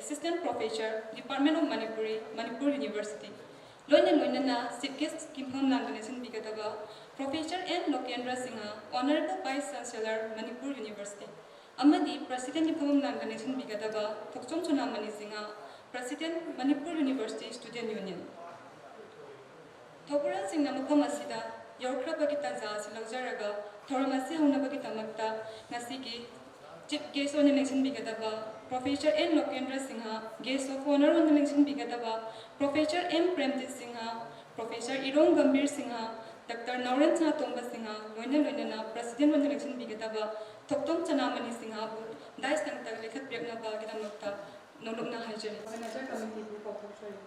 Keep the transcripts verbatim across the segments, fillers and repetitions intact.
Assistant Professor, Department of Manipuri, Manipur University, ꯂꯣꯏꯅ ꯂꯣꯏꯅꯅ Chief Guest ꯀꯤ ꯃꯐꯝ ꯂꯥꯡꯗ ꯂꯦꯡꯁꯤꯟꯕꯤꯒꯗꯕ Professor N Lokendra Singh, Honorable Vice Chancellor, Manipur University, ꯑꯃꯗꯤ President ꯀꯤ ꯃꯐꯝ ꯂꯥꯡꯗ ꯂꯦꯡꯁꯤꯟꯕꯤꯒꯗꯕ ꯊꯣꯛꯆꯣꯝ ꯁꯣꯅꯥꯃꯅꯤ Singh, President, Manipur University Student Union꯫ ꯊꯧꯒꯜꯁꯤꯡꯅ ꯃꯐꯝ ꯑꯁꯤꯗ ꯌꯧꯔꯛꯈ꯭ꯔꯕꯒꯤ ꯇꯥꯟꯖꯥ ꯑꯁꯤ ꯂꯧꯖꯔꯒ ꯊꯧꯔꯝ ꯑꯁꯤ ꯍꯧꯅꯕꯒꯤꯗꯃꯛꯇ ꯉꯁꯤꯒꯤ Chief Guest ꯑꯣꯏꯅ ꯂꯦꯡꯁꯤꯟꯕꯤꯒꯗꯕ Professor N Lokendra Singh, Guest of Honour ꯑꯣꯏꯅ ꯂꯦꯡꯁꯤꯟꯕꯤꯒꯗꯕ Professor M Premjit Singh, Professor Irom Gambhir Singh, Doctor Naorem Sanatomba Singh, ꯂꯣꯏꯅ ꯂꯣꯏꯅꯅ President ꯑꯣꯏꯅ ꯂꯦꯡꯁꯤꯟꯕꯤꯒꯗꯕ ꯊꯣꯛꯇꯣꯝ ꯁꯅꯥꯃꯅꯤ ꯁꯤꯡꯍꯕꯨ dais ꯇꯪꯇ ꯂꯦꯡꯈꯠꯄꯤꯔꯛꯅꯕꯒꯤꯗꯃꯛꯇ ꯅꯣꯂꯨꯛꯅ ꯍꯥꯏꯖꯔꯤ꯫ Organizer Committee ꯕꯨ ꯀꯥꯎꯊꯣꯛꯆꯔꯤ꯫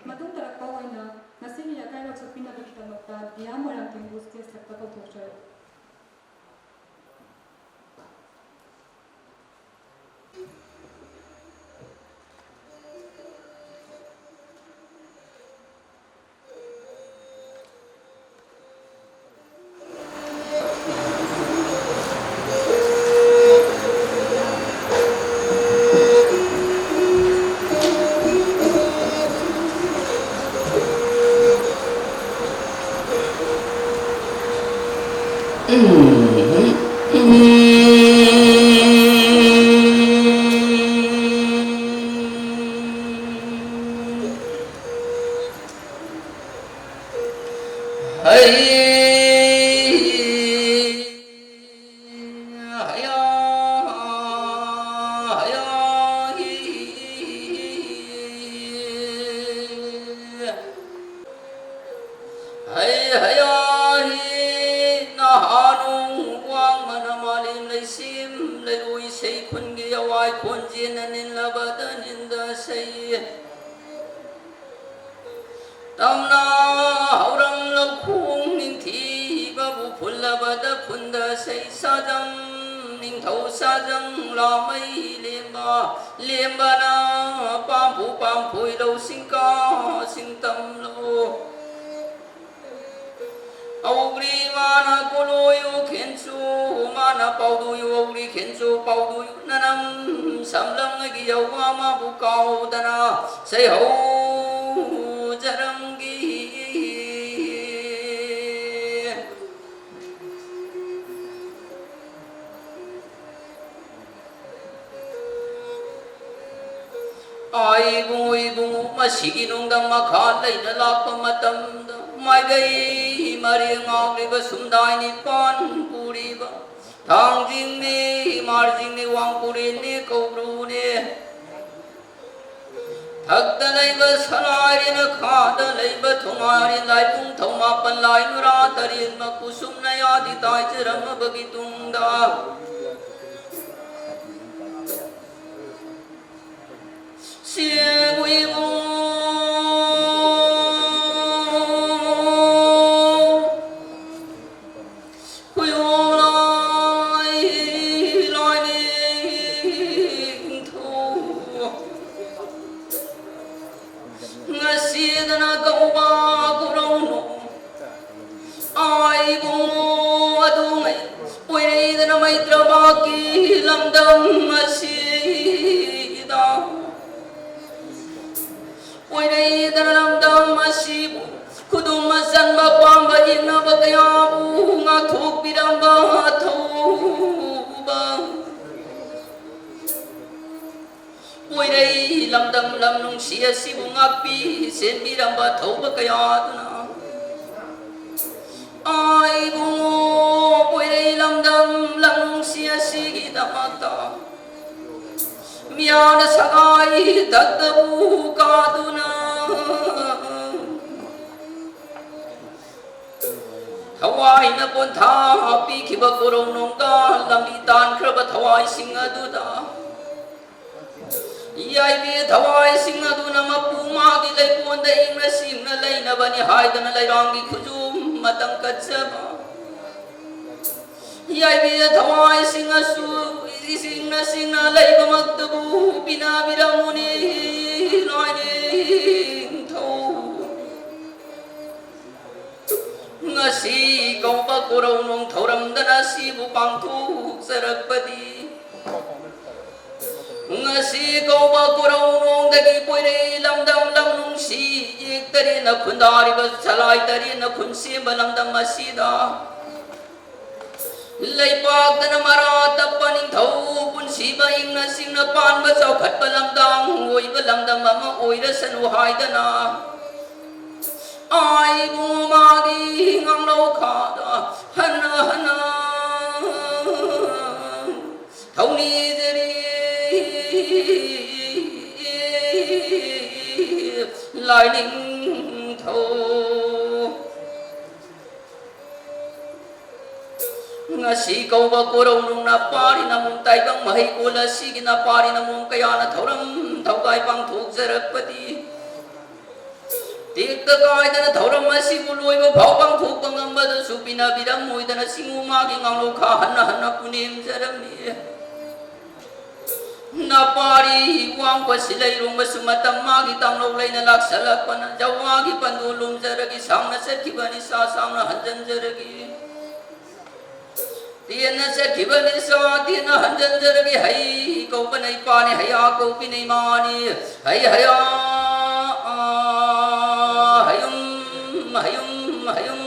ꯃꯇꯨꯡ ꯇꯥꯔꯛꯄ ꯑꯣꯏꯅ ꯉꯁꯤꯒꯤ ꯑꯀꯥꯏꯔꯣ ꯁꯛꯄꯤꯅꯕꯒꯤꯗꯃꯛꯇ ꯗꯤꯌꯥ ꯃꯣꯏꯔꯥꯡꯊꯦꯝꯕꯨ stage ꯊꯛꯇ ꯀꯧꯊꯣꯛꯆꯔꯤ꯫ ꯈꯣꯟꯖꯦꯜꯅ ꯅꯤꯜꯂꯕꯗ ꯅꯤꯟꯗ ꯁꯩ꯫ ꯇꯝꯅ ꯍꯧꯔꯝ ꯂꯧꯈꯣꯡ ꯅꯤꯡꯊꯤꯕꯕꯨ ꯐꯨꯜꯂꯕꯗ ꯈꯨꯟꯗ ꯁꯩ ꯁꯥꯖꯝ꯫ ꯅꯤꯡꯊꯧ ꯁꯥꯖꯝ ꯂꯥꯃꯩ ꯂꯦꯝꯕ꯫ ꯂꯦꯝꯕꯅ ꯄꯥꯝꯐꯨ ꯄꯥꯝꯐꯨꯏ ꯂꯧꯁꯤꯡ ꯀꯥ ꯁꯤꯡ ꯇꯝꯂꯣ꯫ ꯑꯧꯒ꯭ꯔꯤ ꯃꯥꯅ ꯀꯣꯂꯣꯌꯨ ꯈꯦꯟꯆꯨ ꯃꯥꯅ ꯄꯥꯎꯗꯨꯌꯨ ꯑꯧꯒ꯭ꯔꯤ ꯈꯦꯟꯆꯨ ꯄꯥꯎꯗꯨꯌꯨ ꯅꯅꯝ ꯁꯝꯂꯝꯒꯤ ꯌꯧꯋꯥ ꯃꯥꯕꯨ ꯀꯥꯎꯗꯅ ꯁꯩꯍꯧꯖꯔꯝꯒꯤ꯫ ꯑꯥ, ꯏꯕꯨꯡꯉꯣ, ꯏꯕꯨꯡꯉꯣ, ꯃꯁꯤꯒꯤ ꯅꯨꯡꯗ ꯃꯈꯥ ꯂꯩꯅ ꯂꯥꯛꯄ ꯃꯇꯝꯗ, ꯃꯥꯏꯀꯩ ꯃꯔꯤ ꯉꯥꯎꯔꯤꯕ ꯁꯨꯝꯗꯥꯏ ꯅꯤꯄꯥꯟ ꯄꯨꯔꯤꯕ, ꯊꯥꯡꯖꯤꯡꯅꯤ, ꯃꯥꯔꯖꯤꯡꯅꯤ, ꯋꯥꯡꯄꯨꯔꯤꯅꯤ, ꯀꯧꯕ꯭ꯔꯨꯅꯤ, ꯊꯛꯇ ꯂꯩꯕ ꯁꯂꯥꯏꯔꯤꯅ ꯈꯥꯗ ꯂꯩꯕ ꯊꯣꯡꯉꯥꯏꯔꯤ, ꯂꯥꯏꯕꯨꯡ ꯊꯧꯃꯥꯄꯟ ꯂꯥꯏ ꯅꯨꯔꯥ ꯇꯔꯦꯠ ꯃꯀꯨ ꯁꯨꯝꯅ ꯌꯥꯗꯤ ꯇꯥꯏꯖꯔꯝꯃꯕꯒꯤ ꯇꯨꯡꯗ, ꯁꯤꯕꯨ ꯏꯕꯨ ꯈꯨꯌꯣꯜ ꯂꯥꯏ, ꯂꯥꯏ ꯅꯤꯡꯊꯧ꯫ ꯉꯁꯤꯗꯅ ꯀꯧꯕ ꯀꯧꯔꯧꯅꯨ꯫ ꯑꯥ, ꯏꯕꯨꯡꯉꯣ ꯑꯗꯨꯉꯩ ꯄꯣꯏꯔꯩꯗꯅ ꯃꯩꯇ꯭ꯔꯕꯥꯛꯀꯤ ꯂꯝꯗꯝ ꯑꯁꯤꯗ꯫ ꯄꯣꯏꯔꯩꯗꯅ ꯂꯝꯗꯝ ꯑꯁꯤꯕꯨ ꯈꯨꯗꯨꯝ ꯃꯆꯟꯕ ꯄꯥꯝꯕ ꯌꯦꯛꯅꯕ ꯀꯌꯥꯕꯨ ꯉꯥꯛꯊꯣꯛꯄꯤꯔꯝꯕ ꯊꯧꯕ꯫ ꯄꯣꯏꯔꯩ ꯂꯝꯗꯝ ꯂꯝ ꯅꯨꯡꯁꯤ ꯑꯁꯤꯕꯨ ꯉꯥꯛꯄꯤ ꯁꯦꯟꯕꯤꯔꯝꯕ ꯊꯧꯕ ꯀꯌꯥꯗꯨꯅ, ꯑꯥ, ꯏꯕꯨꯡꯉꯣ, ꯄꯣꯏꯔꯩ ꯂꯝꯗꯝ ꯂꯝ ꯅꯨꯡꯁꯤ ꯑꯁꯤꯒꯤꯗꯃꯛꯇ ꯃꯤꯌꯥꯅ ꯁꯒꯥꯏ ꯗꯛꯇꯕꯨ ꯀꯥꯗꯨꯅ ꯊꯋꯥꯏꯅ ꯄꯣꯟꯊꯥ ꯄꯤꯈꯤꯕ ꯀꯣꯔꯧꯅꯣꯡꯒ ꯂꯝꯕꯤ ꯇꯥꯟꯈ꯭ꯔꯕ ꯊꯋꯥꯏꯁꯤꯡ ꯑꯗꯨꯗ ꯌꯥꯏꯕꯤ ꯊꯋꯥꯏꯁꯤꯡ ꯑꯗꯨꯅ ꯃꯄꯨ ꯃꯥꯒꯤ ꯂꯩꯀꯣꯟꯗ ꯏꯪꯅ ꯆꯤꯡꯅ ꯂꯩꯅꯕꯅꯤ ꯍꯥꯏꯗꯅ ꯂꯩꯔꯥꯡꯒꯤ ꯈꯨꯖꯨꯝ ꯃꯇꯝ ꯀꯠꯆꯕ꯫ ꯌꯥꯏꯕꯤ ꯊꯋꯥꯏꯁꯤꯡ ꯑꯁꯨ ꯏꯁꯤꯡꯅ ꯆꯤꯡꯅ ꯂꯩꯕꯃꯛꯇꯕꯨ ꯄꯤꯅꯕꯤꯔꯝꯃꯨꯅꯤ ꯂꯥꯏꯅꯤꯡꯊꯧ꯫ ꯉꯁꯤ ꯀꯧꯕ ꯀꯣꯔꯧꯅꯣꯡ ꯊꯧꯔꯝꯗꯅ ꯁꯤꯕꯨ ꯄꯥꯡꯊꯣꯛꯆꯔꯛꯄꯗꯤ꯫ ꯉꯁꯤ ꯀꯧꯕ ꯀꯣꯔꯧꯅꯣꯡꯗꯒꯤ ꯄꯣꯏꯔꯩ ꯂꯝꯗꯝ ꯂꯝ ꯅꯨꯡꯁꯤ ꯌꯦꯛ ꯇꯔꯦꯠꯅ ꯈꯨꯟꯗꯥꯔꯤꯕ ꯁꯂꯥꯏ ꯇꯔꯦꯠꯅ ꯈꯨꯟ ꯁꯦꯝꯕ ꯂꯝꯗꯝ ꯑꯁꯤꯗ ꯂꯩꯄꯥꯛꯇꯅ ꯃꯔꯥ ꯇꯞꯄ ꯅꯤꯡꯊꯧ ꯄꯨꯟꯁꯤꯕ ꯏꯪꯅ ꯆꯤꯡꯅ ꯄꯥꯟꯕ ꯆꯥꯎꯈꯠꯄ ꯂꯝꯗꯥꯡ ꯑꯣꯏꯕ ꯂꯝꯗꯝ ꯑꯃ ꯑꯣꯏꯔꯁꯅꯨ ꯍꯥꯏꯗꯅ ꯑꯥꯏꯕꯨ ꯃꯥꯒꯤ ꯉꯥꯡꯂꯧ ꯈꯥꯗ ꯍꯟꯅ ꯍꯟꯅ ꯊꯧꯅꯤꯖꯔꯤ ꯂꯥꯏꯅꯤꯡꯊꯧ꯫ ꯉꯁꯤ ꯀꯧꯕ ꯀꯣꯔꯧꯅꯨꯡ ꯅꯄꯥꯔꯤ ꯅꯃꯨꯡ ꯇꯥꯏꯕꯪ ꯃꯍꯩꯀꯣꯜ ꯑꯁꯤꯒꯤ ꯅꯄꯥꯔꯤ ꯅꯃꯨꯡ ꯀꯌꯥꯅ ꯊꯧꯔꯝ ꯊꯧꯒꯥꯏ ꯄꯥꯡꯊꯣꯛꯆꯔꯛꯄꯗꯤ ꯇꯦꯛꯇ ꯀꯥꯏꯗꯅ ꯊꯧꯔꯝ ꯑꯁꯤꯕꯨ ꯂꯣꯏꯕ ꯐꯥꯎ ꯄꯥꯡꯊꯣꯛꯄ ꯉꯝꯕꯗꯁꯨ ꯄꯤꯅꯕꯤꯔꯝꯃꯣꯏꯗꯅ ꯁꯤꯡꯉꯨ ꯃꯥꯒꯤ ꯉꯥꯡꯂꯧ ꯈꯥ ꯍꯟꯅ ꯍꯟꯅ ꯄꯨꯅꯦꯝꯖꯔꯝꯃꯤ꯫ ꯅꯄꯥꯔꯤ ꯋꯥꯡꯕꯁꯤ ꯂꯩꯔꯨꯝꯕꯁꯨ ꯃꯇꯝ ꯃꯥꯒꯤ ꯇꯥꯡꯂꯧ ꯂꯩꯅ ꯂꯥꯛꯁꯜꯂꯛꯄꯅ ꯖꯋꯥꯒꯤ ꯄꯟꯗꯨ ꯂꯨꯝꯖꯔꯒꯤ ꯁꯥꯡꯅ ꯆꯠꯈꯤꯕꯅꯤ ꯁꯥ ꯁꯥꯡꯅ ꯍꯟꯖꯟꯖꯔꯒꯤ꯫ ꯇꯦꯟꯅ ꯆꯠꯈꯤꯕꯅꯤ ꯁꯥ ꯇꯦꯟꯅ ꯍꯟꯖꯟꯖꯔꯒꯤ ꯍꯩ ꯀꯧꯕꯅ ꯏꯄꯥꯅꯤ ꯍꯩꯌꯥ ꯀꯧꯕꯤꯅ ꯏꯃꯥꯅꯤ꯫ ꯍꯩ ꯍꯩꯌꯥ ꯍꯌꯨꯝ ꯍꯌꯨꯝ ꯍꯌꯨꯝ꯫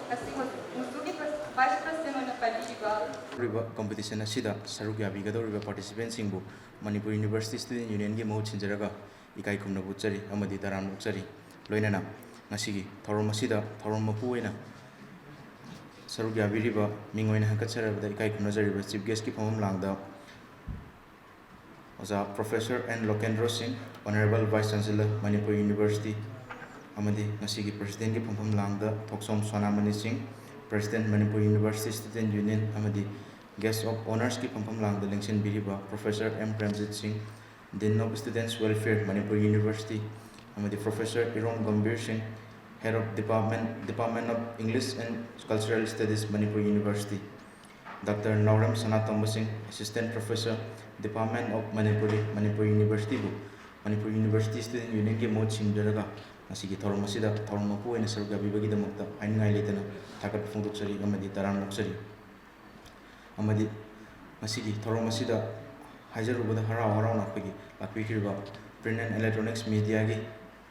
ꯉꯁꯤ ꯃꯨꯁꯨꯒꯤ ꯄ꯭ꯔ-, Vice President ꯑꯣꯏꯅ ꯄꯥꯏꯕꯤꯔꯤꯕ ꯍꯥꯏꯔꯤꯕ competition ꯑꯁꯤꯗ ꯁꯔꯨꯛ ꯌꯥꯕꯤꯒꯗꯧꯔꯤꯕ participantꯁꯤꯡꯕꯨ ꯃꯅꯤꯄꯨꯔ University Student Unionꯒꯤ ꯃꯍꯨꯠ ꯁꯤꯟꯖꯔꯒ ꯏꯀꯥꯏ ꯈꯨꯝꯅꯕ ꯎꯠꯆꯔꯤ ꯑꯃꯗꯤ ꯇꯔꯥꯝꯅ ꯑꯣꯛꯆꯔꯤ꯫ ꯂꯣꯏꯅꯅ ꯉꯁꯤꯒꯤ ꯊꯧꯔꯝ ꯑꯁꯤꯗ ꯊꯧꯔꯝ ꯃꯄꯨ ꯑꯣꯏꯅ ꯁꯔꯨꯛ ꯌꯥꯕꯤꯔꯤꯕ, ꯃꯤꯡ ꯑꯣꯏꯅ ꯍꯟꯀꯠꯆꯔꯕꯗ ꯏꯀꯥꯏ ꯈꯨꯝꯅꯖꯔꯤꯕ Chief Guestꯀꯤ ꯐꯝꯐꯝ ꯂꯥꯡꯗ ꯑꯣꯖꯥ Professor ꯑꯦꯟ ꯂꯣꯀꯦꯟꯗ꯭ꯔꯣ ꯁꯤꯡ, Honourable Vice Chancellor, Manipur University, ꯑꯃꯗꯤ ꯉꯁꯤꯒꯤ Presidentꯀꯤ ꯐꯝꯐꯝ ꯂꯥꯡꯗ ꯊꯣꯛꯆꯣꯝ ꯁꯣꯅꯥꯃꯅꯤ ꯁꯤꯡ, President, Manipur University Student Union, ꯑꯃꯗꯤ Guest of Honourꯁꯀꯤ ꯐꯝꯐꯝ ꯂꯥꯡꯗ ꯂꯦꯡꯁꯤꯟꯕꯤꯔꯤꯕ Professor M Premjit Singh, Dean of Students Welfare, Manipur University, ꯑꯃꯗꯤ Professor ꯏꯔꯣꯝ ꯒꯝꯚꯤꯔ ꯁꯤꯡ, Head of Department, Department of English and Cultural Studies, Manipur University, Doctor Naorem ꯁꯅꯥꯇꯣꯝꯕ ꯁꯤꯡ, Assistant Professor, Department of Manipuri, Manipur Universityꯕꯨ Manipur University Student Unionꯒꯤ ꯃꯍꯨꯠ ꯁꯤꯟꯖꯔꯒ ꯉꯁꯤꯒꯤ ꯊꯧꯔꯝ ꯑꯁꯤꯗ ꯊꯧꯔꯝ ꯃꯄꯨ ꯑꯣꯏꯅ ꯁꯔꯨꯛ ꯌꯥꯕꯤꯕꯒꯤꯗꯃꯛꯇ ꯍꯥꯏꯅꯤꯡꯉꯥꯏ ꯂꯩꯇꯅ ꯊꯥꯒꯠꯄ ꯐꯣꯡꯗꯣꯛꯆꯔꯤ ꯑꯃꯗꯤ ꯇꯔꯥꯝꯅ ꯑꯣꯛꯆꯔꯤ꯫ ꯑꯃꯗꯤ ꯉꯁꯤꯒꯤ ꯊꯧꯔꯝ ꯑꯁꯤꯗ ꯍꯥꯏꯖꯔꯨꯕꯗ ꯍꯔꯥꯎ ꯍꯔꯥꯎꯅ ꯑꯩꯈꯣꯏꯒꯤ ꯂꯥꯛꯄꯤꯈ꯭ꯔꯤꯕ Print and Electronics Mediaꯒꯤ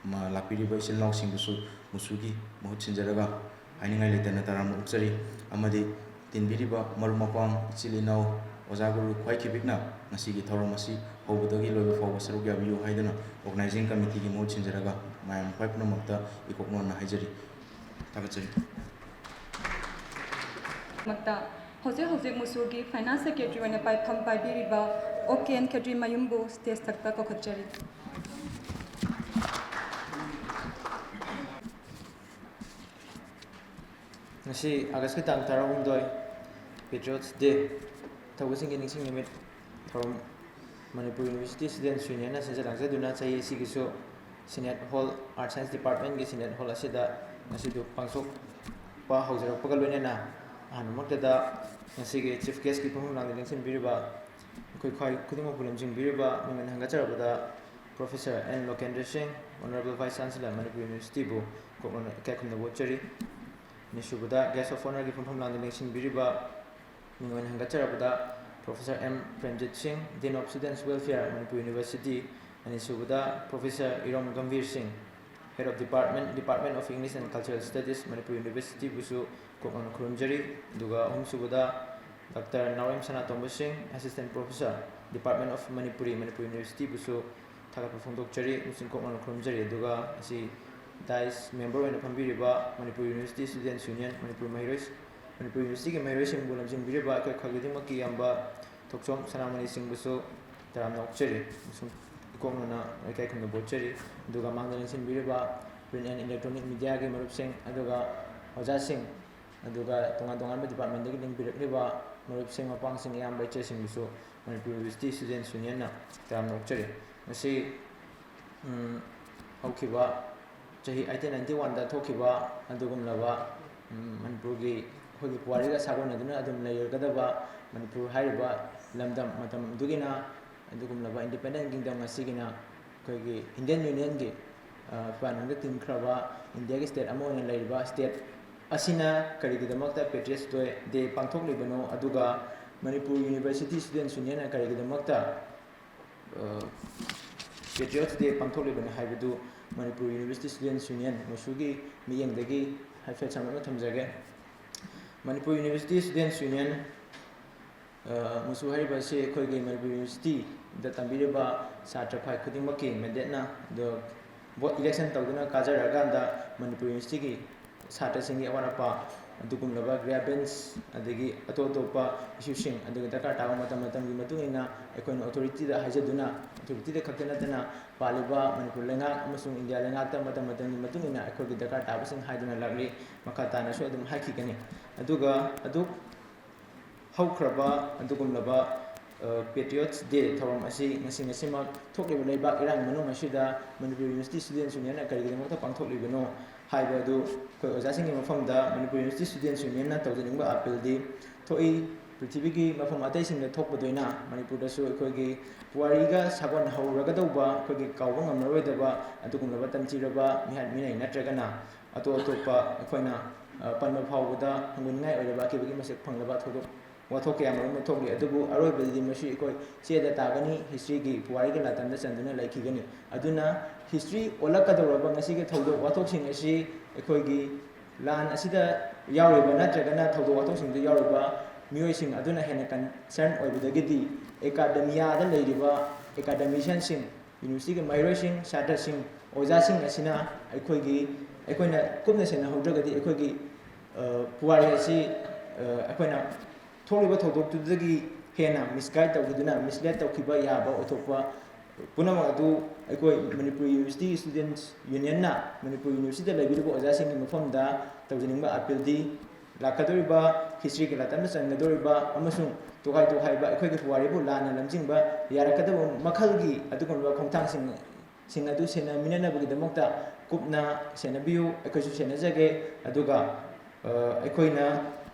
ꯃ-, ꯂꯥꯛꯄꯤꯔꯤꯕ ꯏꯆꯤꯜ ꯏꯅꯥꯎꯁꯤꯡꯗꯨꯁꯨ ꯃꯨꯁꯨꯒꯤ ꯃꯍꯨꯠ ꯁꯤꯟꯖꯔꯒ ꯍꯥꯏꯅꯤꯡꯉꯥꯏ ꯂꯩꯇꯅ ꯇꯔꯥꯝꯅ ꯑꯣꯛꯆꯔꯤ꯫ ꯑꯃꯗꯤ ꯇꯤꯟꯕꯤꯔꯤꯕ ꯃꯔꯨꯞ ꯃꯄꯥꯡ, ꯏꯆꯤꯜ ꯏꯅꯥꯎ, ꯑꯣꯖꯥ ꯒꯨꯔꯨ ꯈ꯭ꯋꯥꯏ ꯈꯤꯕꯤꯛꯅ ꯉꯁꯤꯒꯤ ꯊꯧꯔꯝ ꯑꯁꯤ ꯍꯧꯕꯗꯒꯤ ꯂꯣꯏꯕ ꯐꯥꯎꯕ ꯁꯔꯨꯛ ꯌꯥꯕꯤꯌꯨ ꯍꯥꯏꯗꯨꯅ Organising Committeeꯒꯤ ꯃꯍꯨꯠ ꯁꯤꯟꯖꯔꯒ ꯃꯌꯥꯝ ꯈ꯭ꯋꯥꯏ ꯄꯨꯝꯅꯃꯛꯇ ꯏꯀꯣꯛ ꯅꯣꯟꯅ ꯍꯥꯏꯖꯔꯤ꯫ ꯊꯥꯒꯠꯆꯔꯤ꯫ ꯃꯛꯇ ꯍꯧꯖꯤꯛ ꯍꯧꯖꯤꯛ ꯃꯨꯁꯨꯒꯤ Finance Secretary ꯑꯣꯏꯅ ꯄꯥꯏꯐꯝ ꯄꯥꯏꯕꯤꯔꯤꯕ ꯑꯣ ꯀꯦ ꯑꯦꯟ ꯈꯦꯇ꯭ꯔꯤꯃꯌꯨꯝꯕꯨ stage ꯊꯛꯇ ꯀꯧꯈꯠꯆꯔꯤ꯫ ꯉꯁꯤ ꯑꯥꯒꯁꯀꯤ ꯇꯥꯡ ꯇꯔꯥꯍꯨꯝꯗꯣꯏ, Patriots Day, ꯊꯧꯒꯠꯁꯤꯡꯒꯤ ꯅꯤꯡꯁꯤꯡ ꯅꯨꯃꯤꯠ ꯊꯧꯔꯝ ꯃꯅꯤꯄꯨꯔ University Students Unionꯅ ꯁꯤꯟꯖ ꯂꯥꯡꯖꯗꯨꯅ ꯆꯍꯤ ꯑꯁꯤꯒꯤꯁꯨ Senate Hall, Arts Science Departmentꯀꯤ Senate Hall ꯑꯁꯤꯗ ꯉꯁꯤꯗꯨ ꯄꯥꯡꯊꯣꯛ-, ꯄ ꯍꯧꯖꯔꯛꯄꯒ ꯂꯣꯏꯅꯅ ꯑꯍꯥꯟꯕꯃꯛꯇꯗ ꯉꯁꯤꯒꯤ Chief Guestꯀꯤ ꯐꯝꯐꯝ ꯂꯥꯡꯗ ꯂꯦꯡꯁꯤꯟꯕꯤꯔꯤꯕ ꯑꯩꯈꯣꯏ ꯈ꯭ꯋꯥꯏ ꯈꯨꯗꯤꯡꯃꯛꯄꯨ ꯂꯝꯖꯤꯡꯕꯤꯔꯤꯕ ꯃꯤꯡꯑꯣꯏꯅ ꯍꯪꯒꯠꯆꯔꯕꯗ Professor ꯑꯦꯟ ꯂꯣꯀꯦꯟꯗ꯭ꯔ ꯁꯤꯡ, Honourable Vice Chancellor, ꯃꯅꯤꯄꯨꯔ Universityꯕꯨ ꯀꯣꯛꯅꯅ ꯏꯀꯥꯏ ꯈꯨꯝꯅꯕ ꯎꯠꯆꯔꯤ꯫ ꯑꯅꯤꯁꯨꯕꯗ Guest of Honourꯒꯤ ꯐꯝꯐꯝ ꯂꯥꯡꯗ ꯂꯦꯡꯁꯤꯟꯕꯤꯔꯤꯕ ꯃꯤꯡꯑꯣꯏꯅ ꯍꯪꯒꯠꯆꯔꯕꯗ Professor M Premjit Singh, Dean of Students Welfare, Manipur University, ꯑꯅꯤꯁꯨꯕꯗ Professor ꯏꯔꯣꯝ ꯒꯝꯚꯤꯔ ꯁꯤꯡ, Head of Department, Department of English and Cultural Studies, Manipur Universityꯕꯨꯁꯨ ꯀꯣꯛꯅꯅ ꯈꯨꯔꯨꯝꯖꯔꯤ꯫ ꯑꯗꯨꯒ ꯑꯍꯨꯝꯁꯨꯕꯗ ꯗꯥꯛꯇꯔ ꯅꯥꯎꯔꯦꯝ ꯁꯅꯥꯇꯣꯝꯕ ꯁꯤꯡ, Assistant Professor, Department of Manipuri, Manipur Universityꯕꯨꯁꯨ ꯊꯥꯒꯠꯄ ꯐꯣꯡꯗꯣꯛꯆꯔꯤ ꯑꯃꯁꯨꯡ ꯀꯣꯛꯅꯅ ꯈꯨꯔꯨꯝꯖꯔꯤ꯫ ꯑꯗꯨꯒ ꯉꯁꯤ dais member ꯑꯣꯏꯅ ꯐꯝꯕꯤꯔꯤꯕ Manipur University Students Union, Manipur ꯃꯍꯩꯔꯣꯏ, ꯃꯅꯤꯄꯨꯔ Universityꯒꯤ ꯃꯍꯩꯔꯣꯏꯁꯤꯡꯕꯨ ꯂꯝꯖꯤꯡꯕꯤꯔꯤꯕ ꯑꯩꯈꯣꯏ ꯈ꯭ꯋꯥꯏ ꯈꯨꯗꯤꯡꯃꯛꯀꯤ ꯏꯌꯥꯝꯕ ꯊꯣꯛꯆꯣꯝ ꯁꯅꯥꯃꯅꯤ ꯁꯤꯡꯕꯨꯁꯨ ꯇꯔꯥꯝꯅ ꯑꯣꯛꯆꯔꯤ ꯑꯃꯁꯨꯡ ꯏꯀꯣꯛꯅꯅ ꯂꯩꯀꯥꯏ ꯈꯨꯟꯗ ꯕꯣꯠꯆꯔꯤ꯫ ꯑꯗꯨꯒ ꯃꯥꯡꯗ ꯂꯦꯡꯁꯤꯟꯕꯤꯔꯤꯕ print and electronic mediaꯒꯤ ꯃꯔꯨꯞꯁꯤꯡ, ꯑꯗꯨꯒ ꯑꯣꯖꯥꯁꯤꯡ, ꯑꯗꯨꯒ ꯇꯣꯉꯥꯟ ꯇꯣꯉꯥꯟꯕ departmentꯗꯒꯤ ꯂꯦꯡꯕꯤꯔꯛꯂꯤꯕ ꯃꯔꯨꯞꯁꯤꯡ, ꯃꯄꯥꯡꯁꯤꯡ, ꯏꯌꯥꯝꯕ ꯏꯆꯦꯁꯤꯡꯕꯨꯁꯨ ꯃꯅꯤꯄꯨꯔ University Students Unionꯅ ꯇꯔꯥꯝꯅ ꯑꯣꯛꯆꯔꯤ꯫ ꯉꯁꯤ, ꯎꯝ, ꯍꯧꯈꯤꯕ ꯆꯍꯤ eighteen ninety oneꯗ ꯊꯣꯛꯈꯤꯕ ꯑꯗꯨꯒꯨꯝꯂꯕ, ꯎꯝ, ꯃꯅꯤꯄꯨꯔꯒꯤ ꯑꯩꯈꯣꯏꯒꯤ ꯄꯨꯋꯥꯔꯤꯒ ꯁꯥꯒꯣꯟꯅꯗꯨꯅ ꯑꯗꯨꯝ ꯂꯩꯔꯒꯗꯕ ꯃꯅꯤꯄꯨꯔ ꯍꯥꯏꯔꯤꯕ ꯂꯝꯗꯝ ꯃꯇꯝ ꯑꯗꯨꯒꯤꯅ ꯑꯗꯨꯒꯨꯝꯂꯕ independent kingdom ꯑꯁꯤꯒꯤꯅ ꯑꯩꯈꯣꯏꯒꯤ Indian Unionꯒꯤ, ꯑ, ꯐꯤꯕꯥꯟ ꯃꯅꯨꯡꯗ ꯇꯤꯟꯈ꯭ꯔꯕ ꯏꯟꯗꯤꯌꯥꯒꯤ state ꯑꯃ ꯑꯣꯏꯅ ꯂꯩꯔꯤꯕ state ꯑꯁꯤꯅ ꯀꯔꯤꯒꯤꯗꯃꯛꯇ Patriots Day ꯄꯥꯡꯊꯣꯛꯂꯤꯕꯅꯣ, ꯑꯗꯨꯒ ꯃꯅꯤꯄꯨꯔ University Students Unionꯅ ꯀꯔꯤꯒꯤꯗꯃꯛꯇ, ꯑ, Patriots Day ꯄꯥꯡꯊꯣꯛꯂꯤꯕꯅꯣ ꯍꯥꯏꯕꯗꯨ ꯃꯅꯤꯄꯨꯔ University Students Union, ꯃꯨꯁꯨꯒꯤ ꯃꯤꯠꯌꯦꯡꯗꯒꯤ ꯍꯥꯏꯐꯦꯠ ꯁꯝꯂꯞꯅ ꯊꯝꯖꯒꯦ꯫ ꯃꯅꯤꯄꯨꯔ University Students Union, ꯑ, ꯃꯨꯁꯨ ꯍꯥꯏꯔꯤꯕ ꯑꯁꯤ ꯑꯩꯈꯣꯏꯒꯤ ꯃꯅꯤꯄꯨꯔ Universityꯗ ꯇꯝꯕꯤꯔꯤꯕ ꯁꯥꯇ꯭ꯔ ꯈ꯭ꯋꯥꯏ ꯈꯨꯗꯤꯡꯃꯛꯀꯤ mandateꯅ, ꯑꯗꯣ vote election ꯇꯧꯗꯨꯅ ꯀꯥꯖꯔꯛꯑꯀꯥꯟꯗ ꯃꯅꯤꯄꯨꯔ Universityꯒꯤ ꯁꯥꯇ꯭ꯔꯁꯤꯡꯒꯤ ꯑꯋꯥꯠ ꯑꯄꯥ, ꯑꯗꯨꯒꯨꯝꯂꯕ grievance, ꯑꯗꯒꯤ ꯑꯇꯣꯞ ꯑꯇꯣꯞꯄ issueꯁꯤꯡ, ꯑꯗꯨꯒ ꯗꯔꯀꯥꯔ ꯇꯥꯕ ꯃꯇꯝ ꯃꯇꯝꯒꯤ ꯃꯇꯨꯡ ꯏꯟꯅ ꯑꯩꯈꯣꯏꯅ authorityꯗ ꯍꯥꯏꯖꯗꯨꯅ, authorityꯗ ꯈꯛꯇ ꯅꯠꯇꯅ ꯄꯥꯜꯂꯤꯕ ꯃꯅꯤꯄꯨꯔ ꯂꯩꯉꯥꯛ ꯑꯃꯁꯨꯡ ꯏꯟꯗꯤꯌꯥ ꯂꯩꯉꯥꯛꯇ ꯃꯇꯝ ꯃꯇꯝꯒꯤ ꯃꯇꯨꯡ ꯏꯟꯅ ꯑꯩꯈꯣꯏꯒꯤ ꯗꯔꯀꯥꯔ ꯇꯥꯕꯁꯤꯡ ꯍꯥꯏꯗꯨꯅ ꯂꯥꯛꯂꯤ꯫ ꯃꯈꯥ ꯇꯥꯅꯁꯨ ꯑꯗꯨꯝ ꯍꯥꯏꯈꯤꯒꯅꯤ꯫ ꯑꯗꯨꯒ ꯑꯗꯨ ꯍꯧꯈ꯭ꯔꯕ ꯑꯗꯨꯒꯨꯝꯂꯕ, ꯑ, Patriots Day ꯊꯧꯔꯝ ꯑꯁꯤ ꯉꯁꯤ ꯉꯁꯤꯃꯛ ꯊꯣꯛꯂꯤꯕ ꯂꯩꯕꯥꯛ ꯏꯔꯥꯡ ꯃꯅꯨꯡ ꯑꯁꯤꯗ ꯃꯅꯤꯄꯨꯔ University Students Unionꯅ ꯀꯔꯤꯒꯤꯗꯃꯛꯇ ꯄꯥꯡꯊꯣꯛꯂꯤꯕꯅꯣ? ꯍꯥꯏꯕ ꯑꯗꯨ ꯑꯩꯈꯣꯏ ꯑꯣꯖꯥꯁꯤꯡꯒꯤ ꯃꯐꯝꯗ ꯃꯅꯤꯄꯨꯔ ꯌꯨꯅꯤꯚꯔꯁꯤꯇꯤ ꯁ꯭ꯇꯨꯗꯦꯟꯠꯁ ꯌꯨꯅꯤꯌꯟꯅ ꯇꯧꯖꯅꯤꯡꯕ ꯑꯄꯤꯜꯗꯤ ꯊꯣꯛꯏ꯫ ꯄ꯭ꯔꯤꯊꯤꯕꯤꯒꯤ ꯃꯐꯝ ꯑꯇꯩꯁꯤꯡꯗ ꯊꯣꯛꯄꯗꯣꯏꯅ ꯃꯅꯤꯄꯨꯔꯗꯁꯨ ꯑꯩꯈꯣꯏꯒꯤ ꯄꯨꯋꯥꯔꯤꯒ ꯁꯥꯒꯣꯟꯅꯍꯧꯔꯒꯗꯧꯕ, ꯑꯩꯈꯣꯏꯒꯤ ꯀꯥꯎꯕ ꯉꯝꯂꯔꯣꯏꯗꯕ ꯑꯗꯨꯒꯨꯝꯂꯕ ꯇꯝꯊꯤꯔꯕ ꯃꯤꯍꯥꯠ ꯃꯤꯅꯩ ꯅꯠꯇ꯭ꯔꯒꯅ ꯑꯇꯣꯞ ꯑꯇꯣꯞꯄ ꯑꯩꯈꯣꯏꯅ, ꯑ, ꯄꯟꯕ ꯐꯥꯎꯕꯗ ꯍꯪꯒꯣꯏꯅꯤꯡꯉꯥꯏ ꯑꯣꯏꯔꯕ ꯑꯀꯤꯕꯒꯤ ꯃꯁꯛ ꯐꯪꯂꯕ ꯊꯧꯗꯣꯛ ꯋꯥꯊꯣꯛ ꯀꯌꯥ ꯃꯔꯨꯝ ꯑꯃ ꯊꯣꯛꯂꯤ꯫ ꯑꯗꯨꯕꯨ ꯑꯔꯣꯏꯕꯗꯗꯤ ꯃꯁꯤ ꯑꯩꯈꯣꯏ ꯆꯦꯗ ꯇꯥꯒꯅꯤ, ꯍꯤꯁꯇ꯭ꯔꯤꯒꯤ ꯄꯨꯋꯥꯔꯤꯒꯤ ꯂꯥꯇꯝꯗ ꯆꯟꯗꯨꯅ ꯂꯩꯈꯤꯒꯅꯤ꯫ ꯑꯗꯨꯅ ꯍꯤꯁꯇ꯭ꯔꯤ ꯑꯣꯜꯂꯛꯀꯗꯧꯔꯕ ꯉꯁꯤꯒꯤ ꯊꯧꯗꯣꯛ ꯋꯥꯊꯣꯛꯁꯤꯡ ꯑꯁꯤ ꯑꯩꯈꯣꯏꯒꯤ ꯂꯥꯟ ꯑꯁꯤꯗ ꯌꯥꯎꯔꯤꯕ ꯅꯠꯇ꯭ꯔꯒꯅ ꯊꯧꯗꯣꯛ ꯋꯥꯊꯣꯛꯁꯤꯡꯗ ꯌꯥꯎꯔꯤꯕ ꯃꯤꯑꯣꯏꯁꯤꯡ ꯑꯗꯨꯅ ꯍꯦꯟꯅ ꯀꯟꯁꯔꯟ ꯑꯣꯏꯕꯗꯒꯤꯗꯤ ꯑꯦꯀꯥꯗꯃꯤꯌꯥꯗ ꯂꯩꯔꯤꯕ ꯑꯦꯀꯥꯗꯃꯤꯁꯤꯌꯟꯁꯤꯡ, ꯌꯨꯅꯤꯚꯔꯁꯤꯇꯤꯒꯤ ꯃꯍꯩꯔꯣꯏꯁꯤꯡ, ꯁꯥꯇ꯭ꯔꯁꯤꯡ, ꯑꯣꯖꯥꯁꯤꯡ ꯑꯁꯤꯅ ꯑꯩꯈꯣꯏꯒꯤ, ꯑꯩꯈꯣꯏꯅ ꯀꯨꯞꯅ ꯁꯦꯟꯅꯍꯧꯗ꯭ꯔꯒꯗꯤ ꯑꯩꯈꯣꯏꯒꯤ, ꯑ, ꯄꯨꯋꯥꯔꯤ ꯑꯁꯤ, ꯑ, ꯑꯩꯈꯣꯏꯅ ꯊꯣꯛꯂꯤꯕ ꯊꯧꯗꯣꯛꯇꯨꯗꯒꯤ ꯍꯦꯟꯅ ꯃꯤꯁꯒꯥꯏꯗ ꯇꯧꯈꯤꯗꯨꯅ ꯃꯤꯁꯂꯦꯗ ꯇꯧꯈꯤꯕ ꯌꯥꯕ ꯑꯣꯏꯊꯣꯛꯄ ꯄꯨꯝꯅꯃꯛ ꯑꯗꯨ ꯑꯩꯈꯣꯏ ꯃꯅꯤꯄꯨꯔ ꯌꯨꯅꯤꯚꯔꯁꯤꯇꯤ ꯁ꯭ꯇꯨꯗꯦꯟꯠꯁ ꯌꯨꯅꯤꯌꯟꯅ ꯃꯅꯤꯄꯨꯔ ꯌꯨꯅꯤꯚꯔꯁꯤꯇꯤꯗ ꯂꯩꯕꯤꯔꯤꯕ ꯑꯣꯖꯥꯁꯤꯡꯒꯤ ꯃꯐꯝꯗ ꯇꯧꯖꯅꯤꯡꯕ ꯑꯄꯤꯜꯗꯤ ꯂꯥꯛꯀꯗꯧꯔꯤꯕ ꯍꯤꯁꯇ꯭ꯔꯤꯒꯤ ꯂꯥꯇꯝꯗ ꯆꯟꯒꯗꯧꯔꯤꯕ ꯑꯃꯁꯨꯡ ꯇꯣꯈꯥꯏ ꯇꯣꯈꯥꯏꯕ ꯑꯩꯈꯣꯏꯒꯤ ꯄꯨꯋꯥꯔꯤꯕꯨ ꯂꯥꯟꯅ ꯂꯝꯖꯤꯡꯕ ꯌꯥꯔꯛꯀꯗꯕ ꯃꯈꯜꯒꯤ ꯑꯗꯨꯒꯨꯝꯂꯕ ꯈꯣꯡꯊꯥꯡꯁꯤꯡ ꯁꯤꯡ ꯑꯗꯨ ꯁꯦꯟꯅꯃꯤꯟꯅꯅꯕꯒꯤꯗꯃꯛꯇ ꯀꯨꯞꯅ ꯁꯦꯟꯅꯕꯤꯌꯨ꯫ ꯑꯩꯈꯣꯏꯁꯨ ꯁꯦꯟꯅꯖꯒꯦ꯫ ꯑꯗꯨꯒ, ꯑ, ꯑꯩꯈꯣꯏꯅ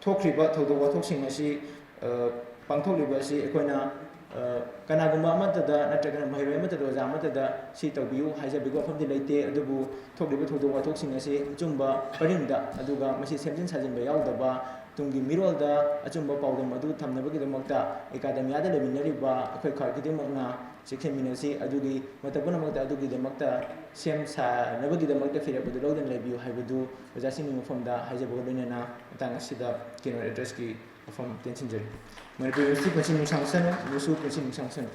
ꯊꯣꯛꯈ꯭ꯔꯤꯕ ꯊꯧꯗꯣꯛ ꯋꯥꯊꯣꯛꯁꯤꯡ ꯑꯁꯤ, ꯑ, ꯄꯥꯡꯊꯣꯛꯂꯤꯕ ꯑꯁꯤ ꯑꯩꯈꯣꯏꯅ, ꯑ, ꯀꯅꯥꯒꯨꯝꯕ ꯑꯃꯠꯇꯗ ꯅꯠꯇ꯭ꯔꯒꯅ ꯃꯍꯩꯔꯣꯏ ꯑꯃꯠꯇꯗ, ꯑꯣꯖꯥ ꯑꯃꯠꯇꯗ ꯁꯤ ꯇꯧꯕꯤꯌꯨ ꯍꯥꯏꯖꯕꯒꯤ ꯋꯥꯐꯝꯗꯤ ꯂꯩꯇꯦ꯫ ꯑꯗꯨꯕꯨ ꯊꯣꯛꯂꯤꯕ ꯊꯧꯗꯣꯛ ꯋꯥꯊꯣꯛꯁꯤꯡ ꯑꯁꯤ ꯑꯆꯨꯝꯕ ꯄꯔꯤꯡꯗ, ꯑꯗꯨꯒ ꯃꯁꯤ ꯁꯦꯝꯖꯤꯟ ꯁꯥꯖꯤꯟꯕ ꯌꯥꯎꯗꯕ, ꯇꯨꯡꯒꯤ ꯃꯤꯔꯣꯜꯗ ꯑꯆꯨꯝꯕ ꯄꯥꯎꯗꯝ ꯑꯗꯨ ꯊꯝꯅꯕꯒꯤꯗꯃꯛꯇ ꯑꯦꯀꯥꯗꯃꯤꯌꯥꯗ ꯂꯩꯃꯤꯟꯅꯔꯤꯕ ꯑꯩꯈꯣꯏ ꯈ꯭ꯋꯥꯏ ꯈꯨꯗꯤꯡꯃꯛꯅ ꯆꯦꯛꯁꯤꯟꯃꯤꯟꯅꯁꯤ꯫ ꯑꯗꯨꯒꯤ ꯃꯇꯝ ꯄꯨꯝꯅꯃꯛꯇ ꯑꯗꯨꯒꯤꯗꯃꯛꯇ ꯁꯦꯝ ꯁꯥꯅꯕꯒꯤꯗꯃꯛꯇ ꯐꯤꯔꯦꯞ ꯑꯗꯨ ꯂꯧꯗꯨꯅ ꯂꯩꯕꯤꯌꯨ ꯍꯥꯏꯕꯗꯨ ꯑꯣꯖꯥꯁꯤꯡꯒꯤ ꯃꯐꯝꯗ ꯍꯥꯏꯖꯕꯒ ꯂꯣꯏꯅꯅ ꯃꯇꯥꯡ ꯑꯁꯤꯗ keynote addressꯀꯤ ꯋꯥꯐꯝ ꯇꯦꯟꯁꯤꯟꯖꯔꯤ꯫ ꯃꯅꯤꯄꯨꯔ ꯌꯨꯅꯤꯚꯔꯁꯤꯇꯤ ꯄꯨꯟꯁꯤ ꯅꯨꯡꯁꯥꯡꯁꯅꯨ, ꯃꯨꯁꯨ ꯄꯨꯟꯁꯤ ꯅꯨꯡꯁꯥꯡꯁꯅꯨ꯫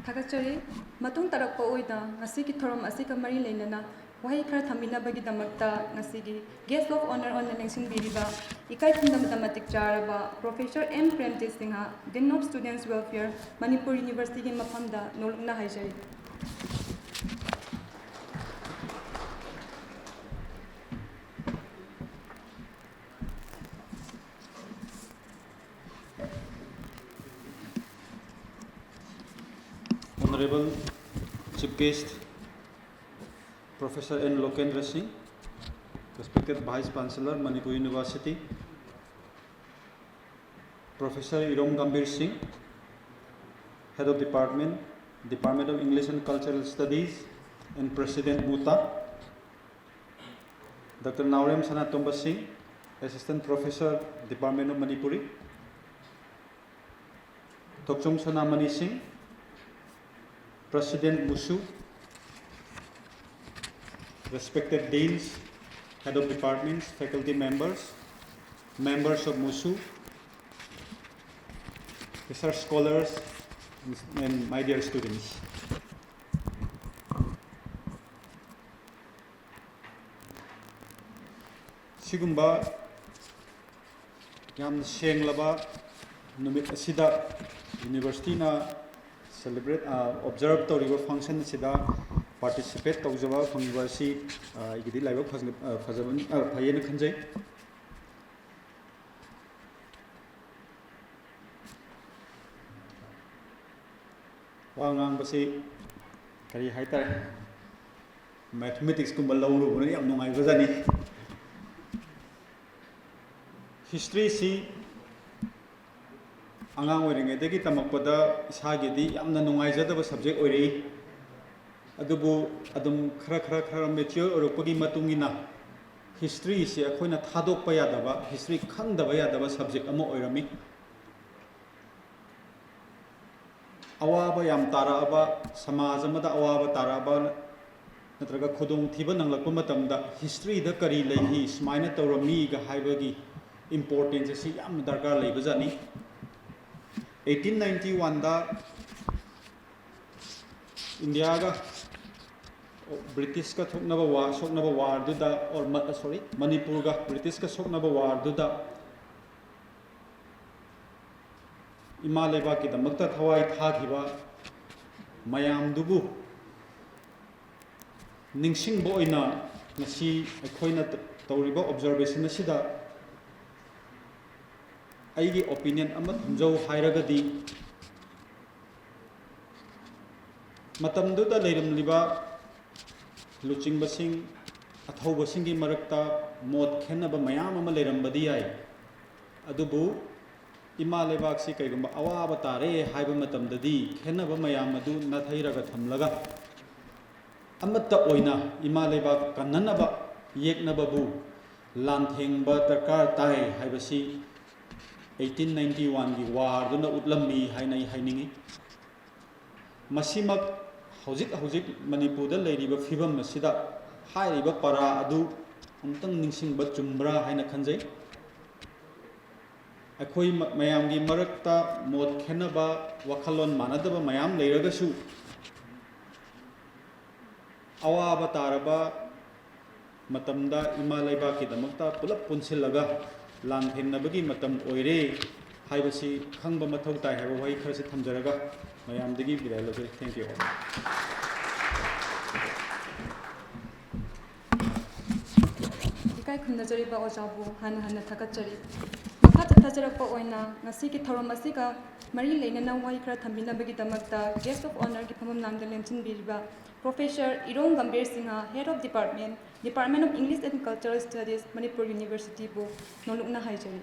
ꯊꯥꯒꯠꯆꯔꯤ꯫ ꯃꯇꯨꯡ ꯇꯥꯔꯛꯄ ꯑꯣꯏꯅ ꯉꯁꯤꯒꯤ ꯊꯧꯔꯝ ꯑꯁꯤꯒ ꯃꯔꯤ ꯂꯩꯅꯅ ꯋꯥꯍꯩ ꯈꯔ ꯊꯝꯕꯤꯅꯕꯒꯤꯗꯃꯛꯇ ꯉꯁꯤꯒꯤ guest of honour ꯑꯣꯏꯅ ꯂꯦꯡꯁꯤꯟꯕꯤꯔꯤꯕ ꯏꯀꯥꯏ ꯈꯨꯝꯅꯕꯗ ꯃꯇꯤꯛ ꯆꯥꯔꯕ Professor M Premjit Singh, Dean of Students Welfare, Manipur ꯌꯨꯅꯤꯚꯔꯁꯤꯇꯤꯒꯤ ꯃꯐꯝꯗ ꯅꯣꯂꯨꯛꯅ ꯍꯥꯏꯖꯔꯤ꯫ Honorable Chief Guest, Professor N Lokendra Singh, respected Vice Chancellor, Manipur University, Professor Irom Gambhir Singh, Head of Department, Department of English and Cultural Studies, and President MUTA, Doctor Naorem Sanatomba Singh, Assistant Professor, Department of Manipuri, Tokchom Sonamani Singh, President MUSU, respected deans, head of departments, faculty members, members of MUSU, research scholars, and my dear students. ꯁꯤꯒꯨꯝꯕ ꯌꯥꯝꯅ ꯁꯦꯡꯂꯕ ꯅꯨꯃꯤꯠ ꯑꯁꯤꯗ universityꯅ celebrate, ꯑ, observe ꯇꯧꯔꯤꯕ function ꯑꯁꯤꯗ participate ꯇꯧꯖꯕ ꯐꯪꯕ ꯑꯁꯤ, ꯑ, ꯑꯩꯒꯤꯗꯤ ꯂꯥꯏꯕꯛ ꯐꯖ-, ꯑ, ꯐꯖꯕꯅꯤ, ꯑ, ꯐꯩꯌꯦꯅ ꯈꯟꯖꯩ꯫ ꯋꯥ ꯉꯥꯡꯕꯁꯤ ꯀꯔꯤ ꯍꯥꯏꯇꯥꯔꯦ, mathematicsꯀꯨꯝꯕ ꯂꯧꯔꯨꯕꯅ ꯌꯥꯝ ꯅꯨꯡꯉꯥꯏꯕꯖꯥꯠꯅꯤ꯫ Historyꯁꯤ ꯑꯉꯥꯡ ꯑꯣꯏꯔꯤꯉꯩꯗꯒꯤ ꯇꯝꯃꯛꯄꯗ ꯏꯁꯥꯒꯤꯗꯤ ꯌꯥꯝꯅ ꯅꯨꯡꯉꯥꯏꯖꯗꯕ subject ꯑꯣꯏꯔꯛꯏ꯫ ꯑꯗꯨꯕꯨ ꯑꯗꯨꯝ ꯈꯔ, ꯈꯔ, ꯈꯔ mature ꯑꯣꯏꯔꯛꯄꯒꯤ ꯃꯇꯨꯡ ꯏꯟꯅ historyꯁꯤ ꯑꯩꯈꯣꯏꯅ ꯊꯥꯗꯣꯛꯄ ꯌꯥꯗꯕ, history ꯈꯪꯗꯕ ꯌꯥꯗꯕ subject ꯑꯃ ꯑꯣꯏꯔꯝꯃꯤ꯫ ꯑꯋꯥꯕ ꯌꯥꯝ ꯇꯥꯔꯛꯑꯕ, ꯁꯃꯥꯖ ꯑꯃꯗ ꯑꯋꯥꯕ ꯇꯥꯔꯛꯑꯕ, ꯅꯠꯇ꯭ꯔꯒ ꯈꯨꯗꯣꯡꯊꯤꯕ ꯅꯪꯂꯛꯄ ꯃꯇꯝꯗ historyꯗ ꯀꯔꯤ ꯂꯩꯈꯤ, ꯁꯨꯃꯥꯏꯅ ꯇꯧꯔꯝꯃꯤꯒ ꯍꯥꯏꯕꯒꯤ importance ꯑꯁꯤ ꯌꯥꯝꯅ ꯗꯔꯀꯥꯔ ꯂꯩꯕꯖꯥꯠꯅꯤ꯫ Eighteen ninety oneꯗ ꯏꯟꯗꯤꯌꯥꯒ ꯕ꯭ꯔꯤꯇꯤꯁꯀ ꯊꯣꯛꯅꯕ war, ꯁꯣꯛꯅꯕ warꯗꯨꯗ, or ꯃ-, sorry, ꯃꯅꯤꯄꯨꯔꯒ ꯕ꯭ꯔꯤꯇꯤꯁꯀ ꯁꯣꯛꯅꯕ warꯗꯨꯗ ꯏꯃꯥ ꯂꯩꯕꯥꯛꯀꯤꯗꯃꯛꯇ ꯊꯋꯥꯏ ꯊꯥꯈꯤꯕ ꯃꯌꯥꯝꯗꯨꯕꯨ ꯅꯤꯡꯁꯤꯡꯕ ꯑꯣꯏꯅ ꯉꯁꯤ ꯑꯩꯈꯣꯏꯅ ꯇ-, ꯇꯧꯔꯤꯕ observation ꯑꯁꯤꯗ ꯑꯩꯒꯤ opinion ꯑꯃ ꯊꯝꯖꯧ ꯍꯥꯏꯔꯒꯗꯤ, ꯃꯇꯝꯗꯨꯗ ꯂꯩꯔꯝꯂꯤꯕ ꯂꯨꯆꯤꯡꯕꯁꯤꯡ, ꯑꯊꯧꯕꯁꯤꯡꯒꯤ ꯃꯔꯛꯇ ꯃꯣꯠ ꯈꯦꯠꯅꯕ ꯃꯌꯥꯝ ꯑꯃ ꯂꯩꯔꯝꯕꯗꯤ ꯌꯥꯏ, ꯑꯗꯨꯕꯨ ꯏꯃꯥ ꯂꯩꯕꯥꯛꯁꯤ ꯀꯩꯒꯨꯝꯕ ꯑꯋꯥꯕ ꯇꯥꯔꯦ ꯍꯥꯏꯕ ꯃꯇꯝꯗꯗꯤ ꯈꯦꯠꯅꯕ ꯃꯌꯥꯝ ꯑꯗꯨ ꯅꯥꯊꯩꯔꯒ ꯊꯝꯂꯒ ꯑꯃꯠꯇ ꯑꯣꯏꯅ ꯏꯃꯥ ꯂꯩꯕꯥꯛ ꯀꯟꯅꯅꯕ ꯌꯦꯛꯅꯕꯕꯨ ꯂꯥꯟꯊꯦꯡꯕ ꯗꯔꯀꯥꯔ ꯇꯥꯏ ꯍꯥꯏꯕꯁꯤ eighteen ninety oneꯒꯤ warꯗꯨꯅ ꯎꯠꯂꯝꯃꯤ ꯍꯥꯏꯅ ꯑꯩ ꯍꯥꯏꯅꯤꯡꯏ꯫ ꯃꯁꯤꯃꯛ ꯍꯧꯖꯤꯛ ꯍꯧꯖꯤꯛ ꯃꯅꯤꯄꯨꯔꯗ ꯂꯩꯔꯤꯕ ꯐꯤꯕꯝ ꯑꯁꯤꯗ ꯍꯥꯏꯔꯤꯕ ꯄꯔꯥ ꯑꯗꯨ ꯑꯃꯨꯛꯇꯪ ꯅꯤꯡꯁꯤꯡꯕ ꯆꯨꯝꯕ꯭ꯔꯥ ꯍꯥꯏꯅ ꯈꯟꯖꯩ꯫ ꯑꯩꯈꯣꯏ ꯃ-, ꯃꯌꯥꯝꯒꯤ ꯃꯔꯛꯇ ꯃꯣꯠ ꯈꯦꯠꯅꯕ, ꯋꯥꯈꯜꯂꯣꯟ ꯃꯥꯟꯅꯗꯕ ꯃꯌꯥꯝ ꯂꯩꯔꯒꯁꯨ, ꯑꯋꯥꯕ ꯇꯥꯔꯕ ꯃꯇꯝꯗ ꯏꯃꯥ ꯂꯩꯕꯥꯛꯀꯤꯗꯃꯛꯇ ꯄꯨꯂꯞ ꯄꯨꯟꯁꯤꯜꯂꯒ ꯂꯥꯟꯊꯦꯡꯅꯕꯒꯤ ꯃꯇꯝ ꯑꯣꯏꯔꯦ ꯍꯥꯏꯕꯁꯤ ꯈꯪꯕ ꯃꯊꯧ ꯇꯥꯏ ꯍꯥꯏꯕ ꯋꯥꯍꯩ ꯈꯔꯁꯤ ꯊꯝꯖꯔꯒ ꯃꯌꯥꯝꯗꯒꯤ ꯕꯤꯗꯥꯏ ꯂꯧꯖꯔꯤ꯫ Thank you all. ꯏꯀꯥꯏ ꯈꯨꯝꯅꯖꯔꯤꯕ ꯑꯣꯖꯥꯕꯨ ꯍꯟꯅ ꯍꯟꯅ ꯊꯥꯒꯠꯆꯔꯤ꯫ ꯃꯈꯥ ꯆꯠꯊꯖꯔꯛꯄ ꯑꯣꯏꯅ ꯉꯁꯤꯒꯤ ꯊꯧꯔꯝ ꯑꯁꯤꯒ ꯃꯔꯤ ꯂꯩꯅꯅ ꯋꯥꯍꯩ ꯈꯔ ꯊꯝꯕꯤꯅꯕꯒꯤꯗꯃꯛꯇ Guest of Honourꯒꯤ ꯐꯝꯐꯝ ꯂꯥꯡꯗ ꯂꯦꯡꯁꯤꯟꯕꯤꯔꯤꯕ Professor Irom Gambhir Singh, Head of Department, Department of English and Cultural Studies, Manipur Universityꯕꯨ ꯅꯣꯂꯨꯛꯅ ꯍꯥꯏꯖꯔꯤ꯫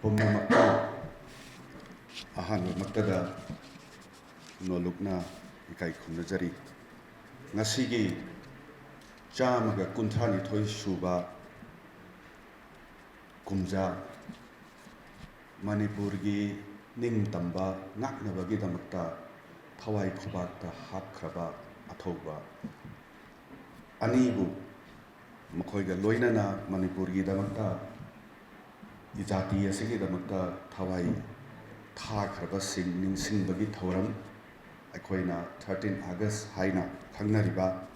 ꯄꯨꯝꯅꯃꯛꯄꯨ ꯑꯍꯥꯟꯕꯃꯛꯇꯗ ꯅꯣꯂꯨꯛꯅ ꯏꯀꯥꯏ ꯈꯨꯝꯅꯖꯔꯤ꯫ ꯉꯁꯤꯒꯤ ꯆꯥꯝꯃꯒ ꯀꯨꯟꯊ꯭ꯔꯥꯅꯤꯊꯣꯏ ꯁꯨꯕ ꯀꯨꯝꯖꯥ ꯃꯅꯤꯄꯨꯔꯒꯤ ꯅꯤꯡꯇꯝꯕ ꯉꯥꯛꯅꯕꯒꯤꯗꯃꯛꯇ ꯊꯋꯥꯏ ꯈꯨꯕꯥꯛꯇ ꯍꯥꯞꯈ꯭ꯔꯕ ꯑꯊꯧꯕ ꯑꯅꯤꯕꯨ, ꯃꯈꯣꯏꯒ ꯂꯣꯏꯅꯅ ꯃꯅꯤꯄꯨꯔꯒꯤꯗꯃꯛꯇ, ꯖꯥꯇꯤ ꯑꯁꯤꯒꯤꯗꯃꯛꯇ ꯊꯋꯥꯏ ꯊꯥꯈ꯭ꯔꯕꯁꯤꯡ ꯅꯤꯡꯁꯤꯡꯕꯒꯤ ꯊꯧꯔꯝ, ꯑꯩꯈꯣꯏꯅ thirteen August ꯍꯥꯏꯅ ꯈꯪꯅꯔꯤꯕ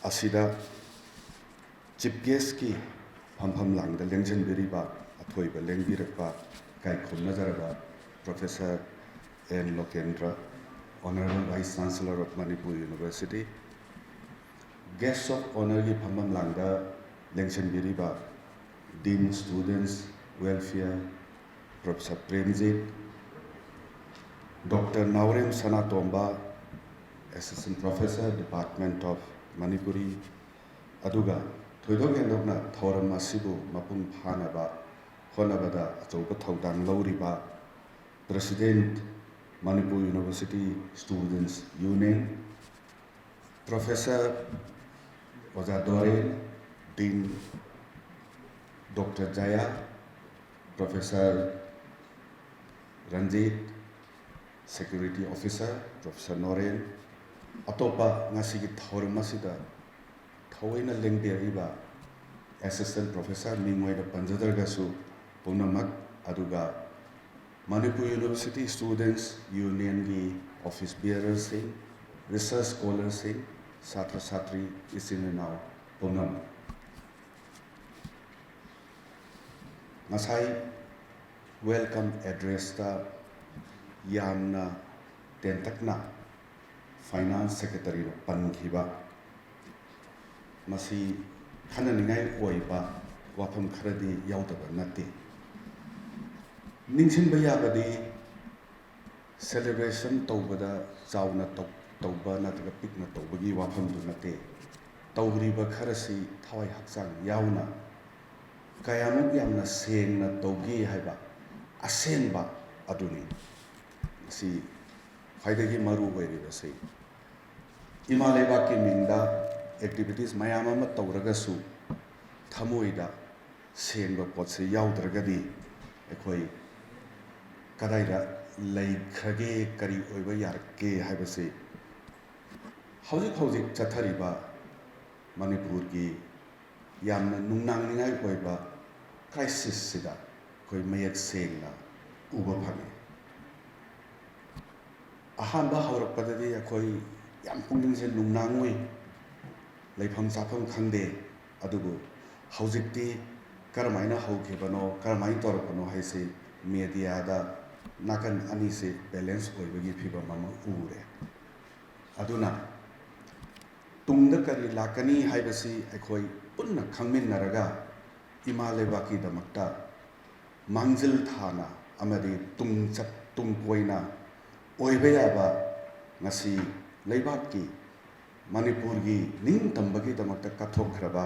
ꯑꯁꯤꯗ Chief Guestꯀꯤ ꯐꯝꯐꯝ ꯂꯥꯡꯗ ꯂꯦꯡꯁꯤꯟꯕꯤꯔꯤꯕ, ꯑꯊꯣꯏꯕ ꯂꯦꯡꯕꯤꯔꯛꯄ ꯏꯀꯥꯏ ꯈꯨꯝꯅꯖꯔꯕ Professor N Lokendra, Honorable Vice Chancellor of Manipur University, Guest of Honorꯒꯤ ꯐꯝꯐꯝ ꯂꯥꯡꯗ ꯂꯦꯡꯁꯤꯟꯕꯤꯔꯤꯕ Dean Students Welfare Professor Premjit, Doctor Naorem Sanatomba, Assistant Professor, Department of Manipuri, ꯑꯗꯨꯒ ꯊꯣꯏꯗꯣꯛ ꯍꯦꯟꯗꯣꯛꯅ ꯊꯧꯔꯝ ꯑꯁꯤꯕꯨ ꯃꯄꯨꯡ ꯐꯥꯅꯕ ꯍꯣꯠꯅꯕꯗ ꯑꯆꯧꯕ ꯊꯧꯗꯥꯡ ꯂꯧꯔꯤꯕ President, Manipur University Students Union, Professor ꯑꯣꯖꯥ ꯗꯣꯔꯦꯟ, Dean Doctor ꯖꯌꯥ, Professor Ranjit, Security Officer Professor Noren, ꯑꯇꯣꯞꯄ ꯉꯁꯤꯒꯤ ꯊꯧꯔꯝ ꯑꯁꯤꯗ ꯊꯑꯣꯏꯅ ꯂꯦꯡꯕꯤꯔꯛꯏꯕ Assistant Professor, ꯃꯤꯡ ꯑꯣꯏꯅ ꯄꯟꯖꯗ꯭ꯔꯒꯁꯨ, ꯄꯨꯝꯅꯃꯛ, ꯑꯗꯨꯒ Manipur University Students Unionꯒꯤ office bearerꯁꯤꯡ, research scholarꯁꯤꯡ, ꯁꯥꯇ꯭ꯔ ꯁꯥꯇ꯭ꯔꯤ, ꯏꯆꯤꯟ ꯏꯅꯥꯎ ꯄꯨꯝꯅꯃꯛ, ꯉꯁꯥꯏ welcome addressꯇ ꯌꯥꯝꯅ ꯇꯦꯟꯇꯛꯅ Finance Secretaryꯅ ꯄꯟꯈꯤꯕ, ꯃꯁꯤ ꯈꯟꯅꯅꯤꯡꯉꯥꯏ ꯑꯣꯏꯕ ꯋꯥꯐꯝ ꯈꯔꯗꯤ ꯌꯥꯎꯗꯕ ꯅꯠꯇꯦ꯫ ꯅꯤꯡꯁꯤꯡꯕ ꯌꯥꯕꯗꯤ, celebration ꯇꯧꯕꯗ ꯆꯥꯎꯅ ꯇꯧ-, ꯇꯧꯕ ꯅꯠꯇ꯭ꯔꯒ ꯄꯤꯛꯅ ꯇꯧꯕꯒꯤ ꯋꯥꯐꯝꯗꯨ ꯅꯠꯇꯦ꯫ ꯇꯧꯔꯤꯕ ꯈꯔꯁꯤ ꯊꯋꯥꯏ ꯍꯛꯆꯥꯡ ꯌꯥꯎꯅ ꯀꯌꯥꯃꯨꯛ ꯌꯥꯝꯅ ꯁꯦꯡꯅ ꯇꯧꯒꯦ ꯍꯥꯏꯕ ꯑꯁꯦꯡꯕ ꯑꯗꯨꯅꯤ꯫ ꯃꯁꯤ ꯈ꯭ꯋꯥꯏꯗꯒꯤ ꯃꯔꯨ ꯑꯣꯏꯔꯤꯕꯁꯤ꯫ ꯏꯃꯥ ꯂꯩꯕꯥꯛꯀꯤ ꯃꯤꯡꯗ activities ꯃꯌꯥꯝ ꯑꯃ ꯇꯧꯔꯒꯁꯨ ꯊꯃꯣꯏꯗ ꯁꯦꯡꯕ ꯄꯣꯠꯁꯤ ꯌꯥꯎꯗ꯭ꯔꯒꯗꯤ ꯑꯩꯈꯣꯏ ꯀꯗꯥꯏꯗ ꯂꯩꯈ꯭ꯔꯒꯦ, ꯀꯔꯤ ꯑꯣꯏꯕ ꯌꯥꯔꯛꯀꯦ ꯍꯥꯏꯕꯁꯤ ꯍꯧꯖꯤꯛ ꯍꯧꯖꯤꯛ ꯆꯠꯊꯔꯤꯕ ꯃꯅꯤꯄꯨꯔꯒꯤ ꯌꯥꯝꯅ ꯅꯨꯡꯅꯥꯡꯅꯤꯡꯉꯥꯏ ꯑꯣꯏꯕ crisisꯁꯤꯗ ꯑꯩꯈꯣꯏ ꯃꯌꯦꯛ ꯁꯦꯡꯅ ꯎꯕ ꯐꯪꯉꯤ꯫ ꯑꯍꯥꯟꯕ ꯍꯧꯔꯛꯄꯗꯗꯤ ꯑꯩꯈꯣꯏ ꯌꯥꯝ ꯄꯨꯛꯅꯤꯡꯁꯦ ꯅꯨꯡꯅꯥꯡ ꯑꯣꯏ, ꯂꯩꯐꯝ ꯆꯥꯐꯝ ꯈꯪꯗꯦ꯫ ꯑꯗꯨꯕꯨ ꯍꯧꯖꯤꯛꯇꯤ ꯀꯔꯝꯍꯥꯏꯅ ꯍꯧꯈꯤꯕꯅꯣ, ꯀꯔꯝꯍꯥꯏꯅ ꯇꯧꯔꯛꯄꯅꯣ ꯍꯥꯏꯁꯤ mediaꯗ ꯅꯥꯀꯟ ꯑꯅꯤꯁꯤ balance ꯑꯣꯏꯕꯒꯤ ꯐꯤꯕꯝ ꯑꯃ ꯎꯔꯦ꯫ ꯑꯗꯨꯅ ꯇꯨꯡꯗ ꯀꯔꯤ ꯂꯥꯛꯀꯅꯤ ꯍꯥꯏꯕꯁꯤ ꯑꯩꯈꯣꯏ ꯄꯨꯟꯅ ꯈꯪꯃꯤꯟꯅꯔꯒ ꯏꯃꯥ ꯂꯩꯕꯥꯛꯀꯤꯗꯃꯛꯇ ꯃꯥꯡꯖꯤꯜ ꯊꯥꯅ ꯑꯃꯗꯤ ꯇꯨꯡ ꯆꯠ-, ꯇꯨꯡ ꯀꯣꯏꯅ ꯑꯣꯏꯕ ꯌꯥꯕ ꯉꯁꯤ ꯂꯩꯕꯥꯛꯀꯤ ꯃꯅꯤꯄꯨꯔꯒꯤ ꯅꯤꯡꯇꯝꯕꯒꯤꯗꯃꯛꯇ ꯀꯠꯊꯣꯛꯈ꯭ꯔꯕ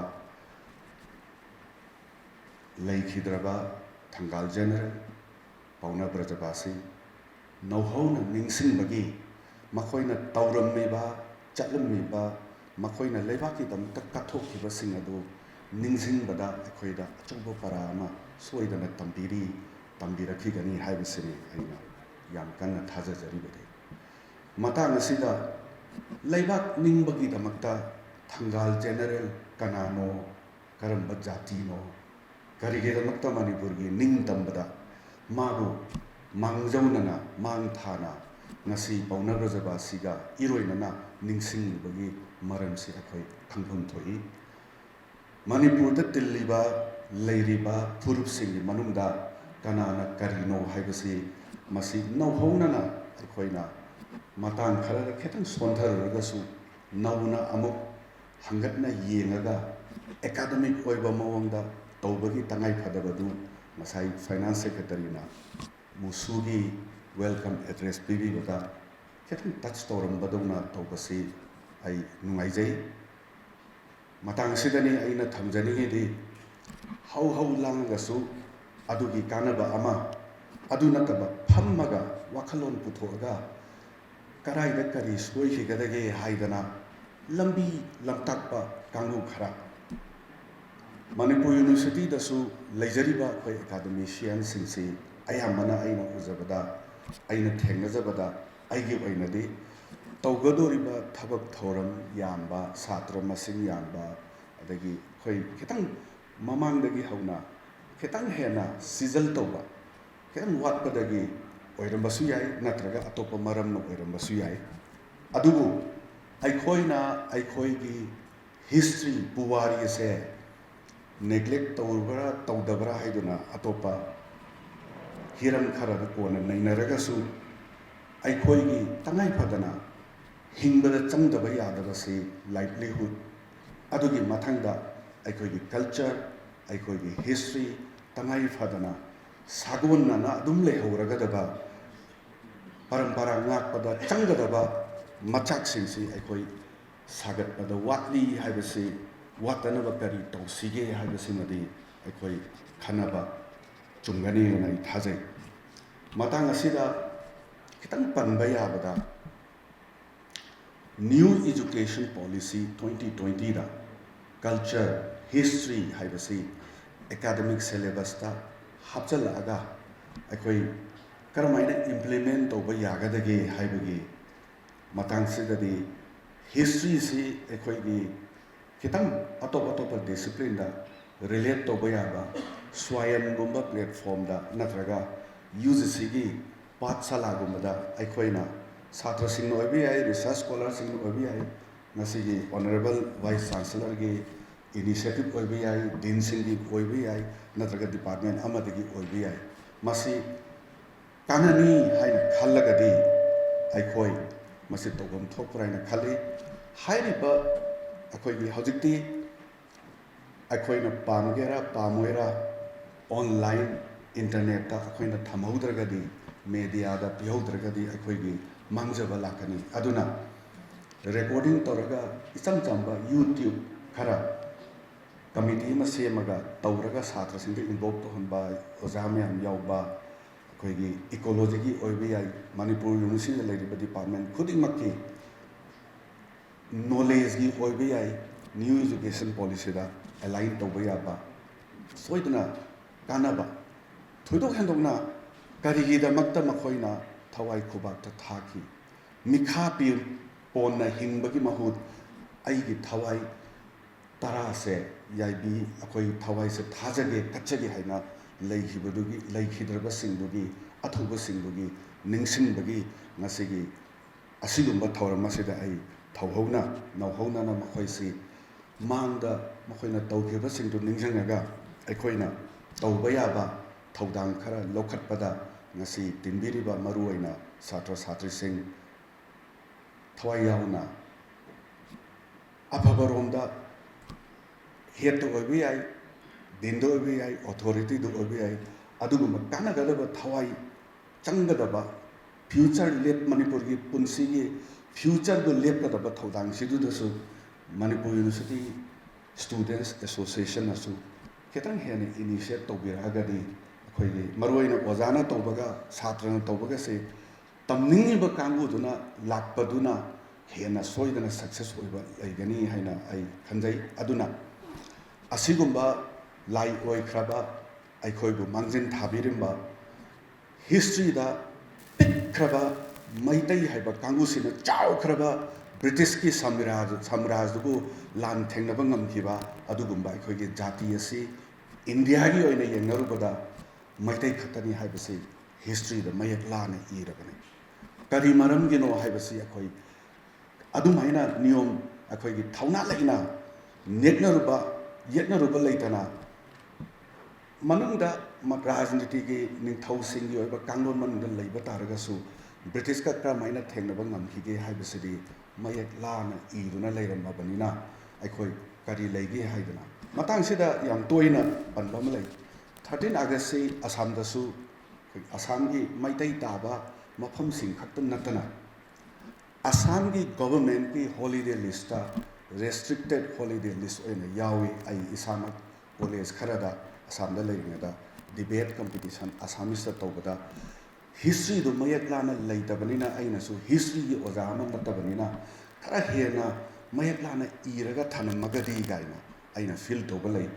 ꯂꯩꯈꯤꯗ꯭ꯔꯕ ꯊꯪꯒꯥꯜ ꯖꯦꯅꯔꯦꯜ ꯄꯥꯎꯅ ꯕ꯭ꯔꯖꯕꯥꯁꯤ ꯅꯧꯍꯧꯅ ꯅꯤꯡꯁꯤꯡꯕꯒꯤ, ꯃꯈꯣꯏꯅ ꯇꯧꯔꯝꯃꯤꯕ, ꯆꯠꯂꯝꯃꯤꯕ, ꯃꯈꯣꯏꯅ ꯂꯩꯕꯥꯛꯀꯤꯗꯃꯛꯇ ꯀꯠꯊꯣꯛꯈꯤꯕꯁꯤꯡ ꯑꯗꯨ ꯅꯤꯡꯁꯤꯡꯕꯗ ꯑꯩꯈꯣꯏꯗ ꯑꯆꯧꯕ ꯄꯔꯥ ꯑꯃ ꯁꯣꯏꯗꯅ ꯇꯝꯕꯤꯔꯤ, ꯇꯝꯕꯤꯔꯛꯈꯤꯒꯅꯤ ꯍꯥꯏꯕꯁꯤꯅꯤ ꯑꯩꯅ ꯌꯥꯝ ꯀꯟꯅ ꯊꯥꯖꯖꯔꯤꯕꯗꯤ꯫ ꯃꯇꯥꯡ ꯑꯁꯤꯗ ꯂꯩꯕꯥꯛ ꯅꯤꯡꯕꯒꯤꯗꯃꯛꯇ ꯊꯪꯒꯥꯜ ꯖꯦꯅꯔꯦꯜ ꯀꯅꯥꯅꯣ, ꯀꯔꯝꯕ ꯖꯥꯇꯤꯅꯣ, ꯀꯔꯤꯒꯤꯗꯃꯛꯇ ꯃꯅꯤꯄꯨꯔꯒꯤ ꯅꯤꯡꯇꯝꯕꯗ ꯃꯥꯕꯨ ꯃꯥꯡꯖꯧꯅꯅ, ꯃꯥꯡ ꯊꯥꯅ ꯉꯁꯤ ꯄꯥꯎꯅ ꯕ꯭ꯔꯖꯕꯥꯁꯤꯒ ꯏꯔꯣꯏꯅꯅ ꯅꯤꯡꯁꯤꯡꯂꯤꯕꯒꯤ ꯃꯔꯝꯁꯤ ꯑꯩꯈꯣꯏ ꯈꯪꯐꯝ ꯊꯣꯛꯏ꯫ ꯃꯅꯤꯄꯨꯔꯗ ꯇꯤꯜꯂꯤꯕ, ꯂꯩꯔꯤꯕ ꯐꯨꯔꯨꯞꯁꯤꯡꯒꯤ ꯃꯅꯨꯡꯗ ꯀꯅꯥꯅ ꯀꯔꯤꯅꯣ ꯍꯥꯏꯕꯁꯤ ꯃꯁꯤ ꯅꯧꯍꯧꯅꯅ ꯑꯩꯈꯣꯏꯅ ꯃꯇꯥꯡ ꯈꯔꯗ ꯈꯤꯇꯪ ꯁꯣꯟꯊꯔꯨꯔꯒꯁꯨ ꯅꯧꯅ ꯑꯃꯨꯛ ꯍꯪꯒꯠꯅ ꯌꯦꯡꯉꯒ academic ꯑꯣꯏꯕ ꯃꯑꯣꯡꯗ ꯇꯧꯕꯒꯤ ꯇꯉꯥꯏ ꯐꯗꯕꯗꯨ ꯉꯁꯥꯏ Finance Secretaryꯅ ꯃꯨꯁꯨꯒꯤ welcome address ꯄꯤꯕꯤꯕꯗ ꯈꯤꯇꯪ touch ꯇꯧꯔꯝꯕꯗꯧꯅ ꯇꯧꯕꯁꯤ ꯑꯩ ꯅꯨꯡꯉꯥꯏꯖꯩ꯫ ꯃꯇꯥꯡ ꯑꯁꯤꯗꯅꯤ ꯑꯩꯅ ꯊꯝꯖꯅꯤꯡꯉꯤꯗꯤ, ꯍꯧ ꯍꯧ ꯂꯥꯡꯉꯒꯁꯨ ꯑꯗꯨꯒꯤ ꯀꯥꯟꯅꯕ ꯑꯃ, ꯑꯗꯨ ꯅꯠꯇꯕ ꯐꯝꯃꯒ ꯋꯥꯈꯜꯂꯣꯟ ꯄꯨꯊꯣꯛꯑꯒ ꯀꯗꯥꯏꯗ ꯀꯔꯤ ꯁꯣꯏꯈꯤꯒꯗꯒꯦ ꯍꯥꯏꯗꯅ ꯂꯝꯕꯤ ꯂꯝꯇꯥꯛꯄ ꯀꯥꯡꯕꯨ ꯈꯔ꯫ ꯃꯅꯤꯄꯨꯔ Universityꯗꯁꯨ ꯂꯩꯖꯔꯤꯕ ꯑꯩꯈꯣꯏ academicianꯁꯤꯡꯁꯤ ꯑꯌꯥꯝꯕꯅ ꯑꯩꯅ ꯎꯖꯕꯗ, ꯑꯩꯅ ꯊꯦꯡꯅꯖꯕꯗ, ꯑꯩꯒꯤ ꯑꯣꯏꯅꯗꯤ ꯇꯧꯒꯗꯧꯔꯤꯕ ꯊꯕꯛ ꯊꯧꯔꯝ ꯌꯥꯝꯕ, ꯁꯥꯇ꯭ꯔ ꯃꯁꯤꯡ ꯌꯥꯝꯕ, ꯑꯗꯒꯤ ꯑꯩꯈꯣꯏ ꯈꯤꯇꯪ ꯃꯃꯥꯡꯗꯒꯤ ꯍꯧꯅ ꯈꯤꯇꯪ ꯍꯦꯟꯅ ꯁꯤꯖꯜ ꯇꯧꯕ, ꯈꯤꯇꯪ ꯋꯥꯠꯄꯗꯒꯤ ꯑꯣꯏꯔꯝꯕꯁꯨ ꯌꯥꯏ, ꯅꯠꯇ꯭ꯔꯒ ꯑꯇꯣꯞꯄ ꯃꯔꯝꯅ ꯑꯣꯏꯔꯝꯕꯁꯨ ꯌꯥꯏ꯫ ꯑꯗꯨꯕꯨ ꯑꯩꯈꯣꯏꯅ ꯑꯩꯈꯣꯏꯒꯤ history, ꯄꯨꯋꯥꯔꯤ ꯑꯁꯦ neglect ꯇꯧꯔꯨꯕ꯭ꯔꯥ ꯇꯧꯗꯕ꯭ꯔꯥ ꯍꯥꯏꯗꯨꯅ ꯑꯇꯣꯞꯄ ꯍꯤꯔꯝ ꯈꯔꯗ ꯀꯣꯟꯅ ꯅꯩꯅꯔꯒꯁꯨ, ꯑꯩꯈꯣꯏꯒꯤ ꯇꯉꯥꯏ ꯐꯗꯅ ꯍꯤꯡꯕꯗ ꯆꯪꯗꯕ ꯌꯥꯗꯕꯁꯤ livelihood, ꯑꯗꯨꯒꯤ ꯃꯊꯪꯗ ꯑꯩꯈꯣꯏꯒꯤ culture, ꯑꯩꯈꯣꯏꯒꯤ history, ꯇꯉꯥꯏ ꯐꯗꯅ ꯁꯥꯒꯣꯟꯅꯅ ꯑꯗꯨꯝ ꯂꯩꯍꯧꯔꯒꯗꯕ, ꯄꯔꯝꯄꯔꯥ ꯉꯥꯛꯄꯗ ꯆꯪꯒꯗꯕ ꯃꯆꯥꯛꯁꯤꯡꯁꯤ ꯑꯩꯈꯣꯏ ꯁꯥꯒꯠꯄꯗ ꯋꯥꯠꯂꯤ ꯍꯥꯏꯕꯁꯤ, ꯋꯥꯠꯇꯅꯕ ꯀꯔꯤ ꯇꯧꯁꯤꯒꯦ ꯍꯥꯏꯕꯁꯤꯃꯗꯤ ꯑꯩꯈꯣꯏ ꯈꯟꯅꯕ ꯆꯨꯝꯒꯅꯤꯅ ꯑꯩ ꯊꯥꯖꯩ꯫ ꯃꯇꯥꯡ ꯑꯁꯤꯗ ꯈꯤꯇꯪ ꯄꯟꯕ ꯌꯥꯕꯗ, New Education Policy twenty twenty ꯗ culture, history ꯍꯥꯏꯕꯁꯤ academic syllabus ꯇ ꯍꯥꯞꯆꯤꯜꯂꯛꯑꯒ ꯑꯩꯈꯣꯏ ꯀꯔꯝꯍꯥꯏꯅ implement ꯇꯧꯕ ꯌꯥꯒꯗꯒꯦ ꯍꯥꯏꯕꯒꯤ ꯃꯇꯥꯡꯁꯤꯗꯗꯤ, history ꯁꯤ ꯑꯩꯈꯣꯏꯒꯤ ꯈꯤꯇꯪ ꯑꯇꯣꯞ ꯑꯇꯣꯞꯄ discipline ꯗ relate ꯇꯧꯕ ꯌꯥꯕ, ꯁ꯭ꯋꯥꯌꯝꯒꯨꯝꯕ platform ꯗ ꯅꯠꯇ꯭ꯔꯒ U G C ꯒꯤ ꯄꯥꯊꯁꯥꯂꯥꯒꯨꯝꯕꯗ ꯑꯩꯈꯣꯏꯅ ꯁꯥꯇ꯭ꯔꯁꯤꯡꯅ ꯑꯣꯏꯕ ꯌꯥꯏ, research scholar ꯁꯤꯡꯅ ꯑꯣꯏꯕ ꯌꯥꯏ, ꯉꯁꯤꯒꯤ Honourable Vice Chancellor ꯒꯤ initiative ꯑꯣꯏꯕ ꯌꯥꯏ, dean ꯁꯤꯡꯒꯤ ꯑꯣꯏꯕ ꯌꯥꯏ, ꯅꯠꯇ꯭ꯔꯒ department ꯑꯃꯗꯒꯤ ꯑꯣꯏꯕ ꯌꯥꯏ, ꯃꯁꯤ ꯀꯥꯟꯅꯅꯤ ꯍꯥꯏꯅ ꯈꯜꯂꯒꯗꯤ ꯑꯩꯈꯣꯏ ꯃꯁꯤ ꯇꯧꯐꯝ ꯊꯣꯛꯄ꯭ꯔꯥ ꯍꯥꯏꯅ ꯈꯜꯂꯤ꯫ ꯍꯥꯏꯔꯤꯕ ꯑꯩꯈꯣꯏꯒꯤ ꯍꯧꯖꯤꯛꯇꯤ ꯑꯩꯈꯣꯏꯅ ꯄꯥꯝꯒꯦꯔꯥ ꯄꯥꯝꯃꯣꯏꯔꯥ online internet ꯇ ꯑꯩꯈꯣꯏꯅ ꯊꯝꯍꯧꯗ꯭ꯔꯒꯗꯤ, media ꯗ ꯄꯤꯍꯧꯗ꯭ꯔꯒꯗꯤ ꯑꯩꯈꯣꯏꯒꯤ ꯃꯥꯡꯖꯕ ꯂꯥꯛꯀꯅꯤ꯫ ꯑꯗꯨꯅ recording ꯇꯧꯔꯒ ꯏꯆꯝ ꯆꯝꯕ YouTube ꯈꯔ committee ꯑꯃ ꯁꯦꯝꯃꯒ ꯇꯧꯔꯒ ꯁꯥꯇ꯭ꯔꯁꯤꯡꯗ involve ꯇꯧꯍꯟꯕ, ꯑꯣꯖꯥ ꯃꯌꯥꯝ ꯌꯥꯎꯕ, ꯑꯩꯈꯣꯏꯒꯤ ecology ꯒꯤ ꯑꯣꯏꯕ ꯌꯥꯏ, ꯃꯅꯤꯄꯨꯔ university ꯗ ꯂꯩꯔꯤꯕ department ꯈꯨꯗꯤꯡꯃꯛꯀꯤ knowledge ꯀꯤ ꯑꯣꯏꯕ ꯌꯥꯏ, New Education Policy ꯗ align ꯇꯧꯕ ꯌꯥꯕ, ꯁꯣꯏꯗꯅ ꯀꯥꯟꯅꯕ꯫ ꯊꯣꯏꯗꯣꯛ ꯍꯦꯟꯗꯣꯛꯅ ꯀꯔꯤꯒꯤꯗꯃꯛꯇ ꯃꯈꯣꯏꯅ ꯊꯋꯥꯏ ꯈꯨꯕꯥꯛꯇ ꯊꯥꯈꯤ? ꯃꯤꯈꯥ ꯄꯤ-, ꯄꯣꯟꯅ ꯍꯤꯡꯕꯒꯤ ꯃꯍꯨꯠ ꯑꯩꯒꯤ ꯊꯋꯥꯏ ꯇꯔꯥꯁꯦ ꯌꯥꯏꯕꯤ, ꯑꯩꯈꯣꯏ ꯊꯋꯥꯏꯁꯦ ꯊꯥꯖꯒꯦ, ꯀꯠꯆꯒꯦ ꯍꯥꯏꯅ ꯂꯩꯈꯤꯕꯗꯨꯒꯤ, ꯂꯩꯈꯤꯗ꯭ꯔꯕꯁꯤꯡꯗꯨꯒꯤ, ꯑꯊꯨꯕꯁꯤꯡꯗꯨꯒꯤ ꯅꯤꯡꯁꯤꯡꯕꯒꯤ ꯉꯁꯤꯒꯤ ꯑꯁꯤꯒꯨꯝꯕ ꯊꯧꯔꯝ ꯑꯁꯤꯗ ꯑꯩ ꯊꯧꯍꯧꯅ, ꯅꯧꯍꯧꯅꯅ ꯃꯈꯣꯏꯁꯤ ꯃꯥꯡꯗ ꯃꯈꯣꯏꯅ ꯇꯧꯈꯤꯕꯁꯤꯡꯗꯨ ꯅꯤꯡꯁꯤꯡꯉꯒ ꯑꯩꯈꯣꯏꯅ ꯇꯧꯕ ꯌꯥꯕ ꯊꯧꯗꯥꯡ ꯈꯔ ꯂꯧꯈꯠꯄꯗ ꯉꯁꯤ ꯇꯤꯟꯕꯤꯔꯤꯕ ꯃꯔꯨꯑꯣꯏꯅ ꯁꯥꯇ꯭ꯔ ꯁꯥꯇ꯭ꯔꯤꯁꯤꯡ ꯊꯋꯥꯏ ꯌꯥꯎꯅ ꯑꯐꯕꯔꯣꯝꯗ headꯇ ꯑꯣꯏꯕ ꯌꯥꯏ, deanꯗ ꯑꯣꯏꯕ ꯌꯥꯏ, authorityꯗ ꯑꯣꯏꯕ ꯌꯥꯏ, ꯑꯗꯨꯒꯨꯝꯕ ꯀꯥꯟꯅꯒꯗꯕ ꯊꯋꯥꯏ ꯆꯪꯒꯗꯕ future ꯂꯦꯞ-, ꯃꯅꯤꯄꯨꯔꯒꯤ ꯄꯨꯟꯁꯤꯒꯤ futureꯗꯨ ꯂꯦꯞꯀꯗꯕ ꯊꯧꯗꯥꯡꯁꯤꯗꯨꯗꯁꯨ Manipur University Students Associationꯅꯁꯨ ꯈꯤꯇꯪ ꯍꯦꯟꯅ initiate ꯇꯧꯕꯤꯔꯛꯑꯒꯗꯤ ꯑꯩꯈꯣꯏꯒꯤ ꯃꯔꯨꯑꯣꯏꯅ ꯑꯣꯖꯥꯅ ꯇꯧꯕꯒ ꯁꯥꯇ꯭ꯔꯅ ꯇꯧꯕꯒꯁꯦ ꯇꯝꯅꯤꯡꯉꯤꯕ ꯀꯥꯡꯕꯨꯗꯨꯅ ꯂꯥꯛꯄꯗꯨꯅ ꯍꯦꯟꯅ ꯁꯣꯏꯗꯅ success ꯑꯣꯏꯕ ꯂꯩꯒꯅꯤ ꯍꯥꯏꯅ ꯑꯩ ꯈꯟꯖꯩ꯫ ꯑꯗꯨꯅ ꯑꯁꯤꯒꯨꯝꯕ ꯂꯥꯏ ꯑꯣꯏꯈ꯭ꯔꯕ ꯑꯩꯈꯣꯏꯕꯨ ꯃꯥꯡꯖꯤꯟ ꯊꯥꯕꯤꯔꯝꯕ historyꯗ ꯄꯤꯛꯈ꯭ꯔꯕ ꯃꯩꯇꯩ ꯍꯥꯏꯕ ꯀꯥꯡꯕꯨꯁꯤꯅ ꯆꯥꯎꯈ꯭ꯔꯕ ꯕ꯭ꯔꯤꯇꯤꯁꯀꯤ ꯁꯥꯝꯔꯥꯖ-, ꯁꯥꯝꯔꯥꯖꯗꯨꯕꯨ ꯂꯥꯟ ꯊꯦꯡꯅꯕ ꯉꯝꯈꯤꯕ ꯑꯗꯨꯒꯨꯝꯕ ꯑꯩꯈꯣꯏꯒꯤ ꯖꯥꯇꯤ ꯑꯁꯤ ꯏꯟꯗꯤꯌꯥꯒꯤ ꯑꯣꯏꯅ ꯌꯦꯡꯅꯔꯨꯕꯗ ꯃꯩꯇꯩ ꯈꯛꯇꯅꯤ ꯍꯥꯏꯕꯁꯤ historyꯗ ꯃꯌꯦꯛ ꯂꯥꯅ ꯏꯔꯕꯅꯤ꯫ ꯀꯔꯤ ꯃꯔꯝꯒꯤꯅꯣ ꯍꯥꯏꯕꯁꯤ ꯑꯩꯈꯣꯏ ꯑꯗꯨꯝꯍꯥꯏꯅ ꯅꯤꯌꯣꯝ ꯑꯩꯈꯣꯏꯒꯤ ꯊꯧꯅꯥ ꯂꯩꯅ ꯅꯦꯛꯅꯔꯨꯕ ꯌꯦꯠꯅꯔꯨꯕ ꯂꯩꯇꯅ ꯃꯅꯨꯡꯗ ꯃ-, ꯔꯥꯖꯅꯤꯇꯤꯒꯤ ꯅꯤꯡꯊꯧꯁꯤꯡꯒꯤ ꯑꯣꯏꯕ ꯀꯥꯡꯂꯣꯟ ꯃꯅꯨꯡꯗ ꯂꯩꯕ ꯇꯥꯔꯒꯁꯨ ꯕ꯭ꯔꯤꯇꯤꯁꯀ ꯀꯔꯝꯍꯥꯏꯅ ꯊꯦꯡꯅꯕ ꯉꯝꯈꯤꯒꯦ ꯍꯥꯏꯕꯁꯤꯗꯤ ꯃꯌꯦꯛ ꯂꯥꯅ ꯏꯗꯨꯅ ꯂꯩꯔꯝꯃꯕꯅꯤꯅ ꯑꯩꯈꯣꯏ ꯀꯔꯤ ꯂꯩꯒꯦ ꯍꯥꯏꯗꯅ꯫ ꯃꯇꯥꯡꯁꯤꯗ ꯌꯥꯝ ꯇꯣꯏꯅ ꯄꯟꯕ ꯑꯃ ꯂꯩ꯫ Thirteen Augustꯁꯤ ꯑꯁꯥꯝꯗꯁꯨ, ꯑꯁꯥꯝꯒꯤ ꯃꯩꯇꯩ ꯇꯥꯕ ꯃꯐꯝꯁꯤꯡ ꯈꯛꯇ ꯅꯠꯇꯅ ꯑꯁꯥꯝꯒꯤ governmentꯀꯤ holiday listꯇ restricted holiday list ꯑꯣꯏꯅ ꯌꯥꯎꯏ꯫ ꯑꯩ ꯏꯁꯥꯃꯛ college ꯈꯔꯗ ꯑꯁꯥꯝꯗ ꯂꯩꯔꯤꯉꯩꯗ debate competition Assamese ꯇꯧꯕꯗ historyꯗꯨ ꯃꯌꯦꯛ ꯂꯥꯅ ꯂꯩꯇꯕꯅꯤꯅ ꯑꯩꯅꯁꯨ historyꯒꯤ ꯑꯣꯖꯥ ꯑꯃ ꯅꯠꯇꯕꯅꯤꯅ ꯈꯔ ꯍꯦꯟꯅ ꯃꯌꯦꯛ ꯂꯥꯅ ꯏꯔꯒ ꯊꯅꯝꯃꯒꯗꯤ ꯀꯥꯏꯅ ꯑꯩꯅ feel ꯇꯧꯕ ꯂꯩ꯫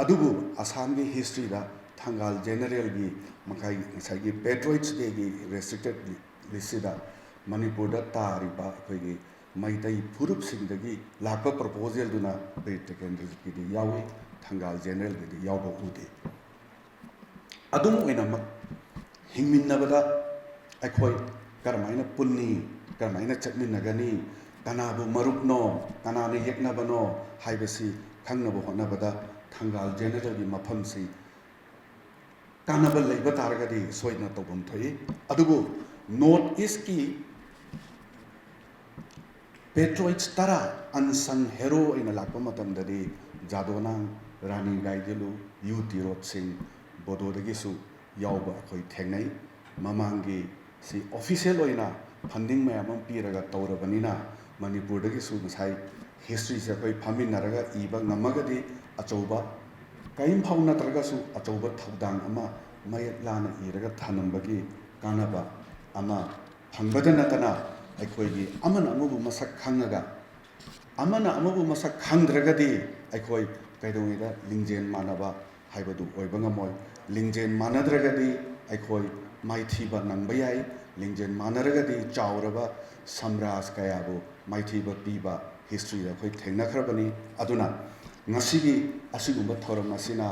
ꯑꯗꯨꯕꯨ ꯑꯁꯥꯝꯒꯤ historyꯗ ꯊꯪꯒꯥꯜ generalꯒꯤ ꯃꯈꯥꯏ ꯉꯁꯥꯏꯒꯤ Patriots Dayꯒꯤ restricted listꯁꯤꯗ ꯃꯅꯤꯄꯨꯔꯗ ꯇꯥꯔꯤꯕ ꯑꯩꯈꯣꯏꯒꯤ ꯃꯩꯇꯩ ꯐꯨꯔꯨꯞꯁꯤꯡꯗꯒꯤ ꯂꯥꯛꯄ proposalꯗꯨꯅ ꯕꯤꯔ ꯇꯤꯀꯦꯟꯗ꯭ꯔꯖꯤꯠꯀꯤꯗꯤ ꯌꯥꯎꯏ, ꯊꯪꯒꯥꯜ generalꯒꯤꯗꯤ ꯌꯥꯎꯕ ꯎꯗꯦ꯫ ꯑꯗꯨꯝ ꯑꯣꯏꯅꯃꯛ ꯍꯤꯡꯃꯤꯟꯅꯕꯗ ꯑꯩꯈꯣꯏ ꯀꯔꯝꯍꯥꯏꯅ ꯄꯨꯟꯅꯤ, ꯀꯔꯝꯍꯥꯏꯅ ꯆꯠꯃꯤꯟꯅꯒꯅꯤ, ꯀꯅꯥꯕꯨ ꯃꯔꯨꯞꯅꯣ, ꯀꯅꯥꯅ ꯌꯦꯛꯅꯕꯅꯣ ꯍꯥꯏꯕꯁꯤ ꯈꯪꯅꯕ ꯍꯣꯠꯅꯕꯗ ꯊꯪꯒꯥꯜ generalꯒꯤ ꯃꯐꯝꯁꯤ ꯀꯥꯟꯅꯕ ꯂꯩꯕ ꯇꯥꯔꯒꯗꯤ ꯁꯣꯏꯗꯅ ꯇꯧꯐꯝ ꯊꯣꯛꯏ꯫ ꯑꯗꯨꯕꯨ North East ꯀꯤ patriots ꯇꯔꯥ unsung hero ꯑꯣꯏꯅ ꯂꯥꯛꯄ ꯃꯇꯝꯗꯗꯤ ꯖꯥꯗꯣꯅꯥꯡ, ꯔꯥꯅꯤ ꯒꯥꯏꯗꯤꯟꯂꯤꯌꯨ, ꯌꯨ ꯇꯤꯔꯣꯠ ꯁꯤꯡ, ꯕꯣꯗꯣꯗꯒꯤꯁꯨ ꯌꯥꯎꯕ ꯑꯩꯈꯣꯏ ꯊꯦꯡꯅꯩ꯫ ꯃꯃꯥꯡꯒꯤ ꯁꯤ official ꯑꯣꯏꯅ funding ꯃꯌꯥꯝ ꯑꯃ ꯄꯤꯔꯒ ꯇꯧꯔꯕꯅꯤꯅ, ꯃꯅꯤꯄꯨꯔꯗꯒꯤꯁꯨ ꯉꯁꯥꯏ history ꯁꯦ ꯑꯩꯈꯣꯏ ꯐꯝꯃꯤꯟꯅꯔꯒ ꯏꯕ ꯉꯝꯃꯒꯗꯤ ꯑꯆꯧꯕ, ꯀꯔꯤꯝꯐꯥꯎ ꯅꯠꯇ꯭ꯔꯒꯁꯨ ꯑꯆꯧꯕ ꯊꯧꯗꯥꯡ ꯑꯃ ꯃꯌꯦꯛ ꯂꯥꯅ ꯏꯔꯒ ꯊꯝꯂꯝꯕꯒꯤ ꯀꯥꯟꯅꯕ ꯑꯃ ꯐꯪꯕꯗ ꯅꯠꯇꯅ, ꯑꯩꯈꯣꯏꯒꯤ ꯑꯃꯅ ꯑꯃꯕꯨ ꯃꯁꯛ ꯈꯪꯉꯒ ꯑꯃꯅ ꯑꯃꯕꯨ ꯃꯁꯛ ꯈꯪꯗ꯭ꯔꯒꯗꯤ ꯑꯩꯈꯣꯏ ꯀꯩꯗꯧꯉꯩꯗ ꯂꯤꯡꯖꯦꯜ ꯃꯥꯟꯅꯕ ꯍꯥꯏꯕꯗꯨ ꯑꯣꯏꯕ ꯉꯝꯃꯣꯏ꯫ ꯂꯤꯡꯖꯦꯜ ꯃꯥꯟꯅꯗ꯭ꯔꯒꯗꯤ ꯑꯩꯈꯣꯏ ꯃꯥꯏꯊꯤꯕ ꯅꯪꯕ ꯌꯥꯏ꯫ ꯂꯤꯡꯖꯦꯜ ꯃꯥꯟꯅꯔꯒꯗꯤ ꯆꯥꯎꯔꯕ ꯁꯝꯔꯥꯖ ꯀꯌꯥꯕꯨ ꯃꯥꯏꯊꯤꯕ ꯄꯤꯕ history ꯗ ꯑꯩꯈꯣꯏ ꯊꯦꯡꯅꯈ꯭ꯔꯕꯅꯤ꯫ ꯑꯗꯨꯅ ꯉꯁꯤꯒꯤ ꯑꯁꯤꯒꯨꯝꯕ ꯊꯧꯔꯝ ꯑꯁꯤꯅ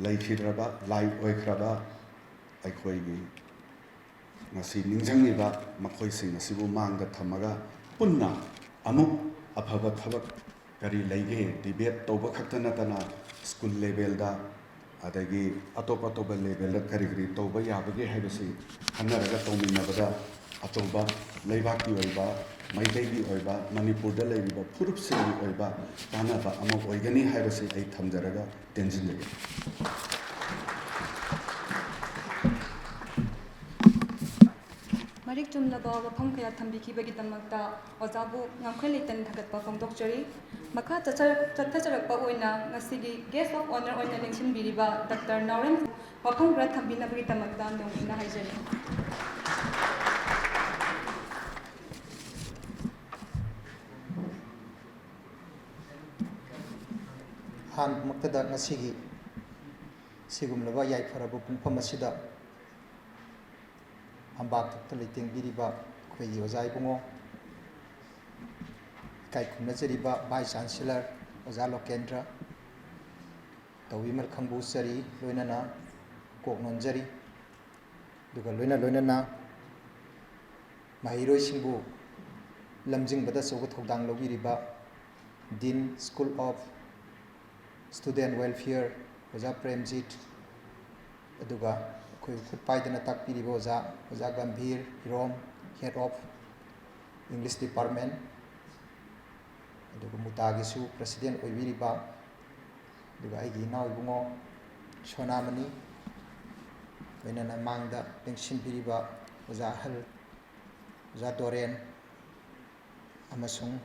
ꯂꯩꯈꯤꯗ꯭ꯔꯕ, ꯂꯥꯏ ꯑꯣꯏꯈ꯭ꯔꯕ ꯑꯩꯈꯣꯏꯒꯤ ꯉꯁꯤ ꯅꯤꯡꯁꯤꯡꯂꯤꯕ ꯃꯈꯣꯏꯁꯤꯡ ꯑꯁꯤꯕꯨ ꯃꯥꯡꯗ ꯊꯝꯃꯒ ꯄꯨꯟꯅ ꯑꯃꯨꯛ ꯑꯐꯕ ꯊꯕꯛ ꯀꯔꯤ ꯂꯩꯒꯦ debate ꯇꯧꯕ ꯈꯛꯇ ꯅꯠꯇꯅ school level ꯗ ꯑꯗꯒꯤ ꯑꯇꯣꯞ ꯑꯇꯣꯞꯄ level ꯗ ꯀꯔꯤ ꯀꯔꯤ ꯇꯧꯕ ꯌꯥꯕꯒꯦ ꯍꯥꯏꯕꯁꯤ ꯈꯟꯅꯔꯒ ꯇꯧꯃꯤꯟꯅꯕꯗ ꯑꯆꯧꯕ ꯂꯩꯕꯥꯛꯀꯤ ꯑꯣꯏꯕ, ꯃꯩꯇꯩꯒꯤ ꯑꯣꯏꯕ, ꯃꯅꯤꯄꯨꯔꯗ ꯂꯩꯔꯤꯕ ꯐꯨꯔꯨꯞꯁꯤꯡꯒꯤ ꯑꯣꯏꯕ ꯀꯥꯟꯅꯕ ꯑꯃ ꯑꯣꯏꯒꯅꯤ ꯍꯥꯏꯕꯁꯤ ꯑꯩ ꯊꯝꯖꯔꯒ ꯇꯦꯟꯁꯤꯟꯖꯒꯦ꯫ ꯃꯔꯤꯛ ꯆꯨꯝꯂꯕ ꯋꯥꯐꯝ ꯀꯌꯥ ꯊꯝꯕꯤꯈꯤꯕꯒꯤꯗꯃꯛꯇ ꯑꯣꯖꯥꯕꯨ ꯉꯝꯈꯩ ꯂꯩꯇꯅ ꯊꯥꯒꯠꯄ ꯐꯣꯡꯗꯣꯛꯆꯔꯤ꯫ ꯃꯈꯥ ꯆꯠꯊꯔꯛ-, ꯆꯠꯊꯖꯔꯛꯄ ꯑꯣꯏꯅ ꯉꯁꯤꯒꯤ guest of honour ꯑꯣꯏꯅ ꯂꯦꯡꯁꯤꯟꯕꯤꯔꯤꯕ ꯗꯥꯛꯇꯔ ꯅꯥꯎꯔꯦꯝ ꯋꯥꯐꯝ ꯈꯔ ꯊꯝꯕꯤꯅꯕꯒꯤꯗꯃꯛꯇ ꯅꯣꯡꯃꯤꯟꯅ ꯍꯥꯏꯖꯔꯤ꯫ ꯑꯍꯥꯟꯕꯃꯛꯇꯗ ꯉꯁꯤꯒꯤ ꯁꯤꯒꯨꯝꯂꯕ ꯌꯥꯏꯐꯔꯕ ꯄꯨꯡꯐꯝ ꯑꯁꯤꯗ ꯐꯝꯕꯥꯛ ꯊꯛꯇ ꯂꯩꯇꯦꯡꯕꯤꯔꯤꯕ ꯑꯩꯈꯣꯏꯒꯤ ꯑꯣꯖꯥ ꯏꯕꯨꯡꯉꯣ, ꯏꯀꯥꯏ ꯈꯨꯝꯅꯖꯔꯤꯕ Vice Chancellor ꯑꯣꯖꯥ ꯂꯣꯀꯦꯟꯗ꯭ꯔ, ꯇꯧꯕꯤꯃꯜ ꯈꯪꯕꯨ ꯆꯔꯤ ꯂꯣꯏꯅꯅ ꯀꯣꯛ ꯅꯣꯟꯖꯔꯤ꯫ ꯑꯗꯨꯒ ꯂꯣꯏꯅ ꯂꯣꯏꯅꯅ ꯃꯍꯩꯔꯣꯏꯁꯤꯡꯕꯨ ꯂꯝꯖꯤꯡꯕꯗ ꯑꯆꯧꯕ ꯊꯧꯗꯥꯡ ꯂꯧꯕꯤꯔꯤꯕ Dean School of Student Welfare ꯑꯣꯖꯥ ꯄ꯭ꯔꯦꯝꯖꯤꯠ, ꯑꯗꯨꯒ ꯑꯩꯈꯣꯏ ꯈꯨꯠ ꯄꯥꯏꯗꯅ ꯇꯥꯛꯄꯤꯔꯤꯕ ꯑꯣꯖꯥ, ꯑꯣꯖꯥ Gambhir ꯍꯤꯔꯣꯝ, Head of English Department, ꯑꯗꯨꯒ ꯃꯨꯇꯥꯒꯤꯁꯨ President ꯑꯣꯏꯕꯤꯔꯤꯕ, ꯑꯗꯨꯒ ꯑꯩꯒꯤ ꯏꯅꯥꯎ ꯏꯕꯨꯡꯉꯣ ꯁꯣꯅꯥꯃꯅꯤ, ꯂꯣꯏꯅꯅ ꯃꯥꯡꯗ ꯂꯦꯡꯁꯤꯟꯕꯤꯔꯤꯕ ꯑꯣꯖꯥ ꯑꯍꯜ, ꯑꯣꯖꯥ ꯗꯣꯔꯦꯟ, ꯑꯃꯁꯨꯡ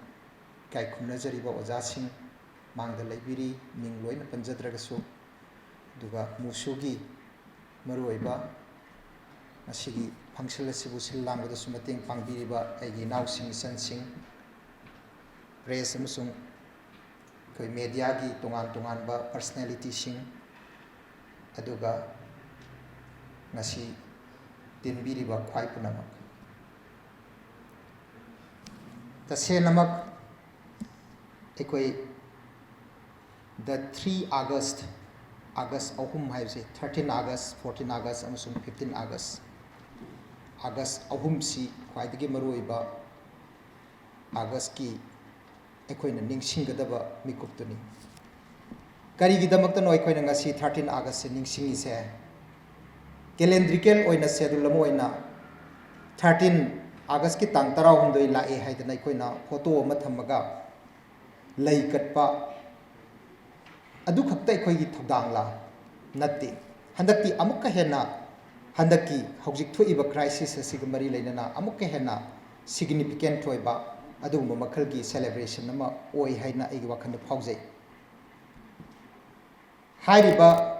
ꯏꯀꯥꯏ ꯈꯨꯝꯅꯖꯔꯤꯕ ꯑꯣꯖꯥꯁꯤꯡ ꯃꯥꯡꯗ ꯂꯩꯕꯤꯔꯤ, ꯃꯤꯡ ꯂꯣꯏꯅ ꯄꯟꯖꯗ꯭ꯔꯒꯁꯨ꯫ ꯑꯗꯨꯒ ꯃꯨꯁꯨꯒꯤ ꯃꯔꯨꯑꯣꯏꯕ ꯉꯁꯤꯒꯤ function ꯑꯁꯤꯕꯨ ꯁꯤꯜ ꯂꯥꯡꯕꯗꯁꯨ ꯃꯇꯦꯡ ꯄꯥꯡꯕꯤꯔꯤꯕ ꯑꯩꯒꯤ ꯏꯅꯥꯎꯁꯤꯡ, ꯏꯆꯟꯁꯤꯡ, press ꯑꯃꯁꯨꯡ ꯑꯩꯈꯣꯏ mediaꯒꯤ ꯇꯣꯉꯥꯟ ꯇꯣꯉꯥꯟꯕ personalityꯁꯤꯡ, ꯑꯗꯨꯒ ꯉꯁꯤ ꯇꯤꯟꯕꯤꯔꯤꯕ ꯈ꯭ꯋꯥꯏ ꯄꯨꯝꯅꯃꯛ꯫ ꯇꯁꯦꯡꯅꯃꯛ ꯑꯩꯈꯣꯏ the three August, August ꯑꯍꯨꯝ ꯍꯥꯏꯕꯁꯦ, thirteen August, fourteen August ꯑꯃꯁꯨꯡ fifteen August, August ꯑꯍꯨꯝꯁꯤ ꯈ꯭ꯋꯥꯏꯗꯒꯤ ꯃꯔꯨꯑꯣꯏꯕ Augustꯀꯤ ꯑꯩꯈꯣꯏꯅ ꯅꯤꯡꯁꯤꯡꯒꯗꯕ ꯃꯤꯀꯨꯞꯇꯨꯅꯤ꯫ ꯀꯔꯤꯒꯤꯗꯃꯛꯇꯅꯣ ꯑꯩꯈꯣꯏꯅ ꯉꯁꯤ thirteen Augustꯁꯦ ꯅꯤꯡꯁꯤꯡꯉꯤꯁꯦ? Calendrical ꯑꯣꯏꯅ schedule ꯑꯃ ꯑꯣꯏꯅ thirteen Augustꯀꯤ ꯇꯥꯡ ꯇꯔꯥꯍꯨꯝꯗꯣꯏ ꯂꯥꯛꯑꯦ ꯍꯥꯏꯗꯅ ꯑꯩꯈꯣꯏꯅ photo ꯑꯃ ꯊꯝꯃꯒ ꯂꯩ ꯀꯠꯄ ꯑꯗꯨ ꯈꯛꯇ ꯑꯩꯈꯣꯏꯒꯤ ꯊꯧꯗꯥꯡꯂꯥ? ꯅꯠꯇꯦ꯫ ꯍꯟꯗꯛꯇꯤ ꯑꯃꯨꯛꯀ ꯍꯦꯟꯅ, ꯍꯟꯗꯛꯀꯤ ꯍꯧꯖꯤꯛ ꯊꯣꯛꯏꯕ crisis ꯑꯁꯤꯒ ꯃꯔꯤ ꯂꯩꯅꯅ ꯑꯃꯨꯛꯀ ꯍꯦꯟꯅ significant ꯑꯣꯏꯕ ꯑꯗꯨꯒꯨꯝꯕ ꯃꯈꯜꯒꯤ celebration ꯑꯃ ꯑꯣꯏ ꯍꯥꯏꯅ ꯑꯩꯒꯤ ꯋꯥꯈꯜꯗ ꯐꯥꯎꯖꯩ꯫ ꯍꯥꯏꯔꯤꯕ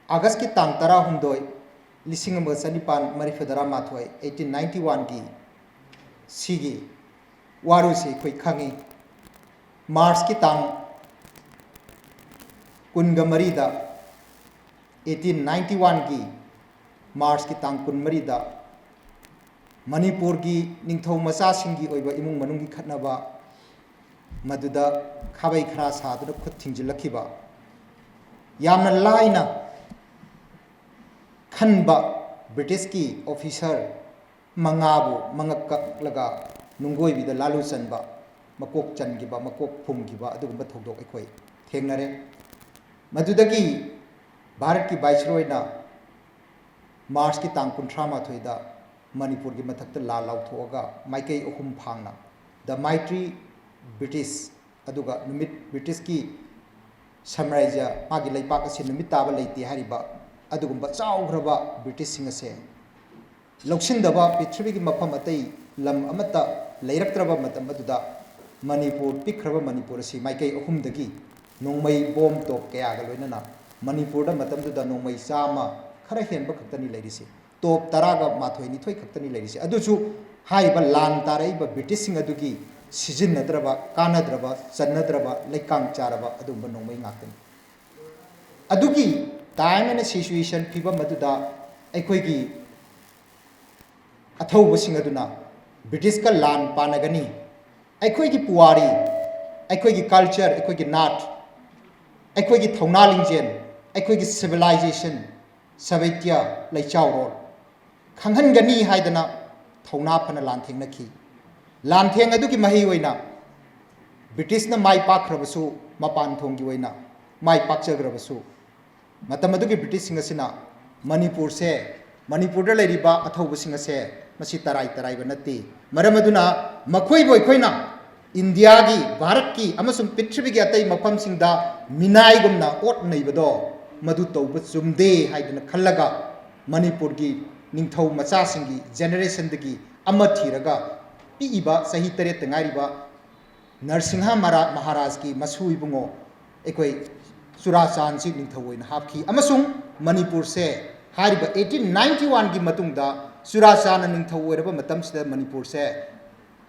Augustꯀꯤ ꯇꯥꯡ ꯇꯔꯥꯍꯨꯝꯗꯣꯏ, ꯂꯤꯁꯤꯡ ꯑꯃꯒ ꯆꯅꯤꯄꯥꯟ ꯃꯔꯤꯐꯨ ꯇꯔꯥ ꯃꯥꯊꯣꯏ, eighteen ninety oneꯒꯤ ꯁꯤꯒꯤ ꯋꯥꯔꯣꯜꯁꯤ ꯑꯩꯈꯣꯏ ꯈꯪꯉꯤ꯫ Marchꯀꯤ ꯇꯥꯡ ꯀꯨꯟꯒ ꯃꯔꯤꯗ, eighteen ninety oneꯒꯤ Marchꯀꯤ ꯇꯥꯡ ꯀꯨꯟꯃꯔꯤꯗ ꯃꯅꯤꯄꯨꯔꯒꯤ ꯅꯤꯡꯊꯧ ꯃꯆꯥꯁꯤꯡꯒꯤ ꯑꯣꯏꯕ ꯏꯃꯨꯡ ꯃꯅꯨꯡꯒꯤ ꯈꯠꯅꯕ, ꯃꯗꯨꯗ ꯈꯥꯕꯩ ꯈꯔꯥ ꯁꯥꯗꯨꯅ ꯈꯨꯠ ꯊꯤꯡꯖꯤꯜꯂꯛꯈꯤꯕ, ꯌꯥꯝꯅ ꯂꯥꯏꯅ ꯈꯟꯕ Britishꯀꯤ officer ꯃꯉꯥꯕꯨ ꯃꯉꯛ ꯀꯛꯂꯒ ꯅꯨꯡꯒꯣꯏꯕꯤꯗ ꯂꯥꯂꯨ ꯆꯟꯕ, ꯃꯀꯣꯛ ꯆꯟꯈꯤꯕ, ꯃꯀꯣꯛ ꯐꯨꯝꯈꯤꯕ ꯑꯗꯨꯒꯨꯝꯕ ꯊꯧꯗꯣꯛ ꯑꯩꯈꯣꯏ ꯊꯦꯡꯅꯔꯦ꯫ ꯃꯗꯨꯗꯒꯤ ꯚꯥꯔꯠꯀꯤ ꯚꯥꯏꯁꯔꯣꯏꯅ ꯃꯥꯔꯆꯀꯤ ꯇꯥꯡ ꯀꯨꯟꯊ꯭ꯔꯥ ꯃꯥꯊꯣꯏꯗ ꯃꯅꯤꯄꯨꯔꯒꯤ ꯃꯊꯛꯇ ꯂꯥꯟ ꯂꯥꯎꯊꯣꯛꯑꯒ ꯃꯥꯏꯀꯩ ꯑꯍꯨꯝ ꯐꯥꯡꯅ, the mighty British, ꯑꯗꯨꯒ ꯅꯨꯃꯤꯠ ꯕ꯭ꯔꯤꯇꯤꯁꯀꯤ ꯁꯥꯝꯔꯥꯖ꯭ꯌ, ꯃꯥꯒꯤ ꯂꯩꯄꯥꯛ ꯑꯁꯤ ꯅꯨꯃꯤꯠ ꯇꯥꯕ ꯂꯩꯇꯦ ꯍꯥꯏꯔꯤꯕ ꯑꯗꯨꯒꯨꯝꯕ ꯆꯥꯎꯈ꯭ꯔꯕ ꯕ꯭ꯔꯤꯇꯤꯁꯁꯤꯡ ꯑꯁꯦ ꯂꯧꯁꯤꯟꯗꯕ ꯄ꯭ꯔꯤꯊꯤꯕꯤꯒꯤ ꯃꯐꯝ ꯑꯇꯩ ꯂꯝ ꯑꯃꯠꯇ ꯂꯩꯔꯛꯇ꯭ꯔꯕ ꯃꯇꯝ ꯑꯗꯨꯗ, ꯃꯅꯤꯄꯨꯔ, ꯄꯤꯛꯈ꯭ꯔꯕ ꯃꯅꯤꯄꯨꯔ ꯑꯁꯤ ꯃꯥꯏꯀꯩ ꯑꯍꯨꯝꯗꯒꯤ ꯅꯣꯡꯃꯩ ꯕꯣꯝ ꯇꯣꯞ ꯀꯌꯥꯒ ꯂꯣꯏꯅꯅ ꯃꯅꯤꯄꯨꯔꯗ ꯃꯇꯝꯗꯨꯗ ꯅꯣꯡꯃꯩ ꯆꯥꯝꯃ ꯈꯔ ꯍꯦꯟꯕ ꯈꯛꯇꯅꯤ ꯂꯩꯔꯤꯁꯦ꯫ ꯇꯣꯞ ꯇꯔꯥꯒ ꯃꯥꯊꯣꯏ ꯅꯤꯊꯣꯏ ꯈꯛꯇꯅꯤ ꯂꯩꯔꯤꯁꯦ꯫ ꯑꯗꯨꯁꯨ ꯍꯥꯏꯔꯤꯕ ꯂꯥꯟ ꯇꯥꯔꯛꯏꯕ ꯕ꯭ꯔꯤꯇꯤꯁꯁꯤꯡ ꯑꯗꯨꯒꯤ ꯁꯤꯖꯤꯟꯅꯗ꯭ꯔꯕ, ꯀꯥꯟꯅꯗ꯭ꯔꯕ, ꯆꯟꯅꯗ꯭ꯔꯕ, ꯂꯩꯀꯥꯡ ꯆꯥꯔꯕ ꯑꯗꯨꯒꯨꯝꯕ ꯅꯣꯡꯃꯩ ꯉꯥꯛꯇꯅꯤ꯫ ꯑꯗꯨꯒꯤ time and situation, ꯐꯤꯕꯝ ꯑꯗꯨꯗ ꯑꯩꯈꯣꯏꯒꯤ ꯑꯊꯧꯕꯁꯤꯡ ꯑꯗꯨꯅ ꯕ꯭ꯔꯤꯇꯤꯁꯀ ꯂꯥꯟ ꯄꯥꯟꯅꯒꯅꯤ, ꯑꯩꯈꯣꯏꯒꯤ ꯄꯨꯋꯥꯔꯤ, ꯑꯩꯈꯣꯏꯒꯤ culture, ꯑꯩꯈꯣꯏꯒꯤ ꯅꯥꯠ, ꯑꯩꯈꯣꯏꯒꯤ ꯊꯧꯅꯥ ꯂꯤꯡꯖꯦꯜ, ꯑꯩꯈꯣꯏꯒꯤ civilization, ꯁꯥꯕꯤꯇ꯭ꯌ, ꯂꯩꯆꯥꯎꯔꯣꯜ ꯈꯪꯍꯟꯒꯅꯤ ꯍꯥꯏꯗꯅ ꯊꯧꯅꯥ ꯐꯅ ꯂꯥꯟꯊꯦꯡꯅꯈꯤ꯫ ꯂꯥꯟꯊꯦꯡ ꯑꯗꯨꯒꯤ ꯃꯍꯩ ꯑꯣꯏꯅ ꯕ꯭ꯔꯤꯇꯤꯁꯅ ꯃꯥꯏ ꯄꯥꯛꯈ꯭ꯔꯕꯁꯨ, ꯃꯄꯥꯟ ꯊꯣꯡꯒꯤ ꯑꯣꯏꯅ ꯃꯥꯏ ꯄꯥꯛꯆꯈ꯭ꯔꯕꯁꯨ, ꯃꯇꯝ ꯑꯗꯨꯒꯤ ꯕ꯭ꯔꯤꯇꯤꯁꯁꯤꯡ ꯑꯁꯤꯅ ꯃꯅꯤꯄꯨꯔꯁꯦ, ꯃꯅꯤꯄꯨꯔꯗ ꯂꯩꯔꯤꯕ ꯑꯊꯧꯕꯁꯤꯡ ꯑꯁꯦ ꯃꯁꯤ ꯇꯔꯥꯏ ꯇꯔꯥꯏꯕ ꯅꯠꯇꯦ꯫ ꯃꯔꯝ ꯑꯗꯨꯅ ꯃꯈꯣꯏꯕꯨ ꯑꯩꯈꯣꯏꯅ ꯏꯟꯗꯤꯌꯥꯒꯤ, ꯚꯥꯔꯠꯀꯤ ꯑꯃꯁꯨꯡ ꯄ꯭ꯔꯤꯊꯤꯕꯤꯒꯤ ꯑꯇꯩ ꯃꯐꯝꯁꯤꯡꯗ ꯃꯤꯅꯥꯏꯒꯨꯝꯅ ꯑꯣꯠ ꯅꯩꯕꯗꯣ ꯃꯗꯨ ꯇꯧꯕ ꯆꯨꯝꯗꯦ ꯍꯥꯏꯗꯅ ꯈꯜꯂꯒ, ꯃꯅꯤꯄꯨꯔꯒꯤ ꯅꯤꯡꯊꯧ ꯃꯆꯥꯁꯤꯡꯒꯤ generationꯗꯒꯤ ꯑꯃ ꯊꯤꯔꯒ, ꯄꯤꯛꯏꯕ ꯆꯍꯤ ꯇꯔꯦꯠꯇ ꯉꯥꯏꯔꯤꯕ ꯅꯔꯁꯤꯡꯍ ꯃꯔꯥ-, ꯃꯍꯥꯔꯥꯖꯀꯤ ꯃꯁꯨ ꯏꯕꯨꯡꯉꯣ ꯑꯩꯈꯣꯏ ꯆꯨꯔꯥꯆꯥꯟꯁꯤ ꯅꯤꯡꯊꯧ ꯑꯣꯏꯅ ꯍꯥꯞꯈꯤ꯫ ꯑꯃꯁꯨꯡ ꯃꯅꯤꯄꯨꯔꯁꯦ ꯍꯥꯏꯔꯤꯕ eighteen ninety oneꯒꯤ ꯃꯇꯨꯡꯗ ꯆꯨꯔꯥꯆꯥꯟꯅ ꯅꯤꯡꯊꯧ ꯑꯣꯏꯔꯕ ꯃꯇꯝꯁꯤꯗ ꯃꯅꯤꯄꯨꯔꯁꯦ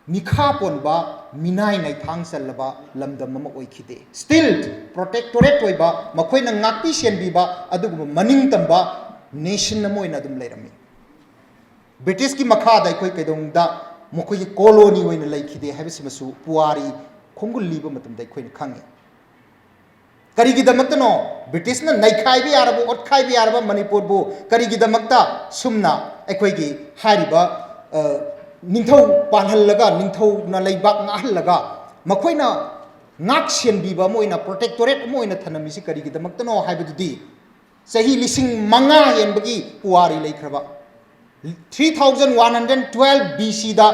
ꯃꯤꯈꯥ ꯄꯣꯟꯕ, ꯃꯤꯅꯥꯏ ꯅꯥꯏꯊꯥꯡ ꯆꯜꯂꯕ ꯂꯝꯗꯝ ꯑꯃ ꯑꯣꯏꯈꯤꯗꯦ꯫ Still protectorate ꯑꯣꯏꯕ, ꯃꯈꯣꯏꯅ ꯉꯥꯛꯄꯤ ꯁꯦꯟꯕꯤꯕ ꯑꯗꯨꯒꯨꯝꯕ ꯃꯅꯤꯡ ꯇꯝꯕ nation ꯑꯃ ꯑꯣꯏꯅ ꯑꯗꯨꯝ ꯂꯩꯔꯝꯃꯤ꯫ ꯕ꯭ꯔꯤꯇꯤꯁꯀꯤ ꯃꯈꯥꯗ ꯑꯩꯈꯣꯏ ꯀꯩꯗꯧꯅꯨꯡꯗ ꯃꯈꯣꯏꯒꯤ colony ꯑꯣꯏꯅ ꯂꯩꯈꯤꯗꯦ ꯍꯥꯏꯕꯁꯤꯃꯁꯨ ꯄꯨꯋꯥꯔꯤ ꯈꯣꯡꯒꯨꯜ ꯂꯤꯕ ꯃꯇꯝꯗ ꯑꯩꯈꯣꯏꯅ ꯈꯪꯉꯤ꯫ ꯀꯔꯤꯒꯤꯗꯃꯛꯇꯅꯣ ꯕ꯭ꯔꯤꯇꯤꯁꯅ ꯅꯩꯈꯥꯏꯕ ꯌꯥꯔꯕ, ꯑꯣꯠꯈꯥꯏꯕ ꯌꯥꯔꯕ ꯃꯅꯤꯄꯨꯔꯕꯨ ꯀꯔꯤꯒꯤꯗꯃꯛꯇ ꯁꯨꯝꯅ ꯑꯩꯈꯣꯏꯒꯤ ꯍꯥꯏꯔꯤꯕ, ꯑ, ꯅꯤꯡꯊꯧ ꯄꯥꯜꯍꯜꯂꯒ, ꯅꯤꯡꯊꯧꯅ ꯂꯩꯕꯥꯛ ꯉꯥꯛꯍꯜꯂꯒ, ꯃꯈꯣꯏꯅ ꯉꯥꯛ ꯁꯦꯟꯕꯤꯕ ꯑꯃ ꯑꯣꯏꯅ, protectorate ꯑꯃ ꯑꯣꯏꯅ ꯊꯝꯂꯝꯃꯤꯁꯤ ꯀꯔꯤꯒꯤꯗꯃꯛꯇꯅꯣ ꯍꯥꯏꯕꯗꯨꯗꯤ ꯆꯍꯤ ꯂꯤꯁꯤꯡ ꯃꯉꯥ ꯍꯦꯟꯕꯒꯤ ꯄꯨꯋꯥꯔꯤ ꯂꯩꯈ꯭ꯔꯕ, three thousand one hundred twelve B C ꯗ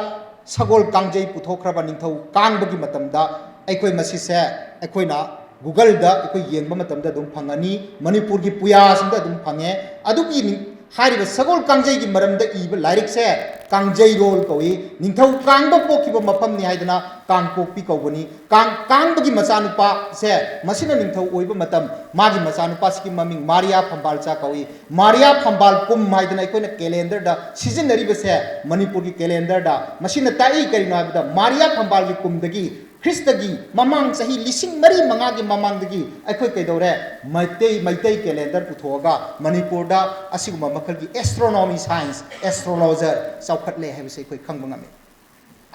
ꯁꯒꯣꯜ ꯀꯥꯡꯖꯩ ꯄꯨꯊꯣꯛꯈ꯭ꯔꯕ ꯅꯤꯡꯊꯧ ꯀꯥꯡꯕꯒꯤ ꯃꯇꯝꯗ ꯑꯩꯈꯣꯏ ꯃꯁꯤꯁꯦ ꯑꯩꯈꯣꯏꯅ Google ꯗ ꯑꯩꯈꯣꯏ ꯌꯦꯡꯕ ꯃꯇꯝꯗ ꯑꯗꯨꯝ ꯐꯪꯒꯅꯤ, ꯃꯅꯤꯄꯨꯔꯒꯤ ꯄꯨꯌꯥꯁꯤꯡꯗ ꯑꯗꯨꯝ ꯐꯪꯉꯦ꯫ ꯑꯗꯨꯒꯤ ꯅꯤꯡ-, ꯍꯥꯏꯔꯤꯕ ꯁꯒꯣꯜ ꯀꯥꯡꯖꯩꯒꯤ ꯃꯔꯝꯗ ꯏꯕ ꯂꯥꯏꯔꯤꯛꯁꯦ ꯀꯥꯡꯖꯩꯔꯣꯜ ꯀꯧꯏ꯫ ꯅꯤꯡꯊꯧ ꯀꯥꯡꯕ ꯄꯣꯛꯈꯤꯕ ꯃꯐꯝꯅꯤ ꯍꯥꯏꯗꯅ ꯀꯥꯡꯄꯣꯛꯄꯤ ꯀꯧꯕꯅꯤ꯫ ꯀꯥꯡ-, ꯀꯥꯡꯕꯒꯤ ꯃꯆꯥꯅꯨꯄꯥꯁꯦ ꯃꯁꯤꯅ ꯅꯤꯡꯊꯧ ꯑꯣꯏꯕ ꯃꯇꯝ, ꯃꯥꯒꯤ ꯃꯆꯥꯅꯨꯄꯥꯁꯤꯒꯤ ꯃꯃꯤꯡ ꯃꯥꯔꯤꯌꯥ ꯐꯝꯕꯥꯜꯆꯥ ꯀꯧꯏ꯫ ꯃꯥꯔꯤꯌꯥ ꯐꯝꯕꯥꯜ ꯀꯨꯝ ꯍꯥꯏꯗꯅ ꯑꯩꯈꯣꯏꯅ calendar ꯗ ꯁꯤꯖꯤꯟꯅꯔꯤꯕꯁꯦ, ꯃꯅꯤꯄꯨꯔꯒꯤ calendar ꯗ ꯃꯁꯤꯅ ꯇꯥꯛꯏ ꯀꯔꯤꯅꯣ ꯍꯥꯏꯕꯗ, ꯃꯥꯔꯤꯌꯥ ꯐꯝꯕꯥꯜꯒꯤ ꯀꯨꯝꯗꯒꯤ ꯈ꯭ꯔꯤꯁꯇꯒꯤ ꯃꯃꯥꯡ ꯆꯍꯤ ꯂꯤꯁꯤꯡ ꯃꯔꯤ ꯃꯉꯥꯒꯤ ꯃꯃꯥꯡꯗꯒꯤ ꯑꯩꯈꯣꯏ ꯀꯩꯗꯧꯔꯦ, ꯃꯩꯇꯩ, ꯃꯩꯇꯩ calendar ꯄꯨꯊꯣꯛꯑꯒ ꯃꯅꯤꯄꯨꯔꯗ ꯑꯁꯤꯒꯨꯝꯕ ꯃꯈꯜꯒꯤ astronomy science, astrologer ꯆꯥꯎꯈꯠꯂꯦ ꯍꯥꯏꯕꯁꯦ ꯑꯩꯈꯣꯏ ꯈꯪꯕ ꯉꯝꯃꯤ꯫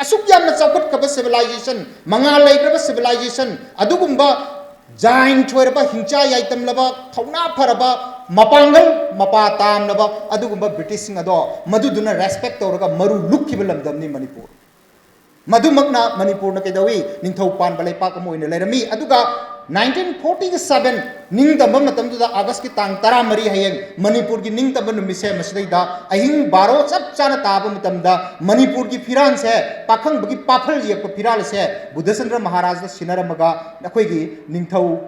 ꯑꯁꯨꯛ ꯌꯥꯝꯅ ꯆꯥꯎꯈꯠꯈ꯭ꯔꯕ civilization, ꯃꯉꯥꯜ ꯂꯩꯈ꯭ꯔꯕ civilization, ꯑꯗꯨꯒꯨꯝꯕ giant ꯑꯣꯏꯔꯕ, ꯍꯤꯡꯆꯥ ꯌꯥꯏꯇꯝꯂꯕ, ꯊꯧꯅꯥ ꯐꯔꯕ, ꯃꯄꯥꯡꯒꯜ ꯃꯄꯥ ꯇꯥꯝꯂꯕ ꯑꯗꯨꯒꯨꯝꯕ Britishꯁꯤꯡ ꯑꯗꯣ ꯃꯗꯨꯗꯨꯅ respect ꯇꯧꯔꯒ ꯃꯔꯨ ꯂꯨꯞꯈꯤꯕ ꯂꯝꯗꯝꯅꯤ ꯃꯅꯤꯄꯨꯔ꯫ ꯃꯗꯨꯃꯛꯅ ꯃꯅꯤꯄꯨꯔꯅ ꯀꯩꯗꯧꯏ? ꯅꯤꯡꯊꯧ ꯄꯥꯟꯕ ꯂꯩꯄꯥꯛ ꯑꯃ ꯑꯣꯏꯅ ꯂꯩꯔꯝꯃꯤ꯫ ꯑꯗꯨꯒ nineteen forty seven ꯅꯤꯡꯇꯝꯕ ꯃꯇꯝꯗꯨꯗ Augustꯀꯤ ꯇꯥꯡ ꯇꯔꯥꯃꯔꯤ, ꯍꯌꯦꯡ ꯃꯅꯤꯄꯨꯔꯒꯤ ꯅꯤꯡꯇꯝꯕ ꯅꯨꯃꯤꯠꯁꯦ, ꯃꯁꯤꯗꯩꯗ ꯑꯍꯤꯡ ꯕꯥꯔꯣ ꯆꯞ ꯆꯥꯅ ꯇꯥꯕ ꯃꯇꯝꯗ ꯃꯅꯤꯄꯨꯔꯒꯤ ꯐꯤꯔꯥꯟꯁꯦ, ꯄꯥꯈꯪꯕꯒꯤ ꯄꯥꯐꯜ ꯌꯦꯛꯄ ꯐꯤꯔꯥꯜ ꯑꯁꯦ ꯕꯨꯙꯆꯟꯗ꯭ꯔ ꯃꯍꯥꯔꯥꯖꯅ ꯁꯤꯟꯅꯔꯝꯃꯒ ꯑꯩꯈꯣꯏꯒꯤ ꯅꯤꯡꯊꯧ,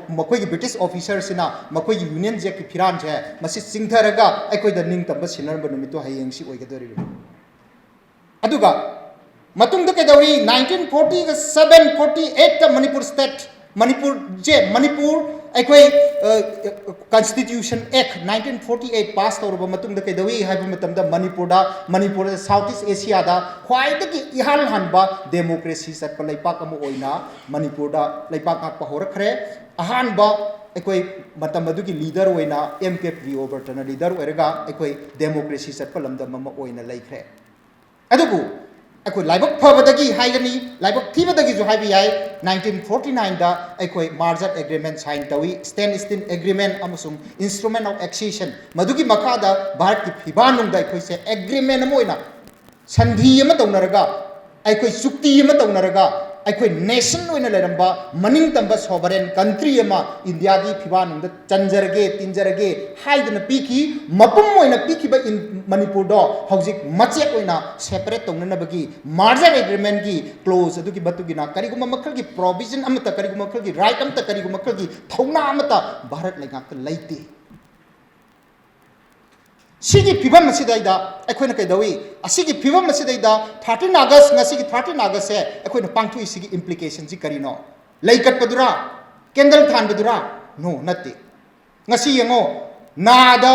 ꯃꯈꯣꯏꯒꯤ British officerꯁꯤꯅ ꯃꯈꯣꯏꯒꯤ Union Jackꯀꯤ ꯐꯤꯔꯥꯟꯁꯦ ꯃꯁꯤ ꯆꯤꯡꯊꯔꯒ ꯑꯩꯈꯣꯏꯗ ꯅꯤꯡꯇꯝꯕ ꯁꯤꯟꯅꯔꯝꯕ ꯅꯨꯃꯤꯠꯇꯣ ꯍꯌꯦꯡꯁꯤ ꯑꯣꯏꯒꯗꯧꯔꯤꯕꯅꯤ꯫ ꯑꯗꯨꯒ ꯃꯇꯨꯡꯗ ꯀꯩꯗꯧꯔꯤ? Nineteen forty seven, forty eightꯇ Manipur state, ꯃꯅꯤꯄꯨꯔꯁꯦ, ꯃꯅꯤꯄꯨꯔ ꯑꯩꯈꯣꯏ, ꯑ, Constitution Act nineteen forty eight pass ꯇꯧꯔꯕ ꯃꯇꯨꯡꯗ ꯀꯩꯗꯧꯏ ꯍꯥꯏꯕ ꯃꯇꯝꯗ ꯃꯅꯤꯄꯨꯔꯗ, ꯃꯅꯤꯄꯨꯔꯗ South East Asiaꯗ ꯈ꯭ꯋꯥꯏꯗꯒꯤ ꯏꯍꯥꯟ ꯍꯥꯟꯕ democracy ꯆꯠꯄ ꯂꯩꯄꯥꯛ ꯑꯃ ꯑꯣꯏꯅ ꯃꯅꯤꯄꯨꯔꯗ ꯂꯩꯄꯥꯛ ꯉꯥꯛꯄ ꯍꯧꯔꯛꯈ꯭ꯔꯦ꯫ ꯑꯍꯥꯟꯕ ꯑꯩꯈꯣꯏ ꯃꯇꯝ ꯑꯗꯨꯒꯤ leader ꯑꯣꯏꯅ M K ꯄ꯭ꯔꯤꯌꯣꯕ꯭ꯔꯇꯅ leader ꯑꯣꯏꯔꯒ ꯑꯩꯈꯣꯏ democracy ꯆꯠꯄ ꯂꯝꯗꯝ ꯑꯃ ꯑꯣꯏꯅ ꯂꯩꯈ꯭ꯔꯦ꯫ ꯑꯗꯨꯕꯨ ꯑꯩꯈꯣꯏ ꯂꯥꯏꯕꯛ ꯐꯕꯗꯒꯤ ꯍꯥꯏꯒꯅꯤ, ꯂꯥꯏꯕꯛ ꯊꯤꯕꯗꯒꯤꯁꯨ ꯍꯥꯏꯕ ꯌꯥꯏ, nineteen forty nineꯗ ꯑꯩꯈꯣꯏ merger agreement sign ꯇꯧꯏ, Stand Still Agreement ꯑꯃꯁꯨꯡ Instrument of Accession꯫ ꯃꯗꯨꯒꯤ ꯃꯈꯥꯗ ꯚꯥꯔꯠꯀꯤ ꯐꯤꯕꯥꯟꯅꯨꯡꯗ ꯑꯩꯈꯣꯏꯁꯦ agreement ꯑꯃ ꯑꯣꯏꯅ ꯁꯟꯙꯤ ꯑꯃ ꯇꯧꯅꯔꯒ, ꯑꯩꯈꯣꯏ ꯆꯨꯛꯇꯤ ꯑꯃ ꯇꯧꯅꯔꯒ, ꯑꯩꯈꯣꯏ ꯅꯦꯁꯟ ꯑꯣꯏꯅ ꯂꯩꯔꯝꯕ ꯃꯅꯤꯡ ꯇꯝꯕ ꯁꯣꯚꯔꯦꯟ ꯀꯟꯇ꯭ꯔꯤ ꯑꯃ ꯏꯟꯗꯤꯌꯥꯒꯤ ꯐꯤꯕꯥꯛꯅꯨꯡꯗ ꯆꯟꯖꯔꯒꯦ, ꯇꯤꯟꯖꯔꯒꯦ ꯍꯥꯏꯗꯅ ꯄꯤꯈꯤ꯫ ꯃꯄꯨꯝ ꯑꯣꯏꯅ ꯄꯤꯈꯤꯕ ꯃꯅꯤꯄꯨꯔꯗꯣ ꯍꯧꯖꯤꯛ ꯃꯆꯦꯠ ꯑꯣꯏꯅ ꯁꯦꯄꯔꯦꯠ ꯇꯧꯅꯅꯕꯒꯤ ꯃꯥꯔꯖꯔ ꯑꯦꯒ꯭ꯔꯤꯃꯦꯟꯒꯤ ꯀ꯭ꯂꯣꯖ ꯑꯗꯨꯒꯤ ꯃꯇꯨꯡ ꯏꯟꯅ ꯀꯔꯤꯒꯨꯝꯕ ꯃꯈꯜꯒꯤ ꯄ꯭ꯔꯣꯚꯤꯖꯟ ꯑꯃꯠꯇ, ꯀꯔꯤꯒꯨꯝꯕ ꯃꯈꯜꯒꯤ ꯔꯥꯏꯠ ꯑꯃꯠꯇ, ꯀꯔꯤꯒꯨꯝꯕ ꯃꯈꯜꯒꯤ ꯊꯧꯅꯥ ꯑꯃꯠꯇ ꯚꯥꯔꯠ ꯂꯩꯉꯥꯛꯇ ꯂꯩꯇꯦ꯫ ꯁꯤꯒꯤ ꯐꯤꯕꯝ ꯑꯁꯤꯗꯩꯗ ꯑꯩꯈꯣꯏꯅ ꯀꯩꯗꯧꯏ? ꯑꯁꯤꯒꯤ ꯐꯤꯕꯝ ꯑꯁꯤꯗꯩꯗ thirteen August, ꯉꯁꯤꯒꯤ thirteen Augustꯁꯦ ꯑꯩꯈꯣꯏꯅ ꯄꯥꯡꯊꯣꯛꯏꯁꯤꯒꯤ ꯏꯝꯄ꯭ꯂꯤꯀꯦꯁꯟꯁꯤ ꯀꯔꯤꯅꯣ? ꯂꯩ ꯀꯠꯄꯗꯨꯔꯥ? ꯀꯦꯟꯗꯜ ꯊꯥꯟꯕꯗꯨꯔꯥ? ꯅꯣ, ꯅꯠꯇꯦ꯫ ꯉꯁꯤ ꯌꯦꯡꯉꯣ, ꯅꯥꯗ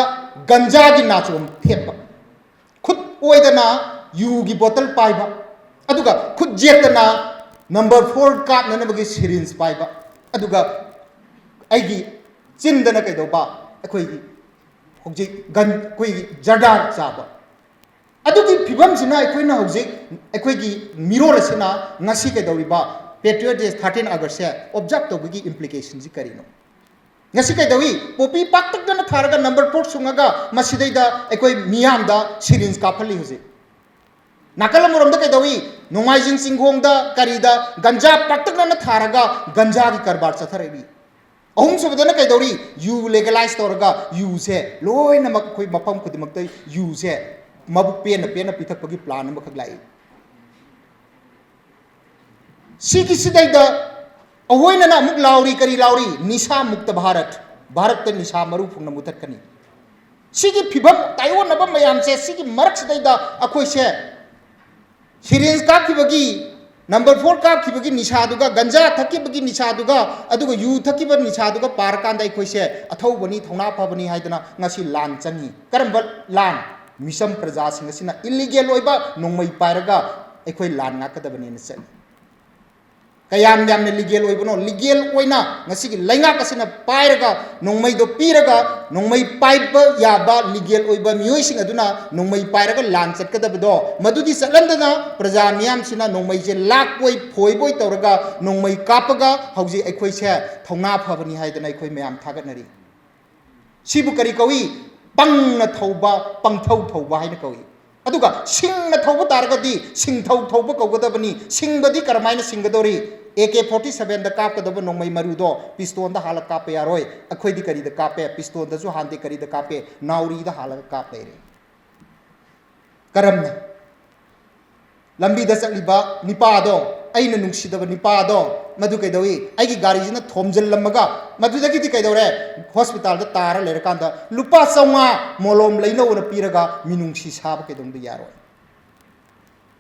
ꯒꯟꯖꯥꯒꯤ ꯅꯥꯆꯣꯝ ꯊꯦꯠꯄ, ꯈꯨꯠ ꯑꯣꯏꯗꯅ ꯌꯨꯒꯤ ꯕꯣꯇꯜ ꯄꯥꯏꯕ, ꯑꯗꯨꯒ ꯈꯨꯠ ꯌꯦꯠꯇꯅ ꯅꯝꯕꯔ ꯐꯣꯔ ꯀꯥꯞꯅꯅꯕꯒꯤ ꯁꯤꯔꯤꯟꯁ ꯄꯥꯏꯕ, ꯑꯗꯨꯒ ꯑꯩꯒꯤ ꯆꯤꯟꯗꯅ ꯀꯩꯗꯧꯕ? ꯑꯩꯈꯣꯏꯒꯤ ꯍꯧꯖꯤꯛ ꯒꯟ, ꯑꯩꯈꯣꯏꯒꯤ ꯖꯔꯗꯥ ꯆꯥꯕ꯫ ꯑꯗꯨꯒꯤ ꯐꯤꯕꯝꯁꯤꯅ ꯑꯩꯈꯣꯏꯅ ꯍꯧꯖꯤꯛ, ꯑꯩꯈꯣꯏꯒꯤ ꯃꯤꯔꯣꯜ ꯑꯁꯤꯅ ꯉꯁꯤ ꯀꯩꯗꯧꯔꯤꯕ? Patriotic Day, thirteen Augustꯁꯦ ꯑꯣꯕꯖꯥꯔꯕ ꯇꯧꯕꯒꯤ ꯏꯝꯄ꯭ꯂꯤꯀꯦꯁꯟꯁꯤ ꯀꯔꯤꯅꯣ? ꯉꯁꯤ ꯀꯩꯗꯧꯏ? ꯄꯣꯄꯤ ꯄꯥꯛꯇꯛꯅꯅ ꯊꯥꯔꯒ ꯅꯝꯕꯔ ꯐꯣꯔ ꯁꯨꯡꯉꯒ ꯃꯁꯤꯗꯩꯗ ꯑꯩꯈꯣꯏ ꯃꯤꯌꯥꯝꯗ ꯁꯤꯔꯤꯟꯁ ꯀꯥꯞꯍꯜꯂꯤ ꯍꯧꯖꯤꯛ꯫ ꯅꯥꯀꯜ ꯑꯃꯔꯣꯝꯗ ꯀꯩꯗꯧꯏ? ꯅꯣꯡꯃꯥꯏꯖꯤꯡ ꯆꯤꯡꯈꯣꯡꯗ ꯀꯔꯤꯗ ꯒꯟꯖꯥ ꯄꯥꯛꯇꯛꯅꯅ ꯊꯥꯔꯒ ꯒꯟꯖꯥꯒꯤ ꯀꯔꯕꯥꯔ ꯆꯠꯊꯔꯛꯏ꯫ ꯑꯍꯨꯝꯁꯨꯕꯗꯅ ꯀꯩꯗꯧꯔꯤ? ꯌꯨ ꯂꯦꯒꯦꯂꯥꯏꯁ ꯇꯧꯔꯒ ꯌꯨꯁꯦ ꯂꯣꯏꯅꯃꯛ ꯑꯩꯈꯣꯏ ꯃꯐꯝ ꯈꯨꯗꯤꯡꯃꯛꯇ ꯌꯨꯁꯦ ꯃꯕꯨꯛ ꯄꯦꯟꯅ ꯄꯦꯟꯅ ꯄꯤꯊꯛꯄꯒꯤ ꯄ꯭ꯂꯥꯟ ꯑꯃꯈꯛ ꯂꯥꯛꯏ꯫ ꯁꯤꯒꯤꯁꯤꯗꯩꯗ ꯑꯍꯣꯏꯅꯅ ꯑꯃꯨꯛ ꯂꯥꯎꯔꯤ, ꯀꯔꯤ ꯂꯥꯎꯔꯤ? ꯅꯤꯁꯥ ꯃꯨꯛꯇ ꯚꯥꯔꯠ, ꯚꯥꯔꯠꯇ ꯅꯤꯁꯥ ꯃꯔꯨ ꯐꯪꯅ ꯃꯨꯊꯠꯀꯅꯤ꯫ ꯁꯤꯒꯤ ꯐꯤꯕꯝ ꯇꯥꯏꯑꯣꯟꯅꯕ ꯃꯌꯥꯝꯁꯦ, ꯁꯤꯒꯤ ꯃꯔꯛꯁꯤꯗꯩꯗ ꯑꯩꯈꯣꯏꯁꯦ ꯁꯤꯔꯤꯟꯁ ꯀꯥꯞꯈꯤꯕꯒꯤ, ꯅꯝꯕꯔ ꯐꯣꯔ ꯀꯥꯞꯈꯤꯕꯒꯤ ꯅꯤꯁꯥꯗꯨꯒ, ꯒꯟꯖꯥ ꯊꯛꯈꯤꯕꯒꯤ ꯅꯤꯁꯥꯗꯨꯒ, ꯑꯗꯨꯒ ꯌꯨ ꯊꯛꯈꯤꯕ ꯅꯤꯁꯥꯗꯨꯒ ꯄꯥꯔꯀꯥꯟꯗ ꯑꯩꯈꯣꯏꯁꯦ ꯑꯊꯧꯕꯅꯤ, ꯊꯧꯅꯥ ꯐꯕꯅꯤ ꯍꯥꯏꯗꯅ ꯉꯁꯤ ꯂꯥꯟ ꯆꯪꯉꯤ꯫ ꯀꯔꯝꯕ ꯂꯥꯟ? ꯃꯤꯆꯝ ꯄ꯭ꯔꯖꯥꯁꯤꯡ ꯑꯁꯤꯅ ꯏꯜꯂꯤꯒꯦꯜ ꯑꯣꯏꯕ ꯅꯣꯡꯃꯩ ꯄꯥꯏꯔꯒ ꯑꯩꯈꯣꯏ ꯂꯥꯟ ꯉꯥꯛꯀꯗꯕꯅꯦꯅ ꯆꯠꯂꯤ꯫ ꯀꯌꯥꯝ ꯌꯥꯝꯅ ꯂꯤꯒꯦꯜ ꯑꯣꯏꯕꯅꯣ? ꯂꯤꯒꯦꯜ ꯑꯣꯏꯅ ꯉꯁꯤꯒꯤ ꯂꯩꯉꯥꯛ ꯑꯁꯤꯅ ꯄꯥꯏꯔꯒ, ꯅꯣꯡꯃꯩꯗꯣ ꯄꯤꯔꯒ, ꯅꯣꯡꯃꯩ ꯄꯥꯏꯕ ꯌꯥꯕ ꯂꯤꯒꯦꯜ ꯑꯣꯏꯕ ꯃꯤꯑꯣꯏꯁꯤꯡ ꯑꯗꯨꯅ ꯅꯣꯡꯃꯩ ꯄꯥꯏꯔꯒ ꯂꯥꯟ ꯆꯠꯀꯗꯕꯗꯣ, ꯃꯗꯨꯗꯤ ꯆꯠꯍꯟꯗꯅ ꯄ꯭ꯔꯖꯥ ꯃꯤꯌꯥꯝꯁꯤꯅ ꯅꯣꯡꯃꯩꯁꯦ ꯂꯥꯛꯄꯣꯏ ꯐꯣꯏꯕꯣꯏ ꯇꯧꯔꯒ ꯅꯣꯡꯃꯩ ꯀꯥꯞꯄꯒ ꯍꯧꯖꯤꯛ ꯑꯩꯈꯣꯏꯁꯦ ꯊꯧꯅꯥ ꯐꯕꯅꯤ ꯍꯥꯏꯗꯅ ꯑꯩꯈꯣꯏ ꯃꯌꯥꯝ ꯊꯥꯒꯠꯅꯔꯤ꯫ ꯁꯤꯕꯨ ꯀꯔꯤ ꯀꯧꯏ? ꯄꯪꯅ ꯊꯧꯕ, ꯄꯪꯊꯧ ꯊꯧꯕ ꯍꯥꯏꯅ ꯀꯧꯏ꯫ ꯑꯗꯨꯒ ꯁꯤꯡꯅ ꯊꯧꯕ ꯇꯥꯔꯒꯗꯤ ꯁꯤꯡꯊꯧ ꯊꯧꯕ ꯀꯧꯒꯗꯕꯅꯤ꯫ ꯁꯤꯡꯕꯗꯤ ꯀꯔꯝꯍꯥꯏꯅ ꯁꯤꯡꯒꯗꯧꯔꯤ? ꯑꯦ ꯀꯦ ꯐꯣꯔꯇꯤ ꯁꯚꯦꯟꯗ ꯀꯥꯞꯀꯗꯕ ꯅꯣꯡꯃꯩ ꯃꯔꯨꯗꯣ ꯄꯤꯁꯇꯣꯟꯗ ꯍꯥꯜꯂꯒ ꯀꯥꯞꯄ ꯌꯥꯔꯣꯏ꯫ ꯑꯩꯈꯣꯏꯗꯤ ꯀꯔꯤꯗ ꯀꯥꯞꯄꯦ? ꯄꯤꯁꯇꯣꯟꯗꯁꯨ ꯍꯥꯟꯗꯦ, ꯀꯔꯤꯗ ꯀꯥꯞꯄꯦ? ꯅꯥꯎꯔꯤꯗ ꯍꯥꯜꯂꯒ ꯀꯥꯞ ꯂꯩꯔꯦ꯫ ꯀꯔꯝꯅ? ꯂꯝꯕꯤꯗ ꯆꯠꯂꯤꯕ ꯅꯤꯄꯥꯗꯣ, ꯑꯩꯅ ꯅꯨꯡꯁꯤꯗꯕ ꯅꯤꯄꯥꯗꯣ, ꯃꯗꯨ ꯀꯩꯗꯧꯏ? ꯑꯩꯒꯤ ꯒꯥꯔꯤꯁꯤꯅ ꯊꯣꯝꯖꯤꯜꯂꯝꯃꯒ, ꯃꯗꯨꯗꯒꯤꯗꯤ ꯀꯩꯗꯧꯔꯦ? ꯍꯣꯁꯄꯤꯇꯥꯜꯗ ꯇꯥꯔ ꯂꯩꯔꯀꯥꯟꯗ ꯂꯨꯄꯥ ꯆꯥꯝꯃꯉꯥ ꯃꯣꯂꯣꯝ ꯂꯩꯅꯧꯅ ꯄꯤꯔꯒ ꯃꯤꯅꯨꯡꯁꯤ ꯁꯥꯕ ꯀꯩꯗꯧꯅꯨꯡꯗ ꯌꯥꯔꯣꯏ꯫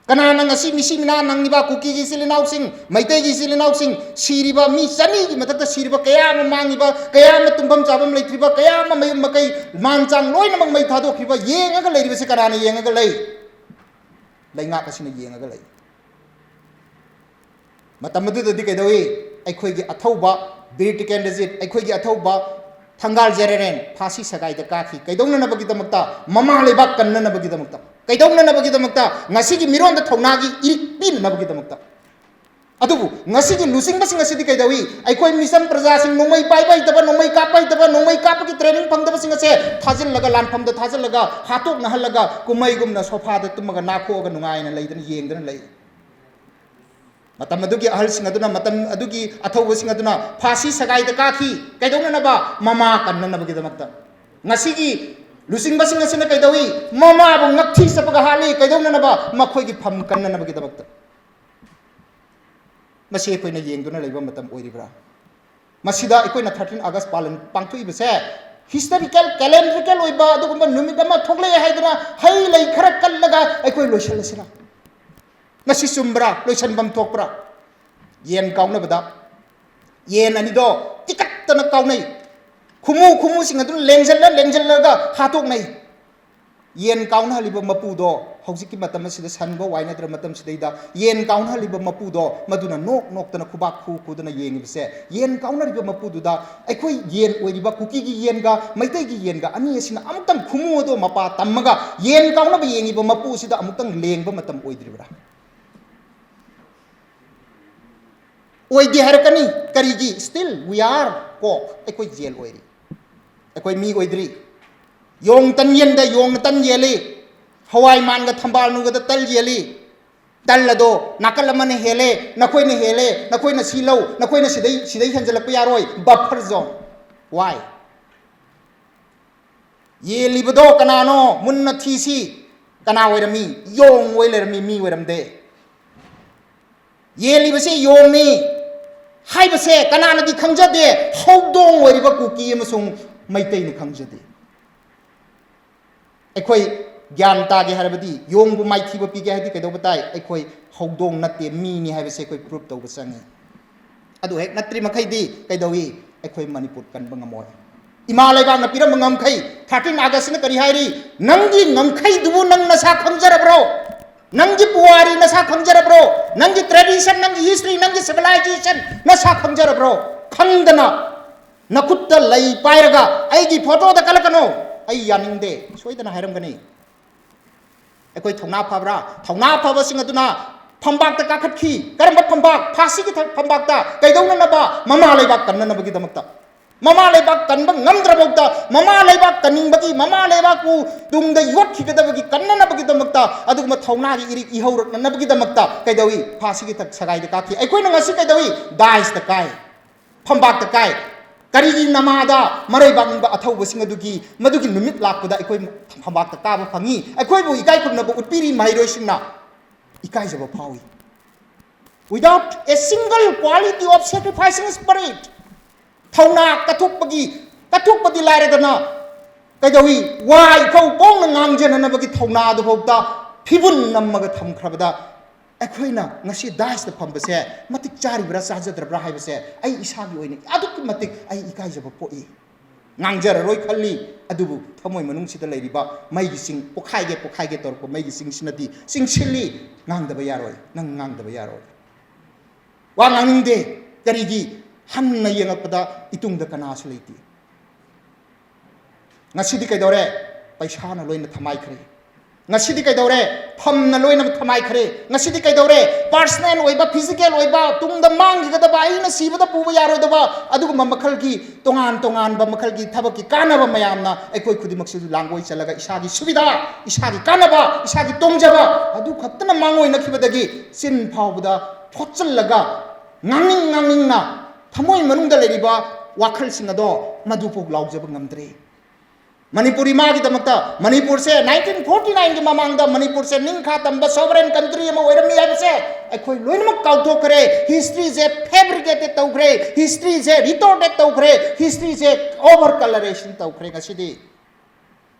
ꯀꯅꯥꯅ ꯉꯁꯤ ꯃꯤꯁꯤ ꯃꯤꯅꯥ ꯅꯪꯉꯤꯕ ꯀꯨꯀꯤꯒꯤ ꯏꯆꯤꯜ ꯏꯅꯥꯎꯁꯤꯡ, ꯃꯩꯇꯩꯒꯤ ꯏꯆꯤꯜ ꯏꯅꯥꯎꯁꯤꯡ, ꯁꯤꯔꯤꯕ ꯃꯤ ꯆꯅꯤꯒꯤ ꯃꯊꯛꯇ ꯁꯤꯔꯤꯕ ꯀꯌꯥ ꯑꯃ ꯃꯥꯡꯉꯤꯕ, ꯀꯌꯥ ꯑꯃ ꯇꯨꯝꯐꯝ ꯆꯥꯐꯝ ꯂꯩꯇ꯭ꯔꯤꯕ, ꯀꯌꯥ ꯑꯃ ꯃꯌꯨꯝ ꯃꯀꯩ ꯃꯥꯟ ꯆꯥꯡ ꯂꯣꯏꯅꯃꯛ ꯃꯩ ꯊꯥꯗꯣꯛꯈ꯭ꯔꯤꯕ ꯌꯦꯡꯉꯒ ꯂꯩꯔꯤꯕꯁꯤ ꯀꯅꯥꯅ ꯌꯦꯡꯉꯒ ꯂꯩ? ꯂꯩꯉꯥꯛ ꯑꯁꯤꯅ ꯌꯦꯡꯉꯒ ꯂꯩ꯫ ꯃꯇꯝ ꯑꯗꯨꯗꯗꯤ ꯀꯩꯗꯧꯏ? ꯑꯩꯈꯣꯏꯒꯤ ꯑꯊꯧꯕ ꯕꯤꯔ ꯇꯤꯀꯦꯟꯗ꯭ꯔꯖꯤꯠ, ꯑꯩꯈꯣꯏꯒꯤ ꯑꯊꯧꯕ ꯊꯪꯒꯥꯜ ꯖꯦꯔꯦꯔꯦꯟ ꯐꯥꯁꯤ ꯁꯒꯥꯏꯗ ꯀꯥꯈꯤ꯫ ꯀꯩꯗꯧꯅꯅꯕꯒꯤꯗꯃꯛꯇ? ꯃꯃꯥ ꯂꯩꯕꯥꯛ ꯀꯟꯅꯅꯕꯒꯤꯗꯃꯛꯇ, ꯀꯩꯗꯧꯅꯅꯕꯒꯤꯗꯃꯛꯇ? ꯉꯁꯤꯒꯤ ꯃꯤꯔꯣꯟꯗ ꯊꯧꯅꯥꯒꯤ ꯏꯔꯤꯛ ꯄꯤꯅꯅꯕꯒꯤꯗꯃꯛꯇ꯫ ꯑꯗꯨꯕꯨ ꯉꯁꯤꯒꯤ ꯂꯨꯆꯤꯡꯕꯁꯤꯡ ꯑꯁꯤꯗꯤ ꯀꯩꯗꯧꯏ? ꯑꯩꯈꯣꯏ ꯃꯤꯆꯝ ꯄ꯭ꯔꯖꯥꯁꯤꯡ ꯅꯣꯡꯃꯩ ꯄꯥꯏꯕ ꯍꯩꯇꯕ, ꯅꯣꯡꯃꯩ ꯀꯥꯞꯄ ꯍꯩꯇꯕ, ꯅꯣꯡꯃꯩ ꯀꯥꯞꯄꯒꯤ ꯇ꯭ꯔꯦꯅꯤꯡ ꯐꯪꯗꯕꯁꯤꯡ ꯑꯁꯦ ꯊꯥꯖꯤꯜꯂꯒ, ꯂꯥꯟꯐꯝꯗ ꯊꯥꯖꯤꯜꯂꯒ, ꯍꯥꯠꯇꯣꯛꯅꯍꯜꯂꯒ, ꯀꯨꯝꯍꯩꯒꯨꯝꯅ ꯁꯣꯐꯥꯗ ꯇꯨꯝꯃꯒ ꯅꯥꯈꯣꯛꯑꯒ ꯅꯨꯡꯉꯥꯏꯅ ꯂꯩꯗꯅ, ꯌꯦꯡꯗꯅ ꯂꯩ꯫ ꯃꯇꯝ ꯑꯗꯨꯒꯤ ꯑꯍꯜꯁꯤꯡ ꯑꯗꯨꯅ, ꯃꯇꯝ ꯑꯗꯨꯒꯤ ꯑꯊꯧꯕꯁꯤꯡ ꯑꯗꯨꯅ ꯐꯥꯁꯤ ꯁꯒꯥꯏꯗ ꯀꯥꯈꯤ꯫ ꯀꯩꯗꯧꯅꯅꯕ? ꯃꯃꯥ ꯀꯟꯅꯅꯕꯒꯤꯗꯃꯛꯇ꯫ ꯉꯁꯤꯒꯤ ꯂꯨꯆꯤꯡꯕꯁꯤꯡ ꯑꯁꯤꯅ ꯀꯩꯗꯧꯏ? ꯃꯃꯥꯕꯨ ꯉꯛꯊꯤ ꯆꯠꯄꯒ ꯍꯥꯠꯂꯤ꯫ ꯀꯩꯗꯧꯅꯅꯕ? ꯃꯈꯣꯏꯒꯤ ꯐꯝ ꯀꯟꯅꯅꯕꯒꯤꯗꯃꯛꯇ꯫ ꯃꯁꯤ ꯑꯩꯈꯣꯏꯅ ꯌꯦꯡꯗꯨꯅ ꯂꯩꯕ ꯃꯇꯝ ꯑꯣꯏꯔꯤꯕ꯭ꯔꯥ? ꯃꯁꯤꯗ ꯑꯩꯈꯣꯏꯅ ꯊꯥꯔꯇꯤꯟ ꯑꯥꯒꯁ ꯄꯥꯂꯟ ꯄꯥꯡꯊꯣꯛꯏꯕꯁꯦ ꯍꯤꯁꯇꯣꯔꯤꯀꯦꯜ, ꯀꯦꯂꯦꯟꯗ꯭ꯔꯤꯀꯦꯜ ꯑꯣꯏꯕ ꯑꯗꯨꯒꯨꯝꯕ ꯅꯨꯃꯤꯠ ꯑꯃ ꯊꯣꯛꯂꯛꯑꯦ ꯍꯥꯏꯗꯨꯅ ꯍꯩ ꯂꯩ ꯈꯔ ꯀꯠꯂꯒ ꯑꯩꯈꯣꯏ ꯂꯣꯏꯁꯤꯜꯂꯁꯤꯔꯥ? ꯃꯁꯤ ꯆꯨꯝꯕ꯭ꯔꯥ? ꯂꯣꯏꯁꯤꯟꯐꯝ ꯊꯣꯛꯄ꯭ꯔꯥ? ꯌꯦꯟ ꯀꯥꯎꯅꯕꯗ ꯌꯦꯟ ꯑꯅꯤꯗꯣ ꯇꯤꯀꯠꯇꯅ ꯀꯥꯎꯅꯩ꯫ ꯈꯨꯃꯨ ꯈꯨꯃꯨꯁꯤꯡ ꯑꯗꯨꯅ ꯂꯦꯡꯁꯤꯜꯂ ꯂꯦꯡꯁꯤꯜꯂꯒ ꯍꯥꯠꯇꯣꯛꯅꯩ꯫ ꯌꯦꯟ ꯀꯥꯎꯅꯍꯜꯂꯤꯕ ꯃꯄꯨꯗꯣ, ꯍꯧꯖꯤꯛꯀꯤ ꯃꯇꯝ ꯑꯁꯤꯗ ꯁꯟꯕ ꯋꯥꯏꯅꯗ꯭ꯔ ꯃꯇꯝꯁꯤꯗꯩꯗ ꯌꯦꯟ ꯀꯥꯎꯅꯍꯜꯂꯤꯕ ꯃꯄꯨꯗꯣ, ꯃꯗꯨꯅ ꯅꯣꯛ ꯅꯣꯛꯇꯅ ꯈꯨꯕꯥꯛ ꯈꯨ ꯈꯨꯗꯅ ꯌꯦꯡꯉꯤꯕꯁꯦ, ꯌꯦꯟ ꯀꯥꯎꯅꯔꯤꯕ ꯃꯄꯨꯗꯨꯗ ꯑꯩꯈꯣꯏ ꯌꯦꯟ ꯑꯣꯏꯔꯤꯕ ꯀꯨꯀꯤꯒꯤ ꯌꯦꯟꯒ ꯃꯩꯇꯩꯒꯤ ꯌꯦꯟꯒ ꯑꯅꯤ ꯑꯁꯤꯅ ꯑꯃꯨꯛꯇꯪ ꯈꯨꯃꯨ ꯑꯗꯣ ꯃꯄꯥ ꯇꯝꯃꯒ ꯌꯦꯟ ꯀꯥꯎꯅꯕ ꯌꯦꯡꯉꯤꯕ ꯃꯄꯨ ꯑꯁꯤꯗ ꯑꯃꯨꯛꯇꯪ ꯂꯦꯡꯕ ꯃꯇꯝ ꯑꯣꯏꯗ꯭ꯔꯤꯕ꯭ꯔꯥ? ꯑꯣꯏꯗꯦ ꯍꯥꯏꯔꯛꯀꯅꯤ꯫ ꯀꯔꯤꯒꯤ? Still we are cock, ꯑꯩꯈꯣꯏ ꯖꯦꯜ ꯑꯣꯏꯔꯤ, ꯑꯩꯈꯣꯏ ꯃꯤ ꯑꯣꯏꯗ꯭ꯔꯤ꯫ ꯌꯣꯡ ꯇꯟ ꯌꯦꯟꯗ ꯌꯣꯡꯅ ꯇꯟ ꯌꯦꯜꯂꯤ꯫ ꯍꯋꯥꯏ ꯃꯥꯟꯒ ꯊꯝꯕꯥꯜꯅꯨꯒꯗ ꯇꯜ ꯌꯦꯜꯂꯤ꯫ ꯇꯜ ꯑꯗꯣ ꯅꯥꯀꯜ ꯑꯃꯅ ꯍꯦꯜꯂꯦ, ꯅꯈꯣꯏꯅ ꯍꯦꯜꯂꯦ, ꯅꯈꯣꯏꯅ ꯁꯤ ꯂꯧ, ꯅꯈꯣꯏꯅ ꯁꯤꯗꯩ, ꯁꯤꯗꯩ ꯍꯦꯟꯖꯜꯂꯛꯄ ꯌꯥꯔꯣꯏ, buffer zone꯫ Why? ꯌꯦꯜꯂꯤꯕꯗꯣ ꯀꯅꯥꯅꯣ? ꯃꯨꯟꯅ ꯊꯤꯁꯤ꯫ ꯀꯅꯥ ꯑꯣꯏꯔꯝꯃꯤ? ꯌꯣꯡ ꯑꯣꯏ ꯂꯩꯔꯝꯃꯤ, ꯃꯤ ꯑꯣꯏꯔꯝꯗꯦ꯫ ꯌꯦꯜꯂꯤꯕꯁꯤ ꯌꯣꯡꯅꯤ ꯍꯥꯏꯕꯁꯦ ꯀꯅꯥꯅꯗꯤ ꯈꯪꯖꯗꯦ꯫ ꯍꯧꯗꯣꯡ ꯑꯣꯏꯔꯤꯕ ꯀꯨꯀꯤ ꯑꯃꯁꯨꯡ ꯃꯩꯇꯩꯅ ꯈꯪꯖꯗꯦ꯫ ꯑꯩꯈꯣꯏ ꯒ꯭ꯌꯥꯟ ꯇꯥꯒꯦ ꯍꯥꯏꯔꯕꯗꯤ, ꯌꯣꯡꯕꯨ ꯃꯥꯏꯊꯤꯕ ꯄꯤꯒꯦ ꯍꯥꯏꯗꯤ ꯀꯩꯗꯧꯕ ꯇꯥꯏ? ꯑꯩꯈꯣꯏ ꯍꯧꯗꯣꯡ ꯅꯠꯇꯦ, ꯃꯤꯅꯤ ꯍꯥꯏꯕꯁꯦ ꯑꯩꯈꯣꯏ prove ꯇꯧꯕ ꯆꯪꯉꯤ꯫ ꯑꯗꯨ ꯍꯦꯛ ꯅꯠꯇ꯭ꯔꯤ ꯃꯈꯩꯗꯤ ꯀꯩꯗꯧꯏ? ꯑꯩꯈꯣꯏ ꯃꯅꯤꯄꯨꯔ ꯀꯟꯕ ꯉꯝꯃꯣꯏ꯫ ꯏꯃꯥ ꯂꯩꯕꯥꯛꯅ ꯄꯤꯔꯝꯕ ꯉꯝꯈꯩ, thirteen Augustꯅ ꯀꯔꯤ ꯍꯥꯏꯔꯤ? ꯅꯪꯒꯤ ꯉꯝꯈꯩꯗꯨꯕꯨ ꯅꯪ ꯅꯁꯥ ꯈꯪꯖꯔꯕ꯭ꯔꯣ? ꯅꯪꯒꯤ ꯄꯨꯋꯥꯔꯤ ꯅꯁꯥ ꯈꯪꯖꯔꯕ꯭ꯔꯣ? ꯅꯪꯒꯤ tradition, ꯅꯪꯒꯤ history, ꯅꯪꯒꯤ civilization ꯅꯁꯥ ꯈꯪꯖꯔꯕ꯭ꯔꯣ? ꯈꯪꯗꯅ ꯅꯈꯨꯠꯇ ꯂꯩ ꯄꯥꯏꯔꯒ ꯑꯩꯒꯤ photoꯗ ꯀꯜꯂꯛꯀꯅꯨ, ꯑꯩ ꯌꯥꯅꯤꯡꯗꯦ, ꯁꯣꯏꯗꯅ ꯍꯥꯏꯔꯝꯒꯅꯤ꯫ ꯑꯩꯈꯣꯏ ꯊꯧꯅꯥ ꯐꯕ꯭ꯔꯥ? ꯊꯧꯅꯥ ꯐꯕꯁꯤꯡ ꯑꯗꯨꯅ ꯐꯝꯕꯥꯛꯇ ꯀꯥꯈꯠꯈꯤ꯫ ꯀꯔꯝꯕ ꯐꯝꯕꯥꯛ? ꯐꯥꯁꯤꯒꯤ ꯊ-, ꯐꯝꯕꯥꯛꯇ꯫ ꯀꯩꯗꯧꯅꯅꯕ? ꯃꯃꯥ ꯂꯩꯕꯥꯛ ꯀꯟꯅꯅꯕꯒꯤꯗꯃꯛꯇ꯫ ꯃꯃꯥ ꯂꯩꯕꯥꯛ ꯀꯟꯕ ꯉꯝꯗ꯭ꯔꯐꯥꯎꯗ, ꯃꯃꯥ ꯂꯩꯕꯥꯛ ꯀꯟꯅꯤꯡꯕꯒꯤ, ꯃꯃꯥ ꯂꯩꯕꯥꯛꯄꯨ ꯇꯨꯡꯗ ꯌꯣꯠꯈꯤꯒꯗꯕꯒꯤ ꯀꯟꯅꯅꯕꯒꯤꯗꯃꯛꯇ, ꯑꯗꯨꯒꯨꯝꯕ ꯊꯧꯅꯥꯒꯤ ꯏꯔꯤꯛ ꯏꯍꯧꯔꯛꯅꯅꯕꯒꯤꯗꯃꯛꯇ ꯀꯩꯗꯧꯏ? ꯐꯥꯁꯤꯒꯤ ꯊꯛ-, ꯁꯒꯥꯏꯗ ꯀꯥꯈꯤ꯫ ꯑꯩꯈꯣꯏꯅ ꯉꯁꯤ ꯀꯩꯗꯧꯏ? Dais ꯀꯥꯏ, ꯐꯝꯕꯥꯛꯇ ꯀꯥꯏ꯫ ꯀꯔꯤꯒꯤ ꯅꯃꯥꯗ ꯃꯔꯩꯕꯥꯛꯅꯤꯡꯕ ꯑꯊꯧꯕꯁꯤꯡ ꯑꯗꯨꯒꯤ, ꯃꯗꯨꯒꯤ ꯅꯨꯃꯤꯠ ꯂꯥꯛꯄꯗ ꯑꯩꯈꯣꯏ ꯐꯝꯕꯥꯛꯇ ꯀꯥꯕ ꯐꯪꯉꯤ? ꯑꯩꯈꯣꯏꯕꯨ ꯏꯀꯥꯏ ꯈꯨꯝꯅꯕ ꯎꯠꯄꯤꯔꯤ ꯃꯍꯩꯔꯣꯏꯁꯤꯡꯅ꯫ ꯏꯀꯥꯏꯖꯕ ꯐꯥꯎꯏ꯫ Without a single quality of sacrificing spirit, ꯊꯧꯅꯥ ꯀꯠꯊꯣꯛꯄꯒꯤ, ꯀꯠꯊꯣꯛꯄꯗꯤ ꯂꯥꯏꯔꯗꯅ, ꯀꯩꯗꯧꯏ? ꯋꯥ ꯏꯈꯧ ꯄꯣꯡꯅ ꯉꯥꯡꯖꯅꯅꯕꯒꯤ ꯊꯧꯅꯥ ꯑꯗꯨꯐꯥꯎꯗ ꯐꯤꯕꯨꯟ ꯅꯝꯃꯒ ꯊꯝꯈ꯭ꯔꯕꯗ, ꯑꯩꯈꯣꯏꯅ ꯉꯁꯤ Daisꯇ ꯐꯝꯕꯁꯦ ꯃꯇꯤꯛ ꯆꯥꯔꯤꯕ꯭ꯔꯥ ꯆꯥꯖꯗ꯭ꯔꯕ꯭ꯔꯥ ꯍꯥꯏꯕꯁꯦ ꯑꯩ ꯏꯁꯥꯒꯤ ꯑꯣꯏꯅ ꯑꯗꯨꯛꯀꯤ ꯃꯇꯤꯛ ꯑꯩ ꯏꯀꯥꯏꯖꯕ ꯄꯣꯛꯏ꯫ ꯉꯥꯡꯖꯔꯔꯣꯏ ꯈꯜꯂꯤ, ꯑꯗꯨꯕꯨ ꯊꯃꯣꯏ ꯃꯅꯨꯡꯁꯤꯗ ꯂꯩꯔꯤꯕ ꯃꯩꯒꯤ ꯆꯤꯡ ꯄꯣꯛꯈꯥꯏꯒꯦ ꯄꯣꯛꯈꯥꯏꯒꯦ ꯇꯧꯔꯛꯄ ꯃꯩꯒꯤ ꯆꯤꯡꯁꯤꯅꯗꯤ ꯆꯤꯡꯁꯤꯜꯂꯤ꯫ ꯉꯥꯡꯗꯕ ꯌꯥꯔꯣꯏ, ꯅꯪ ꯉꯥꯡꯗꯕ ꯌꯥꯔꯣꯏ꯫ ꯋꯥ ꯉꯥꯡꯅꯤꯡꯗꯦ꯫ ꯀꯔꯤꯒꯤ? ꯍꯟꯅ ꯌꯦꯡꯉꯛꯄꯗ ꯏꯇꯨꯡꯗ ꯀꯅꯥꯁꯨ ꯂꯩꯇꯦ꯫ ꯉꯁꯤꯗꯤ ꯀꯩꯗꯧꯔꯦ? ꯄꯩꯁꯥꯅ ꯂꯣꯏꯅ ꯊꯃꯥꯏꯈ꯭ꯔꯦ꯫ ꯉꯁꯤꯗꯤ ꯀꯩꯗꯧꯔꯦ? ꯐꯝꯅ ꯂꯣꯏꯅꯃꯛ ꯊꯃꯥꯏꯈ꯭ꯔꯦ꯫ ꯉꯁꯤꯗꯤ ꯀꯩꯗꯧꯔꯦ? ꯄꯥꯔꯁꯅꯦꯜ ꯑꯣꯏꯕ, ꯐꯤꯖꯤꯀꯦꯜ ꯑꯣꯏꯕ, ꯇꯨꯡꯗ ꯃꯥꯡꯈꯤꯒꯗꯕ, ꯑꯩꯅ ꯁꯤꯕꯗ ꯄꯨꯕ ꯌꯥꯔꯣꯏꯗꯕ ꯑꯗꯨꯒꯨꯝꯕ ꯃꯈꯜꯒꯤ ꯇꯣꯉꯥꯟ ꯇꯣꯉꯥꯟꯕ ꯃꯈꯜꯒꯤ ꯊꯕꯛꯀꯤ ꯀꯥꯟꯅꯕ ꯃꯌꯥꯝꯅ ꯑꯩꯈꯣꯏ ꯈꯨꯗꯤꯡꯃꯛꯁꯨ ꯂꯥꯡꯒꯣꯏ ꯆꯠꯂꯒ ꯏꯁꯥꯒꯤ ꯁꯨꯕꯤꯗꯥ, ꯏꯁꯥꯒꯤ ꯀꯥꯟꯅꯕ, ꯏꯁꯥꯒꯤ ꯇꯣꯡꯖꯕ ꯑꯗꯨ ꯈꯛꯇꯅ ꯃꯥꯡꯑꯣꯏꯅꯈꯤꯕꯗꯒꯤ ꯆꯤꯟ ꯐꯥꯎꯕꯗ ꯐꯣꯠꯆꯜꯂꯒ ꯉꯥꯡꯅꯤꯡ ꯉꯥꯡꯅꯤꯡꯅ ꯊꯃꯣꯏ ꯃꯅꯨꯡꯗ ꯂꯩꯔꯤꯕ ꯋꯥꯈꯜꯁꯤꯡ ꯑꯗꯣ ꯃꯗꯨꯐꯥꯎ ꯂꯥꯎꯖꯕ ꯉꯝꯗ꯭ꯔꯦ꯫ ꯃꯅꯤꯄꯨꯔ ꯏꯃꯥꯒꯤꯗꯃꯛꯇ, ꯃꯅꯤꯄꯨꯔꯁꯦ ꯅꯥꯏꯟꯇꯤꯟ ꯐꯣꯔꯇꯤ ꯅꯥꯏꯟꯒꯤ ꯃꯃꯥꯡꯗ ꯃꯅꯤꯄꯨꯔꯁꯦ ꯅꯤꯡꯈꯥ ꯇꯝꯕ sovereign country ꯑꯃ ꯑꯣꯏꯔꯝꯃꯤ ꯍꯥꯏꯕꯁꯦ ꯑꯩꯈꯣꯏ ꯂꯣꯏꯅꯃꯛ ꯀꯥꯎꯊꯣꯛꯈ꯭ꯔꯦ꯫ ꯍꯤꯁꯇ꯭ꯔꯤꯁꯦ ꯐꯦꯕ꯭ꯔꯤꯀꯦꯇꯦꯠ ꯇꯧꯈ꯭ꯔꯦ, ꯍꯤꯁꯇ꯭ꯔꯤꯁꯦ ꯔꯤꯇꯣꯔꯇꯦꯠ ꯇꯧꯈ꯭ꯔꯦ, ꯍꯤꯁꯇ꯭ꯔꯤꯁꯦ ꯑꯣꯚꯔ ꯀꯂꯔꯦꯁꯟ ꯇꯧꯈ꯭ꯔꯦ꯫ ꯉꯁꯤꯗꯤ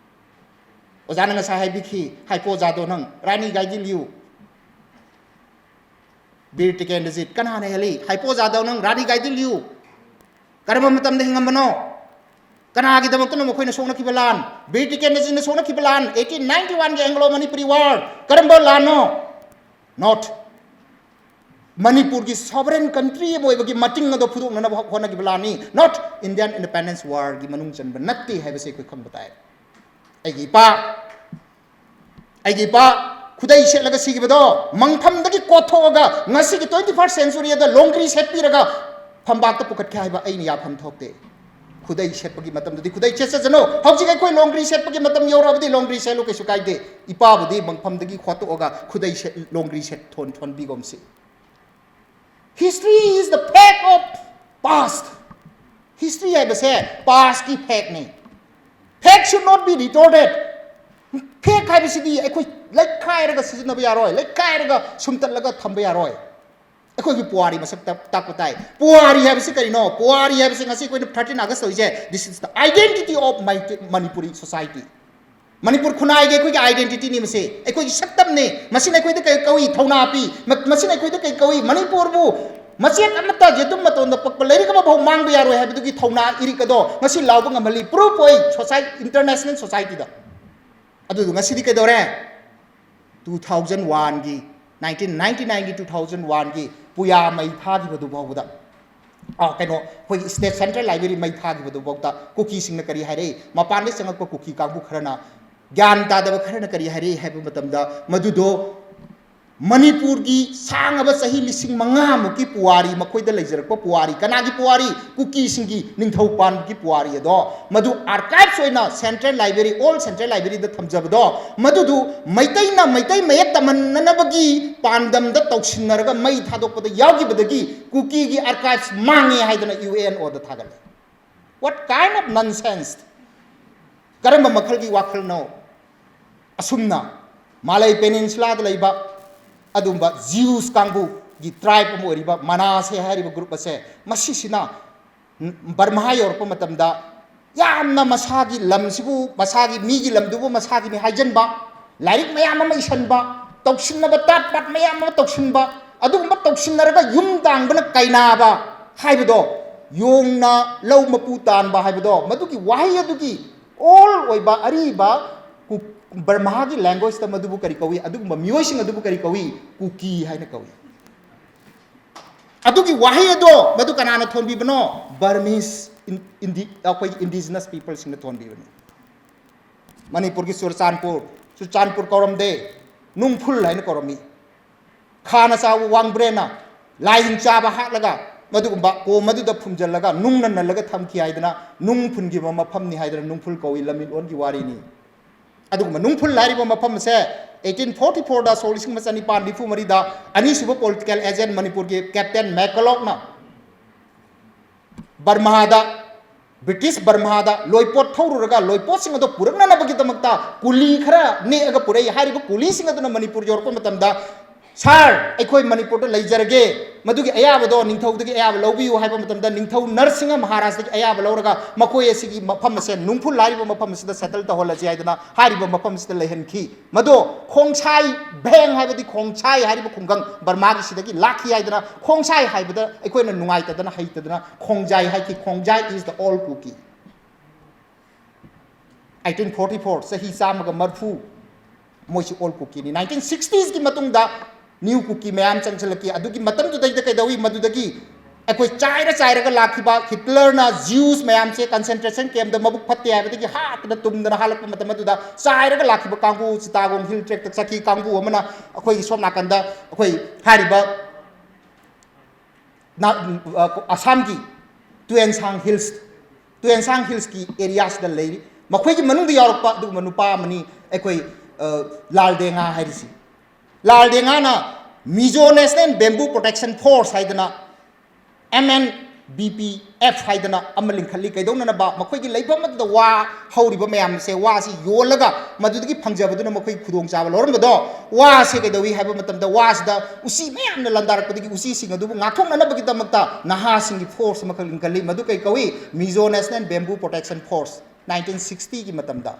ꯑꯣꯖꯥꯅ ꯉꯁꯥꯏ ꯍꯥꯏꯕꯤꯈꯤ, ꯍꯥꯏꯄꯣ ꯖꯥꯗꯣ ꯅꯪ ꯔꯥꯅꯤ ꯒꯥꯏꯗꯤꯟ ꯂꯤꯌꯨ, ꯕꯤꯔ ꯇꯤꯀꯦꯟꯗ꯭ꯔꯖꯤꯠ ꯀꯅꯥꯅ ꯍꯦꯜꯂꯤ? ꯍꯥꯏꯄꯣ ꯖꯥꯗꯣ ꯅꯪ ꯔꯥꯅꯤ ꯒꯥꯏꯗꯤꯟ ꯂꯤꯌꯨ ꯀꯔꯝꯕ ꯃꯇꯝꯗ ꯍꯤꯡꯉꯝꯕꯅꯣ? ꯀꯅꯥꯒꯤꯗꯃꯛꯇꯅꯣ ꯃꯈꯣꯏꯅ ꯁꯣꯛꯅꯈꯤꯕ ꯂꯥꯟ? ꯕꯤꯔ ꯇꯤꯀꯦꯟꯗ꯭ꯔꯖꯤꯠꯅ ꯁꯣꯛꯅꯈꯤꯕ ꯂꯥꯟ, ꯑꯩꯠꯇꯤꯟ ꯅꯥꯏꯟꯇꯤ ꯋꯥꯟꯒꯤ Anglo Manipuri War ꯀꯔꯝꯕ ꯂꯥꯟꯅꯣ? Not ꯃꯅꯤꯄꯨꯔꯒꯤ sovereign country ꯑꯃ ꯑꯣꯏꯕꯒꯤ ꯃꯇꯤꯡ ꯑꯗꯣ ꯐꯨꯗꯣꯛꯅꯅꯕ ꯍꯣꯠꯅꯈꯤꯕ ꯂꯥꯟꯅꯤ, not Indian Independence Warꯒꯤ ꯃꯅꯨꯡ ꯆꯟꯕ ꯅꯠꯇꯦ ꯍꯥꯏꯕꯁꯤ ꯑꯩꯈꯣꯏ ꯈꯪꯕ ꯇꯥꯏ꯫ ꯑꯩꯒꯤ ꯏꯄꯥ, ꯑꯩꯒꯤ ꯏꯄꯥ ꯈꯨꯗꯩ ꯁꯦꯠꯂꯒ ꯁꯤꯈꯤꯕꯗꯣ ꯃꯪꯐꯝꯗꯒꯤ ꯀꯣꯠꯊꯣꯛꯑꯒ ꯉꯁꯤꯒꯤ twenty first centuryꯗ ꯂꯣꯡꯒ꯭ꯔꯤ ꯁꯦꯠꯄꯤꯔꯒ ꯐꯝꯕꯥꯛꯇ ꯄꯨꯈꯠꯈꯤ ꯍꯥꯏꯕ ꯑꯩꯅ ꯌꯥꯐꯝ ꯊꯣꯛꯇꯦ꯫ ꯈꯨꯗꯩ ꯁꯦꯠꯄꯒꯤ ꯃꯇꯝꯗꯗꯤ ꯈꯨꯗꯩ ꯁꯦꯠꯆꯁꯅꯨ꯫ ꯍꯧꯖꯤꯛ ꯑꯩꯈꯣꯏ ꯂꯣꯡꯒ꯭ꯔꯤ ꯁꯦꯠꯄꯒꯤ ꯃꯇꯝ ꯌꯧꯔꯛꯑꯕꯗꯤ ꯂꯣꯡꯒ꯭ꯔꯤ ꯁꯦꯠꯂꯨ, ꯀꯩꯁꯨ ꯀꯥꯏꯗꯦ꯫ ꯏꯄꯥꯕꯨꯗꯤ ꯃꯪꯐꯝꯗꯒꯤ ꯈꯣꯠꯇꯣꯛꯑꯒ ꯈꯨꯗꯩ ꯁꯦꯠ, ꯂꯣꯡꯒ꯭ꯔꯤ ꯁꯦꯠ ꯊꯣꯟ, ꯊꯣꯟꯕꯤꯒꯨꯝꯁꯤ꯫ History is the fact of past. History ꯍꯥꯏꯕꯁꯦ pastꯀꯤ factꯅꯤ꯫ Fact should not be retorted. Fact ꯍꯥꯏꯕꯁꯤꯗꯤ ꯑꯩꯈꯣꯏ ꯂꯩꯈꯥꯏꯔꯒ ꯁꯤꯖꯤꯟꯅꯕ ꯌꯥꯔꯣꯏ, ꯂꯩꯈꯥꯏꯔꯒ ꯁꯨꯝꯇꯠꯂꯒ ꯊꯝꯕ ꯌꯥꯔꯣꯏ꯫ ꯑꯩꯈꯣꯏꯒꯤ ꯄꯨꯋꯥꯔꯤ ꯃꯁꯛ ꯇꯥꯛ-, ꯇꯥꯛꯄ ꯇꯥꯏ꯫ ꯄꯨꯋꯥꯔꯤ ꯍꯥꯏꯕꯁꯤ ꯀꯔꯤꯅꯣ? ꯄꯨꯋꯥꯔꯤ ꯍꯥꯏꯕꯁꯤ ꯉꯁꯤ ꯑꯩꯈꯣꯏꯅ thirteen August ꯇꯧꯔꯤꯁꯦ, this is the identity of Manipuri society. Manipur ꯈꯨꯟꯅꯥꯏꯒꯤ ꯑꯩꯈꯣꯏꯒꯤ identityꯅꯤ ꯃꯁꯤ, ꯑꯩꯈꯣꯏꯒꯤ ꯁꯛꯇꯝꯅꯤ꯫ ꯃꯁꯤꯅ ꯑꯩꯈꯣꯏꯗ ꯀꯩ ꯀꯧꯏ? ꯊꯧꯅꯥ ꯄꯤ꯫ ꯃ-, ꯃꯁꯤꯅ ꯑꯩꯈꯣꯏꯗ ꯀꯩ ꯀꯧꯏ? ꯃꯅꯤꯄꯨꯔꯕꯨ ꯃꯆꯦꯠ ꯑꯃꯠꯇ ꯌꯦꯇꯨꯝ ꯃꯇꯣꯟꯗ ꯄꯛꯄ ꯂꯥꯏꯔꯤꯛ ꯑꯃꯐꯥꯎ ꯃꯥꯡꯕ ꯌꯥꯔꯣꯏ ꯍꯥꯏꯕꯗꯨꯒꯤ ꯊꯧꯅꯥ ꯏꯔꯤꯛ ꯑꯗꯣ ꯉꯁꯤ ꯂꯥꯎꯕ ꯉꯝꯍꯜꯂꯤ, proof ꯑꯣꯏ society, international societyꯗ꯫ ꯑꯗꯨꯗꯨ ꯉꯁꯤꯗꯤ ꯀꯩꯗꯧꯔꯦ? Two thousand oneꯒꯤ, nineteen ninety nineꯒꯤ, two thousand oneꯒꯤ ꯄꯨꯌꯥ ꯃꯩ ꯊꯥꯈꯤꯕꯗꯨ ꯐꯥꯎꯕꯗ, ꯑ, ꯀꯩꯅꯣ, ꯑꯩꯈꯣꯏꯒꯤ state central library ꯃꯩ ꯊꯥꯈꯤꯕꯗꯨꯐꯥꯎꯗ ꯀꯨꯀꯤꯁꯤꯡꯅ ꯀꯔꯤ ꯍꯥꯏꯔꯛꯏ? ꯃꯄꯥꯟꯗ ꯆꯪꯉꯛꯄ ꯀꯨꯀꯤ ꯀꯥꯡꯕꯨ ꯈꯔꯅ ꯒ꯭ꯌꯥꯟ ꯇꯥꯗꯕ ꯈꯔꯅ ꯀꯔꯤ ꯍꯥꯏꯔꯛꯏ ꯍꯥꯏꯕ ꯃꯇꯝꯗ, ꯃꯗꯨꯗꯣ ꯃꯅꯤꯄꯨꯔꯒꯤ ꯁꯥꯡꯉꯕ ꯆꯍꯤ ꯂꯤꯁꯤꯡ ꯃꯉꯥꯃꯨꯛꯀꯤ ꯄꯨꯋꯥꯔꯤ, ꯃꯈꯣꯏꯗ ꯂꯩꯖꯔꯛꯄ ꯄꯨꯋꯥꯔꯤ, ꯀꯅꯥꯒꯤ ꯄꯨꯋꯥꯔꯤ? ꯀꯨꯀꯤꯁꯤꯡꯒꯤ ꯅꯤꯡꯊꯧ ꯄꯥꯟꯕꯒꯤ ꯄꯨꯋꯥꯔꯤ ꯑꯗꯣ, ꯃꯗꯨ archives ꯑꯣꯏꯅ Central Library, Old Central Library ꯗ ꯊꯝꯖꯕꯗꯣ, ꯃꯗꯨꯗꯨ ꯃꯩꯇꯩꯅ ꯃꯩꯇꯩ ꯃꯌꯦꯛ ꯇꯝꯍꯟꯅꯅꯕꯒꯤ ꯄꯥꯟꯗꯝꯗ ꯇꯧꯁꯤꯟꯅꯔꯒ ꯃꯩ ꯊꯥꯗꯣꯛꯄꯗ ꯌꯥꯎꯈꯤꯕꯗꯒꯤ ꯀꯨꯀꯤꯒꯤ archives ꯃꯥꯡꯉꯦ ꯍꯥꯏꯗꯅ ꯌꯨ ꯑꯦꯟ ꯑꯣꯗ ꯊꯥꯒꯠꯂꯦ꯫ What kind of nonsense? ꯀꯔꯝꯕ ꯃꯈꯜꯒꯤ ꯋꯥꯈꯜꯅꯣ? ꯑꯁꯨꯝꯅ ꯃꯥꯂꯩ peninsula ꯗ ꯂꯩꯕ ꯑꯗꯨꯝꯕ Jews ꯀꯥꯡꯕꯨꯒꯤ tribe ꯑꯃ ꯑꯣꯏꯔꯤꯕ ꯃꯅꯥꯁꯦ ꯍꯥꯏꯔꯤꯕ group ꯑꯁꯦ, ꯃꯁꯤꯁꯤꯅ ꯕꯔꯃꯥ ꯌꯧꯔꯛꯄ ꯃꯇꯝꯗ ꯌꯥꯝꯅ ꯃꯁꯥꯒꯤ ꯂꯝꯁꯤꯕꯨ, ꯃꯁꯥꯒꯤ ꯃꯤꯒꯤ ꯂꯝꯗꯨꯕꯨ ꯃꯁꯥꯒꯤꯅꯤ ꯍꯥꯏꯖꯟꯕ, ꯂꯥꯏꯔꯤꯛ ꯃꯌꯥꯝ ꯑꯃ ꯏꯁꯟꯕ, ꯇꯧꯁꯤꯟꯅꯕ ꯇꯥꯠ ꯄꯥꯠ ꯃꯌꯥꯝ ꯑꯃ ꯇꯧꯁꯤꯟꯕ, ꯑꯗꯨꯒꯨꯝꯕ ꯇꯧꯁꯤꯟꯅꯔꯒ ꯌꯨꯝ ꯇꯥꯡꯕꯅ ꯀꯩꯅꯥꯕ ꯍꯥꯏꯕꯗꯣ, ꯌꯣꯡꯅ ꯂꯧ ꯃꯄꯨ ꯇꯥꯟꯕ ꯍꯥꯏꯕꯗꯣ, ꯃꯗꯨꯒꯤ ꯋꯥꯍꯩ ꯑꯗꯨꯒꯤ old ꯑꯣꯏꯕ ꯑꯔꯤꯕ ꯀꯨ-, ꯕꯔꯃꯥꯒꯤ language ꯇ ꯃꯗꯨꯕꯨ ꯀꯔꯤ ꯀꯧꯏ? ꯑꯗꯨꯒꯨꯝꯕ ꯃꯤꯑꯣꯏꯁꯤꯡ ꯑꯗꯨꯕꯨ ꯀꯔꯤ ꯀꯧꯏ? ꯀꯨꯀꯤ ꯍꯥꯏꯅ ꯀꯧꯏ꯫ ꯑꯗꯨꯒꯤ ꯋꯥꯍꯩ ꯑꯗꯣ ꯃꯗꯨ ꯀꯅꯥꯅ ꯊꯣꯟꯕꯤꯕꯅꯣ? Burmese, ꯏꯟ-, ꯏꯟꯗꯤ-, ꯑꯩꯈꯣꯏꯒꯤ indigenous people ꯁꯤꯡꯅ ꯊꯣꯟꯕꯤꯕꯅꯤ꯫ ꯃꯅꯤꯄꯨꯔꯒꯤ ꯆꯨꯔꯆꯥꯟꯄꯨꯔ, ꯆꯨꯔꯆꯥꯟꯄꯨꯔ ꯀꯧꯔꯝꯗꯦ, ꯅꯨꯡꯐꯨꯜ ꯍꯥꯏꯅ ꯀꯧꯔꯝꯃꯤ꯫ ꯈꯥꯅ ꯆꯥꯎꯕ ꯋꯥꯡꯕ꯭ꯔꯦꯟꯅ ꯂꯥꯏ ꯍꯤꯡꯆꯥꯕ ꯍꯥꯠꯂꯒ ꯃꯗꯨꯒꯨꯝꯕ ꯀꯣꯝ ꯑꯗꯨꯗ ꯐꯨꯝꯖꯤꯜꯂꯒ ꯅꯨꯡꯅ ꯅꯜꯂꯒ ꯊꯝꯈꯤ ꯍꯥꯏꯗꯅ ꯅꯨꯡ ꯐꯨꯟꯈꯤꯕ ꯃꯐꯝꯅꯤ ꯍꯥꯏꯗꯅ ꯅꯨꯡꯐꯨꯜ ꯀꯧꯏ, ꯂꯝꯃꯤꯠꯂꯣꯟꯒꯤ ꯋꯥꯔꯤꯅꯤ꯫ ꯑꯗꯨꯒꯨꯝꯕ ꯅꯨꯡꯐꯨꯜ ꯍꯥꯏꯔꯤꯕ ꯃꯐꯝ ꯑꯁꯦ eighteen forty four ꯗ, ꯁꯣꯛ ꯂꯤꯁꯤꯡ ꯑꯃ ꯆꯅꯤꯄꯥꯟ ꯅꯤꯐꯨ ꯃꯔꯤꯗ, ꯑꯅꯤꯁꯨꯕ political agent ꯃꯅꯤꯄꯨꯔꯒꯤ Captain McCulloch ꯅ ꯕꯔꯃꯥꯗ, ꯕ꯭ꯔꯤꯇꯤꯁ ꯕꯔꯃꯥꯗ ꯂꯣꯏꯄꯣꯠ ꯊꯧꯔꯨꯔꯒ ꯂꯣꯏꯄꯣꯠꯁꯤꯡ ꯑꯗꯣ ꯄꯨꯔꯛꯅꯅꯕꯒꯤꯗꯃꯛꯇ ꯀꯨꯂꯤ ꯈꯔ ꯅꯦꯛꯑꯒ ꯄꯨꯔꯛꯏ꯫ ꯍꯥꯏꯔꯤꯕ ꯀꯨꯂꯤꯁꯤꯡ ꯑꯗꯨꯅ ꯃꯅꯤꯄꯨꯔ ꯌꯧꯔꯛꯄ ꯃꯇꯝꯗ, "ꯁꯥꯔ, ꯑꯩꯈꯣꯏ ꯃꯅꯤꯄꯨꯔꯗ ꯂꯩꯖꯔꯒꯦ, ꯃꯗꯨꯒꯤ ꯑꯌꯥꯕꯗꯣ ꯅꯤꯡꯊꯧꯗꯒꯤ ꯑꯌꯥꯕ ꯂꯧꯕꯤꯌꯨ" ꯍꯥꯏꯕ ꯃꯇꯝꯗ, ꯅꯤꯡꯊꯧ ꯅꯔꯁꯤꯡꯍ ꯃꯍꯥꯔꯥꯖꯇꯒꯤ ꯑꯌꯥꯕ ꯂꯧꯔꯒ ꯃꯈꯣꯏ ꯑꯁꯤꯒꯤ ꯃꯐꯝ ꯑꯁꯦ, ꯅꯨꯡꯐꯨꯜ ꯍꯥꯏꯔꯤꯕ ꯃꯐꯝ ꯑꯁꯤꯗ settle ꯇꯧꯍꯜꯂꯁꯤ ꯍꯥꯏꯗꯅ ꯍꯥꯏꯔꯤꯕ ꯃꯐꯝ ꯑꯁꯤꯗ ꯂꯩꯍꯟꯈꯤ꯫ ꯃꯗꯣ ꯈꯣꯡꯁꯥꯏ, ꯚꯦꯡ ꯍꯥꯏꯕꯗꯤ ꯈꯣꯡꯁꯥꯏ ꯍꯥꯏꯔꯤꯕ ꯈꯨꯡꯒꯪ ꯕꯔꯃꯥꯒꯤ ꯁꯤꯗꯒꯤ ꯂꯥꯛꯈꯤ ꯍꯥꯏꯗꯅ, ꯈꯣꯡꯁꯥꯏ ꯍꯥꯏꯕꯗ ꯑꯩꯈꯣꯏꯅ ꯅꯨꯡꯉꯥꯏꯇꯗꯅ, ꯍꯩꯇꯗꯅ ꯈꯣꯡꯖꯥꯏ ꯍꯥꯏꯈꯤ꯫ ꯈꯣꯡꯖꯥꯏ is the old Kuki꯫ eighteen forty four, ꯆꯍꯤ ꯆꯥꯝꯃꯒ ꯃꯔꯐꯨ, ꯃꯣꯏꯁꯤ old Kuki ꯅꯤ꯫ Nineteen sixties ꯀꯤ ꯃꯇꯨꯡꯗ new Kuki ꯃꯌꯥꯝ ꯆꯪꯁꯤꯜꯂꯛꯈꯤ꯫ ꯑꯗꯨꯒꯤ ꯃꯇꯝꯗꯨꯗꯩꯗ ꯀꯩꯗꯧꯏ? ꯃꯗꯨꯗꯒꯤ ꯑꯩꯈꯣꯏ ꯆꯥꯏꯔ ꯆꯥꯏꯔꯒ ꯂꯥꯛꯈꯤꯕ ꯍꯤꯠꯂꯔꯅ ꯖ꯭ꯌꯨꯁ ꯃꯌꯥꯝꯁꯦ ꯀꯟꯁꯦꯟꯇ꯭ꯔꯦꯁꯟ ꯀꯦꯝꯗ ꯃꯕꯨꯛ ꯐꯠꯇꯦ ꯍꯥꯏꯕꯗꯒꯤ ꯍꯥꯠꯇꯅ ꯇꯨꯝꯗꯅ ꯍꯥꯠꯂꯛꯄ ꯃꯇꯝ ꯑꯗꯨꯗ ꯆꯥꯏꯔꯒ ꯂꯥꯛꯈꯤꯕ ꯀꯥꯡꯕꯨ, ꯆꯤꯇꯥꯒꯣꯡ ꯍꯤꯜ ꯇ꯭ꯔꯦꯛꯇ ꯆꯠꯈꯤ ꯀꯥꯡꯕꯨ ꯑꯃꯅ ꯑꯩꯈꯣꯏꯒꯤ ꯁꯣꯝ ꯅꯥꯀꯟꯗ ꯑꯩꯈꯣꯏ ꯍꯥꯏꯔꯤꯕ ꯅꯥ-, ꯑ, ꯑꯁꯥꯝꯒꯤ ꯇꯨꯌꯦꯟꯁꯥꯡ ꯍꯤꯜꯁ, ꯇꯨꯌꯦꯟꯁꯥꯡ ꯍꯤꯜꯁꯀꯤ ꯑꯦꯔꯤꯌꯥꯁꯤꯗ ꯂꯩꯔꯤ꯫ ꯃꯈꯣꯏꯒꯤ ꯃꯅꯨꯡꯗ ꯌꯥꯎꯔꯛꯄ ꯑꯗꯨꯒꯨꯝꯕ ꯅꯨꯄꯥ ꯑꯃꯅꯤ ꯑꯩꯈꯣꯏ, ꯑ, ꯂꯥꯜ ꯗꯦꯡꯉꯥ ꯍꯥꯏꯔꯤꯁꯤ꯫ ꯂꯥꯜ ꯗꯦꯡꯉꯥꯅ Mizo national bamboo protection force ꯍꯥꯏꯗꯅ, M N B P F ꯍꯥꯏꯗꯅ ꯑꯃ ꯂꯤꯡꯈꯠꯂꯤ꯫ ꯀꯩꯗꯧꯅꯅꯕ? ꯃꯈꯣꯏꯒꯤ ꯂꯩꯐꯝ ꯑꯗꯨꯗ ꯋꯥ ꯍꯧꯔꯤꯕ ꯃꯌꯥꯝꯁꯦ, ꯋꯥꯁꯤ ꯌꯣꯜꯂꯒ ꯃꯗꯨꯗꯒꯤ ꯐꯪꯖꯕꯗꯨꯅ ꯃꯈꯣꯏ ꯈꯨꯗꯣꯡꯆꯥꯕ ꯂꯧꯔꯝꯕꯗꯣ, ꯋꯥꯁꯦ ꯀꯩꯗꯧꯏ ꯍꯥꯏꯕ ꯃꯇꯝꯗ, ꯋꯥꯁꯤꯗ ꯎꯆꯤ ꯃꯌꯥꯝꯅ ꯂꯥꯟꯗꯥꯔꯛꯄꯗꯒꯤ ꯎꯆꯤꯁꯤꯡ ꯑꯗꯨꯕꯨ ꯉꯥꯛꯊꯣꯛꯅꯅꯕꯒꯤꯗꯃꯛꯇ ꯅꯍꯥꯁꯤꯡꯒꯤ ꯐꯣꯔꯁ ꯑꯃꯈꯛ ꯂꯤꯡꯈꯠꯂꯤ꯫ ꯃꯗꯨ ꯀꯩ ꯀꯧꯏ? Mizo national bamboo protection force. Nineteen ꯁꯤꯛꯁꯇꯤꯒꯤ ꯃꯇꯝꯗ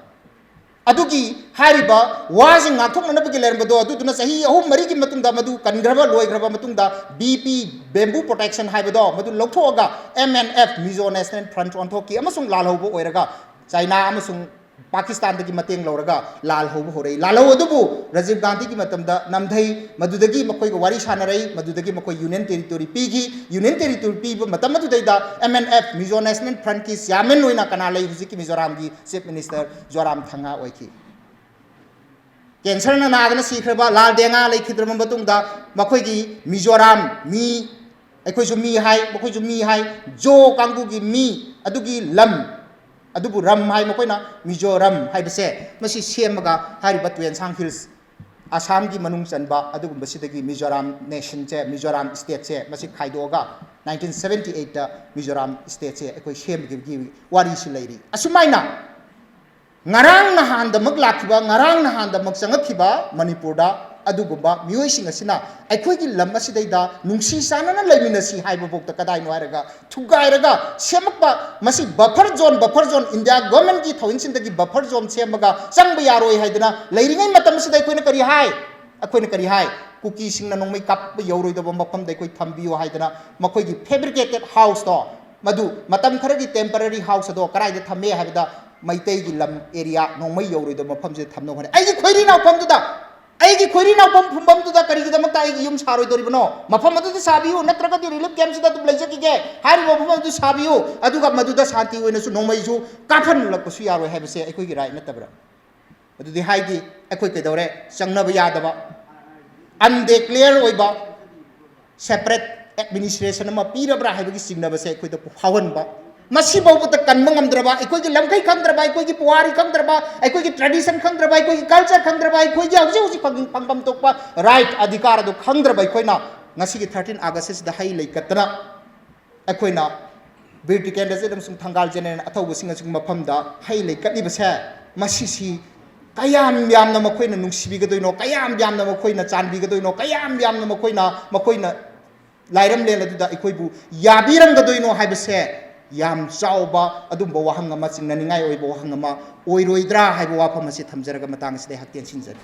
ꯑꯗꯨꯒꯤ ꯍꯥꯏꯔꯤꯕ ꯋꯥꯁꯤꯡ ꯉꯥꯛꯊꯣꯛꯅꯅꯕꯒꯤ ꯂꯩꯔꯝꯕꯗꯣ, ꯑꯗꯨꯗꯨꯅ ꯆꯍꯤ ꯑꯍꯨꯝ ꯃꯔꯤꯒꯤ ꯃꯇꯨꯡꯗ ꯃꯗꯨ ꯀꯟꯈ꯭ꯔꯕ, ꯂꯣꯏꯈ꯭ꯔꯕ ꯃꯇꯨꯡꯗ, ꯕꯤ ꯄꯤ ꯕꯦꯝꯕꯨ ꯄ꯭ꯔꯣꯇꯦꯛꯁꯟ ꯍꯥꯏꯕꯗꯣ ꯃꯗꯨ ꯂꯧꯊꯣꯛꯑꯒ M N F, Mizo national front, ꯑꯣꯟꯊꯣꯛꯈꯤ꯫ ꯑꯃꯁꯨꯡ ꯂꯥꯜꯍꯧꯕ ꯑꯣꯏꯔꯒ ꯆꯥꯏꯅꯥ ꯑꯃꯁꯨꯡ ꯄꯥꯀꯤꯁꯇꯥꯟꯗꯒꯤ ꯃꯇꯦꯡ ꯂꯧꯔꯒ ꯂꯥꯜꯍꯧꯕ ꯍꯧꯔꯛꯏ꯫ ꯂꯥꯜꯍꯧ ꯑꯗꯨꯕꯨ ꯔꯥꯖꯤꯕ ꯒꯥꯟꯙꯤꯒꯤ ꯃꯇꯝꯗ ꯅꯝꯊꯩ꯫ ꯃꯗꯨꯗꯒꯤ ꯃꯈꯣꯏꯒ ꯋꯥꯔꯤ ꯁꯥꯟꯅꯔꯛꯏ꯫ ꯃꯗꯨꯗꯒꯤ ꯃꯈꯣꯏ ꯌꯨꯅꯤꯌꯟ ꯇꯦꯔꯤꯇꯣꯔꯤ ꯄꯤꯈꯤ꯫ ꯌꯨꯅꯤꯌꯟ ꯇꯦꯔꯤꯇꯣꯔꯤ ꯄꯤꯕ ꯃꯇꯝ ꯑꯗꯨꯗꯩꯗ M N F, Mizo national ꯐ꯭ꯔꯟꯠꯀꯤ ꯆꯤꯌꯥꯔꯃꯦꯟ ꯑꯣꯏꯅ ꯀꯅꯥ ꯂꯩ? ꯍꯧꯖꯤꯛꯀꯤ ꯃꯤꯖꯣꯔꯥꯝꯒꯤ ꯆꯤꯐ ꯃꯤꯅꯤꯁꯇꯔ ꯖꯣꯔꯥꯝ ꯊꯪꯉꯥ ꯑꯣꯏꯈꯤ꯫ ꯀꯦꯟꯁꯔꯅ ꯅꯥꯗꯅ ꯁꯤꯈ꯭ꯔꯕ ꯂꯥꯜ ꯗꯦꯡꯉꯥ ꯂꯩꯈꯤꯗ꯭ꯔꯕ ꯃꯇꯨꯡꯗ, ꯃꯈꯣꯏꯒꯤ ꯃꯤꯖꯣꯔꯥꯝ ꯃꯤ, ꯑꯩꯈꯣꯏꯁꯨ ꯃꯤ ꯍꯥꯏ, ꯃꯈꯣꯏꯁꯨ ꯃꯤ ꯍꯥꯏ, ꯖꯣ ꯀꯥꯡꯕꯨꯒꯤ ꯃꯤ, ꯑꯗꯨꯒꯤ ꯂꯝ, ꯑꯗꯨꯕꯨ ꯔꯝ ꯍꯥꯏ, ꯃꯈꯣꯏꯅ ꯃꯤꯖꯣꯔꯥꯝ ꯍꯥꯏꯕꯁꯦ, ꯃꯁꯤ ꯁꯦꯝꯃꯒ ꯍꯥꯏꯔꯤꯕ ꯇꯨꯌꯦꯟꯁꯥꯡ ꯍꯤꯜꯁ, ꯑꯁꯥꯝꯒꯤ ꯃꯅꯨꯡ ꯆꯟꯕ ꯑꯗꯨꯒꯨꯝꯕꯁꯤꯗꯒꯤ ꯃꯤꯖꯣꯔꯥꯝ ꯅꯦꯁꯟꯁꯦ, ꯃꯤꯖꯣꯔꯥꯝ ꯁ꯭ꯇꯦꯠꯁꯦ, ꯃꯁꯤ ꯈꯥꯏꯗꯣꯛꯑꯒ ꯅꯥꯏꯟꯇꯤꯟ ꯁꯕꯦꯟꯇꯤ ꯑꯩꯠꯇ ꯃꯤꯖꯣꯔꯥꯝ ꯁ꯭ꯇꯦꯠꯁꯦ ꯑꯩꯈꯣꯏ ꯁꯦꯝꯈꯤꯕꯒꯤ ꯋꯥꯔꯤꯁꯨ ꯂꯩꯔꯤ꯫ ꯑꯁꯨꯃꯥꯏꯅ ꯉꯔꯥꯡ ꯅꯍꯥꯟꯗꯃꯛ ꯂꯥꯛꯈꯤꯕ, ꯉꯔꯥꯡ ꯅꯍꯥꯟꯗꯃꯛ ꯆꯪꯉꯛꯈꯤꯕ ꯃꯅꯤꯄꯨꯔꯗ ꯑꯗꯨꯒꯨꯝꯕ ꯃꯤꯑꯣꯏꯁꯤꯡ ꯑꯁꯤꯅ ꯑꯩꯈꯣꯏꯒꯤ ꯂꯝ ꯑꯁꯤꯗꯩꯗ ꯅꯨꯡꯁꯤ ꯆꯥꯟꯅꯅ ꯂꯩꯃꯤꯟꯅꯁꯤ ꯍꯥꯏꯕ ꯐꯥꯎꯗ ꯀꯗꯥꯏꯅꯣ ꯍꯥꯏꯔꯒ ꯊꯨꯒꯥꯏꯔꯒ ꯁꯦꯝꯃꯛꯄ, ꯃꯁꯤ buffer zone, buffer zone, India ꯒꯣꯔꯃꯦꯟꯒꯤ ꯊꯧꯑꯣꯡꯁꯤꯡꯗꯒꯤ ꯕꯐꯔ ꯖꯣꯟ ꯁꯦꯝꯃꯒ ꯆꯪꯕ ꯌꯥꯔꯣꯏ ꯍꯥꯏꯗꯅ ꯂꯩꯔꯤꯉꯩ ꯃꯇꯝ ꯑꯁꯤꯗ ꯑꯩꯈꯣꯏꯅ ꯀꯔꯤ ꯍꯥꯏ? ꯑꯩꯈꯣꯏꯅ ꯀꯔꯤ ꯍꯥꯏ? ꯀꯨꯀꯤꯁꯤꯡꯅ ꯅꯣꯡꯃꯩ ꯀꯥꯞꯄ ꯌꯧꯔꯣꯏꯗꯕ ꯃꯐꯝꯗ ꯑꯩꯈꯣꯏ ꯊꯝꯕꯤꯌꯨ ꯍꯥꯏꯗꯅ ꯃꯈꯣꯏꯒꯤ ꯐꯦꯕ꯭ꯔꯤꯀꯦꯇꯦꯠ ꯍꯥꯎꯁꯇꯣ, ꯃꯗꯨ ꯃꯇꯝ ꯈꯔꯒꯤ ꯇꯦꯝꯄꯔꯔꯤ ꯍꯥꯎꯁ ꯑꯗꯣ ꯀꯗꯥꯏꯗ ꯊꯝꯃꯦ ꯍꯥꯏꯕꯗ ꯃꯩꯇꯩꯒꯤ ꯂꯝ ꯑꯦꯔꯤꯌꯥ, ꯅꯣꯡꯃꯩ ꯌꯧꯔꯣꯏꯗꯕ ꯃꯐꯝꯁꯤꯗ ꯊꯝꯅꯕ ꯍꯣꯠꯅꯩ꯫ ꯑꯩꯒꯤ ꯈꯣꯏꯔꯤ ꯅꯥꯎꯐꯝꯗꯨꯗ ꯑꯩꯒꯤ ꯈꯣꯏꯔꯤ ꯅꯥꯎꯐꯝ ꯐꯨꯝꯐꯝꯗꯨꯗ ꯀꯔꯤꯒꯤꯗꯃꯛꯇ ꯑꯩꯒꯤ ꯌꯨꯝ ꯁꯥꯔꯣꯏꯗꯧꯔꯤꯕꯅꯣ? ꯃꯐꯝ ꯑꯗꯨꯗ ꯁꯥꯕꯤꯌꯨ, ꯅꯠꯇ꯭ꯔꯒꯗꯤ ꯔꯤꯂꯤꯐ ꯀꯦꯝꯞꯁꯤꯗ ꯑꯗꯨꯝ ꯂꯩꯖꯈꯤꯒꯦ꯫ ꯍꯥꯏꯔꯤꯕ ꯃꯐꯝ ꯑꯗꯨ ꯁꯥꯕꯤꯌꯨ, ꯑꯗꯨꯒ ꯃꯗꯨꯗ ꯁꯥꯟꯇꯤ ꯑꯣꯏꯅꯁꯨ ꯅꯣꯡꯃꯩꯁꯨ ꯀꯥꯞꯍꯜꯂꯛꯄꯁꯨ ꯌꯥꯔꯣꯏ ꯍꯥꯏꯕꯁꯦ ꯑꯩꯈꯣꯏꯒꯤ ꯔꯥꯏꯠ ꯅꯠꯇꯕ꯭ꯔꯥ? ꯑꯗꯨꯗꯤ ꯍꯥꯏꯗꯤ ꯑꯩꯈꯣꯏ ꯀꯩꯗꯧꯔꯦ? ꯆꯪꯅꯕ ꯌꯥꯗꯕ, ꯑꯟꯗꯤꯀ꯭ꯂꯤꯌꯥꯔ ꯑꯣꯏꯕ, ꯁꯦꯄꯔꯦꯠ ꯑꯦꯗꯃꯤꯅꯤꯁꯇ꯭ꯔꯦꯁꯟ ꯑꯃ ꯄꯤꯔꯕ꯭ꯔꯥ ꯍꯥꯏꯕꯒꯤ ꯆꯤꯡꯅꯕꯁꯦ ꯑꯩꯈꯣꯏꯗ ꯐꯥꯎꯍꯟꯕ꯫ ꯃꯁꯤꯐꯥꯎꯕꯗ ꯀꯟꯕ ꯉꯝꯗ꯭ꯔꯕ, ꯑꯩꯈꯣꯏꯒꯤ ꯂꯝꯈꯩ ꯈꯪꯗ꯭ꯔꯕ, ꯑꯩꯈꯣꯏꯒꯤ ꯄꯨꯋꯥꯔꯤ ꯈꯪꯗ꯭ꯔꯕ, ꯑꯩꯈꯣꯏꯒꯤ ꯇ꯭ꯔꯦꯗꯤꯁꯟ ꯈꯪꯗ꯭ꯔꯕ, ꯑꯩꯈꯣꯏꯒꯤ ꯀꯜꯆꯔ ꯈꯪꯗ꯭ꯔꯕ, ꯑꯩꯈꯣꯏꯒꯤ ꯍꯧꯖꯤꯛ ꯍꯧꯖꯤꯛ ꯐꯪ-, ꯐꯪꯐꯝ ꯊꯣꯛꯄ ꯔꯥꯏꯠ ꯑꯙꯤꯀꯥꯔ ꯑꯗꯨ ꯈꯪꯗ꯭ꯔꯕ ꯑꯩꯈꯣꯏꯅ ꯉꯁꯤꯒꯤ ꯊꯥꯔꯇꯤꯟ ꯑꯥꯒꯁ ꯑꯁꯤꯗ ꯍꯩ ꯂꯩ ꯀꯠꯇꯅ ꯑꯩꯈꯣꯏꯅ ꯕꯤꯔ ꯇꯤꯀꯦꯟꯗ꯭ꯔꯖꯤꯠ ꯑꯃꯁꯨꯡ ꯊꯪꯒꯥꯜ ꯖꯦꯅꯦꯔꯦꯜ ꯑꯊꯧꯕꯁꯤꯡ ꯑꯁꯤꯒꯤ ꯃꯐꯝꯗ ꯍꯩ ꯂꯩ ꯀꯠꯂꯤꯕꯁꯦ, ꯃꯁꯤꯁꯤ ꯀꯌꯥꯝ ꯌꯥꯝꯅ ꯃꯈꯣꯏꯅ ꯅꯨꯡꯁꯤꯕꯤꯒꯗꯣꯏꯅꯣ, ꯀꯌꯥꯝ ꯌꯥꯝꯅ ꯃꯈꯣꯏꯅ ꯆꯥꯟꯕꯤꯒꯗꯣꯏꯅꯣ, ꯀꯌꯥꯝ ꯌꯥꯝꯅ ꯃꯈꯣꯏꯅ, ꯃꯈꯣꯏꯅ ꯂꯥꯏꯔꯝꯂꯦꯟ ꯑꯗꯨꯗ ꯑꯩꯈꯣꯏꯕꯨ ꯌꯥꯕꯤꯔꯝꯒꯗꯣꯏꯅꯣ ꯍꯥꯏꯕꯁꯦ ꯌꯥꯝ ꯆꯥꯎꯕ ꯑꯗꯨꯝꯕ ꯋꯥꯍꯪ ꯑꯃ, ꯆꯤꯡꯅꯅꯤꯡꯉꯥꯏ ꯑꯣꯏꯕ ꯋꯥꯍꯪ ꯑꯃ ꯑꯣꯏꯔꯣꯏꯗ꯭ꯔꯥ ꯍꯥꯏꯕ ꯋꯥꯐꯝ ꯑꯁꯤ ꯊꯝꯖꯔꯒ ꯃꯇꯥꯡ ꯑꯁꯤꯗ ꯑꯩꯍꯥꯛ ꯇꯦꯟꯁꯤꯟꯖꯔꯤ꯫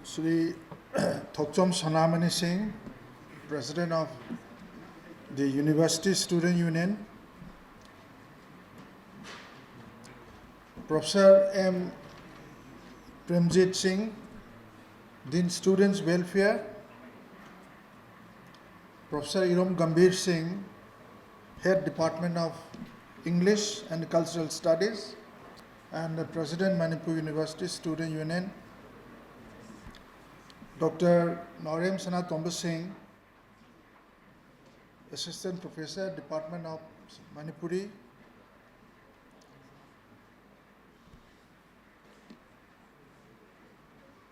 Shri Thokchom Sonamani Singh, President of the University Student Union, Professor M Premjit Singh, Dean Students Welfare, Professor Irom Gambhir Singh, Head Department of English and Cultural Studies, and the President, Manipur University Student Union, Doctor Norem Sanatomba Singh, Assistant Professor, Department of Manipuri,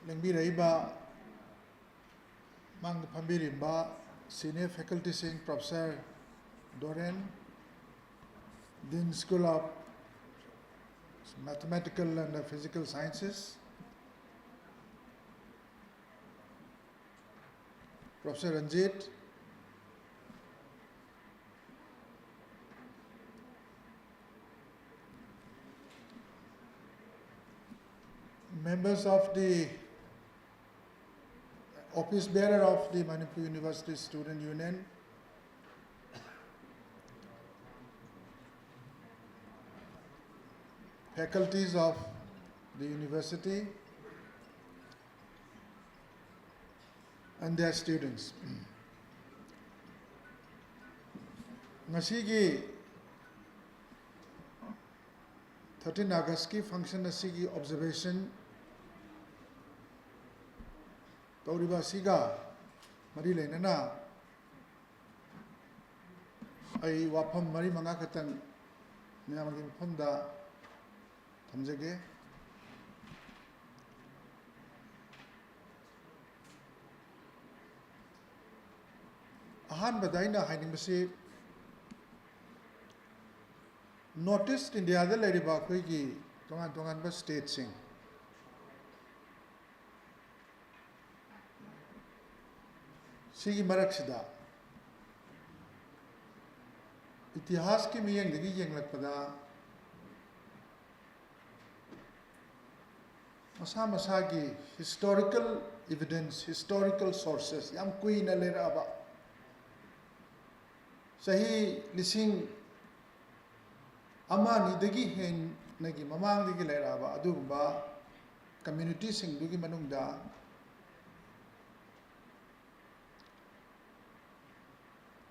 ꯂꯦꯡꯕꯤꯔꯛꯏꯕ ꯃꯥꯡꯗ ꯐꯝꯕꯤꯔꯤꯕ senior faculty ꯁꯤꯡ, Professor Doren, Dean School of Mathematical and Physical Sciences, Professor Ranjit, members of the office bearer of the Manipur University Student Union, faculties of the university and their students. ꯉꯁꯤꯒꯤ thirteen Augustꯀꯤ function ꯑꯁꯤꯒꯤ observation ꯇꯧꯔꯤꯕ ꯑꯁꯤꯒ ꯃꯔꯤ ꯂꯩꯅꯅ ꯑꯩ ꯋꯥꯐꯝ ꯃꯔꯤ ꯃꯉꯥ ꯈꯛꯇꯪ ꯃꯌꯥꯝꯒꯤ ꯃꯐꯝꯗ ꯊꯝꯖꯒꯦ꯫ ꯑꯍꯥꯟꯕꯗ ꯑꯩꯅ ꯍꯥꯏꯅꯤꯡꯕꯁꯤ, North East Indiaꯗ ꯂꯩꯔꯤꯕ ꯑꯩꯈꯣꯏꯒꯤ ꯇꯣꯉꯥꯟ ꯇꯣꯉꯥꯟꯕ stateꯁꯤꯡ, ꯁꯤꯒꯤ ꯃꯔꯛꯁꯤꯗ ꯏꯇꯤꯍꯥꯁꯀꯤ ꯃꯤꯠꯌꯦꯡꯗꯒꯤ ꯌꯦꯡꯂꯛꯄꯗ, ꯃꯁꯥ ꯃꯁꯥꯒꯤ historical evidence, historical sources ꯌꯥꯝ ꯀꯨꯏꯅ ꯂꯩꯔꯛꯑꯕ, ꯆꯍꯤ ꯂꯤꯁꯤꯡ ꯑꯃ ꯑꯅꯤꯗꯒꯤ ꯍꯦꯟꯅꯒꯤ ꯃꯃꯥꯡꯗꯒꯤ ꯂꯩꯔꯛꯑꯕ ꯑꯗꯨꯒꯨꯝꯕ communityꯁꯤꯡꯗꯨꯒꯤ ꯃꯅꯨꯡꯗ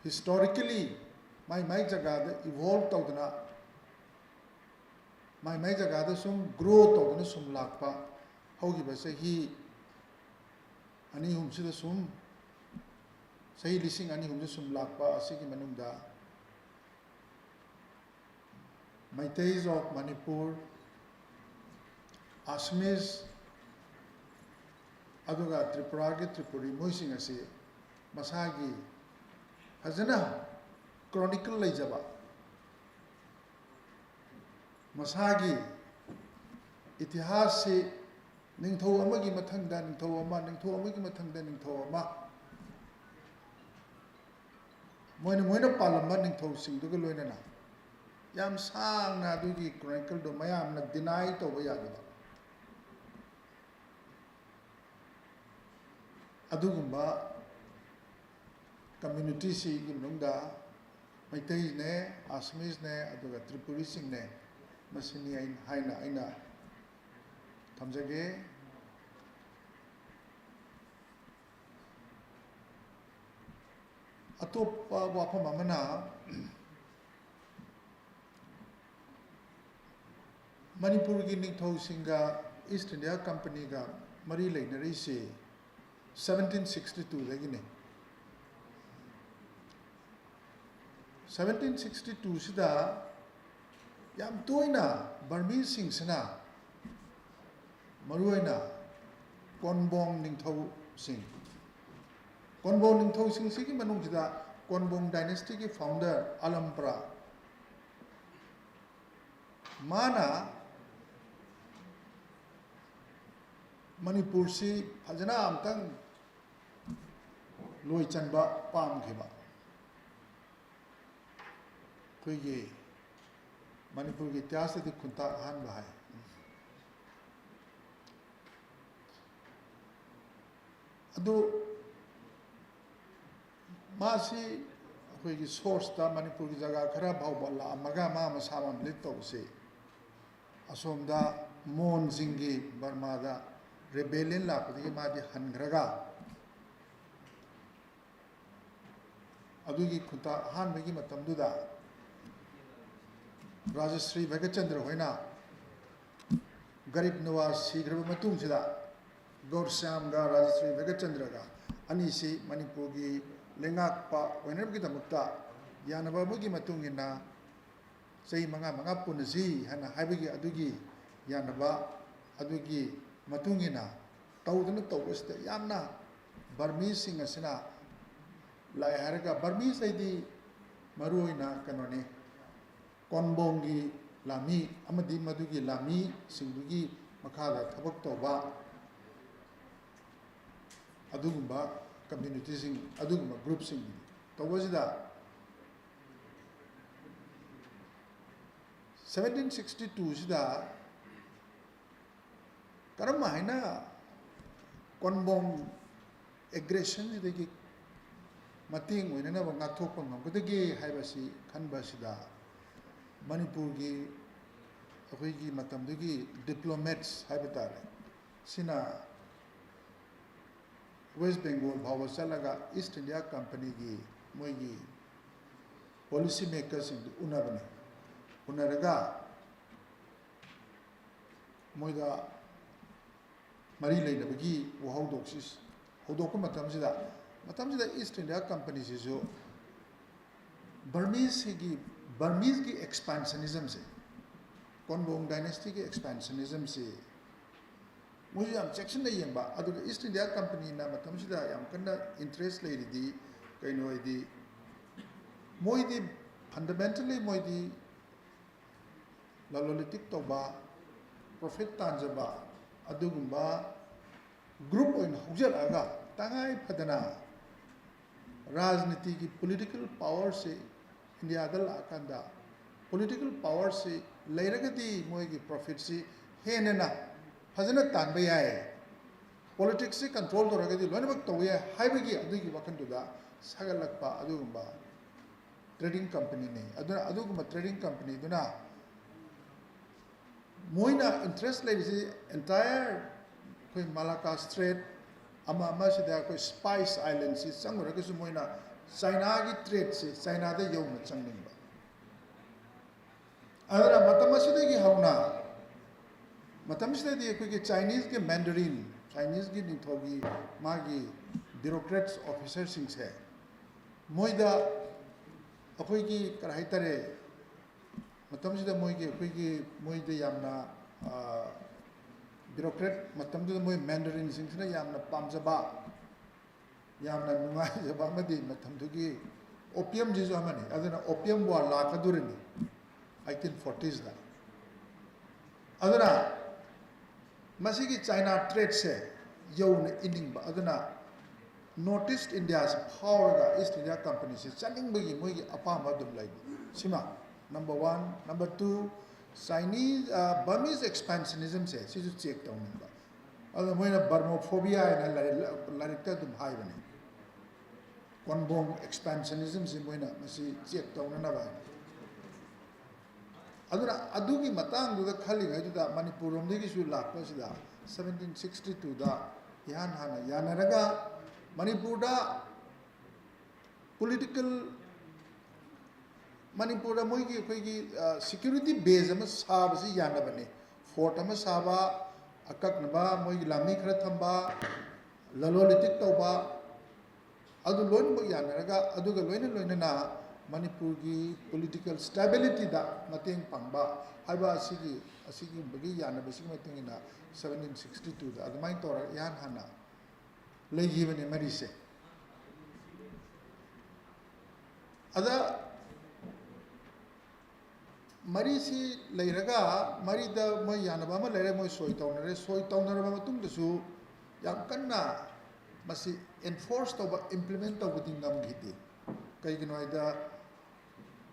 historically ꯃꯥꯏ ꯃꯥꯏ ꯖꯒꯥꯗ evolve ꯇꯧꯗꯅ, ꯃꯥꯏ ꯃꯥꯏ ꯖꯒꯥꯗ ꯁꯨꯝ grow ꯇꯧꯗꯨꯅ ꯁꯨꯝ ꯂꯥꯛꯄ, ꯍꯧꯈꯤꯕ ꯆꯍꯤ ꯑꯅꯤ ꯑꯍꯨꯝꯁꯤꯗ ꯁꯨꯝ, ꯆꯍꯤ ꯂꯤꯁꯤꯡ ꯑꯅꯤ ꯑꯍꯨꯝꯗ ꯁꯨꯝ ꯂꯥꯛꯄ ꯑꯁꯤꯒꯤ ꯃꯅꯨꯡꯗ Meiteis of Manipur, Assamese, ꯑꯗꯨꯒ ꯇ꯭ꯔꯤꯄꯨꯔꯥꯒꯤ ꯇ꯭ꯔꯤꯄꯨꯔꯤ, ꯃꯣꯏꯁꯤꯡ ꯑꯁꯤ ꯃꯁꯥꯒꯤ ꯐꯖꯅ chronicle ꯂꯩꯖꯕ, ꯃꯁꯥꯒꯤ ꯏꯇꯤꯍꯥꯁꯁꯤ ꯅꯤꯡꯊꯧ ꯑꯃꯒꯤ ꯃꯊꯪꯗ ꯅꯤꯡꯊꯧ ꯑꯃ, ꯅꯤꯡꯊꯧ ꯑꯃꯒꯤ ꯃꯊꯪꯗ ꯅꯤꯡꯊꯧ ꯑꯃ, ꯃꯣꯏꯅ, ꯃꯣꯏꯅ ꯄꯥꯜꯂꯝꯕ ꯅꯤꯡꯊꯧꯁꯤꯡꯗꯨꯒ ꯂꯣꯏꯅꯅ ꯌꯥꯝ ꯁꯥꯡꯅ ꯑꯗꯨꯒꯤ chronicleꯗꯣ ꯃꯌꯥꯝꯅ deny ꯇꯧꯕ ꯌꯥꯗꯕ ꯑꯗꯨꯒꯨꯝꯕ communityꯁꯤꯒꯤ ꯃꯅꯨꯡꯗ ꯃꯩꯇꯩꯅꯦ, Assameseꯅꯦ, ꯑꯗꯨꯒ ꯇ꯭ꯔꯤꯄꯨꯔꯤꯁꯤꯡꯅꯦ, ꯃꯁꯤꯅꯤ ꯑꯩꯅ ꯍꯥꯏꯅ ꯑꯩꯅ ꯊꯝꯖꯒꯦ꯫ ꯑꯇꯣꯞꯄ ꯋꯥꯐꯝ ꯑꯃꯅ, ꯃꯅꯤꯄꯨꯔꯒꯤ ꯅꯤꯡꯊꯧꯁꯤꯡꯒ ꯏꯁ ꯏꯟꯗꯤꯌꯥ ꯀꯝꯄꯅꯤꯒ ꯃꯔꯤ ꯂꯩꯅꯔꯤꯁꯤ ꯁꯕꯦꯟꯇꯤꯟ ꯁꯤꯛꯁꯇꯤ ꯇꯨꯗꯒꯤꯅꯤ꯫ ꯁꯕꯦꯟꯇꯤꯟ ꯁꯤꯛꯁꯇꯤ ꯇꯨꯁꯤꯗ ꯌꯥꯝ ꯇꯣꯏꯅ ꯕꯔꯃꯤꯁꯤꯡꯁꯤꯅ, ꯃꯔꯨꯑꯣꯏꯅ ꯀꯣꯟꯕꯣꯡ ꯅꯤꯡꯊꯧꯁꯤꯡ, ꯀꯣꯟꯕꯣꯡ ꯅꯤꯡꯊꯧꯁꯤꯡꯁꯤꯒꯤ ꯃꯅꯨꯡꯁꯤꯗ ꯀꯣꯟꯕꯣꯡ ꯗꯥꯏꯅꯦꯁꯇꯤꯒꯤ ꯐꯥꯎꯟꯗꯔ ꯑꯂꯝꯄ꯭ꯔꯥ, ꯃꯥꯅ ꯃꯅꯤꯄꯨꯔꯁꯤ ꯐꯖꯅ ꯑꯝꯇꯪ ꯂꯣꯏ ꯆꯟꯕ ꯄꯥꯝꯈꯤꯕ꯫ ꯑꯩꯈꯣꯏꯒꯤ ꯃꯅꯤꯄꯨꯔꯒꯤ ꯏꯇꯤꯍꯥꯁꯇꯗꯤ ꯈꯨꯟꯇꯥꯛ ꯑꯍꯥꯟꯕ ꯍꯥꯏ꯫ ꯑꯗꯨ ꯃꯥꯁꯤ ꯑꯩꯈꯣꯏꯒꯤ ꯁꯣꯔꯁꯇ ꯃꯅꯤꯄꯨꯔꯒꯤ ꯖꯒꯥ ꯈꯔ ꯐꯥꯎꯕ ꯂꯥꯛꯑꯝꯃꯒ ꯃꯥ ꯃꯁꯥ ꯃꯝ ꯂꯤꯠ ꯇꯧꯕꯁꯤ, ꯑꯁꯣꯝꯗ ꯃꯣꯟꯁꯤꯡꯒꯤ ꯕꯔꯃꯥꯗ ꯔꯦꯕꯦꯂꯤꯌꯟ ꯂꯥꯛꯄꯗꯒꯤ ꯃꯥꯗꯤ ꯍꯟꯈ꯭ꯔꯒ, ꯑꯗꯨꯒꯤ ꯈꯨꯟꯇꯥꯛ ꯑꯍꯥꯟꯕꯒꯤ ꯃꯇꯝꯗꯨꯗ ꯔꯥꯖꯁ꯭ꯔꯤ ꯚꯒꯠꯆꯟꯗ꯭ꯔ ꯍꯣꯏꯅ ꯒꯔꯤꯕ ꯅꯋꯥꯖ ꯁꯤꯈ꯭ꯔꯕ ꯃꯇꯨꯡꯁꯤꯗ ꯒꯧꯔꯁ꯭ꯌꯥꯝꯒ ꯔꯥꯖꯁ꯭ꯔꯤ ꯚꯒꯠꯆꯟꯗ꯭ꯔꯒ ꯑꯅꯤꯁꯤ ꯃꯅꯤꯄꯨꯔꯒꯤ ꯂꯩꯉꯥꯛꯄ ꯑꯣꯏꯅꯕꯒꯤꯗꯃꯛꯇ ꯌꯥꯅꯕ ꯑꯃꯒꯤ ꯃꯇꯨꯡ ꯏꯟꯅ ꯆꯍꯤ ꯃꯉꯥ ꯃꯉꯥ ꯄꯨꯟꯅꯁꯤ ꯍꯥꯏꯅ ꯍꯥꯏꯕꯒꯤ ꯑꯗꯨꯒꯤ ꯌꯥꯅꯕ ꯑꯗꯨꯒꯤ ꯃꯇꯨꯡ ꯏꯟꯅ ꯇꯧꯗꯅ ꯇꯧꯕꯁꯤꯗ ꯌꯥꯝꯅ ꯕꯔꯃꯤꯁꯤꯡ ꯑꯁꯤꯅ ꯂꯥꯛꯑꯦ ꯍꯥꯏꯔꯒ, ꯕꯔꯃꯤꯁ ꯍꯥꯏꯗꯤ ꯃꯔꯨꯑꯣꯏꯅ ꯀꯩꯅꯣꯅꯤ, ꯀꯣꯟꯕꯣꯡꯒꯤ ꯂꯥꯟꯃꯤ ꯑꯃꯗꯤ ꯃꯗꯨꯒꯤ ꯂꯥꯟꯃꯤꯁꯤꯡꯗꯨꯒꯤ ꯃꯈꯥꯗ ꯊꯕꯛ ꯇꯧꯕ ꯑꯗꯨꯒꯨꯝꯕ ꯀꯝꯃ꯭ꯌꯨꯅꯤꯇꯤꯁꯤꯡ, ꯑꯗꯨꯒꯨꯝꯕ ꯒ꯭ꯔꯨꯞꯁꯤꯡ ꯇꯧꯕꯁꯤꯗ, ꯁꯕꯦꯟꯇꯤꯟ ꯁꯤꯛꯁꯇꯤ ꯇꯨꯁꯤꯗ ꯀꯔꯝ ꯍꯥꯏꯅ ꯀꯣꯟꯕꯣꯡ ꯑꯦꯒ꯭ꯔꯦꯁꯟꯁꯤꯗꯒꯤ ꯃꯇꯦꯡ ꯑꯣꯏꯅꯅꯕ ꯉꯥꯛꯊꯣꯛꯄ ꯉꯝꯒꯗꯒꯦ ꯍꯥꯏꯕꯁꯤ ꯈꯟꯕ ꯑꯁꯤꯗ ꯃꯅꯤꯄꯨꯔꯒꯤ ꯑꯩꯈꯣꯏꯒꯤ ꯃꯇꯝꯗꯨꯒꯤ diplomats ꯍꯥꯏꯕ ꯇꯥꯔꯦ, ꯁꯤꯅ West Bengal ꯐꯥꯎꯕ ꯆꯠꯂꯒ East India Companyꯒꯤ ꯃꯣꯏꯒꯤ policy makersꯁꯤꯡꯗꯨ ꯎꯅꯕꯅꯤ꯫ ꯎꯅꯔꯒ ꯃꯣꯏꯗ ꯃꯔꯤ ꯂꯩꯅꯕꯒꯤ ꯋꯥꯍꯧꯗꯣꯛꯁꯤ ꯍꯧꯗꯣꯛꯄ ꯃꯇꯝꯁꯤꯗ, ꯃꯇꯝꯁꯤꯗ East India Companyꯁꯤꯁꯨ Burmeseꯒꯤ, Burmeseꯒꯤ expansionismꯁꯦ, Konbong dynastyꯒꯤ expansionismꯁꯤ ꯃꯣꯏꯁꯨ ꯌꯥꯝ ꯆꯦꯛꯁꯤꯟꯅ ꯌꯦꯡꯕ꯫ ꯑꯗꯨꯒ East India Companyꯅ ꯃꯇꯝꯁꯤꯗ ꯌꯥꯝ ꯀꯟꯅ interest ꯂꯩꯔꯤꯗꯤ ꯀꯩꯅꯣ ꯍꯥꯏꯗꯤ, ꯃꯣꯏꯗꯤ fundamentally ꯃꯣꯏꯗꯤ ꯂꯂꯣꯟ ꯏꯇꯤꯛ ꯇꯧꯕ, profit ꯇꯥꯟꯖꯕ ꯑꯗꯨꯒꯨꯝꯕ group ꯑꯣꯏꯅ ꯍꯧꯖꯔꯛꯑꯒ, ꯇꯉꯥꯏ ꯐꯗꯅ ꯔꯥꯖꯅꯤꯇꯤꯒꯤ political powerꯁꯤ ꯏꯟꯗꯤꯌꯥꯗ ꯂꯥꯛꯑꯀꯥꯟꯗ, political powerꯁꯤ ꯂꯩꯔꯒꯗꯤ ꯃꯣꯏꯒꯤ profitꯁꯤ ꯍꯦꯟꯅ ꯐꯖꯅ ꯇꯥꯟꯕ ꯌꯥꯏ, politicsꯁꯤ control ꯇꯧꯔꯒꯗꯤ ꯂꯣꯏꯅꯃꯛ ꯇꯧꯕ ꯌꯥꯏ ꯍꯥꯏꯕꯒꯤ ꯑꯗꯨꯒꯤ ꯋꯥꯈꯜꯗꯨꯗ ꯁꯥꯒꯠꯂꯛꯄ ꯑꯗꯨꯒꯨꯝꯕ trading companyꯅꯤ꯫ ꯑꯗꯨꯅ ꯑꯗꯨꯒꯨꯝꯕ trading companyꯗꯨꯅ ꯃꯣꯏꯅ interest ꯂꯩꯔꯤꯁꯤ entire ꯑꯩꯈꯣꯏ Malacca Strait, ꯑꯃ ꯑꯃꯁꯤꯗ ꯑꯩꯈꯣꯏ Spice Islandꯁꯤ ꯆꯪꯉꯨꯔꯒꯁꯨ ꯃꯣꯏꯅ Chinaꯒꯤ tradeꯁꯤ Chinaꯗ ꯌꯧꯅ ꯆꯪꯅꯤꯡꯕ꯫ ꯑꯗꯨꯅ ꯃꯇꯝ ꯑꯁꯤꯗꯒꯤ ꯍꯧꯅ, ꯃꯇꯝꯁꯤꯗꯗꯤ ꯑꯩꯈꯣꯏꯒꯤ Chineseꯀꯤ Mandarin, Chineseꯀꯤ ꯅꯤꯡꯊꯧꯒꯤ ꯃꯥꯒꯤ bureaucrats officerꯁꯤꯡꯁꯦ, ꯃꯣꯏꯗ ꯑꯩꯈꯣꯏꯒꯤ ꯀꯔꯤ ꯍꯥꯏꯇꯥꯔꯦ, ꯃꯇꯝꯁꯤꯗ ꯃꯣꯏꯒꯤ, ꯑꯩꯈꯣꯏꯒꯤ ꯃꯣꯏꯗ ꯌꯥꯝꯅ, ꯑ, bureaucrat, ꯃꯇꯝꯗꯨꯗ ꯃꯣꯏ Mandarinꯁꯤꯡꯁꯤꯅ ꯌꯥꯝꯅ ꯄꯥꯝꯖꯕ, ꯌꯥꯝꯅ ꯅꯨꯡꯉꯥꯏꯖꯕ ꯑꯃꯗꯤ ꯃꯇꯝꯗꯨꯒꯤ opiumꯁꯤꯁꯨ ꯑꯃꯅꯤ꯫ ꯑꯗꯨꯅ opium war ꯂꯥꯛꯀꯗꯣꯔꯤꯅꯤ eighteen fortiesꯗ꯫ ꯑꯗꯨꯅ ꯃꯁꯤꯒꯤ China tradeꯁꯦ ꯌꯧꯅ ꯏꯅꯤꯡꯕ, ꯑꯗꯨꯅ North East Indiaꯁꯤ ꯐꯥꯎꯔꯒ East India Companyꯁꯤ ꯆꯠꯅꯤꯡꯕꯒꯤ ꯃꯣꯏꯒꯤ ꯑꯄꯥꯝꯕ ꯑꯗꯨꯝ ꯂꯩꯕ꯫ ꯁꯤꯃ number one꯫ Number two, Chinese, ꯑ, Burmese expansionismꯁꯦ ꯁꯤꯁꯨ check ꯇꯧꯅꯤꯡꯕ꯫ ꯑꯗꯣ ꯃꯣꯏꯅ Burmophobia ꯍꯥꯏꯅ ꯂꯥꯏꯔꯤꯛ, ꯂꯥꯏꯔꯤꯛꯇ ꯑꯗꯨꯝ ꯍꯥꯏꯕꯅꯤ꯫ Konbong expansionismꯁꯤ ꯃꯣꯏꯅ ꯃꯁꯤ check ꯇꯧꯅꯅꯕ ꯍꯥꯏꯅ꯫ ꯑꯗꯨꯅ ꯑꯗꯨꯒꯤ ꯃꯇꯥꯡꯗꯨꯗ ꯈꯜꯂꯤꯉꯩꯗꯨꯗ ꯃꯅꯤꯄꯨꯔ ꯂꯣꯝꯗꯒꯤꯁꯨ ꯂꯥꯛꯄꯁꯤꯗ seventeen sixty twoꯗ ꯏꯍꯥꯟ ꯍꯥꯟꯅ ꯌꯥꯅꯔꯒ ꯃꯅꯤꯄꯨꯔꯗ ꯄꯣꯂꯤꯇꯤꯀꯦꯜ ꯃꯅꯤꯄꯨꯔꯗ ꯃꯣꯏꯒꯤ ꯑꯩꯈꯣꯏꯒꯤ ꯁꯦꯀ꯭ꯌꯨꯔꯤꯇꯤ ꯕꯦꯖ ꯑꯃ ꯁꯥꯕꯁꯤ ꯌꯥꯅꯕꯅꯤ꯫ ꯐꯣꯔꯠ ꯑꯃ ꯁꯥꯕ, ꯑꯀꯛꯅꯕ ꯃꯣꯏꯒꯤ ꯂꯥꯟꯃꯤ ꯈꯔ ꯊꯝꯕ, ꯂꯂꯣꯟ ꯏꯇꯤꯛ ꯇꯧꯕ, ꯑꯗꯨ ꯂꯣꯏꯅꯃꯛ ꯌꯥꯅꯔꯒ ꯑꯗꯨꯒ ꯂꯣꯏꯅ ꯂꯣꯏꯅꯅ ꯃꯅꯤꯄꯨꯔꯒꯤ ꯄꯣꯂꯤꯇꯤꯀꯦꯜ ꯁ꯭ꯇꯦꯕꯤꯂꯤꯇꯤꯗ ꯃꯇꯦꯡ ꯄꯥꯡꯕ ꯍꯥꯏꯕ ꯑꯁꯤꯒꯤ ꯑꯁꯤꯒꯨꯝꯕꯒꯤ ꯌꯥꯅꯕꯁꯤꯒꯤ ꯃꯇꯨꯡ ꯏꯟꯅ seventeen sixty twoꯗ ꯑꯗꯨꯃꯥꯏꯅ ꯇꯧꯔꯒ ꯏꯍꯥꯟ ꯍꯥꯟꯅ ꯂꯩꯈꯤꯕꯅꯤ ꯃꯔꯤꯁꯦ꯫ ꯑꯗ ꯃꯔꯤꯁꯤ ꯂꯩꯔꯒ ꯃꯔꯤꯗ ꯃꯣꯏ ꯌꯥꯅꯕ ꯑꯃ ꯂꯩꯔꯦ, ꯃꯣꯏ ꯁꯣꯏ ꯇꯧꯅꯔꯦ꯫ ꯁꯣꯏ ꯇꯧꯅꯔꯕ ꯃꯇꯨꯡꯗꯁꯨ ꯌꯥꯝ ꯀꯟꯅ ꯃꯁꯤ ꯑꯦꯟꯐꯣꯔꯁ ꯇꯧꯕ, ꯏꯝꯄ꯭ꯂꯤꯃꯦꯟ ꯇꯧꯕꯗꯤ ꯉꯝꯈꯤꯗꯦ꯫ ꯀꯩꯒꯤꯅꯣ ꯍꯥꯏꯗ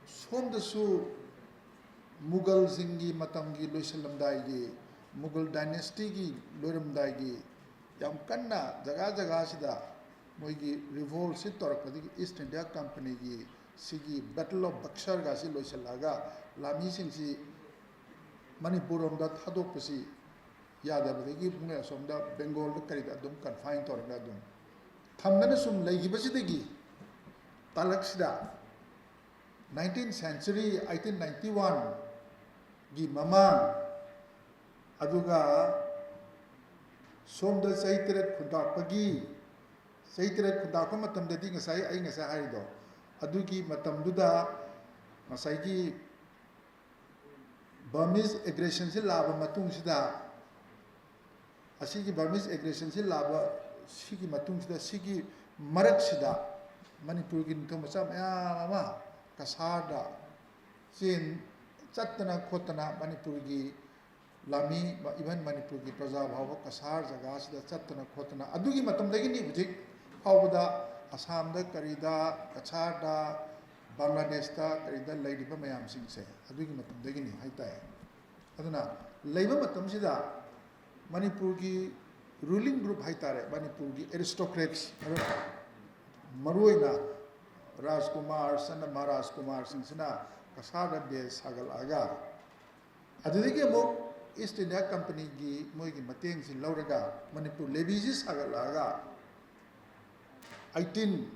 ꯁꯣꯝꯗꯁꯨ ꯃꯨꯒꯜꯁꯤꯡꯒꯤ ꯃꯇꯝꯒꯤ ꯂꯣꯏꯁꯤꯜꯂꯝꯗꯥꯏꯒꯤ, ꯃꯨꯒꯜ ꯗꯥꯏꯅꯦꯁꯇꯤꯒꯤ ꯂꯣꯏꯔꯝꯗꯥꯏꯒꯤ ꯌꯥꯝ ꯀꯟꯅ ꯖꯒꯥ ꯖꯒꯥꯁꯤꯗ ꯃꯣꯏꯒꯤ ꯔꯤꯚꯣꯜꯁꯤ ꯇꯧꯔꯛꯄꯗꯒꯤ ꯏꯁ ꯏꯟꯗꯤꯌꯥ ꯀꯝꯄꯅꯤꯒꯤ ꯁꯤꯒꯤ ꯕꯦꯇꯜ ꯑꯣꯐ ꯕꯛꯁꯔꯒꯁꯤ ꯂꯣꯏꯁꯤꯜꯂꯛꯑꯒ ꯂꯥꯟꯃꯤꯁꯤꯡꯁꯤ ꯃꯅꯤꯄꯨꯔ ꯔꯣꯝꯗ ꯊꯥꯗꯣꯛꯄꯁꯤ ꯌꯥꯗꯕꯗꯒꯤ ꯃꯣꯏ ꯑꯁꯣꯝꯗ ꯕꯦꯡꯒꯣꯜꯗ ꯀꯔꯤꯗ ꯑꯗꯨꯝ ꯀꯟꯐꯥꯏꯟ ꯇꯧꯔꯒ ꯑꯗꯨꯝ ꯊꯝꯗꯅ ꯁꯨꯝ ꯂꯩꯈꯤꯕꯁꯤꯗꯒꯤ ꯇꯥꯂꯛꯁꯤꯗ nineteenth century, eighteen ninety oneꯒꯤ ꯃꯃꯥꯡ, ꯑꯗꯨꯒ ꯁꯣꯝꯗ ꯆꯍꯤ ꯇꯔꯦꯠ ꯈꯨꯟꯇꯥꯛꯄꯒꯤ, ꯆꯍꯤ ꯇꯔꯦꯠ ꯈꯨꯟꯇꯥꯛꯄ ꯃꯇꯝꯗꯗꯤ ꯉꯁꯥꯏ ꯑꯩ ꯉꯁꯥꯏ ꯍꯥꯏꯔꯤꯗꯣ, ꯑꯗꯨꯒꯤ ꯃꯇꯝꯗꯨꯗ ꯉꯁꯥꯏꯒꯤ ꯕꯔꯃꯤꯁ ꯑꯦꯒ꯭ꯔꯦꯁꯟꯁꯤ ꯂꯥꯛꯑꯕ ꯃꯇꯨꯡꯁꯤꯗ, ꯑꯁꯤꯒꯤ ꯕꯔꯃꯤꯁ ꯑꯦꯒ꯭ꯔꯦꯁꯟꯁꯤ ꯂꯥꯛꯑꯕ ꯁꯤꯒꯤ ꯃꯇꯨꯡꯁꯤꯗ, ꯁꯤꯒꯤ ꯃꯔꯛꯁꯤꯗ ꯃꯅꯤꯄꯨꯔꯒꯤ ꯅꯤꯡꯊꯧ ꯃꯆꯥ ꯃꯌꯥꯝ ꯑꯃ ꯀꯁꯥꯔꯗ ꯆꯦꯟ ꯆꯠꯇꯅ ꯈꯣꯠꯇꯅ ꯃꯅꯤꯄꯨꯔꯒꯤ ꯂꯥꯟꯃꯤ, ꯏꯚꯟ ꯃꯅꯤꯄꯨꯔꯒꯤ ꯄ꯭ꯔꯖꯥ ꯐꯥꯎꯕ ꯀꯁꯥꯔ ꯖꯒꯥꯁꯤꯗ ꯆꯠꯇꯅ ꯈꯣꯠꯇꯅ, ꯑꯗꯨꯒꯤ ꯃꯇꯝꯗꯒꯤꯅꯤ ꯍꯧꯖꯤꯛ ꯐꯥꯎꯕꯗ ꯑꯁꯥꯝꯗ ꯀꯔꯤꯗ, ꯀꯁꯥꯔꯗ, ꯕꯪꯒ꯭ꯂꯥꯗꯦꯁꯇ ꯀꯔꯤꯗ ꯂꯩꯔꯤꯕ ꯃꯌꯥꯝꯁꯤꯡꯁꯦ ꯑꯗꯨꯒꯤ ꯃꯇꯝꯗꯒꯤꯅꯤ ꯍꯥꯏꯇꯥꯏ꯫ ꯑꯗꯨꯅ ꯂꯩꯕ ꯃꯇꯝꯁꯤꯗ ꯃꯅꯤꯄꯨꯔꯒꯤ ꯔꯨꯂꯤꯡ ꯒ꯭ꯔꯨꯞ ꯍꯥꯏꯇꯥꯔꯦ, ꯃꯅꯤꯄꯨꯔꯒꯤ ꯑꯦꯔꯤꯁꯇꯣꯀ꯭ꯔꯦꯠꯁ, ꯃꯔꯨꯑꯣꯏꯅ ꯔꯥꯖꯀꯨꯃꯥꯔ, ꯁꯅ ꯃꯍꯥꯔꯥꯖ ꯀꯨꯃꯥꯔꯁꯤꯡꯁꯤꯅ ꯀꯁꯥꯔꯗ ꯕꯦꯁ ꯁꯥꯒꯠꯂꯛꯑꯒ, ꯑꯗꯨꯗꯒꯤ ꯑꯃꯨꯛ ꯏꯁ ꯏꯟꯗꯤꯌꯥ ꯀꯝꯄꯅꯤꯒꯤ ꯃꯣꯏꯒꯤ ꯃꯇꯦꯡꯁꯤ ꯂꯧꯔꯒ ꯃꯅꯤꯄꯨꯔ ꯂꯦꯚꯤꯁꯤ ꯁꯥꯒꯠꯂꯛꯑꯒ, ꯑꯩꯇꯤꯟ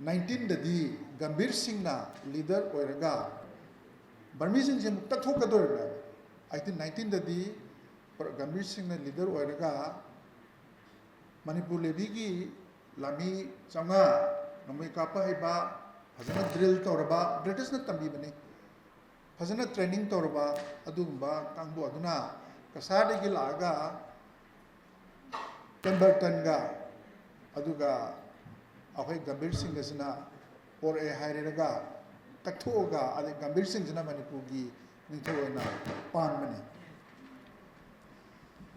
ꯅꯥꯏꯟꯇꯤꯟꯗꯗꯤ ꯒꯝꯚꯤꯔ ꯁꯤꯡꯅ ꯂꯤꯗꯔ ꯑꯣꯏꯔꯒ ꯕꯔꯃꯤꯁꯤꯡꯁꯦ ꯑꯃꯨꯛ ꯇꯛꯊꯣꯛꯀꯗꯧꯔꯤꯕꯅꯦꯕ꯫ ꯑꯩꯇꯤꯟ ꯅꯥꯏꯟꯇꯤꯟꯗꯗꯤ ꯒꯝꯚꯤꯔ ꯁꯤꯡꯅ ꯂꯤꯗꯔ ꯑꯣꯏꯔꯒ ꯃꯅꯤꯄꯨꯔ ꯂꯦꯚꯤꯒꯤ ꯂꯥꯟꯃꯤ ꯆꯥꯝꯃꯉꯥ, ꯅꯣꯡꯃꯩ ꯀꯥꯞꯄ ꯍꯩꯕ, ꯐꯖꯅ ꯗ꯭ꯔꯤꯜ ꯇꯧꯔꯕ, ꯕ꯭ꯔꯤꯇꯤꯁꯅ ꯇꯝꯕꯤꯕꯅꯤ, ꯐꯖꯅ ꯇ꯭ꯔꯦꯅꯤꯡ ꯇꯧꯔꯕ ꯑꯗꯨꯒꯨꯝꯕ ꯀꯥꯡꯕꯨ ꯑꯗꯨꯅ ꯀꯁꯥꯔꯗꯒꯤ ꯂꯥꯛꯑꯒ ꯄꯦꯝꯕꯔꯇꯟꯒ ꯑꯗꯨꯒ ꯑꯩꯈꯣꯏ ꯒꯝꯚꯤꯔ ꯁꯤꯡꯒꯁꯤꯅ ꯄꯣꯔꯛꯑꯦ ꯍꯥꯏꯔꯒ ꯀꯛꯊꯣꯛꯑꯒ, ꯑꯗꯩ ꯒꯝꯚꯤꯔ ꯁꯤꯡꯁꯤꯅ ꯃꯅꯤꯄꯨꯔꯒꯤ ꯅꯤꯡꯊꯧ ꯑꯣꯏꯅ ꯄꯥꯟꯕꯅꯤ꯫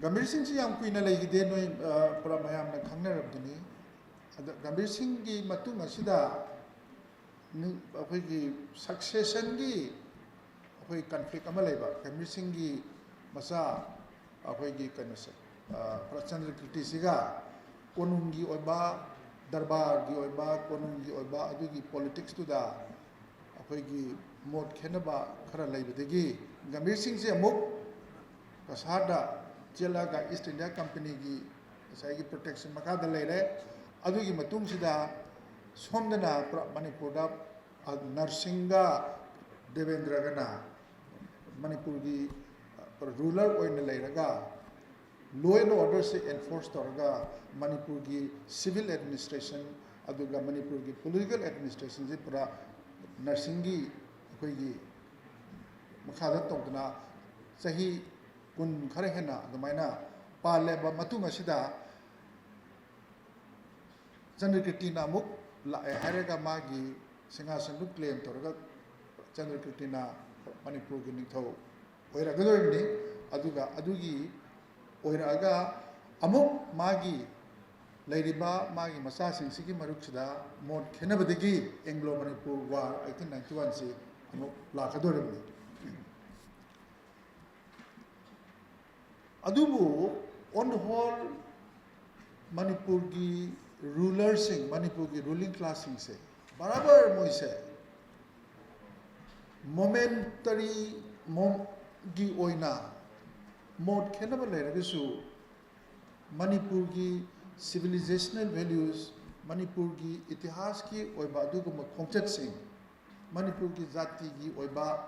ꯒꯝꯚꯤꯔ ꯁꯤꯡꯁꯤ ꯌꯥꯝ ꯀꯨꯏꯅ ꯂꯩꯈꯤꯗꯦ, ꯅꯣꯏ, ꯑ, ꯄꯨꯔꯥ ꯃꯌꯥꯝꯅ ꯈꯪꯅꯔꯕꯗꯨꯅꯤ꯫ ꯑꯗ ꯒꯝꯚꯤꯔ ꯁꯤꯡꯒꯤ ꯃꯇꯨꯡ ꯑꯁꯤꯗ ꯅꯤ-, ꯑꯩꯈꯣꯏꯒꯤ ꯁꯛꯁꯦꯁꯟꯒꯤ ꯑꯩꯈꯣꯏ ꯀꯟꯐ꯭ꯂꯤꯛ ꯑꯃ ꯂꯩꯕ, ꯒꯝꯚꯤꯔ ꯁꯤꯡꯒꯤ ꯃꯆꯥ ꯑꯩꯈꯣꯏꯒꯤ ꯀꯩꯅꯣꯁꯦ, ꯑ, ꯄꯨꯔꯥ ꯆꯟꯗ꯭ꯔꯀꯤꯔꯇꯤꯁꯤꯒ ꯀꯣꯅꯨꯡꯒꯤ ꯑꯣꯏꯕ, ꯗꯔꯕꯥꯔꯒꯤ ꯑꯣꯏꯕ, ꯀꯣꯅꯨꯡꯒꯤ ꯑꯣꯏꯕ ꯑꯗꯨꯒꯤ ꯄꯣꯂꯤꯇꯤꯛꯁꯇꯨꯗ ꯑꯩꯈꯣꯏꯒꯤ ꯃꯣꯠ ꯈꯦꯠꯅꯕ ꯈꯔ ꯂꯩꯕꯗꯒꯤ ꯒꯝꯚꯤꯔ ꯁꯤꯡꯁꯦ ꯑꯃꯨꯛ ꯀꯁꯥꯔꯗ ꯆꯦꯜꯂꯛꯑꯒ ꯏꯁ ꯏꯟꯗꯤꯌꯥ ꯀꯝꯄꯅꯤꯒꯤ ꯉꯁꯥꯏꯒꯤ ꯄ꯭ꯔꯣꯇꯦꯛꯁꯟ ꯃꯈꯥꯗ ꯂꯩꯔꯦ꯫ ꯑꯗꯨꯒꯤ ꯃꯇꯨꯡꯁꯤꯗ ꯁꯣꯝꯗꯅ ꯄꯨꯔꯥ ꯃꯅꯤꯄꯨꯔꯗ, ꯑ, ꯅꯔꯁꯤꯡꯒ ꯗꯦꯕꯦꯟꯗ꯭ꯔꯒꯅ ꯃꯅꯤꯄꯨꯔꯒꯤ, ꯑ, ꯔꯨꯂꯔ ꯑꯣꯏꯅ ꯂꯩꯔꯒ law and orderꯁꯦ enforce ꯇꯧꯔꯒ ꯃꯅꯤꯄꯨꯔꯒꯤ civil administration ꯑꯗꯨꯒ ꯃꯅꯤꯄꯨꯔꯒꯤ political administrationꯁꯦ ꯄꯨꯔꯥ ꯅꯔꯁꯤꯡꯒꯤ ꯑꯩꯈꯣꯏꯒꯤ ꯃꯈꯥꯗ ꯇꯧꯗꯅ ꯆꯍꯤ ꯀꯨꯟ ꯈꯔ ꯍꯦꯟꯅ ꯑꯗꯨꯃꯥꯏꯅ ꯄꯥꯜꯂꯦꯕ ꯃꯇꯨꯡ ꯑꯁꯤꯗ ꯆꯟꯗ꯭ꯔꯀꯤꯔꯇꯤꯅ ꯑꯃꯨꯛ ꯂꯥꯛꯑꯦ ꯍꯥꯏꯔꯒ ꯃꯥꯒꯤ ꯁꯤꯡꯍꯥꯁꯟꯗꯨ claim ꯇꯧꯔꯒ ꯆꯟꯗ꯭ꯔꯀꯤꯔꯇꯤꯅ ꯃꯅꯤꯄꯨꯔꯒꯤ ꯅꯤꯡꯊꯧ ꯑꯣꯏꯔꯛꯀꯗꯧꯔꯤꯕꯅꯤ꯫ ꯑꯗꯨꯒ ꯑꯗꯨꯒꯤ ꯑꯣꯏꯔꯛꯑꯒ ꯑꯃꯨꯛ ꯃꯥꯒꯤ ꯂꯩꯔꯤꯕ ꯃꯥꯒꯤ ꯃꯆꯥꯁꯤꯡꯁꯤꯒꯤ ꯃꯔꯛꯁꯤꯗ ꯃꯣꯠ ꯈꯦꯠꯅꯕꯗꯒꯤ Anglo Manipur War eighteen ninety oneꯁꯤ ꯑꯃꯨꯛ ꯂꯥꯛꯀꯗꯧꯔꯤꯕꯅꯤ꯫ ꯑꯗꯨꯕꯨ on the whole ꯃꯅꯤꯄꯨꯔꯒꯤ ꯔꯨꯂꯔꯁꯤꯡ, ꯃꯅꯤꯄꯨꯔꯒꯤ ruling classꯁꯤꯡꯁꯦ ꯕꯔꯥꯕꯔ ꯃꯣꯏꯁꯦ ꯃꯣꯃꯦꯟꯇꯔꯤ ꯒꯤ ꯑꯣꯏꯅ ꯃꯣꯠ ꯈꯦꯠꯅꯕ ꯂꯩꯔꯒꯁꯨ, ꯃꯅꯤꯄꯨꯔꯒꯤ civilizational values, ꯃꯅꯤꯄꯨꯔꯒꯤ ꯏꯇꯤꯍꯥꯁꯀꯤ ꯑꯣꯏꯕ ꯑꯗꯨꯒꯨꯝꯕ ꯈꯣꯡꯆꯠꯁꯤꯡ, ꯃꯅꯤꯄꯨꯔꯒꯤ ꯖꯥꯇꯤꯒꯤ ꯑꯣꯏꯕ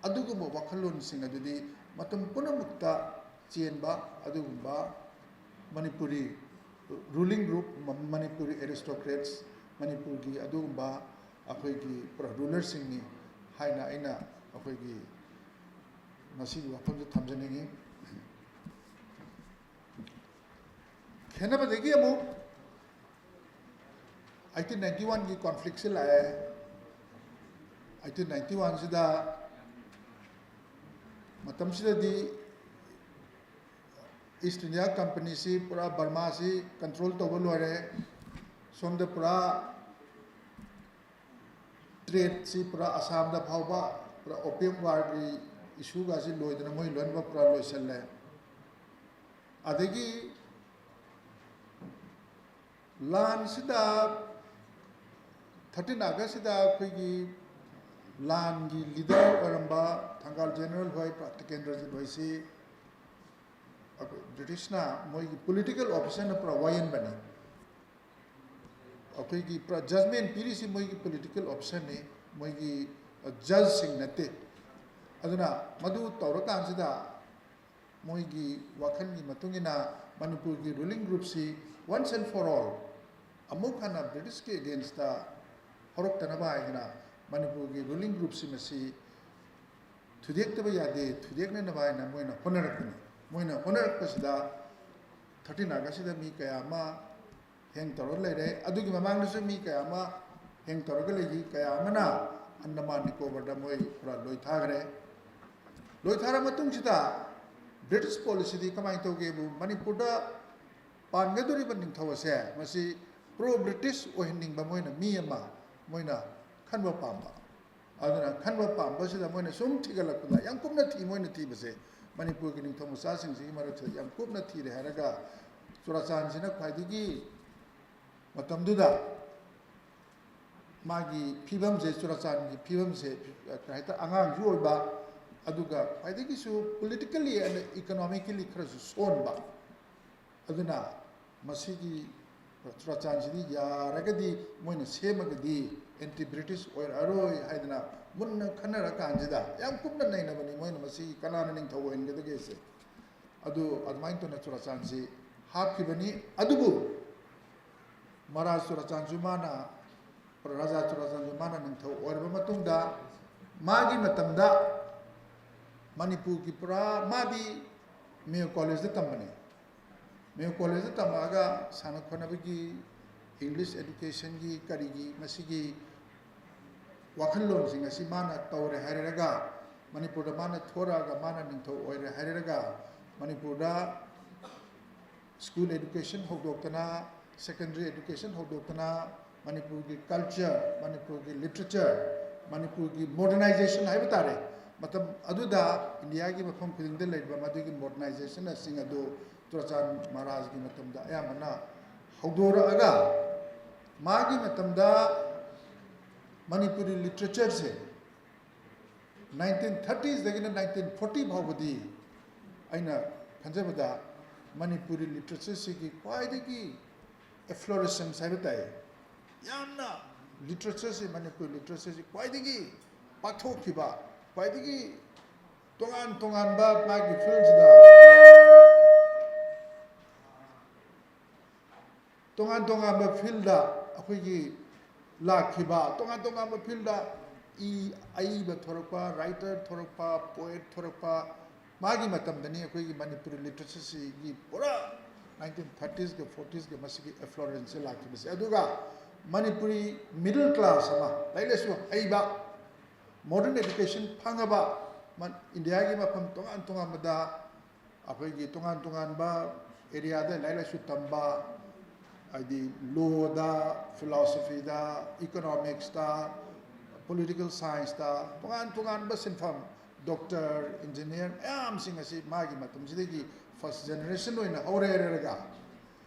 ꯑꯗꯨꯒꯨꯝꯕ ꯋꯥꯈꯜꯂꯣꯟꯁꯤꯡ ꯑꯗꯨꯗꯤ ꯃꯇꯝ ꯄꯨꯝꯅꯃꯛꯇ ꯆꯦꯟꯕ ꯑꯗꯨꯒꯨꯝꯕ ꯃꯅꯤꯄꯨꯔꯤ ꯔꯨꯂꯤꯡ ꯒ꯭ꯔꯨꯞ, ꯃꯅꯤꯄꯨꯔꯤ ꯑꯦꯔꯤꯁꯇꯣꯀ꯭ꯔꯦꯠꯁ, ꯃꯅꯤꯄꯨꯔꯒꯤ ꯑꯗꯨꯒꯨꯝꯕ ꯑꯩꯈꯣꯏꯒꯤ ꯄꯨꯔꯥ ꯔꯨꯂꯔꯁꯤꯡꯅꯤ ꯍꯥꯏꯅ ꯑꯩꯅ ꯑꯩꯈꯣꯏꯒꯤ ꯃꯁꯤꯒꯤ ꯋꯥꯐꯝꯁꯦ ꯊꯝꯖꯅꯤꯡꯉꯤ꯫ ꯈꯦꯠꯅꯕꯗꯒꯤ ꯑꯃꯨꯛ ꯑꯩꯠꯇꯤꯟ ꯅꯥꯏꯟꯇꯤ ꯋꯥꯟꯒꯤ ꯀꯣꯟꯐ꯭ꯂꯤꯛꯁꯦ ꯂꯥꯛꯑꯦ꯫ ꯑꯩꯠꯇꯤꯟ ꯅꯥꯏꯟꯇꯤ ꯋꯥꯟꯁꯤꯗ, ꯃꯇꯝꯁꯤꯗꯗꯤ ꯏꯁ ꯏꯟꯗꯤꯌꯥ ꯀꯝꯄꯅꯤꯁꯤ ꯄꯨꯔꯥ ꯕꯔꯃꯥꯁꯤ ꯀꯟꯇ꯭ꯔꯣꯜ ꯇꯧꯕ ꯂꯣꯏꯔꯦ꯫ ꯁꯣꯝꯗ ꯄꯨꯔꯥ ꯇ꯭ꯔꯦꯠꯁꯤ ꯄꯨꯔꯥ ꯑꯁꯥꯝꯗ ꯐꯥꯎꯕ ꯄꯨꯔꯥ ꯑꯣꯄꯤꯌꯝ ꯋꯥꯔꯒꯤ ꯏꯁꯨꯒꯁꯤ ꯂꯣꯏꯗꯅ ꯃꯣꯏ ꯂꯣꯏꯅꯃꯛ ꯄꯨꯔꯥ ꯂꯣꯏꯁꯤꯜꯂꯦ꯫ ꯑꯗꯒꯤ ꯂꯥꯟꯁꯤꯗ, ꯊꯥꯔꯇꯤꯟ ꯑꯥꯒꯁꯁꯤꯗ ꯑꯩꯈꯣꯏꯒꯤ ꯂꯥꯟꯒꯤ ꯂꯤꯗꯔ ꯑꯣꯏꯔꯝꯕ ꯊꯪꯒꯥꯜ ꯖꯦꯅꯔꯦꯜ ꯍꯣꯏ, ꯄ꯭ꯔꯥ ꯇꯤꯀꯦꯟꯗ꯭ꯔꯖꯤꯠ ꯍꯣꯏꯁꯤ ꯑꯩꯈꯣꯏ ꯕ꯭ꯔꯤꯇꯤꯁꯅ ꯃꯣꯏꯒꯤ ꯄꯣꯂꯤꯇꯤꯀꯦꯜ ꯑꯣꯐꯤꯁꯔꯅ ꯄꯨꯔꯥ ꯋꯥꯌꯦꯟꯕꯅꯤ꯫ ꯑꯩꯈꯣꯏꯒꯤ ꯄꯨꯔꯥ ꯖꯖꯃꯦꯟ ꯄꯤꯔꯤꯁꯤ ꯃꯣꯏꯒꯤ ꯄꯣꯂꯤꯇꯤꯀꯦꯜ ꯑꯣꯐꯤꯁꯔꯅꯤ, ꯃꯣꯏꯒꯤ, ꯑ, ꯖꯖꯁꯤꯡ ꯅꯠꯇꯦ꯫ ꯑꯗꯨꯅ ꯃꯗꯨ ꯇꯧꯔꯀꯥꯟꯁꯤꯗ ꯃꯣꯏꯒꯤ ꯋꯥꯈꯜꯒꯤ ꯃꯇꯨꯡ ꯏꯟꯅ ꯃꯅꯤꯄꯨꯔꯒꯤ ruling ꯒ꯭ꯔꯨꯞꯁꯤ once and for all ꯑꯃꯨꯛ ꯍꯟꯅ ꯕ꯭ꯔꯤꯇꯤꯁꯀꯤ ꯑꯦꯒꯦꯟꯁꯇ ꯍꯧꯔꯛꯇꯅꯕ ꯍꯥꯏꯗꯅ ꯃꯅꯤꯄꯨꯔꯒꯤ ꯔꯨꯂꯤꯡ ꯒ꯭ꯔꯨꯞꯁꯤ ꯃꯁꯤ ꯊꯨꯗꯦꯛꯇꯕ ꯌꯥꯗꯦ, ꯊꯨꯗꯦꯛꯅꯅꯕ ꯍꯥꯏꯅ ꯃꯣꯏꯅ ꯍꯣꯠꯅꯔꯛꯄꯅꯤ꯫ ꯃꯣꯏꯅ ꯍꯣꯠꯅꯔꯛꯄꯁꯤꯗ ꯊꯥꯔꯇꯤꯟ ꯑꯥꯒꯁꯁꯤꯗ ꯃꯤ ꯀꯌꯥ ꯑꯃ ꯍꯦꯡ ꯇꯧꯔꯒ ꯂꯩꯔꯦ꯫ ꯑꯗꯨꯒꯤ ꯃꯃꯥꯡꯗꯁꯨ ꯃꯤ ꯀꯌꯥ ꯑꯃ ꯍꯦꯡ ꯇꯧꯔꯒ ꯂꯩꯈꯤ, ꯀꯌꯥ ꯑꯃꯅ ꯑꯟꯗꯃꯥꯟ ꯅꯤꯀꯣꯕꯔꯗ ꯃꯣꯏ ꯄꯨꯔꯥ ꯂꯣꯏ ꯊꯥꯈ꯭ꯔꯦ꯫ ꯂꯣꯏ ꯊꯥꯔ ꯃꯇꯨꯡꯁꯤꯗ ꯕ꯭ꯔꯤꯇꯤꯁ ꯄꯣꯂꯤꯁꯤꯗꯤ ꯀꯃꯥꯏꯅ ꯇꯧꯒꯦꯕꯨ, ꯃꯅꯤꯄꯨꯔꯗ ꯄꯥꯟꯒꯗꯧꯔꯤꯕ ꯅꯤꯡꯊꯧ ꯑꯁꯦ ꯃꯁꯤ ꯄ꯭ꯔꯣ ꯕ꯭ꯔꯤꯇꯤꯁ ꯑꯣꯏꯍꯟꯅꯤꯡꯕ ꯃꯣꯏꯅ ꯃꯤ ꯑꯃ ꯃꯣꯏꯅ ꯈꯟꯕ ꯄꯥꯝꯕ꯫ ꯑꯗꯨꯅ ꯈꯟꯕ ꯄꯥꯝꯕꯁꯤꯗ ꯃꯣꯏꯅ ꯁꯨꯝ ꯊꯤꯒꯠꯂꯛꯄꯗ, ꯌꯥꯝ ꯀꯨꯞꯅ ꯊꯤ ꯃꯣꯏꯅ ꯊꯤꯕꯁꯦ, ꯃꯅꯤꯄꯨꯔꯒꯤ ꯅꯤꯡꯊꯧ ꯃꯆꯥꯁꯤꯡꯁꯤꯒꯤ ꯃꯔꯛꯁꯤꯗ ꯌꯥꯝ ꯀꯨꯞꯅ ꯊꯤꯔꯦ ꯍꯥꯏꯔꯒ, ꯆꯨꯔꯥꯆꯥꯟꯁꯤꯅ ꯈ꯭ꯋꯥꯏꯗꯒꯤ ꯃꯇꯝꯗꯨꯗ ꯃꯥꯒꯤ ꯐꯤꯕꯝꯁꯦ, ꯆꯨꯔꯥꯆꯥꯟꯒꯤ ꯐꯤꯕꯝꯁꯦ, ꯀꯔꯤ ꯍꯥꯏꯇꯥꯔꯦ, ꯑꯉꯥꯡꯁꯨ ꯑꯣꯏꯕ, ꯑꯗꯨꯒ ꯈ꯭ꯋꯥꯏꯗꯒꯤꯁꯨ politically and economically ꯈꯔꯁꯨ ꯁꯣꯟꯕ꯫ ꯑꯗꯨꯅ ꯃꯁꯤꯒꯤ ꯆꯨꯔꯥꯆꯥꯟꯁꯤꯗꯤ ꯌꯥꯔꯒꯗꯤ, ꯃꯣꯏꯅ ꯁꯦꯝꯃꯒꯗꯤ anti British ꯑꯣꯏꯔꯛꯑꯔꯣꯏ ꯍꯥꯏꯗꯅ ꯃꯨꯟꯅ ꯈꯟꯅꯔꯀꯥꯟꯁꯤꯗ, ꯌꯥꯝ ꯀꯨꯞꯅ ꯅꯩꯅꯕꯅꯤ ꯃꯣꯏꯅ ꯃꯁꯤꯒꯤ ꯀꯅꯥꯅ ꯅꯤꯡꯊꯧ ꯑꯣꯏꯍꯟꯒꯗꯒꯦꯁꯦ꯫ ꯑꯗꯨ ꯑꯗꯨꯃꯥꯏꯅ ꯇꯧꯅ ꯆꯨꯔꯥꯆꯥꯟꯁꯤ ꯍꯥꯞꯈꯤꯕꯅꯤ꯫ ꯑꯗꯨꯕꯨ ꯃꯍꯥꯔꯥꯖ ꯆꯨꯔꯥꯆꯥꯟꯁꯨ ꯃꯥꯅ, ꯔꯥꯖꯥ ꯆꯨꯔꯥꯆꯥꯟꯁꯨ ꯃꯥꯅ ꯅꯤꯡꯊꯧ ꯑꯣꯏꯔꯕ ꯃꯇꯨꯡꯗ, ꯃꯥꯒꯤ ꯃꯇꯝꯗ ꯃꯅꯤꯄꯨꯔꯒꯤ ꯄꯨꯔꯥ, ꯃꯥꯗꯤ ꯃꯦꯌꯣ ꯀꯣꯂꯦꯖꯇ ꯇꯝꯕꯅꯤ꯫ ꯃꯦꯌꯣ ꯀꯣꯂꯦꯖꯇ ꯇꯝꯃꯛꯑꯒ ꯁꯥꯟꯅ ꯈꯣꯠꯅꯕꯒꯤ, English educationꯒꯤ, ꯀꯔꯤꯒꯤ, ꯃꯁꯤꯒꯤ ꯋꯥꯈꯜꯂꯣꯟꯁꯤꯡ ꯑꯁꯤ ꯃꯥꯅ ꯇꯧꯔꯦ ꯍꯥꯏꯔꯒ, ꯃꯅꯤꯄꯨꯔꯗ ꯃꯥꯅ ꯊꯣꯔꯛꯑꯒ ꯃꯥꯅ ꯅꯤꯡꯊꯧ ꯑꯣꯏꯔꯦ ꯍꯥꯏꯔꯒ, ꯃꯅꯤꯄꯨꯔꯗ school education ꯍꯧꯗꯣꯛꯇꯅ, secondary education ꯍꯧꯗꯣꯛꯇꯅ, ꯃꯅꯤꯄꯨꯔꯒꯤ culture, ꯃꯅꯤꯄꯨꯔꯒꯤ literature, ꯃꯅꯤꯄꯨꯔꯒꯤ modernization ꯍꯥꯏꯕ ꯇꯥꯔꯦ꯫ ꯃꯇꯝ ꯑꯗꯨꯗ ꯏꯟꯗꯤꯌꯥꯒꯤ ꯃꯐꯝ ꯈꯨꯗꯤꯡꯗ ꯂꯩꯔꯤꯕ ꯃꯗꯨꯒꯤ modernization ꯁꯤꯡ ꯑꯗꯨ ꯆꯨꯔꯥꯆꯥꯟ ꯃꯍꯥꯔꯥꯖꯒꯤ ꯃꯇꯝꯗ ꯑꯌꯥꯝꯕꯅ ꯍꯧꯗꯣꯔꯛꯑꯒ, ꯃꯥꯒꯤ ꯃꯇꯝꯗ ꯃꯅꯤꯄꯨꯔꯤ literatureꯁꯦ nineteen thirtiesꯗꯒꯤꯅ nineteen forty ꯐꯥꯎꯕꯗꯤ ꯑꯩꯅ ꯈꯟꯖꯕꯗ ꯃꯅꯤꯄꯨꯔꯤ literatureꯁꯤꯒꯤ ꯈ꯭ꯋꯥꯏꯗꯒꯤ efflorescence ꯍꯥꯏꯕ ꯇꯥꯏ, ꯌꯥꯝꯅ literatureꯁꯤ, ꯃꯅꯤꯄꯨꯔꯤ literatureꯁꯤ ꯈ꯭ꯋꯥꯏꯗꯒꯤ ꯄꯥꯛꯊꯣꯛꯈꯤꯕ, ꯈ꯭ꯋꯥꯏꯗꯒꯤ ꯇꯣꯉꯥꯟ ꯇꯣꯉꯥꯟꯕ ꯃꯥꯒꯤ fieldꯁꯤꯗ ꯇꯣꯉꯥꯟ ꯇꯣꯉꯥꯟꯕ fieldꯇ ꯑꯩꯈꯣꯏꯒꯤ ꯂꯥꯛꯈꯤꯕ, ꯇꯣꯉꯥꯟ ꯇꯣꯉꯥꯟꯕ fieldꯇ ꯏ-, ꯑꯏꯕ ꯊꯣꯔꯛꯄ, writer ꯊꯣꯔꯛꯄ, poet ꯊꯣꯔꯛꯄ, ꯃꯥꯒꯤ ꯃꯇꯝꯗꯅꯤ ꯑꯩꯈꯣꯏꯒꯤ ꯃꯅꯤꯄꯨꯔꯤ literatureꯁꯤꯒꯤ ꯄꯨꯔꯥ nineteen thirtiesꯀ fortiesꯀ ꯃꯁꯤꯒꯤ efflorescenceꯁꯦ ꯂꯥꯛꯈꯤꯕꯁꯦ꯫ ꯑꯗꯨꯒ ꯃꯅꯤꯄꯨꯔꯤ middle class ꯑꯃ, ꯂꯥꯏꯔꯤꯛ ꯂꯥꯏꯁꯨ ꯍꯩꯕ, modern education ꯐꯪꯉꯕ, ꯃ-, ꯏꯟꯗꯤꯌꯥꯒꯤ ꯃꯐꯝ ꯇꯣꯉꯥꯟ ꯇꯣꯉꯥꯟꯕꯗ ꯑꯩꯈꯣꯏꯒꯤ ꯇꯣꯉꯥꯟ ꯇꯣꯉꯥꯟꯕ areaꯗ ꯂꯥꯏꯔꯤꯛ ꯂꯥꯏꯁꯨ ꯇꯝꯕ, ꯍꯥꯏꯗꯤ lawꯗ, philosophyꯗ, economicsꯇ, political scienceꯇ, ꯇꯣꯉꯥꯟ ꯇꯣꯉꯥꯟꯕ ꯁꯤꯟꯐꯝ, doctor, engineer ꯃꯌꯥꯝꯁꯤꯡ ꯑꯁꯤ ꯃꯥꯒꯤ ꯃꯇꯝꯁꯤꯗꯒꯤ first generation ꯑꯣꯏꯅ ꯍꯧꯔꯦ ꯍꯥꯏꯔꯒ,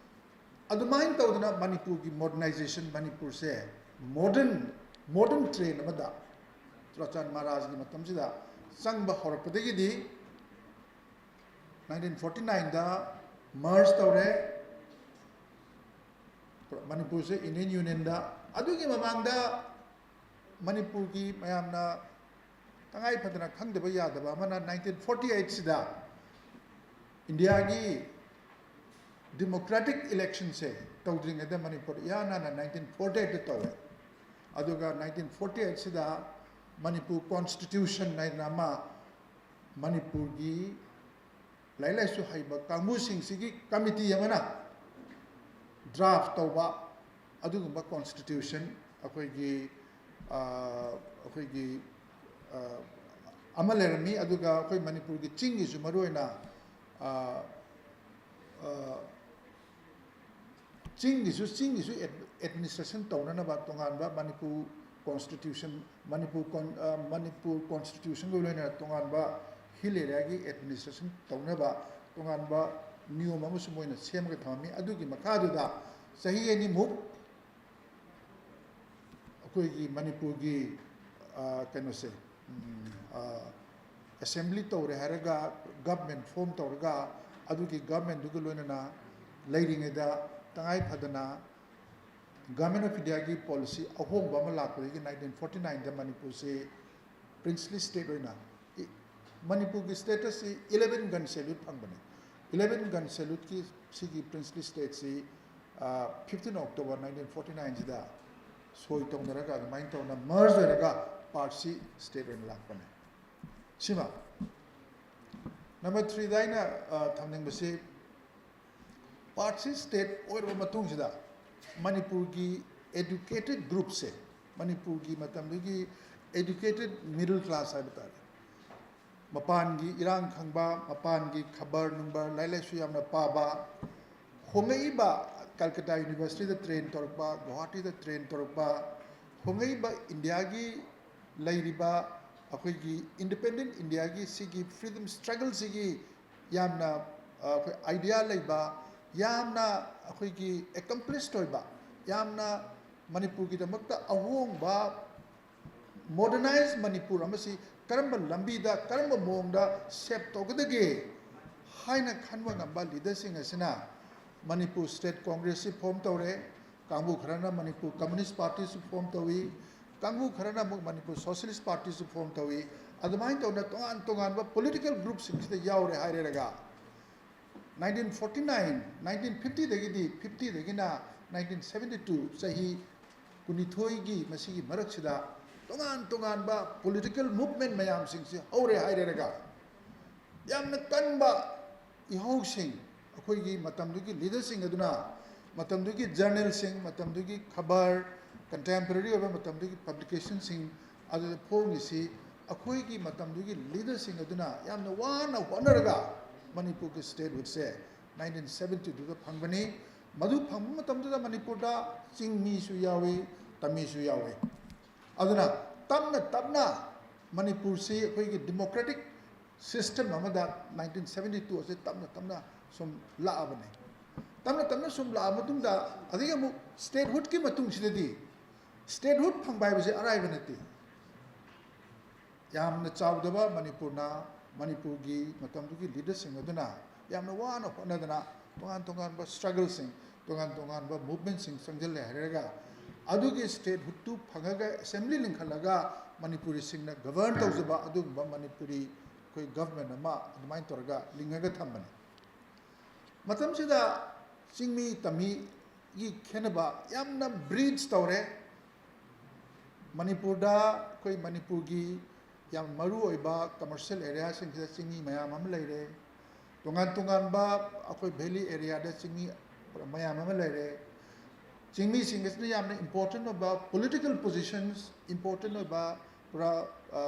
ꯑꯗꯨꯃꯥꯏꯅ ꯇꯧꯗꯅ ꯃꯅꯤꯄꯨꯔꯒꯤ modernization, ꯃꯅꯤꯄꯨꯔꯁꯦ ꯃꯣꯗꯔꯟ ꯃꯣꯗꯔꯟ ꯇ꯭ꯔꯦꯟ ꯑꯃꯗ ꯆꯨꯔꯥꯆꯥꯟ ꯃꯍꯥꯔꯥꯖꯒꯤ ꯃꯇꯝꯁꯤꯗ ꯆꯪꯕ ꯍꯧꯔꯛꯄꯗꯒꯤꯗꯤ nineteen forty nineꯗ merge ꯇꯧꯔꯦ ꯃꯅꯤꯄꯨꯔꯁꯦ Indian Unionꯗ꯫ ꯑꯗꯨꯒꯤ ꯃꯃꯥꯡꯗ ꯃꯅꯤꯄꯨꯔꯒꯤ ꯃꯌꯥꯝꯅ ꯇꯉꯥꯏ ꯐꯗꯅ ꯈꯪꯗꯕ ꯌꯥꯗꯕ ꯑꯃꯅ nineteen forty eightꯁꯤꯗ ꯏꯟꯗꯤꯌꯥꯒꯤ democratic electionꯁꯦ ꯇꯧꯗ꯭ꯔꯤꯉꯩꯗ ꯃꯅꯤꯄꯨꯔ ꯏꯍꯥꯟ ꯍꯥꯟꯅ nineteen forty eightꯇ ꯇꯧꯋꯦ꯫ ꯑꯗꯨꯒ nineteen forty eightꯁꯤꯗ ꯃꯅꯤꯄꯨꯔ constitution ꯍꯥꯏꯗꯅ ꯑꯃ ꯃꯅꯤꯄꯨꯔꯒꯤ ꯂꯥꯏꯔꯤꯛ ꯂꯥꯏꯁꯨ ꯍꯩꯕ ꯀꯥꯡꯕꯨꯁꯤꯡꯁꯤꯒꯤ committee ꯑꯃꯅ draft ꯇꯧꯕ ꯑꯗꯨꯒꯨꯝꯕ constitution ꯑꯩꯈꯣꯏꯒꯤ ꯑꯩꯈꯣꯏꯒꯤ ꯑꯃ ꯂꯩꯔꯝꯃꯤ꯫ ꯑꯗꯨꯒ ꯑꯩꯈꯣꯏ ꯃꯅꯤꯄꯨꯔꯒꯤ ꯆꯤꯡꯒꯤꯁꯨ ꯃꯔꯨꯑꯣꯏꯅ ꯆꯤꯡꯒꯤꯁꯨ ꯆꯤꯡꯒꯤꯁꯨ administration ꯇꯧꯅꯅꯕ ꯇꯣꯉꯥꯟꯕ ꯃꯅꯤꯄꯨꯔ constitution ꯃꯅꯤꯄꯨꯔ ꯃꯅꯤꯄꯨꯔ constitutionꯒ ꯂꯣꯏꯅꯅ ꯇꯣꯉꯥꯟꯕ hill areaꯒꯤ administration ꯇꯧꯅꯕ ꯇꯣꯉꯥꯟꯕ ꯅꯤꯌꯣꯝ ꯑꯃꯁꯨ ꯃꯣꯏꯅ ꯁꯦꯝꯃꯒ ꯊꯝꯃꯝꯃꯤ꯫ ꯑꯗꯨꯒꯤ ꯃꯈꯥꯗꯨꯗ ꯆꯍꯤ ꯑꯅꯤꯃꯨꯛ ꯑꯩꯈꯣꯏꯒꯤ ꯃꯅꯤꯄꯨꯔꯒꯤ ꯀꯩꯅꯣꯁꯦ assembly ꯇꯧꯔꯦ ꯍꯥꯏꯔꯒ government form ꯇꯧꯔꯒ ꯑꯗꯨꯒꯤ governmentꯗꯨꯒ ꯂꯣꯏꯅꯅ ꯂꯩꯔꯤꯉꯩꯗ ꯇꯉꯥꯏ ꯐꯗꯅ Government of Indiaꯒꯤ policy ꯑꯍꯣꯡꯕ ꯑꯃ ꯂꯥꯛꯄꯗꯒꯤ nineteen forty nineꯗ ꯃꯅꯤꯄꯨꯔꯁꯤ princely state ꯑꯣꯏꯅ ꯃꯅꯤꯄꯨꯔꯒꯤ statusꯁꯤ eleven gun salute ꯐꯪꯕꯅꯤ꯫ Eleven gun saluteꯀꯤ ꯁꯤꯒꯤ princely stateꯁꯤ fifteen October nineteen forty nineꯁꯤꯗ ꯁꯣꯏ ꯇꯧꯅꯔꯒ ꯑꯗꯨꯃꯥꯏꯅ ꯇꯧꯅ merge ꯑꯣꯏꯔꯒ part C state ꯑꯣꯏꯅ ꯂꯥꯛꯄꯅꯦ꯫ ꯁꯤꯃ number threeꯗ ꯑꯩꯅ ꯊꯝꯅꯤꯡꯕꯁꯤ part C state ꯑꯣꯏꯔꯕ ꯃꯇꯨꯡꯁꯤꯗ ꯃꯅꯤꯄꯨꯔꯒꯤ educated groupꯁꯦ ꯃꯅꯤꯄꯨꯔꯒꯤ ꯃꯇꯝꯗꯨꯒꯤ educated middle class ꯍꯥꯏꯕ ꯇꯥꯔꯦ꯫ ꯃꯄꯥꯟꯒꯤ ꯏꯔꯥꯡ ꯈꯪꯕ, ꯃꯄꯥꯟꯒꯤ ꯈꯕꯔ ꯅꯨꯡꯕꯔ, ꯂꯥꯏꯔꯤꯛ ꯂꯥꯏꯁꯨ ꯌꯥꯝꯅ ꯄꯥꯕ, ꯍꯣꯡꯉꯛꯏꯕ ꯀꯜꯀꯇꯥ universityꯗ train ꯇꯧꯔꯛꯄ, ꯒꯨꯋꯥꯍꯥꯇꯤꯗ train ꯇꯧꯔꯛꯄ, ꯍꯣꯡꯉꯛꯏꯕ ꯏꯟꯗꯤꯌꯥꯒꯤ ꯂꯩꯔꯤꯕ ꯑꯩꯈꯣꯏꯒꯤ independent ꯏꯟꯗꯤꯌꯥꯒꯤ ꯁꯤꯒꯤ freedom struggleꯁꯤꯒꯤ ꯌꯥꯝꯅ ꯑꯩꯈꯣꯏ idea ꯂꯩꯕ, ꯌꯥꯝꯅ ꯑꯩꯈꯣꯏꯒꯤ accomplished ꯑꯣꯏꯕ, ꯌꯥꯝꯅ ꯃꯅꯤꯄꯨꯔꯒꯤꯗꯃꯛꯇ ꯑꯍꯣꯡꯕ, ꯃꯣꯗꯔꯅꯥꯏꯖ ꯃꯅꯤꯄꯨꯔ ꯑꯃꯁꯤ ꯀꯔꯝꯕ ꯂꯝꯕꯤꯗ, ꯀꯔꯝꯕ ꯃꯑꯣꯡꯗ ꯁꯦꯞ ꯇꯧꯒꯗꯒꯦ ꯍꯥꯏꯅ ꯈꯟꯕ ꯉꯝꯕ ꯂꯤꯗꯔꯁꯤꯡ ꯑꯁꯤꯅ ꯃꯅꯤꯄꯨꯔ ꯁ꯭ꯇꯦꯠ ꯀꯣꯡꯒ꯭ꯔꯦꯁꯁꯤ ꯐꯣꯔꯝ ꯇꯧꯔꯦ꯫ ꯀꯥꯡꯕꯨ ꯈꯔꯅ ꯃꯅꯤꯄꯨꯔ ꯀꯝꯃꯨꯅꯤꯁ ꯄꯥꯔꯇꯤꯁꯨ ꯐꯣꯔꯝ ꯇꯧꯏ, ꯀꯥꯡꯕꯨ ꯈꯔꯅ ꯑꯃꯨꯛ ꯃꯅꯤꯄꯨꯔ ꯁꯣꯁꯤꯌꯦꯂꯤꯁ ꯄꯥꯔꯇꯤꯁꯨ ꯐꯣꯔꯝ ꯇꯧꯏ꯫ ꯑꯗꯨꯃꯥꯏꯅ ꯇꯧꯗꯅ ꯇꯣꯉꯥꯟ ꯇꯣꯉꯥꯟꯕ ꯄꯣꯂꯤꯇꯤꯀꯦꯜ ꯒ꯭ꯔꯨꯞꯁꯤꯡꯁꯤꯗ ꯌꯥꯎꯔꯦ ꯍꯥꯏꯔꯦꯔꯒ, ꯅꯥꯏꯟꯇꯤꯟ ꯐꯣꯔꯇꯤ ꯅꯥꯏꯟ, ꯅꯥꯏꯟꯇꯤꯟ ꯐꯤꯐꯇꯤꯗꯒꯤꯗꯤ, ꯐꯤꯐꯇꯤꯗꯒꯤꯅ ꯅꯥꯏꯟꯇꯤꯟ ꯁꯕꯦꯟꯇꯤ ꯇꯨ ꯆꯍꯤ ꯀꯨꯟꯅꯤꯊꯣꯏꯒꯤ ꯃꯁꯤꯒꯤ ꯃꯔꯛꯁꯤꯗ ꯇꯣꯉꯥꯟ ꯇꯣꯉꯥꯟꯕ ꯄꯣꯂꯤꯇꯤꯀꯦꯜ ꯃꯨꯚꯃꯦꯟ ꯃꯌꯥꯝꯁꯤꯡꯁꯤ ꯍꯧꯔꯦ ꯍꯥꯏꯔꯦꯔꯒ, ꯌꯥꯝꯅ ꯀꯟꯕ ꯏꯍꯧꯁꯤꯡ, ꯑꯩꯈꯣꯏꯒꯤ ꯃꯇꯝꯗꯨꯒꯤ ꯂꯤꯗꯔꯁꯤꯡ ꯑꯗꯨꯅ ꯃꯇꯝꯗꯨꯒꯤ ꯖꯔꯅꯦꯜꯁꯤꯡ, ꯃꯇꯝꯗꯨꯒꯤ ꯈꯕꯔ, ꯀꯟꯇꯦꯝꯄꯔꯔꯤ ꯑꯣꯏꯕ ꯃꯇꯝꯗꯨꯒꯤ ꯄꯕ꯭ꯂꯤꯀꯦꯁꯟꯁꯤꯡ ꯑꯗꯨꯗ ꯐꯣꯡꯉꯤꯁꯤ ꯑꯩꯈꯣꯏꯒꯤ ꯃꯇꯝꯗꯨꯒꯤ ꯂꯤꯗꯔꯁꯤꯡ ꯑꯗꯨꯅ ꯌꯥꯝꯅ ꯋꯥꯅ ꯍꯣꯠꯅꯔꯒ ꯃꯅꯤꯄꯨꯔꯒꯤ ꯁ꯭ꯇꯦꯠꯍꯨꯗꯁꯦ ꯅꯥꯏꯟꯇꯤꯟ ꯁꯕꯦꯟꯇꯤ ꯇꯨꯗ ꯐꯪꯕꯅꯤ꯫ ꯃꯗꯨ ꯐꯪꯕ ꯃꯇꯝꯗꯨꯗ ꯃꯅꯤꯄꯨꯔꯗ ꯆꯤꯡ ꯃꯤꯁꯨ ꯌꯥꯎꯏ, ꯇꯝꯃꯤꯁꯨ ꯌꯥꯎꯏ꯫ ꯑꯗꯨꯅ ꯇꯞꯅ ꯇꯞꯅ ꯃꯅꯤꯄꯨꯔꯁꯤ ꯑꯩꯈꯣꯏꯒꯤ ꯗꯤꯃꯣꯀ꯭ꯔꯦꯇꯤꯛ ꯁꯤꯁꯇꯦꯝ ꯑꯃꯗ ꯅꯥꯏꯟꯇꯤꯟ ꯁꯕꯦꯟꯇꯤ ꯇꯨ ꯑꯁꯤ ꯇꯞꯅ ꯇꯞꯅ ꯁꯨꯝ ꯂꯥꯛꯑꯕꯅꯤ꯫ ꯇꯞꯅ ꯇꯞꯅ ꯁꯨꯝ ꯂꯥꯛꯑ ꯃꯇꯨꯡꯗ, ꯑꯗꯒꯤ ꯑꯃꯨꯛ ꯁ꯭ꯇꯦꯠꯍꯨꯗꯀꯤ ꯃꯇꯨꯡꯁꯤꯗꯗꯤ, ꯁ꯭ꯇꯦꯠꯍꯨꯗ ꯐꯪꯕ ꯍꯥꯏꯕꯁꯤ ꯑꯔꯥꯏꯕ ꯅꯠꯇꯦ꯫ ꯌꯥꯝꯅ ꯆꯥꯎꯗꯕ ꯃꯅꯤꯄꯨꯔꯅ, ꯃꯅꯤꯄꯨꯔꯒꯤ ꯃꯇꯝꯗꯨꯒꯤ ꯂꯤꯗꯔꯁꯤꯡ ꯑꯗꯨꯅ ꯌꯥꯝꯅ ꯋꯥꯅ ꯍꯣꯠꯅꯗꯅ ꯇꯣꯉꯥꯟ ꯇꯣꯉꯥꯟꯕ ꯁ꯭ꯇ꯭ꯔꯒꯜꯁꯤꯡ, ꯇꯣꯉꯥꯟ ꯇꯣꯉꯥꯟꯕ ꯃꯨꯚꯃꯦꯟꯁꯤꯡ ꯆꯪꯁꯤꯜꯂꯦ ꯍꯥꯏꯔꯒ, ꯑꯗꯨꯒꯤ ꯁ꯭ꯇꯦꯠꯍꯨꯗꯇꯨ ꯐꯪꯉꯒ ꯑꯦꯁꯦꯝꯕ꯭ꯂꯤ ꯂꯤꯡꯈꯠꯂꯒ ꯃꯅꯤꯄꯨꯔꯤꯁꯤꯡꯅ ꯒꯕꯔꯟ ꯇꯧꯖꯕ ꯑꯗꯨꯒꯨꯝꯕ ꯃꯅꯤꯄꯨꯔꯤ ꯑꯩꯈꯣꯏ ꯒꯚꯔꯟꯃꯦꯟ ꯑꯃ ꯑꯗꯨꯃꯥꯏꯅ ꯇꯧꯔꯒ ꯂꯤꯡꯉꯒ ꯊꯝꯕꯅꯤ꯫ ꯃꯇꯝꯁꯤꯗ ꯆꯤꯡꯃꯤ ꯇꯝꯃꯤꯒꯤ ꯈꯦꯠꯅꯕ ꯌꯥꯝꯅ ꯕ꯭ꯔꯤꯖ ꯇꯧꯔꯦ꯫ ꯃꯅꯤꯄꯨꯔꯗ ꯑꯩꯈꯣꯏ ꯃꯅꯤꯄꯨꯔꯒꯤ ꯌꯥꯝ ꯃꯔꯨ ꯑꯣꯏꯕ ꯀꯃꯔꯁꯤꯌꯦꯜ ꯑꯦꯔꯤꯌꯥꯁꯤꯡꯁꯤꯗ ꯆꯤꯡꯃꯤ ꯃꯌꯥꯝ ꯑꯃ ꯂꯩꯔꯦ꯫ ꯇꯣꯉꯥꯟ ꯇꯣꯉꯥꯟꯕ ꯑꯩꯈꯣꯏ ꯚꯦꯂꯤ ꯑꯦꯔꯤꯌꯥꯗ ꯆꯤꯡꯃꯤ ꯃꯌꯥꯝ ꯑꯃ ꯂꯩꯔꯦ꯫ ꯆꯤꯡꯃꯤꯁꯤꯡ ꯑꯁꯤꯅ ꯌꯥꯝꯅ ꯏꯝꯄꯣꯔꯇꯦꯟ ꯑꯣꯏꯕ ꯄꯣꯂꯤꯇꯤꯀꯦꯜ ꯄꯣꯖꯤꯁꯟꯁ, ꯏꯝꯄꯣꯔꯇꯦꯟ ꯑꯣꯏꯕ ꯄꯨꯔꯥ, ꯑ,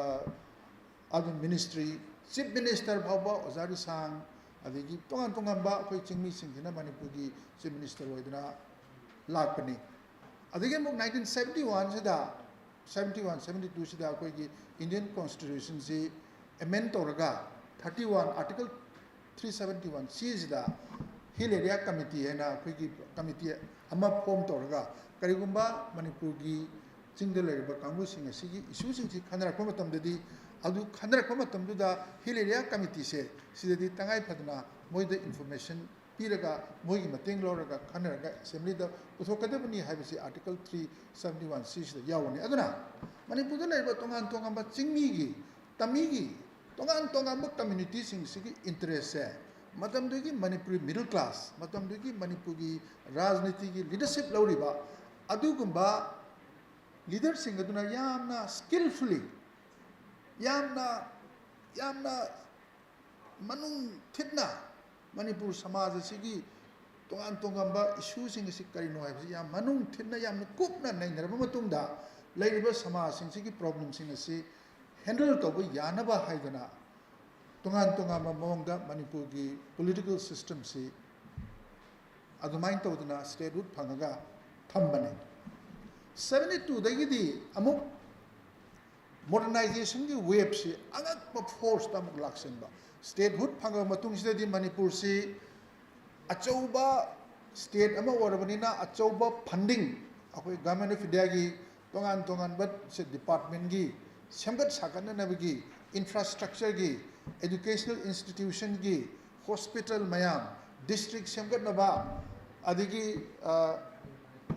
ꯑꯗꯨ ꯃꯤꯅꯤꯁꯇ꯭ꯔꯤ, ꯆꯤꯐ ꯃꯤꯅꯤꯁꯇꯔ ꯐꯥꯎꯕ ꯑꯣꯖꯥ ꯔꯤꯁꯥꯡ, ꯑꯗꯒꯤ ꯇꯣꯉꯥꯟ ꯇꯣꯉꯥꯟꯕ ꯑꯩꯈꯣꯏ ꯆꯤꯡꯃꯤꯁꯤꯡꯁꯤꯅ ꯃꯅꯤꯄꯨꯔꯒꯤ ꯆꯤꯐ ꯃꯤꯅꯤꯁꯇꯔ ꯑꯣꯏꯗꯨꯅ ꯂꯥꯛꯄꯅꯤ꯫ ꯑꯗꯒꯤ ꯑꯃꯨꯛ ꯅꯥꯏꯟꯇꯤꯟ ꯁꯕꯦꯟꯇꯤ ꯋꯥꯟꯁꯤꯗ, ꯁꯕꯦꯟꯇꯤ ꯋꯥꯟ, ꯁꯕꯦꯟꯇꯤ ꯇꯨꯁꯤꯗ ꯑꯩꯈꯣꯏꯒꯤ ꯏꯟꯗꯤꯌꯟ ꯀꯣꯟꯁꯇꯤꯇ꯭ꯌꯨꯁꯟꯁꯤ ꯑꯦꯃꯦꯟ ꯇꯧꯔꯒ, thirty one, article three seventy one ꯁꯤꯁꯤꯗ ꯍꯤꯜ ꯑꯦꯔꯤꯌꯥ ꯀꯃꯤꯇꯤ ꯍꯥꯏꯅ ꯑꯩꯈꯣꯏꯒꯤ ꯀꯃꯤꯇꯤ ꯑꯃ ꯐꯣꯔꯝ ꯇꯧꯔꯒ, ꯀꯔꯤꯒꯨꯝꯕ ꯃꯅꯤꯄꯨꯔꯒꯤ ꯆꯤꯡꯗ ꯂꯩꯔꯤꯕ ꯀꯥꯡꯕꯨꯁꯤꯡ ꯑꯁꯤꯒꯤ ꯏꯁꯨꯁꯤꯡꯁꯤ ꯈꯟꯅꯔꯛꯄ ꯃꯇꯝꯗꯗꯤ, ꯑꯗꯨ ꯈꯟꯅꯔꯛꯄ ꯃꯇꯝꯗꯨꯗ ꯍꯤꯜ ꯑꯦꯔꯤꯌꯥ ꯀꯃꯤꯇꯤꯁꯦ ꯁꯤꯗꯗꯤ ꯇꯉꯥꯏ ꯐꯗꯅ ꯃꯣꯏꯗ ꯏꯟꯐꯣꯔꯃꯦꯁꯟ ꯄꯤꯔꯒ, ꯃꯣꯏꯒꯤ ꯃꯇꯦꯡ ꯂꯧꯔꯒ ꯈꯟꯅꯔꯒ ꯑꯦꯁꯦꯝꯕ꯭ꯂꯤꯗ ꯄꯨꯊꯣꯛꯀꯗꯕꯅꯤ ꯍꯥꯏꯕꯁꯤ ꯑꯥꯔꯇꯤꯀꯜ ꯊ꯭ꯔꯤ ꯁꯕꯦꯟꯇꯤ ꯋꯥꯟ ꯁꯤꯁꯤꯗ ꯌꯥꯎꯕꯅꯤ꯫ ꯑꯗꯨꯅ ꯃꯅꯤꯄꯨꯔꯗ ꯂꯩꯔꯤꯕ ꯇꯣꯉꯥꯟ ꯇꯣꯉꯥꯟꯕ ꯆꯤꯡꯃꯤꯒꯤ, ꯇꯝꯃꯤꯒꯤ, ꯇꯣꯉꯥꯟ ꯇꯣꯉꯥꯟꯕ ꯀꯝꯃ꯭ꯌꯨꯅꯤꯇꯤꯁꯤꯡꯁꯤꯒꯤ ꯏꯟꯇꯔꯦꯁꯁꯦ ꯃꯇꯝꯗꯨꯒꯤ ꯃꯅꯤꯄꯨꯔꯤ ꯃꯤꯗꯜ ꯀ꯭ꯂꯥꯁ, ꯃꯇꯝꯗꯨꯒꯤ ꯃꯅꯤꯄꯨꯔꯒꯤ ꯔꯥꯖꯅꯤꯇꯤꯒꯤ ꯂꯤꯗꯔꯁꯤꯞ ꯂꯧꯔꯤꯕ ꯑꯗꯨꯒꯨꯝꯕ ꯂꯤꯗꯔꯁꯤꯡ ꯑꯗꯨꯅ ꯌꯥꯝꯅ ꯁ꯭ꯀꯤꯜꯐꯨꯜꯂꯤ, ꯌꯥꯝꯅ, ꯌꯥꯝꯅ ꯃꯅꯨꯡ ꯊꯤꯠꯅ ꯃꯅꯤꯄꯨꯔ ꯁꯃꯥꯖ ꯑꯁꯤꯒꯤ ꯇꯣꯉꯥꯟ ꯇꯣꯉꯥꯟꯕ ꯏꯁꯨꯁꯤꯡ ꯑꯁꯤ ꯀꯔꯤꯅꯣ ꯍꯥꯏꯕꯁꯤ ꯌꯥꯝ ꯃꯅꯨꯡ ꯊꯤꯠꯅ, ꯌꯥꯝꯅ ꯀꯨꯞꯅ ꯅꯩꯅꯔꯕ ꯃꯇꯨꯡꯗ, ꯂꯩꯔꯤꯕ ꯁꯃꯥꯖꯁꯤꯡꯁꯤꯒꯤ ꯄ꯭ꯔꯣꯕ꯭ꯂꯦꯝꯁꯤꯡ ꯑꯁꯤ ꯍꯦꯟꯗꯜ ꯇꯧꯕ ꯌꯥꯅꯕ ꯍꯥꯏꯗꯅ ꯇꯣꯉꯥꯟ ꯇꯣꯉꯥꯟꯕ ꯃꯑꯣꯡꯗ ꯃꯅꯤꯄꯨꯔꯒꯤ ꯄꯣꯂꯤꯇꯤꯀꯦꯜ ꯁꯤꯁꯇꯦꯝꯁꯤ ꯑꯗꯨꯃꯥꯏꯅ ꯇꯧꯗꯅ ꯁ꯭ꯇꯦꯠꯍꯨꯗ ꯐꯪꯉꯒ ꯊꯝꯕꯅꯤ꯫ ꯁꯕꯦꯟꯇꯤ ꯇꯨꯗꯒꯤꯗꯤ ꯑꯃꯨꯛ ꯃꯣꯗꯔꯅꯥꯏꯖꯦꯁꯟꯒꯤ ꯋꯦꯕꯁꯤ ꯑꯉꯛꯄ ꯐꯣꯔꯁꯇ ꯑꯃꯨꯛ ꯂꯥꯛꯁꯤꯟꯕ꯫ ꯁ꯭ꯇꯦꯠꯍꯨꯗ ꯐꯪꯉꯕ ꯃꯇꯨꯡꯁꯤꯗꯗꯤ ꯃꯅꯤꯄꯨꯔꯁꯤ ꯑꯆꯧꯕ ꯁ꯭ꯇꯦꯠ ꯑꯃ ꯑꯣꯏꯔꯕꯅꯤꯅ ꯑꯆꯧꯕ ꯐꯟꯗꯤꯡ, ꯑꯩꯈꯣꯏ ꯒꯚꯔꯟꯃꯦꯟ ꯑꯣꯐ ꯏꯟꯗꯤꯌꯥꯒꯤ ꯇꯣꯉꯥꯟ ꯇꯣꯉꯥꯟꯕ ꯁꯦ ꯗꯤꯄꯥꯔꯠꯃꯦꯟꯒꯤ ꯁꯦꯝꯒꯠ ꯁꯥꯒꯠꯅꯅꯕꯒꯤ, ꯏꯟꯐ꯭ꯔꯥꯁ꯭ꯇ꯭ꯔꯛꯆꯔꯒꯤ, ꯑꯦꯖꯨꯀꯦꯁꯅꯦꯜ ꯏꯟꯁꯇꯤꯇ꯭ꯌꯨꯁꯟꯒꯤ, ꯍꯣꯁꯄꯤꯇꯥꯜ ꯃꯌꯥꯝ, ꯗꯤꯁꯇ꯭ꯔꯤꯛ ꯁꯦꯝꯒꯠꯅꯕ, ꯑꯗꯒꯤ, ꯑ,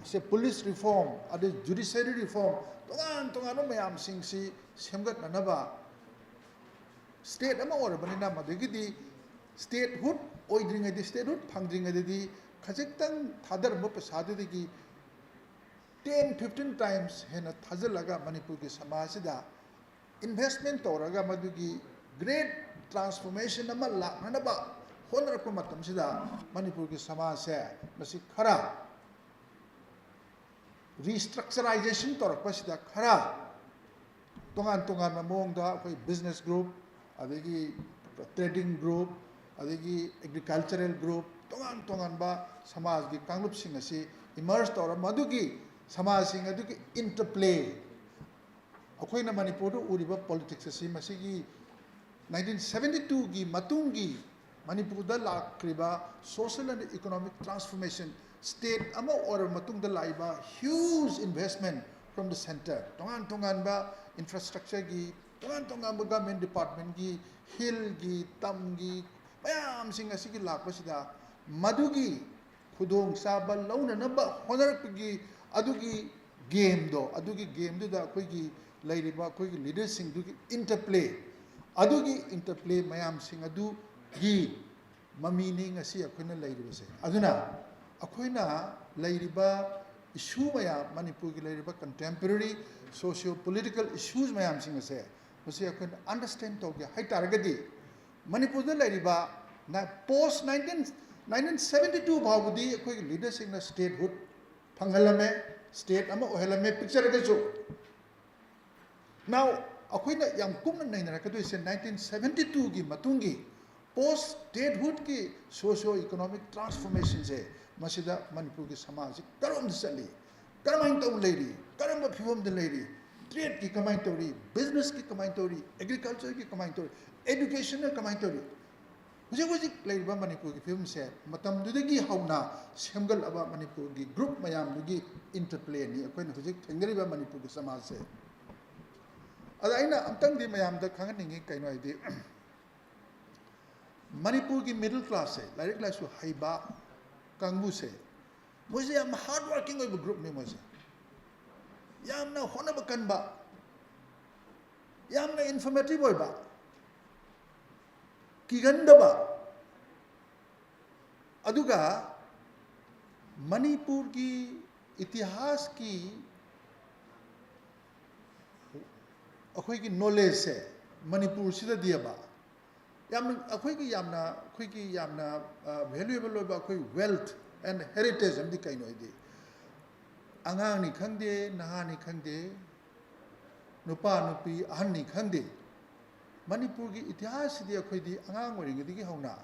ꯁꯦ ꯄꯨꯂꯤꯁ ꯔꯤꯐꯣꯔꯝ, ꯑꯗꯩ ꯖꯨꯗꯤꯁꯔꯤ ꯔꯤꯐꯣꯔꯝ, ꯇꯣꯉꯥꯟ ꯇꯣꯉꯥꯟꯕ ꯃꯌꯥꯝꯁꯤꯡꯁꯤ ꯁꯦꯝꯒꯠꯅꯅꯕ ꯁ꯭ꯇꯦꯠ ꯑꯃ ꯑꯣꯏꯔꯕꯅꯤꯅ ꯃꯗꯨꯒꯤꯗꯤ ꯁ꯭ꯇꯦꯠꯍꯨꯗ ꯑꯣꯏꯗ꯭ꯔꯤꯉꯩꯗ, ꯁ꯭ꯇꯦꯠꯍꯨꯗ ꯐꯪꯗ꯭ꯔꯤꯉꯩꯗꯗꯤ ꯈꯖꯤꯛꯇꯪ ꯊꯥꯗꯔꯝꯕ ꯄꯩꯁꯥꯗꯨꯗꯒꯤ ten fifteen times ꯍꯦꯟꯅ ꯊꯥꯖꯤꯜꯂꯒ ꯃꯅꯤꯄꯨꯔꯒꯤ ꯁꯃꯥꯖꯁꯤꯗ ꯏꯟꯚꯦꯁꯃꯦꯟ ꯇꯧꯔꯒ ꯃꯗꯨꯒꯤ ꯒ꯭ꯔꯦꯠ ꯇ꯭ꯔꯥꯟꯁꯐꯣꯔꯃꯦꯁꯟ ꯑꯃ ꯂꯥꯛꯅꯅꯕ ꯍꯣꯠꯅꯔꯛꯄ ꯃꯇꯝꯁꯤꯗ ꯃꯅꯤꯄꯨꯔꯒꯤ ꯁꯃꯥꯖꯁꯦ ꯃꯁꯤ ꯈꯔ ꯔꯤꯁꯇ꯭ꯔꯛꯆꯔꯥꯏꯖꯦꯁꯟ ꯇꯧꯔꯛꯄꯁꯤꯗ ꯈꯔ ꯇꯣꯉꯥꯟ ꯇꯣꯉꯥꯟꯕ ꯃꯑꯣꯡꯗ ꯑꯩꯈꯣꯏ ꯕꯤꯖꯤꯅꯦꯁ ꯒ꯭ꯔꯨꯞ, ꯑꯗꯒꯤ ꯇ꯭ꯔꯦꯗꯤꯡ ꯒ꯭ꯔꯨꯞ, ꯑꯗꯒꯤ ꯑꯦꯒ꯭ꯔꯤꯀꯜꯆꯔꯦꯜ ꯒ꯭ꯔꯨꯞ, ꯇꯣꯉꯥꯟ ꯇꯣꯉꯥꯟꯕ ꯁꯃꯥꯖꯒꯤ ꯀꯥꯡꯂꯨꯞꯁꯤꯡ ꯑꯁꯤ ꯏꯃꯔꯖ ꯇꯧꯔ ꯃꯗꯨꯒꯤ ꯁꯃꯥꯖꯁꯤꯡ ꯑꯗꯨꯒꯤ ꯏꯟꯇꯔꯄ꯭ꯂꯦ, ꯑꯩꯈꯣꯏꯅ ꯃꯅꯤꯄꯨꯔꯗ ꯎꯔꯤꯕ ꯄꯣꯂꯤꯇꯤꯛꯁ ꯑꯁꯤ ꯃꯁꯤꯒꯤ nineteen seventy twoꯒꯤ ꯃꯇꯨꯡꯒꯤ ꯃꯅꯤꯄꯨꯔꯗ ꯂꯥꯛꯈ꯭ꯔꯤꯕ social and economic transformation state ꯑꯃ ꯑꯣꯏꯔꯕ ꯃꯇꯨꯡꯗ ꯂꯥꯛꯏꯕ huge investment from the centre, ꯇꯣꯉꯥꯟ ꯇꯣꯉꯥꯟꯕ infrastructureꯒꯤ, ꯇꯣꯉꯥꯟ ꯇꯣꯉꯥꯟꯕ government departmentꯀꯤ, hillꯒꯤ, ꯇꯝꯒꯤ, ꯃꯌꯥꯝꯁꯤꯡ ꯑꯁꯤꯒꯤ ꯂꯥꯛꯄꯁꯤꯗ, ꯃꯗꯨꯒꯤ ꯈꯨꯗꯣꯡꯆꯥꯕ ꯂꯧꯅꯅꯕ ꯍꯣꯠꯅꯔꯛꯄꯒꯤ ꯑꯗꯨꯒꯤ gameꯗꯣ, ꯑꯗꯨꯒꯤ gameꯗꯨꯗ ꯑꯩꯈꯣꯏꯒꯤ ꯂꯩꯔꯤꯕ ꯑꯩꯈꯣꯏꯒꯤ leaderꯁꯤꯡꯗꯨꯒꯤ interplay, ꯑꯗꯨꯒꯤ interplay ꯃꯌꯥꯝꯁꯤꯡ ꯑꯗꯨꯒꯤ ꯃꯃꯤꯅꯤ ꯉꯁꯤ ꯑꯩꯈꯣꯏꯅ ꯂꯩꯔꯤꯕꯁꯦ꯫ ꯑꯗꯨꯅ ꯑꯩꯈꯣꯏꯅ ꯂꯩꯔꯤꯕ issue ꯃꯌꯥꯝ, ꯃꯅꯤꯄꯨꯔꯒꯤ ꯂꯩꯔꯤꯕ contemporary socio political issues ꯃꯌꯥꯝꯁꯤꯡ ꯑꯁꯦ, ꯃꯁꯤ ꯑꯩꯈꯣꯏꯅ understand ꯇꯧꯒꯦ ꯍꯥꯏ ꯇꯥꯔꯒꯗꯤ, ꯃꯅꯤꯄꯨꯔꯗ ꯂꯩꯔꯤꯕ post nineteen nineteen seventy two ꯐꯥꯎꯕꯗꯤ ꯑꯩꯈꯣꯏꯒꯤ leaderꯁꯤꯡꯅ statehood ꯐꯪꯍꯜꯂꯝꯃꯦ, state ꯑꯃ ꯑꯣꯏꯍꯜꯂꯝꯃꯦ, ꯄꯤꯛꯆꯔꯒꯁꯨ꯫ Now, ꯑꯩꯈꯣꯏꯅ ꯌꯥꯝ ꯀꯨꯞꯅ ꯅꯩꯅꯔꯛꯀꯗꯣꯏꯁꯦ nineteen seventy twoꯒꯤ ꯃꯇꯨꯡꯒꯤ post statehoodꯀꯤ socio economic transformationꯁꯦ, ꯃꯁꯤꯗ ꯃꯅꯤꯄꯨꯔꯒꯤ ꯁꯃꯥꯖꯁꯤ ꯀꯔꯣꯝꯗ ꯆꯠꯂꯤ, ꯀꯔꯝꯍꯥꯏꯅ ꯇꯧꯅ ꯂꯩꯔꯤ, ꯀꯔꯝꯕ ꯐꯤꯕꯝꯗ ꯂꯩꯔꯤ, tradeꯀꯤ ꯀꯃꯥꯏꯅ ꯇꯧꯔꯤ, businessꯀꯤ ꯀꯃꯥꯏꯅ ꯇꯧꯔꯤ, agricultureꯒꯤ ꯀꯃꯥꯏꯅ ꯇꯧꯔꯤ, educationꯅ ꯀꯃꯥꯏꯅ ꯇꯧꯔꯤ, ꯍꯧꯖꯤꯛ ꯍꯧꯖꯤꯛ ꯂꯩꯔꯤꯕ ꯃꯅꯤꯄꯨꯔꯒꯤ ꯐꯤꯕꯝꯁꯦ ꯃꯇꯝꯗꯨꯗꯒꯤ ꯍꯧꯅ ꯁꯦꯝꯒꯠꯂꯕ ꯃꯅꯤꯄꯨꯔꯒꯤ group ꯃꯌꯥꯝꯗꯨꯒꯤ interplayꯅꯤ ꯑꯩꯈꯣꯏꯅ ꯍꯧꯖꯤꯛ ꯊꯦꯡꯅꯔꯤꯕ ꯃꯅꯤꯄꯨꯔꯒꯤ ꯁꯃꯥꯖꯁꯦ꯫ ꯑꯗ ꯑꯩꯅ ꯑꯝꯇꯪꯗꯤ ꯃꯌꯥꯝꯗ ꯈꯪꯍꯟꯅꯤꯡꯉꯤ, ꯀꯩꯅꯣ ꯍꯥꯏꯗꯤ, ꯃꯅꯤꯄꯨꯔꯒꯤ middle classꯁꯦ, ꯂꯥꯏꯔꯤꯛ ꯂꯥꯏꯁꯨ ꯍꯩꯕ ꯀꯥꯡꯕꯨꯁꯦ, ꯃꯣꯏꯁꯦ ꯌꯥꯝ hard working ꯑꯣꯏꯕ groupꯅꯤ꯫ ꯃꯣꯏꯁꯦ ꯌꯥꯝꯅ ꯍꯣꯠꯅꯕ ꯀꯟꯕ, ꯌꯥꯝꯅ informative ꯑꯣꯏꯕ, ꯀꯤꯒꯟꯗꯕ, ꯑꯗꯨꯒ ꯃꯅꯤꯄꯨꯔꯒꯤ ꯏꯇꯤꯍꯥꯁꯀꯤ ꯑꯩꯈꯣꯏꯒꯤ knowledgeꯁꯦ ꯃꯅꯤꯄꯨꯔꯁꯤꯗꯗꯤꯕ ꯌꯥꯝꯅ, ꯑꯩꯈꯣꯏꯒꯤ ꯌꯥꯝꯅ, ꯑꯩꯈꯣꯏꯒꯤ ꯌꯥꯝꯅ valuable ꯑꯣꯏꯕ ꯑꯩꯈꯣꯏ wealth and heritage ꯑꯃꯗꯤ ꯀꯩꯅꯣ ꯍꯥꯏꯗꯤ, ꯑꯉꯥꯡꯅꯤ ꯈꯪꯗꯦ, ꯅꯍꯥꯅꯤ ꯈꯪꯗꯦ, ꯅꯨꯄꯥ ꯅꯨꯄꯤ ꯑꯍꯟꯅꯤ ꯈꯪꯗꯦ, ꯃꯅꯤꯄꯨꯔꯒꯤ ꯏꯇꯤꯍꯥꯁꯁꯤꯗꯤ ꯑꯩꯈꯣꯏꯗꯤ ꯑꯉꯥꯡ ꯑꯣꯏꯔꯤꯉꯩꯗꯒꯤ ꯍꯧꯅ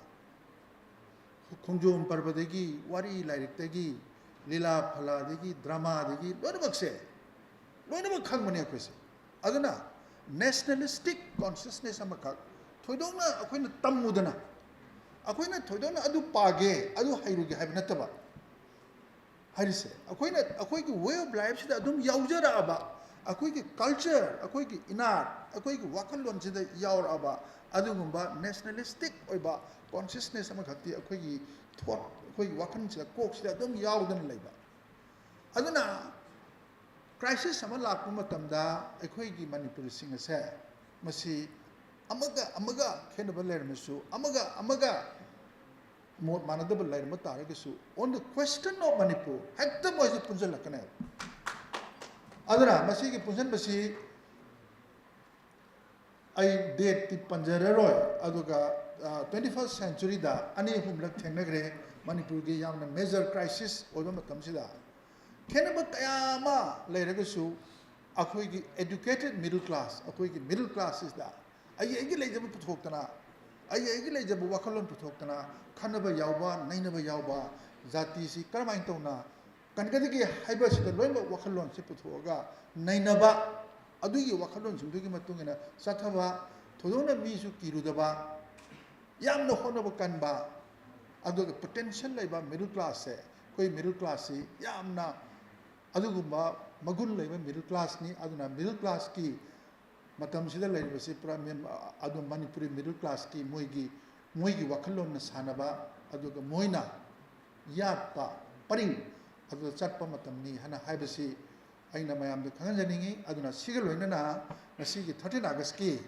ꯈꯣꯡꯖꯣꯝ ꯄꯔꯕꯗꯒꯤ, ꯋꯥꯔꯤ ꯂꯥꯏꯔꯤꯛꯇꯒꯤ, ꯂꯤꯂꯥ ꯐꯂꯥꯗꯒꯤ, dramaꯗꯒꯤ, ꯂꯣꯏꯅꯃꯛꯁꯦ, ꯂꯣꯏꯅꯃꯛ ꯈꯪꯕꯅꯦ ꯑꯩꯈꯣꯏꯁꯦ꯫ ꯑꯗꯨꯅ nationalistic consciousness ꯑꯃꯈꯛ ꯊꯣꯏꯗꯣꯛꯅ ꯑꯩꯈꯣꯏꯅ ꯇꯝꯃꯨꯗꯅ, ꯑꯩꯈꯣꯏꯅ ꯊꯣꯏꯗꯣꯛꯅ ꯑꯗꯨ ꯄꯥꯒꯦ, ꯑꯗꯨ ꯍꯩꯔꯨꯒꯦ ꯍꯥꯏꯕ ꯅꯠꯇꯕ, ꯍꯥꯏꯔꯤꯁꯦ ꯑꯩꯈꯣꯏꯅ ꯑꯩꯈꯣꯏꯒꯤ way of lifeꯁꯤꯗ ꯑꯗꯨꯝ ꯌꯥꯎꯖꯔꯛꯑꯕ, ꯑꯩꯈꯣꯏꯒꯤ culture, ꯑꯩꯈꯣꯏꯒꯤ ꯏꯅꯥꯠ, ꯑꯩꯈꯣꯏꯒꯤ ꯋꯥꯈꯜꯂꯣꯟꯁꯤꯗ ꯌꯥꯎꯔꯛꯑꯕ ꯑꯗꯨꯒꯨꯝꯕ nationalistic ꯑꯣꯏꯕ consciousness ꯑꯃꯈꯛꯇꯤ ꯑꯩꯈꯣꯏꯒꯤ thought, ꯑꯩꯈꯣꯏꯒꯤ ꯋꯥꯈꯜꯁꯤꯗ, ꯀꯣꯛꯁꯤꯗ ꯑꯗꯨꯝ ꯌꯥꯎꯗꯅ ꯂꯩꯕ꯫ ꯑꯗꯨꯅ crisis ꯑꯃ ꯂꯥꯛꯄ ꯃꯇꯝꯗ ꯑꯩꯈꯣꯏꯒꯤ ꯃꯅꯤꯄꯨꯔꯤꯁꯤꯡ ꯑꯁꯦ ꯃꯁꯤ ꯑꯃꯒ ꯑꯃꯒ ꯈꯦꯠꯅꯕ ꯂꯩꯔꯝꯃꯁꯨ, ꯑꯃꯒ ꯑꯃꯒ ꯃꯣꯠ ꯃꯥꯟꯅꯗꯕ ꯂꯩꯔꯝꯕ ꯇꯥꯔꯒꯁꯨ, on the question of Manipur ꯍꯦꯛꯇ ꯃꯣꯏꯁꯦ ꯄꯨꯟꯁꯤꯜꯂꯛꯀꯅꯦꯕ꯫ ꯑꯗꯨꯅ ꯃꯁꯤꯒꯤ ꯄꯨꯟꯁꯤꯟꯕꯁꯤ ꯑꯩ dateꯇꯤ ꯄꯟꯖꯔꯔꯣꯏ, ꯑꯗꯨꯒ twenty first centuryꯗ ꯑꯅꯤ ꯑꯍꯨꯝꯂꯛ ꯊꯦꯡꯅꯈ꯭ꯔꯦ ꯃꯅꯤꯄꯨꯔꯒꯤ ꯌꯥꯝꯅ major crisis ꯑꯣꯏꯕ ꯃꯇꯝꯁꯤꯗ꯫ ꯈꯦꯠꯅꯕ ꯀꯌꯥ ꯑꯃ ꯂꯩꯔꯒꯁꯨ ꯑꯩꯈꯣꯏꯒꯤ educated middle class, ꯑꯩꯈꯣꯏꯒꯤ middle classꯁꯤꯗ ꯑꯩ ꯑꯩꯒꯤ ꯂꯩꯖꯕ ꯄꯨꯊꯣꯛꯇꯅ, ꯑꯩ ꯑꯩꯒꯤ ꯂꯩꯖꯕ ꯋꯥꯈꯜꯂꯣꯟ ꯄꯨꯊꯣꯛꯇꯅ ꯈꯟꯅꯕ ꯌꯥꯎꯕ, ꯅꯩꯅꯕ ꯌꯥꯎꯕ, ꯖꯥꯇꯤꯁꯤ ꯀꯔꯝꯍꯥꯏꯅ ꯇꯧꯅ ꯀꯟꯒꯗꯒꯦ ꯍꯥꯏꯕꯁꯤꯗ ꯂꯣꯏꯅꯃꯛ ꯋꯥꯈꯜꯂꯣꯟꯁꯤ ꯄꯨꯊꯣꯛꯑꯒ ꯅꯩꯅꯕ, ꯑꯗꯨꯒꯤ ꯋꯥꯈꯜꯂꯣꯟꯁꯤꯡꯗꯨꯒꯤ ꯃꯇꯨꯡ ꯏꯟꯅ ꯆꯠꯊꯕ, ꯊꯣꯏꯗꯣꯛꯅ ꯃꯤꯁꯨ ꯀꯤꯔꯨꯗꯕ, ꯌꯥꯝꯅ ꯍꯣꯠꯅꯕ ꯀꯟꯕ, ꯑꯗꯨꯒ potential ꯂꯩꯕ middle classꯁꯦ, ꯑꯩꯈꯣꯏ middle classꯁꯤ ꯌꯥꯝꯅ ꯑꯗꯨꯒꯨꯝꯕ ꯃꯒꯨꯟ ꯂꯩꯕ middle classꯅꯤ꯫ ꯑꯗꯨꯅ middle classꯀꯤ ꯃꯇꯝꯁꯤꯗ ꯂꯩꯔꯤꯕꯁꯤ ꯄꯨꯔꯥ ꯃꯦꯟ-, ꯑꯗꯨ ꯃꯅꯤꯄꯨꯔꯤ middle classꯀꯤ ꯃꯣꯏꯒꯤ, ꯃꯣꯏꯒꯤ ꯋꯥꯈꯜꯂꯣꯟꯅ ꯁꯥꯟꯅꯕ, ꯑꯗꯨꯒ ꯃꯣꯏꯅ ꯌꯥꯠꯄ ꯄꯔꯤꯡ ꯑꯗꯨꯗ ꯆꯠꯄ ꯃꯇꯝꯅꯤ ꯍꯥꯏꯅ ꯍꯥꯏꯕꯁꯤ ꯑꯩꯅ ꯃꯌꯥꯝꯗ ꯈꯪꯍꯟꯖꯅꯤꯡꯏ꯫ ꯑꯗꯨꯅ ꯁꯤꯒ ꯂꯣꯏꯅꯅ ꯉꯁꯤꯒꯤ thirteen Augustꯀꯤ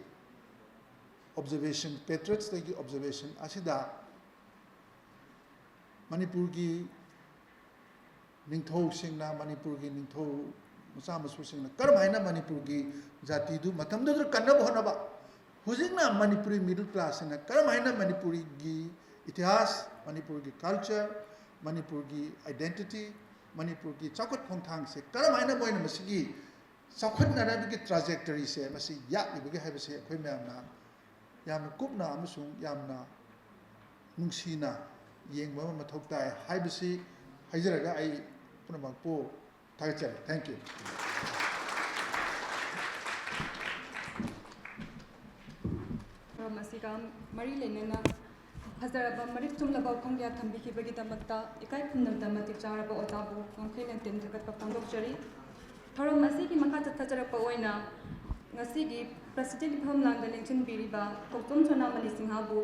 observation, Patriotsꯗꯒꯤ observation ꯑꯁꯤꯗ ꯃꯅꯤꯄꯨꯔꯒꯤ ꯅꯤꯡꯊꯧꯁꯤꯡꯅ, ꯃꯅꯤꯄꯨꯔꯒꯤ ꯅꯤꯡꯊꯧ ꯃꯆꯥ ꯃꯁꯨꯁꯤꯡꯅ ꯀꯔꯝꯍꯥꯏꯅ ꯃꯅꯤꯄꯨꯔꯒꯤ ꯖꯥꯇꯤꯗꯨ ꯃꯇꯝꯗꯨꯗ ꯀꯟꯅꯕ ꯍꯣꯠꯅꯕ, ꯍꯧꯖꯤꯛꯅ ꯃꯅꯤꯄꯨꯔꯤ middle classꯁꯤꯡꯅ ꯀꯔꯝꯍꯥꯏꯅ ꯃꯅꯤꯄꯨꯔꯤꯒꯤ ꯏꯇꯤꯍꯥꯁ, ꯃꯅꯤꯄꯨꯔꯒꯤ culture, ꯃꯅꯤꯄꯨꯔꯒꯤ identity, ꯃꯅꯤꯄꯨꯔꯒꯤ ꯆꯥꯎꯈꯠ ꯈꯣꯡꯊꯥꯡꯁꯦ ꯀꯔꯝꯍꯥꯏꯅ ꯃꯣꯏꯅ ꯃꯁꯤꯒꯤ ꯆꯥꯎꯈꯠꯅꯅꯕꯒꯤ trajectoryꯁꯦ ꯃꯁꯤ ꯌꯥꯠꯂꯤꯕꯒꯦ ꯍꯥꯏꯕꯁꯦ ꯑꯩꯈꯣꯏ ꯃꯌꯥꯝꯅ ꯌꯥꯝꯅ ꯀꯨꯞꯅ ꯑꯃꯁꯨꯡ ꯌꯥꯝꯅ ꯅꯨꯡꯁꯤꯅ ꯌꯦꯡꯕ ꯑꯃ ꯃꯊꯧ ꯇꯥꯏ ꯍꯥꯏꯕꯁꯤ ꯍꯥꯏꯖꯔꯒ ꯑꯩ ꯄꯨꯝꯅꯃꯛꯄꯨ ꯊꯥꯒꯠꯆꯔꯤ꯫ Thank you꯫ ꯊꯧꯔꯝ ꯑꯁꯤꯒ ꯃꯔꯤ ꯂꯩꯅꯅ ꯐꯖꯔꯕ ꯃꯔꯤꯛ ꯆꯨꯝꯂꯕ ꯋꯥꯐꯝ ꯀꯌꯥ ꯊꯝꯕꯤꯈꯤꯕꯒꯤꯗꯃꯛꯇ ꯏꯀꯥꯏ ꯈꯨꯝꯅꯕꯗ ꯃꯇꯤꯛ ꯆꯥꯔꯕ ꯑꯣꯖꯥꯕꯨ ꯉꯝꯈꯩ ꯂꯦꯟꯇꯦꯟ ꯊꯥꯒꯠꯄ ꯐꯣꯡꯗꯣꯛꯆꯔꯤ꯫ ꯊꯧꯔꯝ ꯑꯁꯤꯒꯤ ꯃꯈꯥ ꯆꯠꯊꯖꯔꯛꯄ ꯑꯣꯏꯅ ꯉꯁꯤꯒꯤ ꯄ꯭ꯔꯁꯤꯗꯦꯟꯒꯤ ꯐꯝꯂꯥꯡꯗ ꯂꯦꯡꯁꯤꯟꯕꯤꯔꯤꯕ ꯀꯧꯆꯣꯝ ꯁꯣꯅꯥꯃꯅꯤ ꯁꯤꯡꯍꯕꯨ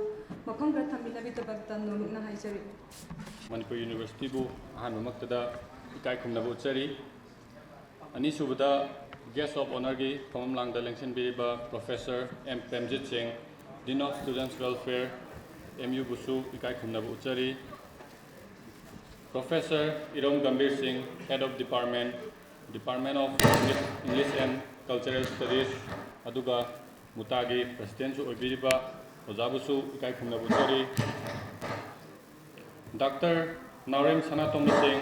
ꯋꯥꯐꯝ ꯈꯔ ꯊꯝꯕꯤꯅꯕꯒꯤꯗꯃꯛꯇ ꯅꯣꯂꯨꯛꯅ ꯍꯥꯏꯖꯔꯤ꯫ ꯃꯅꯤꯄꯨꯔ ꯌꯨꯅꯤꯚꯔꯁꯤꯇꯤꯕꯨ ꯑꯍꯥꯟꯕꯃꯛꯇꯗ ꯏꯀꯥꯏ ꯈꯨꯝꯅꯕ ꯎꯠꯆꯔꯤ꯫ ꯑꯅꯤꯁꯨꯕꯗ, Guest of Honourꯒꯤ ꯐꯝꯂꯥꯡꯗ ꯂꯦꯡꯁꯤꯟꯕꯤꯔꯤꯕ Professor M Premjit Singh, Dean of Students Welfare, M ꯌꯨꯕꯨꯁꯨ ꯏꯀꯥꯏ ꯈꯨꯝꯅꯕ ꯎꯠꯆꯔꯤ꯫ Professor ꯏꯔꯣꯝ ꯒꯝꯚꯤꯔ ꯁꯤꯡ, Head of Department, Department of English and Cultural Studies, ꯑꯗꯨꯒ ꯃꯨꯇꯥꯒꯤ Presidentꯁꯨ ꯑꯣꯏꯕꯤꯔꯤꯕ ꯑꯣꯖꯥꯕꯨꯁꯨ ꯏꯀꯥꯏ ꯈꯨꯝꯅꯕ ꯎꯠꯆꯔꯤ꯫ Doctor ꯅꯥꯎꯔꯦꯝ ꯁꯅꯥꯇꯣꯝꯕ ꯁꯤꯡ,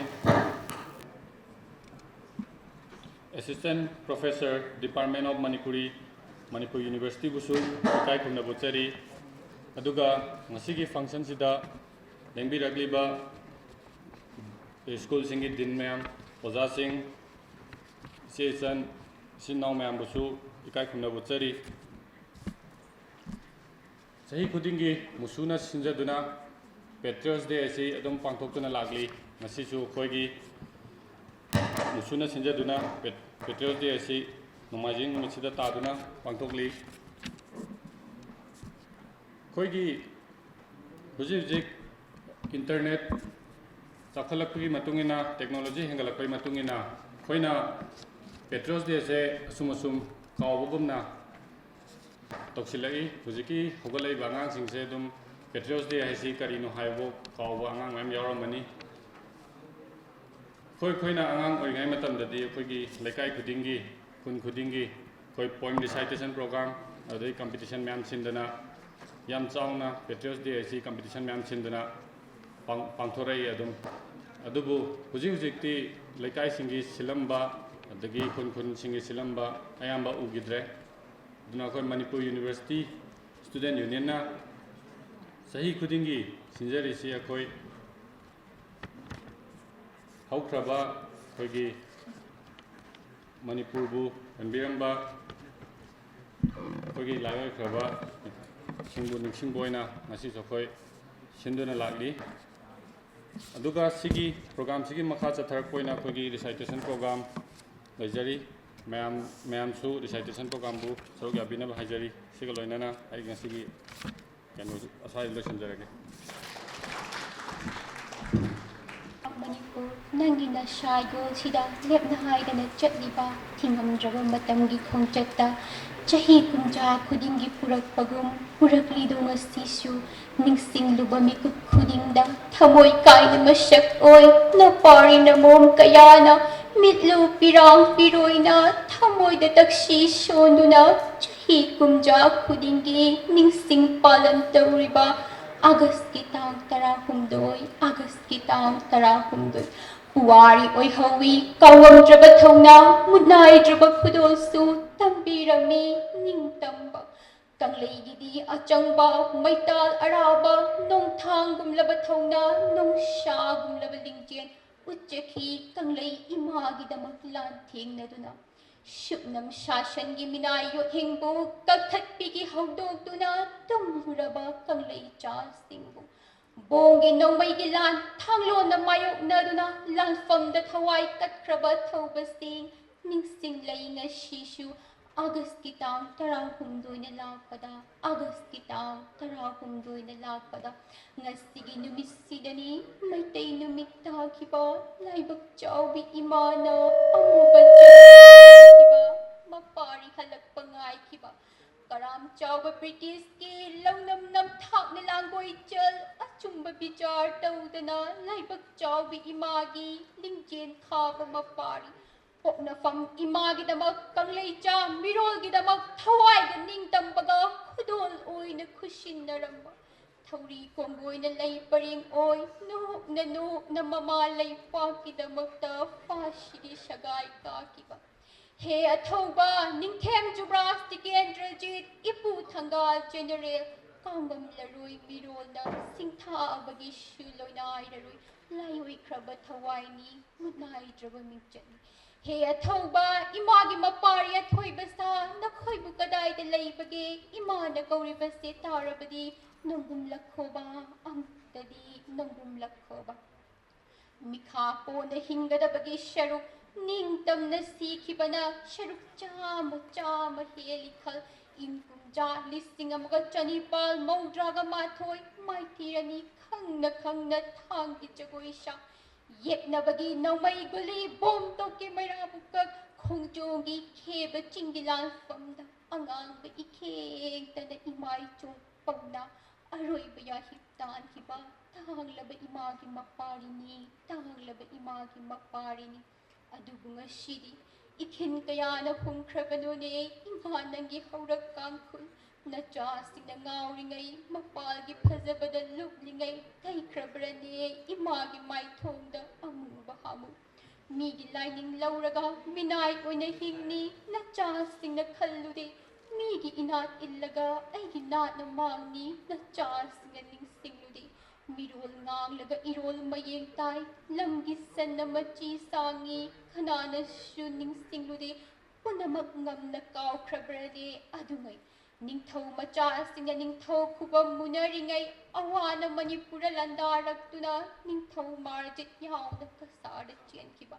Assistant Professor, Department of Manipuri, Manipur ꯌꯨꯅꯤꯚꯔꯁꯤꯇꯤꯕꯨꯁꯨ ꯏꯀꯥꯏ ꯈꯨꯝꯅꯕ ꯎꯠꯆꯔꯤ꯫ ꯑꯗꯨꯒ ꯉꯁꯤꯒꯤ functionꯁꯤꯗ ꯂꯦꯡꯕꯤꯔꯛꯂꯤꯕ ꯁ꯭ꯀꯨꯜꯁꯤꯡꯒꯤ dean ꯃꯌꯥꯝ, ꯑꯣꯖꯥꯁꯤꯡ, ꯏꯆꯦ ꯏꯆꯟ, ꯏꯆꯤꯟ ꯏꯅꯥꯎ ꯃꯌꯥꯝꯕꯨꯁꯨ ꯏꯀꯥꯏ ꯈꯨꯝꯅꯕ ꯎꯠꯆꯔꯤ꯫ ꯆꯍꯤ ꯈꯨꯗꯤꯡꯒꯤ ꯃꯨꯁꯨꯅ ꯁꯤꯟꯖꯗꯨꯅ Patriots Day ꯑꯁꯤ ꯑꯗꯨꯝ ꯄꯥꯡꯊꯣꯛꯇꯨꯅ ꯂꯥꯛꯂꯤ꯫ ꯉꯁꯤꯁꯨ ꯑꯩꯈꯣꯏꯒꯤ ꯃꯨꯁꯨꯅ ꯁꯤꯟꯖꯗꯨꯅ Pat-, Patriots Day ꯑꯁꯤ ꯅꯣꯡꯃꯥꯏꯖꯤꯡ ꯅꯨꯃꯤꯠꯁꯤꯗ ꯇꯥꯗꯨꯅ ꯄꯥꯡꯊꯣꯛꯂꯤ꯫ ꯑꯩꯈꯣꯏꯒꯤ ꯍꯧꯖꯤꯛ ꯍꯧꯖꯤꯛ internet ꯆꯥꯎꯈꯠꯂꯛꯄꯒꯤ ꯃꯇꯨꯡ ꯏꯟꯅ, technology ꯍꯦꯟꯒꯠꯂꯛꯄꯒꯤ ꯃꯇꯨꯡ ꯏꯟꯅ ꯑꯩꯈꯣꯏꯅ Patriots Dayꯁꯦ ꯑꯁꯨꯝ ꯑꯁꯨꯝ ꯀꯥꯎꯕꯒꯨꯝꯅ ꯇꯧꯁꯤꯜꯂꯛꯏ꯫ ꯍꯧꯖꯤꯛꯀꯤ ꯍꯧꯒꯠꯂꯛꯏꯕ ꯑꯉꯥꯡꯁꯤꯡꯁꯦ ꯑꯗꯨꯝ Patriots Day ꯍꯥꯏꯁꯤ ꯀꯔꯤꯅꯣ ꯍꯥꯏꯕ ꯀꯥꯎꯕ ꯑꯉꯥꯡ ꯃꯌꯥꯝ ꯌꯥꯎꯔꯝꯃꯅꯤ꯫ ꯑꯩꯈꯣꯏ, ꯑꯩꯈꯣꯏꯅ ꯑꯉꯥꯡ ꯑꯣꯏꯔꯤꯉꯩ ꯃꯇꯝꯗꯗꯤ ꯑꯩꯈꯣꯏꯒꯤ ꯂꯩꯀꯥꯏ ꯈꯨꯗꯤꯡꯒꯤ, ꯈꯨꯟ ꯈꯨꯗꯤꯡꯒꯤ ꯑꯩꯈꯣꯏ poem recitation program, ꯑꯗꯩ competition ꯃꯌꯥꯝ ꯁꯤꯟꯗꯅ, ꯌꯥꯝ ꯆꯥꯎꯅ Patriots Day ꯑꯁꯤ competition ꯃꯌꯥꯝ ꯁꯤꯟꯗꯅ ꯄꯥꯡ-, ꯄꯥꯡꯊꯣꯔꯛꯏ ꯑꯗꯨꯝ꯫ ꯑꯗꯨꯕꯨ ꯍꯧꯖꯤꯛ ꯍꯧꯖꯤꯛꯇꯤ ꯂꯩꯀꯥꯏꯁꯤꯡꯒꯤ ꯁꯤꯜꯂꯝꯕ, ꯑꯗꯒꯤ ꯈꯨꯟ ꯈꯨꯟꯁꯤꯡꯒꯤ ꯁꯤꯜꯂꯝꯕ ꯑꯌꯥꯝꯕ ꯎꯈꯤꯗ꯭ꯔꯦ꯫ ꯑꯗꯨꯅ ꯑꯩꯈꯣꯏ ꯃꯅꯤꯄꯨꯔ University Student Unionꯅ ꯆꯍꯤ ꯈꯨꯗꯤꯡꯒꯤ ꯁꯤꯟꯖꯔꯤꯁꯤ ꯑꯩꯈꯣꯏ ꯍꯧꯈ꯭ꯔꯕ ꯑꯩꯈꯣꯏꯒꯤ ꯃꯅꯤꯄꯨꯔꯕꯨ ꯀꯟꯕꯤꯔꯝꯕ ꯑꯩꯈꯣꯏꯒꯤ ꯂꯥꯏ ꯑꯣꯏꯈ꯭ꯔꯕ ꯁꯤꯡꯕꯨ ꯅꯤꯡꯁꯤꯡꯕ ꯑꯣꯏꯅ ꯉꯁꯤꯁꯨ ꯑꯩꯈꯣꯏ ꯁꯤꯟꯗꯨꯅ ꯂꯥꯛꯂꯤ꯫ ꯑꯗꯨꯒ ꯁꯤꯒꯤ ꯄ꯭ꯔꯣꯒꯥꯝꯁꯤꯒꯤ ꯃꯈꯥ ꯆꯠꯊꯔꯛꯄ ꯑꯣꯏꯅ ꯑꯩꯈꯣꯏꯒꯤ ꯔꯤꯁꯥꯏꯇꯦꯁꯟ ꯄ꯭ꯔꯣꯒꯥꯝ ꯂꯩꯖꯔꯤ꯫ ꯃꯌꯥꯝ ꯃꯌꯥꯝꯁꯨ ꯔꯤꯁꯥꯏꯇꯦꯁꯟ ꯄ꯭ꯔꯣꯒꯥꯝꯕꯨ ꯁꯔꯨꯛ ꯌꯥꯕꯤꯅꯕ ꯍꯥꯏꯖꯔꯤ꯫ ꯁꯤꯒ ꯂꯣꯏꯅꯅ ꯑꯩ ꯉꯁꯤꯒꯤ ꯀꯩꯅꯣ ꯑꯁ꯭ꯋꯥꯏꯗ ꯂꯣꯏꯁꯤꯟꯖꯔꯒꯦ꯫ ꯃꯅꯤꯄꯨꯔ, ꯅꯪꯒꯤ ꯅꯁꯥ ꯏꯒꯣꯜꯁꯤꯗ ꯂꯦꯞꯅ ꯍꯥꯏꯗꯅ ꯆꯠꯂꯤꯕ ꯊꯤꯡꯉꯝꯗ꯭ꯔꯕ ꯃꯇꯝꯒꯤ ꯈꯣꯡꯆꯠꯇ ꯆꯍꯤ ꯀꯨꯟꯊ꯭ꯔꯥ ꯈꯨꯗꯤꯡꯒꯤ ꯄꯨꯔꯛꯄꯒꯨꯝ ꯄꯨꯔꯛꯂꯤꯗꯣ ꯉꯁꯤꯁꯨ ꯅꯤꯡꯁꯤꯡꯂꯨꯕ ꯃꯤꯀꯨꯞ ꯈꯨꯗꯤꯡꯗ ꯊꯃꯣꯏ ꯀꯥꯏꯅ ꯃꯁꯛ ꯑꯣꯏ ꯅꯄꯥꯔꯤ ꯅꯃꯣꯝ ꯀꯌꯥꯅ ꯃꯤꯠꯂꯨ ꯄꯤꯔꯥꯡ ꯄꯤꯔꯣꯏꯅ ꯊꯃꯣꯏꯗ ꯇꯛꯁꯤ ꯁꯣꯟꯗꯨꯅ ꯆꯍꯤ ꯀꯨꯝꯖꯥ ꯈꯨꯗꯤꯡꯒꯤ ꯅꯤꯡꯁꯤꯡ ꯄꯥꯂꯟ ꯇꯧꯔꯤꯕ ꯑꯥꯒꯁꯀꯤ ꯇꯥꯡ ꯇꯔꯥꯍꯨꯝꯗꯣꯏ, ꯑꯥꯒꯁꯀꯤ ꯇꯥꯡ ꯇꯔꯥꯍꯨꯝꯗꯣꯏ꯫ ꯄꯨꯋꯥꯔꯤ ꯑꯣꯏꯍꯧꯋꯤ ꯀꯥꯎꯉꯝꯗ꯭ꯔꯕ ꯊꯧꯅꯥ, ꯃꯨꯠꯅꯥꯏꯗ꯭ꯔꯕ ꯈꯨꯗꯣꯜꯁꯨ ꯇꯝꯕꯤꯔꯝꯃꯤ ꯅꯤꯡꯇꯝꯕ꯫ ꯀꯪꯂꯩꯒꯤꯗꯤ ꯑꯆꯪꯕ, ꯃꯩꯇꯥꯜ ꯑꯔꯥꯕ, ꯅꯣꯡꯊꯥꯡꯒꯨꯝꯂꯕ ꯊꯧꯅꯥ, ꯅꯣꯡꯁꯥꯒꯨꯝꯂꯕ ꯂꯤꯡꯖꯦꯜ ꯎꯠꯆꯈꯤ ꯀꯪꯂꯩ ꯏꯃꯥꯒꯤꯗꯃꯛ ꯂꯥꯟꯊꯦꯡꯅꯗꯨꯅ꯫ ꯁꯨꯞꯅꯝ ꯁꯥꯁꯟꯒꯤ ꯃꯤꯅꯥꯏ ꯌꯣꯠꯍꯤꯡꯕꯨ ꯀꯛꯊꯠꯄꯤꯒꯤ ꯍꯧꯗꯣꯛꯇꯨꯅ ꯇꯨꯝꯂꯨꯔꯕ ꯀꯪꯂꯩ ꯏꯆꯥꯁꯤꯡꯕꯨ ꯕꯣꯡꯒꯤ ꯅꯣꯡꯃꯩꯒꯤ ꯂꯥꯟ ꯊꯥꯡꯂꯣꯟꯅ ꯃꯥꯌꯣꯛꯅꯗꯨꯅ ꯂꯥꯟꯐꯝꯗ ꯊꯋꯥꯏ ꯀꯠꯈ꯭ꯔꯕ ꯊꯧꯕꯁꯤꯡ ꯅꯤꯡꯁꯤꯡꯂꯩ ꯉꯁꯤꯁꯨ ꯑꯥꯒꯁꯀꯤ ꯇꯥꯡ ꯇꯔꯥꯍꯨꯝꯗꯣꯏꯅ ꯂꯥꯛꯄꯗ, ꯑꯥꯒꯁꯀꯤ ꯇꯥꯡ ꯇꯔꯥꯍꯨꯝꯗꯣꯏꯅ ꯂꯥꯛꯄꯗ꯫ ꯉꯁꯤꯒꯤ ꯅꯨꯃꯤꯠꯁꯤꯗꯅꯤ ꯃꯩꯇꯩ ꯅꯨꯃꯤꯠ ꯇꯥꯈꯤꯕ, ꯂꯥꯏꯕꯛ ꯆꯥꯎꯕꯤ ꯏꯃꯥꯅ ꯑꯃꯨꯕ ꯆꯪꯈꯤꯕ, ꯃꯄꯥꯔꯤ ꯍꯜꯂꯛꯄ ꯉꯥꯏꯈꯤꯕ꯫ ꯀꯔꯥꯝ ꯆꯥꯎꯕ ꯕ꯭ꯔꯤꯇꯤꯁꯀꯤ ꯂꯧꯅꯝ ꯅꯝꯊꯥꯛꯅ ꯂꯥꯡꯒꯣꯏꯆꯜ ꯑꯆꯨꯝꯕ ꯕꯤꯆꯥꯔ ꯇꯧꯗꯅ ꯂꯥꯏꯕꯛ ꯆꯥꯎꯕꯤ ꯏꯃꯥꯒꯤ ꯂꯤꯡꯖꯦꯜ ꯈꯥꯕ ꯃꯄꯥꯔꯤ ꯄꯣꯛꯅꯐꯝ ꯏꯃꯥꯒꯤꯗꯃꯛ ꯀꯪꯂꯩꯆꯥ ꯃꯤꯔꯣꯜꯒꯤꯗꯃꯛ ꯊꯋꯥꯏꯒ ꯅꯤꯡꯇꯝꯕꯒ ꯈꯨꯗꯣꯜ ꯑꯣꯏꯅ ꯈꯨꯠꯁꯤꯟꯅꯔꯝꯕ ꯊꯧꯔꯤ ꯀꯣꯡꯒꯣꯏꯅ ꯂꯩ ꯄꯔꯦꯡ ꯑꯣꯏ ꯅꯣꯛꯅ ꯅꯣꯛꯅ ꯃꯃꯥ ꯂꯩꯄꯥꯛꯀꯤꯗꯃꯛꯇ ꯐꯥꯁꯤꯒꯤ ꯁꯒꯥꯏ ꯀꯥꯈꯤꯕ꯫ ꯍꯦ ꯑꯊꯧꯕ ꯅꯤꯡꯊꯦꯝ ꯖꯨꯕ꯭ꯔꯥꯖ ꯇꯤꯀꯦꯟꯗ꯭ꯔꯖꯤꯠ ꯏꯄꯨ ꯊꯪꯒꯥꯜ ꯖꯦꯅꯔꯦꯜ ꯀꯥꯡꯕꯝ ꯂꯔꯣꯏ ꯃꯤꯔꯣꯜꯅ ꯁꯤꯡꯊꯥꯕꯒꯤꯁꯨ ꯂꯣꯏꯅꯥꯏꯔꯔꯣꯏ ꯂꯥꯏꯑꯣꯏꯈ꯭ꯔꯕ ꯊꯋꯥꯏꯅꯤ ꯃꯨꯠꯅꯥꯏꯗ꯭ꯔꯕ ꯃꯤꯡꯆꯠꯅꯤ꯫ ꯍꯦ ꯑꯊꯧꯕ ꯏꯃꯥꯒꯤ ꯃꯄꯥꯔꯤ ꯑꯊꯣꯏꯕ ꯁꯥ ꯅꯈꯣꯏꯕꯨ ꯀꯗꯥꯏꯗ ꯂꯩꯕꯒꯦ? ꯏꯃꯥꯅ ꯀꯧꯔꯤꯕꯁꯦ ꯇꯥꯔꯕꯗꯤ ꯅꯣꯡꯒꯨꯝꯂꯛꯈꯣꯕ, ꯑꯃꯨꯛꯇꯗꯤ ꯅꯣꯡꯒꯨꯝꯂꯛꯈꯣꯕ꯫ ꯃꯤꯈꯥ ꯄꯣꯟꯅ ꯍꯤꯡꯒꯗꯕꯒꯤ ꯁꯔꯨꯛ ꯅꯤꯡꯇꯝꯅ ꯁꯤꯈꯤꯕꯅ ꯁꯔꯨꯛ ꯆꯥꯝꯃ, ꯆꯥꯝꯃ ꯍꯦꯜꯂꯤ ꯈꯜ꯫ ꯏꯪ ꯀꯨꯝꯖꯥ ꯂꯤꯁꯤꯡ ꯑꯃꯒ ꯆꯅꯤꯄꯥꯜ ꯃꯧꯗ꯭ꯔꯥꯒ ꯃꯥꯊꯣꯏ ꯃꯥꯏꯊꯤꯔꯅꯤ ꯈꯪꯅ ꯈꯪꯅ ꯊꯥꯡꯒꯤ ꯖꯒꯣꯏ ꯁꯥ꯫ ꯌꯦꯛꯅꯕꯒꯤ ꯅꯣꯡꯃꯩ ꯒꯨꯂꯤ ꯕꯣꯝ ꯇꯣꯛꯀꯤ ꯃꯩꯔꯥ ꯕꯨꯛꯀꯛ ꯈꯣꯡꯖꯣꯝꯒꯤ ꯈꯦꯕ ꯆꯤꯡꯒꯤ ꯂꯥꯟꯐꯝꯗ ꯑꯉꯥꯡꯕ ꯏꯈꯦꯡꯇꯅ ꯏꯃꯥꯏ ꯆꯣꯡ ꯄꯧꯅ ꯑꯔꯣꯏꯕ ꯌꯥꯍꯤꯞ ꯇꯥꯟꯈꯤꯕ ꯇꯥꯡꯂꯕ ꯏꯃꯥꯒꯤ ꯃꯄꯥꯔꯤꯅꯤ, ꯇꯥꯡꯂꯕ ꯏꯃꯥꯒꯤ ꯃꯄꯥꯔꯤꯅꯤ꯫ ꯑꯗꯨꯕꯨ ꯉꯁꯤꯗꯤ ꯏꯈꯤꯟ ꯀꯌꯥꯅ ꯍꯨꯝꯈ꯭ꯔꯕꯅꯣꯅꯦ ꯏꯃꯥ ꯅꯪꯒꯤ ꯍꯧꯔꯛ ꯀꯥꯡꯈꯨꯜ꯫ ꯅꯆꯥꯁꯤꯡꯅ ꯉꯥꯎꯔꯤꯉꯩ, ꯃꯄꯥꯜꯒꯤ ꯐꯖꯕꯗ ꯂꯨꯞꯂꯤꯉꯩ, ꯂꯩꯈ꯭ꯔꯕ꯭ꯔꯅꯦ ꯏꯃꯥꯒꯤ ꯃꯥꯏꯊꯣꯡꯗ ꯑꯃꯨꯕ ꯍꯥꯃꯨ? ꯃꯤꯒꯤ ꯂꯥꯏꯅꯤꯡ ꯂꯧꯔꯒ ꯃꯤꯅꯥꯏ ꯑꯣꯏꯅ ꯍꯤꯡꯅꯤ ꯅꯆꯥꯁꯤꯡꯅ ꯈꯜꯂꯨꯗꯦ꯫ ꯃꯤꯒꯤ ꯏꯅꯥꯠ ꯏꯜꯂꯒ ꯑꯩꯒꯤ ꯅꯥꯠꯅ ꯃꯥꯡꯅꯤ ꯅꯆꯥꯁꯤꯡꯅ ꯅꯤꯡꯁꯤꯡꯂꯨꯗꯦ꯫ ꯃꯤꯔꯣꯜ ꯉꯥꯡꯂꯒ ꯏꯔꯣꯜ ꯃꯌꯦꯡ ꯇꯥꯏ, ꯂꯝꯒꯤ ꯁꯟꯅ ꯃꯆꯤ ꯁꯥꯡꯉꯤ ꯀꯅꯥꯅꯁꯨ ꯅꯤꯡꯁꯤꯡꯂꯨꯗꯦ꯫ ꯄꯨꯝꯅꯃꯛ ꯉꯝꯅ ꯀꯥꯎꯈ꯭ꯔꯕ꯭ꯔꯅꯦ ꯑꯗꯨꯉꯩ? ꯅꯤꯡꯊꯧ ꯃꯆꯥꯁꯤꯡꯅ ꯅꯤꯡꯊꯧ ꯈꯨꯕꯝ ꯃꯨꯅꯔꯤꯉꯩ, ꯑꯋꯥꯅ ꯃꯅꯤꯄꯨꯔ ꯂꯥꯟꯗꯥꯔꯛꯇꯨꯅ ꯅꯤꯡꯊꯧ ꯃꯥꯔꯖꯤꯠ ꯌꯥꯎꯅ ꯀꯁꯥꯔꯗ ꯆꯦꯟꯈꯤꯕ꯫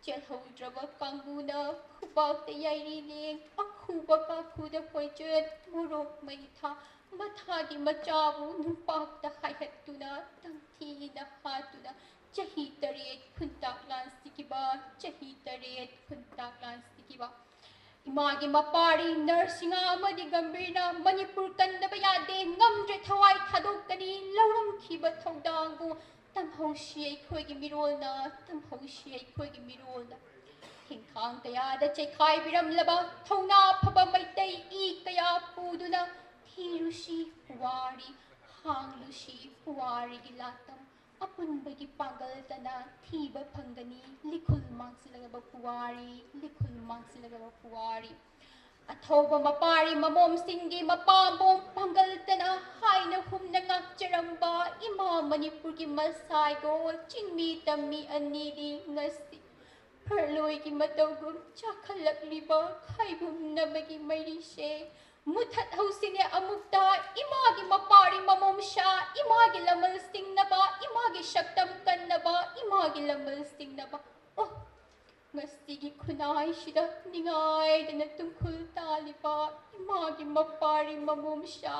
ꯆꯦꯜꯍꯧꯗ꯭ꯔꯕ ꯀꯥꯡꯕꯨꯅ ꯈꯨꯕꯥꯛꯇ ꯌꯥꯏꯔꯤ ꯂꯦꯡ, ꯑꯈꯨꯕ ꯀꯥꯈꯨꯗ ꯄꯣꯏꯖꯟ, ꯃꯣꯔꯣꯛ ꯃꯩ ꯊꯥ, ꯃꯊꯥꯒꯤ ꯃꯆꯥꯕꯨ ꯅꯨꯡꯄꯥꯛꯇ ꯍꯥꯏꯍꯠꯇꯨꯅ, ꯇꯝꯊꯤꯅ ꯍꯥꯠꯇꯨꯅ, ꯆꯍꯤ ꯇꯔꯦꯠ ꯈꯨꯟꯇꯥꯛ ꯂꯥꯟꯁꯤꯈꯤꯕ, ꯆꯍꯤ ꯇꯔꯦꯠ ꯈꯨꯟꯇꯥꯛ ꯂꯥꯟꯁꯤꯈꯤꯕ꯫ ꯏꯃꯥꯒꯤ ꯃꯄꯥꯔꯤ ꯅꯔꯁꯤꯡꯍ ꯑꯃꯗꯤ ꯒꯝꯚꯤꯔꯅ ꯃꯅꯤꯄꯨꯔ ꯀꯟꯗꯕ ꯌꯥꯗꯦ, ꯉꯝꯗ꯭ꯔꯦ ꯊꯋꯥꯏ ꯊꯥꯗꯣꯛꯀꯅꯤ ꯂꯧꯔꯝꯈꯤꯕ ꯊꯧꯗꯥꯡꯕꯨ ꯇꯝꯍꯧꯁꯤ ꯑꯩꯈꯣꯏꯒꯤ ꯃꯤꯔꯣꯜꯅ, ꯇꯝꯍꯧꯁꯤ ꯑꯩꯈꯣꯏꯒꯤ ꯃꯤꯔꯣꯜꯅ꯫ ꯊꯤꯡꯈꯥꯡ ꯀꯌꯥꯗ ꯆꯩꯈꯥꯏꯕꯤꯔꯝꯂꯕ ꯊꯧꯅꯥ ꯐꯕ ꯃꯩꯇꯩ ꯏ ꯀꯌꯥ ꯄꯨꯗꯨꯅ ꯊꯤꯔꯨꯁꯤ ꯄꯨꯋꯥꯔꯤ, ꯍꯥꯡꯂꯨꯁꯤ ꯄꯨꯋꯥꯔꯤꯒꯤ ꯂꯥꯇꯝ꯫ ꯑꯄꯨꯟꯕꯒꯤ ꯄꯥꯡꯒꯜꯇꯅ ꯊꯤꯕ ꯐꯪꯒꯅꯤ ꯂꯤꯈꯨꯜ ꯃꯥꯡꯁꯤꯜꯂꯕ ꯄꯨꯋꯥꯔꯤ, ꯂꯤꯈꯨꯜ ꯃꯥꯡꯁꯤꯜꯂꯕ ꯄꯨꯋꯥꯔꯤ꯫ ꯑꯊꯧꯕ ꯃꯄꯥꯔꯤ ꯃꯃꯣꯝꯁꯤꯡꯒꯤ ꯃꯄꯥꯝꯕꯣꯝ ꯄꯥꯡꯒꯜꯇꯅ ꯍꯥꯏꯅ ꯍꯨꯝꯅ ꯉꯥꯛꯆꯔꯝꯕ ꯏꯃꯥ ꯃꯅꯤꯄꯨꯔꯒꯤ ꯃꯁꯥꯏꯒꯣꯜ ꯆꯤꯡꯃꯤ ꯇꯝꯃꯤ ꯑꯅꯤꯗꯤ ꯉꯁꯤ ꯐꯔꯂꯣꯏꯒꯤ ꯃꯇꯧꯒꯨꯝ ꯆꯥꯈꯠꯂꯛꯂꯤꯕ ꯈꯥꯏꯕꯨꯝꯅꯕꯒꯤ ꯃꯩꯔꯤꯁꯦ ꯃꯨꯊꯠꯍꯧꯁꯤꯅꯦ ꯑꯃꯨꯛꯇ ꯏꯃꯥꯒꯤ ꯃꯄꯥꯔꯤ ꯃꯃꯣꯝꯁꯥ, ꯏꯃꯥꯒꯤ ꯂꯃꯜ ꯁꯤꯡꯅꯕ, ꯏꯃꯥꯒꯤ ꯁꯛꯇꯝ ꯀꯟꯅꯕ, ꯏꯃꯥꯒꯤ ꯂꯃꯜ ꯁꯤꯡꯅꯕ꯫ ꯑꯣ, ꯉꯁꯤꯒꯤ ꯈꯨꯟꯅꯥꯏꯁꯤꯗ ꯅꯤꯡꯉꯥꯏꯗꯅ ꯇꯨꯡꯈꯨꯜ ꯇꯥꯜꯂꯤꯕ ꯏꯃꯥꯒꯤ ꯃꯄꯥꯔꯤ ꯃꯃꯣꯝꯁꯥ,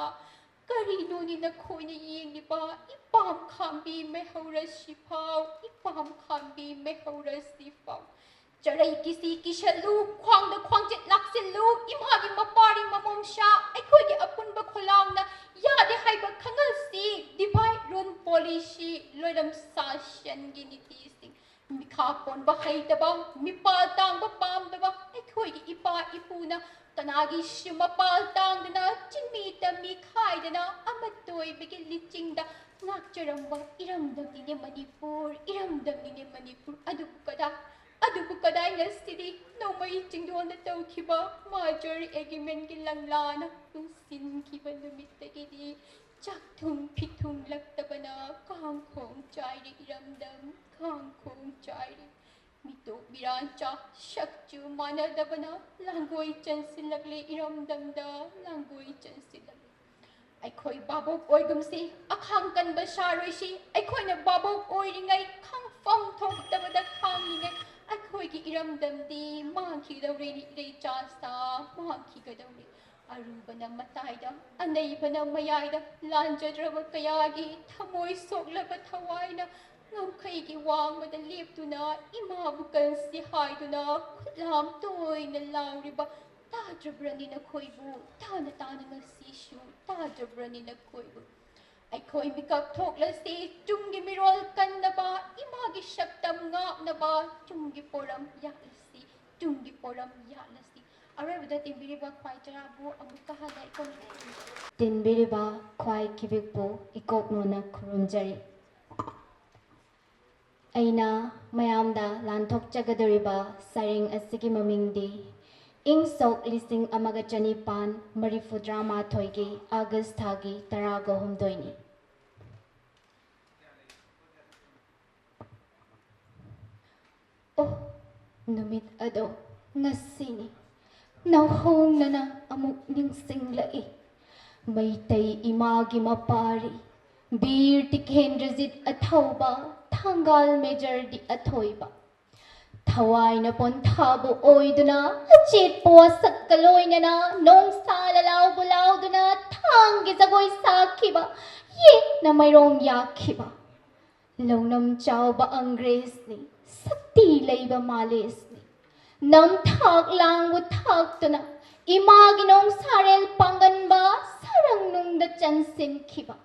ꯀꯔꯤꯅꯣꯅꯦ ꯅꯈꯣꯏꯅ ꯌꯦꯡꯂꯤꯕ ꯏꯄꯥꯝ ꯈꯥꯝꯕꯤ ꯃꯩꯍꯧꯔꯁꯤꯐꯥꯎ, ꯏꯄꯥꯝ ꯈꯥꯝꯕꯤ ꯃꯩꯍꯧꯔꯁꯤꯐꯥꯎ? ꯆꯔꯩ ꯀꯤꯁꯤ ꯀꯤꯁꯜꯂꯨ, ꯈ꯭ꯋꯥꯡꯗ ꯈ꯭ꯋꯥꯡꯆꯦꯠ ꯂꯥꯛꯁꯤꯜꯂꯨ, ꯏꯃꯥꯒꯤ ꯃꯄꯥꯔꯤ ꯃꯃꯣꯝꯁꯥ, ꯑꯩꯈꯣꯏꯒꯤ ꯑꯄꯨꯟꯕ ꯈꯣꯜꯂꯥꯎꯅ ꯌꯥꯗꯦ ꯍꯥꯏꯕ ꯈꯪꯍꯜꯁꯤ꯫ Divide rule policy, ꯂꯣꯏꯔꯝ ꯁꯥꯁꯟꯒꯤ ꯅꯤꯇꯤꯁꯤꯡ, ꯃꯤꯈꯥ ꯄꯣꯟꯕ ꯍꯩꯇꯕ, ꯃꯤꯄꯥꯜ ꯇꯥꯡꯕ ꯄꯥꯝꯗꯕ ꯑꯩꯈꯣꯏꯒꯤ ꯏꯄꯥ ꯏꯄꯨꯅ ꯀꯅꯥꯒꯤꯁꯨ ꯃꯄꯥꯜ ꯇꯥꯡꯗꯅ, ꯆꯤꯟꯃꯤ ꯇꯝꯃꯤ ꯈꯥꯏꯗꯅ, ꯑꯃꯠꯇ ꯑꯣꯏꯕꯒꯤ ꯂꯤꯆꯤꯡꯗ ꯉꯥꯛꯆꯔꯝꯕ ꯏꯔꯝꯗꯝꯅꯤꯅꯦ ꯃꯅꯤꯄꯨꯔ, ꯏꯔꯝꯗꯝꯅꯤꯅꯦ ꯃꯅꯤꯄꯨꯔ꯫ ꯑꯗꯨꯕꯨ ꯀꯗꯥꯏ, ꯑꯗꯨꯕꯨ ꯀꯗꯥꯏ ꯉꯁꯤꯗꯤ ꯅꯣꯡꯃꯩ ꯆꯤꯡꯗꯣꯟꯗ ꯇꯧꯈꯤꯕ merger agreementꯀꯤ ꯂꯪꯂꯥꯅ ꯄꯨꯟꯁꯤꯟꯈꯤꯕ ꯅꯨꯃꯤꯠꯇꯒꯤꯗꯤ ꯆꯥꯛ ꯊꯨꯝ ꯐꯤꯊꯨꯡꯂꯛꯇꯕꯅ ꯀꯥꯡꯈꯣꯡ ꯆꯥꯏꯔꯦ ꯏꯔꯝꯗꯝ, ꯀꯥꯡꯈꯣꯡ ꯆꯥꯏꯔꯦ꯫ ꯃꯤꯇꯣꯞ ꯃꯤꯔꯥꯟꯆꯥ ꯁꯛꯆꯨ ꯃꯥꯟꯅꯗꯕꯅ ꯂꯥꯡꯒꯣꯏ ꯆꯟꯁꯤꯜꯂꯛꯂꯦ ꯏꯔꯝꯗꯝꯗ, ꯂꯥꯡꯒꯣꯏ ꯆꯟꯁꯤꯜꯂꯛꯂꯦ꯫ ꯑꯩꯈꯣꯏ ꯚꯥꯕꯣꯛ ꯑꯣꯏꯒꯨꯝꯁꯤ, ꯑꯈꯥꯡ ꯀꯟꯕ ꯁꯥꯔꯣꯏꯁꯤ꯫ ꯑꯩꯈꯣꯏꯅ ꯚꯥꯕꯣꯛ ꯑꯣꯏꯔꯤꯉꯩ, ꯈꯪꯐꯝ ꯊꯣꯛꯇꯕꯗ ꯈꯥꯡꯂꯤꯉꯩ ꯑꯩꯈꯣꯏꯒꯤ ꯏꯔꯝꯗꯝꯗꯤ ꯃꯥꯡꯈꯤꯒꯗꯧꯔꯦ, ꯏꯔꯩꯆꯥꯁꯥ ꯃꯥꯡꯈꯤꯒꯗꯧꯔꯦ꯫ ꯑꯔꯨꯕꯅ ꯃꯇꯥꯏꯗ, ꯑꯅꯩꯕꯅ ꯃꯌꯥꯏꯗ, ꯂꯥꯟꯖꯗ꯭ꯔꯕ ꯀꯌꯥꯒꯤ ꯊꯃꯣꯏ ꯁꯣꯛꯂꯕ ꯊꯋꯥꯏꯅ ꯉꯝꯈꯩꯒꯤ ꯋꯥꯡꯃꯗ ꯂꯦꯞꯇꯨꯅ ꯏꯃꯥꯕꯨ ꯀꯟꯁꯤ ꯍꯥꯏꯗꯨꯅ ꯈꯨꯠꯂꯥꯝ ꯇꯣꯏꯅ ꯂꯥꯎꯔꯤꯕ ꯇꯥꯗ꯭ꯔꯕ꯭ꯔꯅꯤ ꯅꯈꯣꯏꯕꯨ? ꯇꯥꯅ ꯇꯥꯅ ꯉꯁꯤꯁꯨ ꯇꯥꯗ꯭ꯔꯕ꯭ꯔꯅꯤ ꯅꯈꯣꯏꯕꯨ? ꯑꯩꯈꯣꯏ ꯃꯤꯀꯞ ꯊꯣꯛꯂꯁꯤ, ꯇꯨꯡꯒꯤ ꯃꯤꯔꯣꯜ ꯀꯟꯅꯕ, ꯏꯃꯥꯒꯤ ꯁꯛꯇꯝ ꯉꯥꯛꯅꯕ, ꯇꯨꯡꯒꯤ ꯄꯣꯔꯝ ꯌꯥꯠꯂꯁꯤ, ꯇꯨꯡꯒꯤ ꯄꯣꯔꯝ ꯌꯥꯠꯂꯁꯤ꯫ ꯑꯔꯣꯏꯕꯗ ꯇꯦꯟꯕꯤꯔꯤꯕ ꯈ꯭ꯋꯥꯏ ꯆꯔꯥꯕꯨ ꯑꯃꯨꯛꯀ ꯍꯟꯅ ꯏꯀꯣꯛ ꯇꯦꯟꯕꯤꯔꯤꯕ ꯈ꯭ꯋꯥꯏ ꯀꯤꯕꯤꯛꯄꯨ ꯏꯀꯣꯛ ꯅꯣꯟꯅ ꯈꯨꯔꯨꯝꯖꯔꯤ꯫ ꯑꯩꯅ ꯃꯌꯥꯝꯗ ꯂꯥꯟꯊꯣꯛꯆꯒꯗꯧꯔꯤꯕ ꯁꯩꯔꯦꯡ ꯑꯁꯤꯒꯤ ꯃꯃꯤꯡꯗꯤ ꯏꯪ ꯁꯣꯛ ꯂꯤꯁꯤꯡ ꯑꯃꯒ ꯆꯅꯤꯄꯥꯟ ꯃꯔꯤꯐꯨꯇꯔꯥꯃꯥꯊꯣꯏꯒꯤ ꯑꯥꯒꯁ ꯊꯥꯒꯤ ꯇꯔꯥꯒ ꯍꯨꯝꯗꯣꯏꯅꯤ꯫ ꯑꯣ, ꯅꯨꯃꯤꯠ ꯑꯗꯣ ꯉꯁꯤꯅꯤ꯫ ꯅꯧꯍꯧꯅꯅ ꯑꯃꯨꯛ ꯅꯤꯡꯁꯤꯡꯂꯛꯏ꯫ ꯃꯩꯇꯩ ꯏꯃꯥꯒꯤ ꯃꯄꯥꯔꯤ ꯕꯤꯔ ꯇꯤꯀꯦꯟꯗ꯭ꯔꯖꯤꯠ ꯑꯊꯧꯕ, ꯊꯪꯒꯥꯜ ꯃꯦꯖꯔ ꯗꯤ ꯑꯊꯣꯏꯕ꯫ ꯊꯋꯥꯏꯅ ꯄꯣꯟꯊꯥꯕꯨ ꯑꯣꯏꯗꯨꯅ, ꯑꯆꯦꯠꯄ ꯋꯥꯁꯛꯀ ꯂꯣꯏꯅꯅ ꯅꯣꯡꯁꯥ ꯂꯂꯥꯎꯕꯨ ꯂꯥꯎꯗꯨꯅ ꯊꯥꯡꯒꯤ ꯖꯒꯣꯏ ꯁꯥꯈꯤꯕ, ꯌꯦꯛꯅ ꯃꯥꯏꯔꯣꯡ ꯌꯥꯈꯤꯕ꯫ ꯂꯧꯅꯝ ꯆꯥꯎꯕ ꯑꯪꯒ꯭ꯔꯦꯖꯅꯤ, ꯁꯛꯇꯤ ꯂꯩꯕ ꯃꯥꯂꯦꯁꯅꯤ꯫ ꯅꯝꯊꯥꯛ ꯂꯥꯡꯕꯨ ꯊꯥꯛꯇꯨꯅ ꯏꯃꯥꯒꯤ ꯅꯣꯡꯁꯥꯔꯦꯜ ꯄꯥꯡꯒꯟꯕ ꯁꯔꯪꯅꯨꯡꯗ ꯆꯟꯁꯤꯟꯈꯤꯕ꯫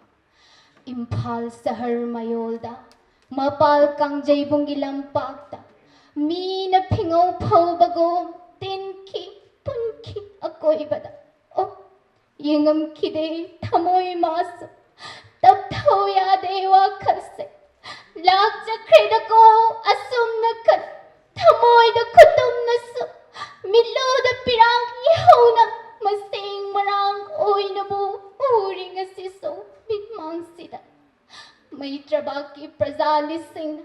ꯏꯝꯐꯥꯜ ꯁꯍꯔ ꯃꯌꯣꯜꯗ, ꯃꯄꯥꯜ ꯀꯥꯡꯖꯩꯕꯨꯡꯒꯤ ꯂꯝꯄꯥꯛꯇ ꯃꯤꯅ ꯐꯤꯉꯧ ꯐꯧꯕꯒꯨꯝ ꯇꯤꯟꯈꯤ, ꯄꯨꯟꯈꯤ ꯑꯀꯣꯏꯕꯗ꯫ ꯑꯣ, ꯌꯦꯡꯉꯝꯈꯤꯗꯦ ꯊꯃꯣꯏ ꯃꯥꯁꯨ, ꯇꯞꯊꯧ ꯌꯥꯗꯦ ꯋꯥꯈꯜꯁꯦ꯫ ꯂꯥꯛꯆꯈ꯭ꯔꯦꯗꯀꯣ ꯑꯁꯨꯝꯅ ꯈꯟ, ꯊꯃꯣꯏꯗ ꯈꯨꯇꯨꯝꯅꯁꯨ, ꯃꯤꯠꯂꯨꯗ ꯄꯤꯔꯥꯡ ꯏꯍꯧꯅ ꯃꯁꯦꯡ ꯃꯔꯥꯡ ꯑꯣꯏꯅꯕꯨ ꯎꯔꯤ ꯉꯁꯤꯁꯨ ꯃꯤꯠꯃꯥꯡꯁꯤꯗ꯫ ꯃꯩꯇ꯭ꯔꯕꯥꯛꯀꯤ ꯄ꯭ꯔꯖꯥ ꯂꯤꯁꯤꯡꯅ,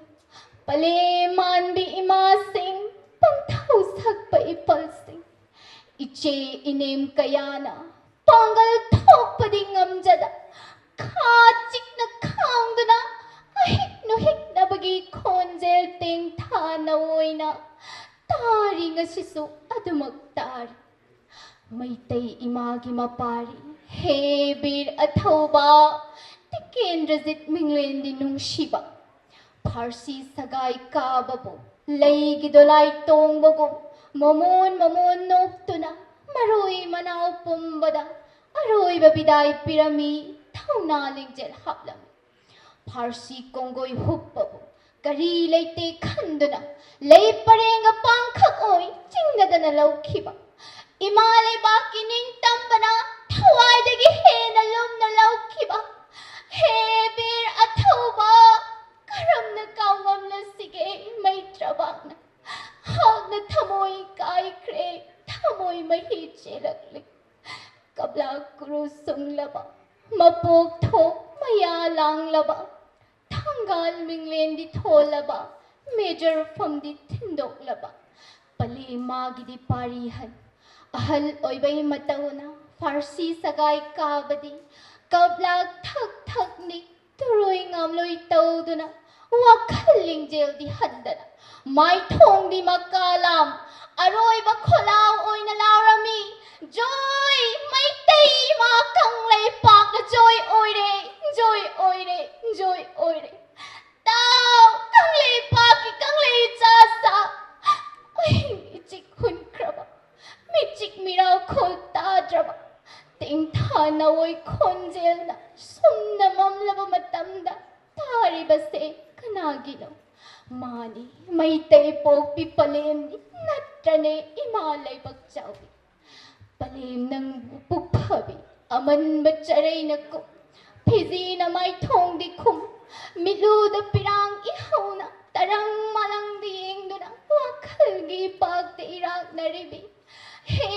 ꯄꯂꯦꯝ ꯃꯥꯟꯕꯤ ꯏꯃꯥꯁꯤꯡ, ꯄꯪꯊꯧ ꯁꯛꯄ ꯏꯄꯜꯁꯤꯡ, ꯏꯆꯦ ꯏꯅꯦꯝ ꯀꯌꯥꯅ ꯄꯥꯡꯒꯜ ꯊꯣꯛꯄꯗꯤ ꯉꯝꯖꯗ, ꯈꯥ ꯆꯤꯛꯅ ꯈꯥꯡꯗꯨꯅ ꯑꯍꯤꯛ ꯅꯨꯍꯤꯛꯅꯕꯒꯤ ꯈꯣꯟꯖꯦꯜ ꯇꯦꯡꯊꯥ ꯅꯑꯣꯏꯅ ꯇꯥꯔꯤ, ꯉꯁꯤꯁꯨ ꯑꯗꯨꯃꯛ ꯇꯥꯔꯤ꯫ ꯃꯩꯇꯩ ꯏꯃꯥꯒꯤ ꯃꯄꯥꯔꯤ ꯍꯦ ꯕꯤꯔ ꯑꯊꯧꯕ, ꯇꯤꯀꯦꯟꯗ꯭ꯔꯖꯤꯠ ꯃꯤꯡꯂꯦꯟꯗꯤ ꯅꯨꯡꯁꯤꯕ꯫ ꯐꯥꯔꯁꯤ ꯁꯒꯥꯏ ꯀꯥꯕꯕꯨ ꯂꯩꯒꯤ ꯗꯣꯂꯥꯏ ꯇꯣꯡꯕꯒꯨꯝ ꯃꯃꯣꯟ ꯃꯃꯣꯟ ꯅꯣꯛꯇꯨꯅ ꯃꯔꯣꯏ ꯃꯅꯥꯎ ꯄꯨꯝꯕꯗ ꯑꯔꯣꯏꯕ ꯕꯤꯗꯥꯏ ꯄꯤꯔꯝꯃꯤ, ꯊꯧꯅꯥ ꯂꯤꯡꯖꯦꯜ ꯍꯥꯞꯂꯝꯃꯤ꯫ ꯐꯥꯔꯁꯤ ꯀꯣꯡꯒꯣꯏ ꯍꯨꯞꯄꯕꯨ ꯀꯔꯤ ꯂꯩꯇꯦ ꯈꯟꯗꯨꯅ ꯂꯩ ꯄꯔꯦꯡꯒ ꯄꯥꯡꯈꯛ ꯑꯣꯏ ꯆꯤꯡꯅꯗꯅ ꯂꯧꯈꯤꯕ꯫ ꯏꯃꯥ ꯂꯩꯕꯥꯛꯀꯤ ꯅꯤꯡꯇꯝꯕꯅ ꯊꯋꯥꯏꯗꯒꯤ ꯍꯦꯟꯅ ꯂꯨꯝꯅ ꯂꯧꯈꯤꯕ꯫ ꯍꯦ ꯕꯤꯔ ꯑꯊꯧꯕ, ꯀꯔꯝꯅ ꯀꯥꯎꯉꯝꯂꯁꯤꯒꯦ ꯃꯩꯇ꯭ꯔꯕꯥꯛꯅ? ꯍꯥꯛꯅ ꯊꯃꯣꯏ ꯀꯥꯏꯈ꯭ꯔꯦ, ꯊꯃꯣꯏ ꯃꯍꯤ ꯆꯦꯜꯂꯛꯂꯤ꯫ ꯀꯞꯂꯥ ꯀꯨꯔꯨ ꯁꯨꯡꯂꯕ, ꯃꯄꯣꯛ ꯊꯣꯛ ꯃꯌꯥ ꯂꯥꯡꯂꯕ, ꯊꯪꯒꯥꯜ ꯃꯤꯡꯂꯦꯟꯗꯤ ꯊꯣꯜꯂꯕ, ꯃꯦꯖꯔ ꯐꯝꯗꯤ ꯊꯤꯟꯗꯣꯛꯂꯕ, ꯄꯂꯦꯝ ꯃꯥꯒꯤꯗꯤ ꯄꯥꯔꯤ ꯍꯟ, ꯑꯍꯜ ꯑꯣꯏꯕꯩ ꯃꯇꯧꯅ ꯐꯥꯔꯁꯤ ꯁꯒꯥꯏ ꯀꯥꯕꯗꯤ ꯀꯞꯂꯥꯛ ꯊꯛ ꯊꯛꯅꯤ꯫ ꯇꯨꯔꯣꯏ ꯉꯥꯝꯂꯣꯏ ꯇꯧꯗꯨꯅ ꯋꯥꯈꯜ ꯂꯤꯡꯖꯦꯜꯗꯤ ꯍꯟꯗꯅ ꯃꯥꯏꯊꯣꯡꯗꯤ ꯃꯀꯥ ꯂꯥꯝ ꯑꯔꯣꯏꯕ ꯈꯣꯜꯂꯥꯎ ꯑꯣꯏꯅ ꯂꯥꯎꯔꯝꯃꯤ꯫ ꯖꯣꯏ! ꯃꯩꯇꯩ ꯏꯃꯥ ꯀꯪꯂꯩꯄꯥꯛꯅ ꯖꯣꯏ ꯑꯣꯏꯔꯦ, ꯖꯣꯏ ꯑꯣꯏꯔꯦ, ꯖꯣꯏ ꯑꯣꯏꯔꯦ꯫ ꯇꯥꯎ! ꯀꯪꯂꯩꯄꯥꯛꯀꯤ ꯀꯪꯂꯩ ꯆꯥꯁꯥ! ꯑꯍꯤꯡ ꯏꯆꯤꯛ ꯍꯨꯟꯈ꯭ꯔꯕ, ꯃꯤꯆꯤꯛ ꯃꯤꯔꯥꯎꯈꯣꯜ ꯇꯥꯗ꯭ꯔꯕ, ꯇꯦꯡꯊꯥ ꯅꯥꯋꯣꯏ ꯈꯣꯟꯖꯦꯜꯅ ꯁꯨꯝꯅ ꯃꯝꯂꯕ ꯃꯇꯝꯗ ꯇꯥꯔꯤꯕꯁꯦ ꯀꯅꯥꯒꯤꯅꯣ? ꯃꯥꯅꯤ, ꯃꯩꯇꯩ ꯄꯣꯛꯄꯤ ꯄꯂꯦꯝꯅꯤ, ꯅꯠꯇ꯭ꯔꯅꯦ ꯏꯃꯥ ꯂꯩꯕꯥꯛ ꯆꯥꯎꯕꯤ? ꯄꯂꯦꯝ ꯅꯪꯕꯨ ꯄꯨꯛ ꯐꯕꯤ ꯑꯃꯟꯕ ꯆꯔꯩꯅ ꯀꯨꯝ, ꯐꯤꯖꯤꯅ ꯃꯥꯏꯊꯣꯡꯗꯤ ꯈꯨꯝ, ꯃꯤꯠꯂꯨꯗ ꯄꯤꯔꯥꯡ ꯏꯍꯧꯅ ꯇꯔꯪ ꯃꯥꯂꯪꯗ ꯌꯦꯡꯗꯨꯅ ꯋꯥꯈꯜꯒꯤ ꯏꯄꯥꯛꯇ ꯏꯔꯥꯛꯅꯔꯤꯕꯤ꯫ ꯍꯦ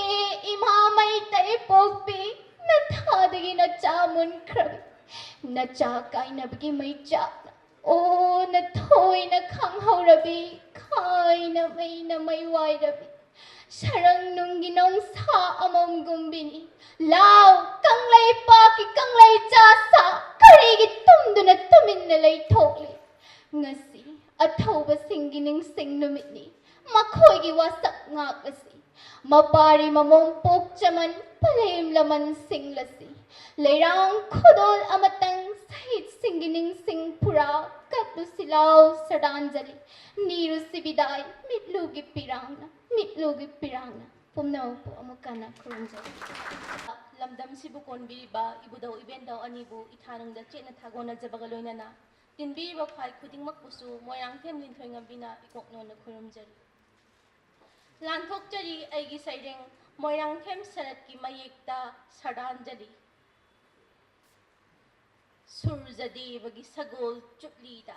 ꯏꯃꯥ ꯃꯩꯇꯩ ꯄꯣꯛꯄꯤ, ꯅꯊꯥꯗꯒꯤ ꯅꯆꯥ ꯃꯨꯟꯈ꯭ꯔꯕꯤ, ꯅꯆꯥ ꯀꯥꯏꯅꯕꯒꯤ ꯃꯩꯆꯥꯛꯅ ꯑꯣ ꯅꯊꯣꯏꯅ ꯈꯪꯍꯧꯔꯕꯤ, ꯈꯥꯏꯅ ꯃꯩꯅ ꯃꯩ ꯋꯥꯏꯔꯕꯤ, ꯁꯔꯪ ꯅꯨꯡꯒꯤ ꯅꯣꯡꯁꯥ ꯑꯃꯝꯒꯨꯝꯕꯤꯅꯤ꯫ ꯂꯥꯎ! ꯀꯪꯂꯩꯄꯥꯛꯀꯤ ꯀꯪꯂꯩ ꯆꯥꯁꯥ ꯀꯔꯤꯒꯤ ꯇꯨꯝꯗꯨꯅ ꯇꯨꯃꯤꯟꯅ ꯂꯩꯊꯣꯛꯂꯤ? ꯉꯁꯤ ꯑꯊꯧꯕꯁꯤꯡꯒꯤ ꯅꯤꯡꯁꯤꯡ ꯅꯨꯃꯤꯠꯅꯤ꯫ ꯃꯈꯣꯏꯒꯤ ꯋꯥꯁꯛ ꯉꯥꯛꯂꯁꯤ꯫ ꯃꯄꯥꯔꯤ ꯃꯃꯣꯝ ꯄꯣꯛꯆꯃꯟ ꯄꯂꯦꯝ ꯂꯃꯟ ꯁꯤꯡꯂꯁꯤ꯫ ꯂꯩꯔꯥꯡ ꯈꯨꯗꯣꯜ ꯑꯃꯇꯪ ꯁꯍꯤꯗꯁꯤꯡꯒꯤ ꯅꯤꯡꯁꯤꯡ ꯐꯨꯔꯥ ꯀꯠꯂꯨꯁꯤ ꯂꯥꯎ ꯁ꯭ꯔꯗꯥꯟꯖꯂꯤ꯫ ꯅꯤꯔꯨꯁꯤ ꯕꯤꯗꯥꯏ ꯃꯤꯠꯂꯨꯒꯤ ꯄꯤꯔꯥꯡꯅ, ꯃꯤꯠꯂꯨꯒꯤ ꯄꯤꯔꯥꯡꯅ꯫ ꯄꯨꯝꯅꯃꯛꯄꯨ ꯑꯃꯨꯛ ꯍꯟꯅ ꯈꯨꯔꯨꯝꯖꯔꯤ꯫ ꯂꯝꯗꯝꯁꯤꯕꯨ ꯀꯣꯟꯕꯤꯔꯤꯕ ꯏꯕꯨꯙꯧ ꯏꯕꯦꯟꯙꯧ ꯑꯅꯤꯕꯨ ꯏꯊꯥꯅꯨꯡꯗ ꯆꯦꯠꯅ ꯊꯥꯒꯣꯟꯅꯖꯕꯒ ꯂꯣꯏꯅꯅ ꯇꯤꯟꯕꯤꯔꯤꯕ ꯈ꯭ꯋꯥꯏ ꯈꯨꯗꯤꯡꯃꯛꯄꯨꯁꯨ ꯃꯣꯏꯔꯥꯡꯊꯦꯝ ꯂꯤꯟꯊꯣꯏꯉꯝꯕꯤꯅ ꯏꯀꯣꯛꯅꯣꯟꯅ ꯈꯨꯔꯨꯝꯖꯔꯤ꯫ ꯂꯥꯟꯊꯣꯛꯆꯔꯤ ꯑꯩꯒꯤ ꯁꯩꯔꯦꯡ ꯃꯣꯏꯔꯥꯡꯊꯦꯝ ꯁꯔꯠꯀꯤ ꯃꯌꯦꯛꯇ ꯁ꯭ꯔꯗꯥꯟꯖꯂꯤ꯫ ꯁꯨꯔꯖꯗꯦꯕꯒꯤ ꯁꯒꯣꯜ ꯆꯨꯞꯂꯤꯗ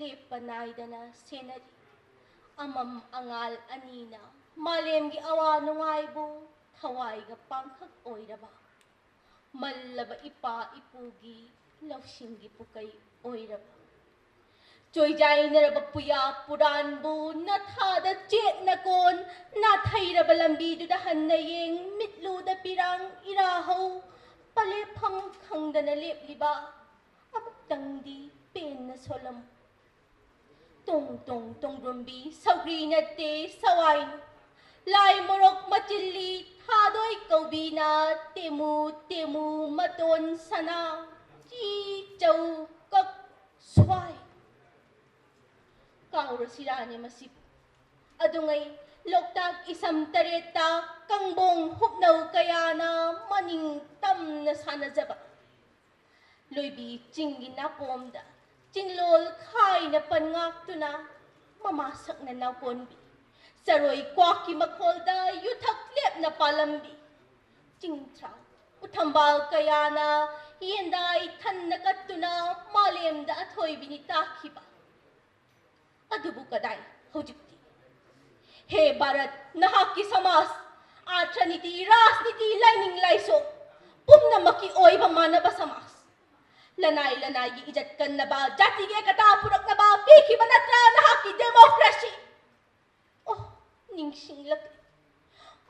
ꯂꯦꯞꯄ ꯅꯥꯏꯗꯅ ꯁꯦꯟꯅꯔꯤ꯫ ꯑꯃꯝ ꯑꯉꯥꯜ ꯑꯅꯤꯅ ꯃꯥꯂꯦꯝꯒꯤ ꯑꯋꯥ ꯅꯨꯡꯉꯥꯏꯕꯨ ꯊꯋꯥꯏꯒ ꯄꯥꯡꯈꯛ ꯑꯣꯏꯔꯕ, ꯃꯜꯂꯕ ꯏꯄꯥ ꯏꯄꯨꯒꯤ ꯂꯧꯁꯤꯡꯒꯤ ꯄꯨꯀꯩ ꯑꯣꯏꯔꯕ, ꯆꯣꯏꯖꯥꯏꯅꯔꯕ ꯄꯨꯌꯥ ꯄꯨꯔꯥꯟꯕꯨ ꯅꯥꯊꯥꯗ ꯆꯦꯠꯅ ꯀꯣꯟ, ꯅꯥꯊꯩꯔꯕ ꯂꯝꯕꯤꯗꯨꯗ ꯍꯟꯅ ꯌꯦꯡ, ꯃꯤꯠꯂꯨꯗ ꯄꯤꯔꯥꯡ ꯏꯔꯥꯍꯧ, ꯄꯂꯦꯞꯐꯝ ꯈꯪꯗꯅ ꯂꯦꯞꯂꯤꯕ ꯑꯃꯨꯛꯇꯪꯗꯤ ꯄꯦꯟꯅ ꯁꯣꯜꯂꯝꯃꯨ꯫ ꯇꯣꯡ ꯇꯣꯡ ꯇꯣꯡꯕ꯭ꯔꯨꯝꯕꯤ ꯁꯧꯒ꯭ꯔꯤ ꯅꯠꯇꯦ ꯁꯋꯥꯏꯅꯤ, ꯂꯥꯏ ꯃꯣꯔꯣꯛ ꯃꯆꯤꯜꯂꯤ ꯊꯥꯗꯣꯏ ꯀꯧꯕꯤꯅ ꯇꯦꯃꯨ ꯇꯦꯃꯨ ꯃꯇꯣꯟ ꯁꯅꯥ ꯆꯤ ꯆꯧ ꯀꯛ ꯁ꯭ꯋꯥꯏ꯫ ꯀꯥꯎꯔꯁꯤꯔꯥꯅꯦ ꯃꯁꯤꯕꯨ? ꯑꯗꯨꯉꯩ ꯂꯣꯛꯇꯥꯛ ꯏꯁꯝ ꯇꯔꯦꯠꯇ ꯀꯪꯕꯣꯡ ꯍꯨꯞꯅꯧ ꯀꯌꯥꯅ ꯃꯅꯤꯡ ꯇꯝꯅ ꯁꯥꯟꯅꯖꯕ꯫ ꯂꯣꯏꯕꯤ ꯆꯤꯡꯒꯤ ꯅꯥꯄꯣꯝꯗ ꯆꯤꯡꯂꯣꯜ ꯈꯥꯏꯅ ꯄꯟ ꯉꯥꯛꯇꯨꯅ ꯃꯃꯥ ꯁꯛꯅ ꯅꯥꯎꯀꯣꯟꯕꯤ ꯆꯔꯣꯏ ꯀ꯭ꯋꯥꯛꯀꯤ ꯃꯈꯣꯜꯗ ꯌꯨꯊꯛ ꯂꯦꯞꯅ ꯄꯥꯜꯂꯝꯕꯤ꯫ ꯆꯤꯡꯊ꯭ꯔꯥ ꯎꯊꯝꯕꯥꯜ ꯀꯌꯥꯅ ꯌꯦꯟꯗꯥꯏ ꯊꯟꯅ ꯀꯠꯇꯨꯅ ꯃꯥꯂꯦꯝꯗ ꯑꯊꯣꯏꯕꯤꯅꯤ ꯇꯥꯈꯤꯕ꯫ ꯑꯗꯨꯕꯨ ꯀꯗꯥꯏ ꯍꯧꯖꯤꯛꯇꯤ? ꯍꯦ ꯚꯥꯔꯠ, ꯅꯍꯥꯛꯀꯤ ꯁꯃꯥꯖ, ꯑꯥꯔꯊꯅꯤꯇꯤ, ꯔꯥꯖꯅꯤꯇꯤ, ꯂꯥꯏꯅꯤꯡ ꯂꯥꯏꯁꯣ ꯄꯨꯝꯅꯃꯛꯀꯤ ꯑꯣꯏꯕ ꯃꯥꯟꯅꯕ ꯁꯃꯥꯖ, ꯂꯅꯥꯏ ꯂꯅꯥꯏꯒꯤ ꯏꯖꯠ ꯀꯟꯅꯕ, ꯖꯥꯇꯤꯒꯤ ꯑꯦꯀꯇꯥ ꯄꯨꯔꯛꯅꯕ ꯄꯤꯈꯤꯕ ꯅꯠꯇ꯭ꯔꯥ ꯅꯍꯥꯛꯀꯤ ꯗꯦꯃꯣꯀ꯭ꯔꯦꯁꯤ? ꯑꯣ, ꯅꯤꯡꯁꯤꯡꯂꯛꯂꯦ꯫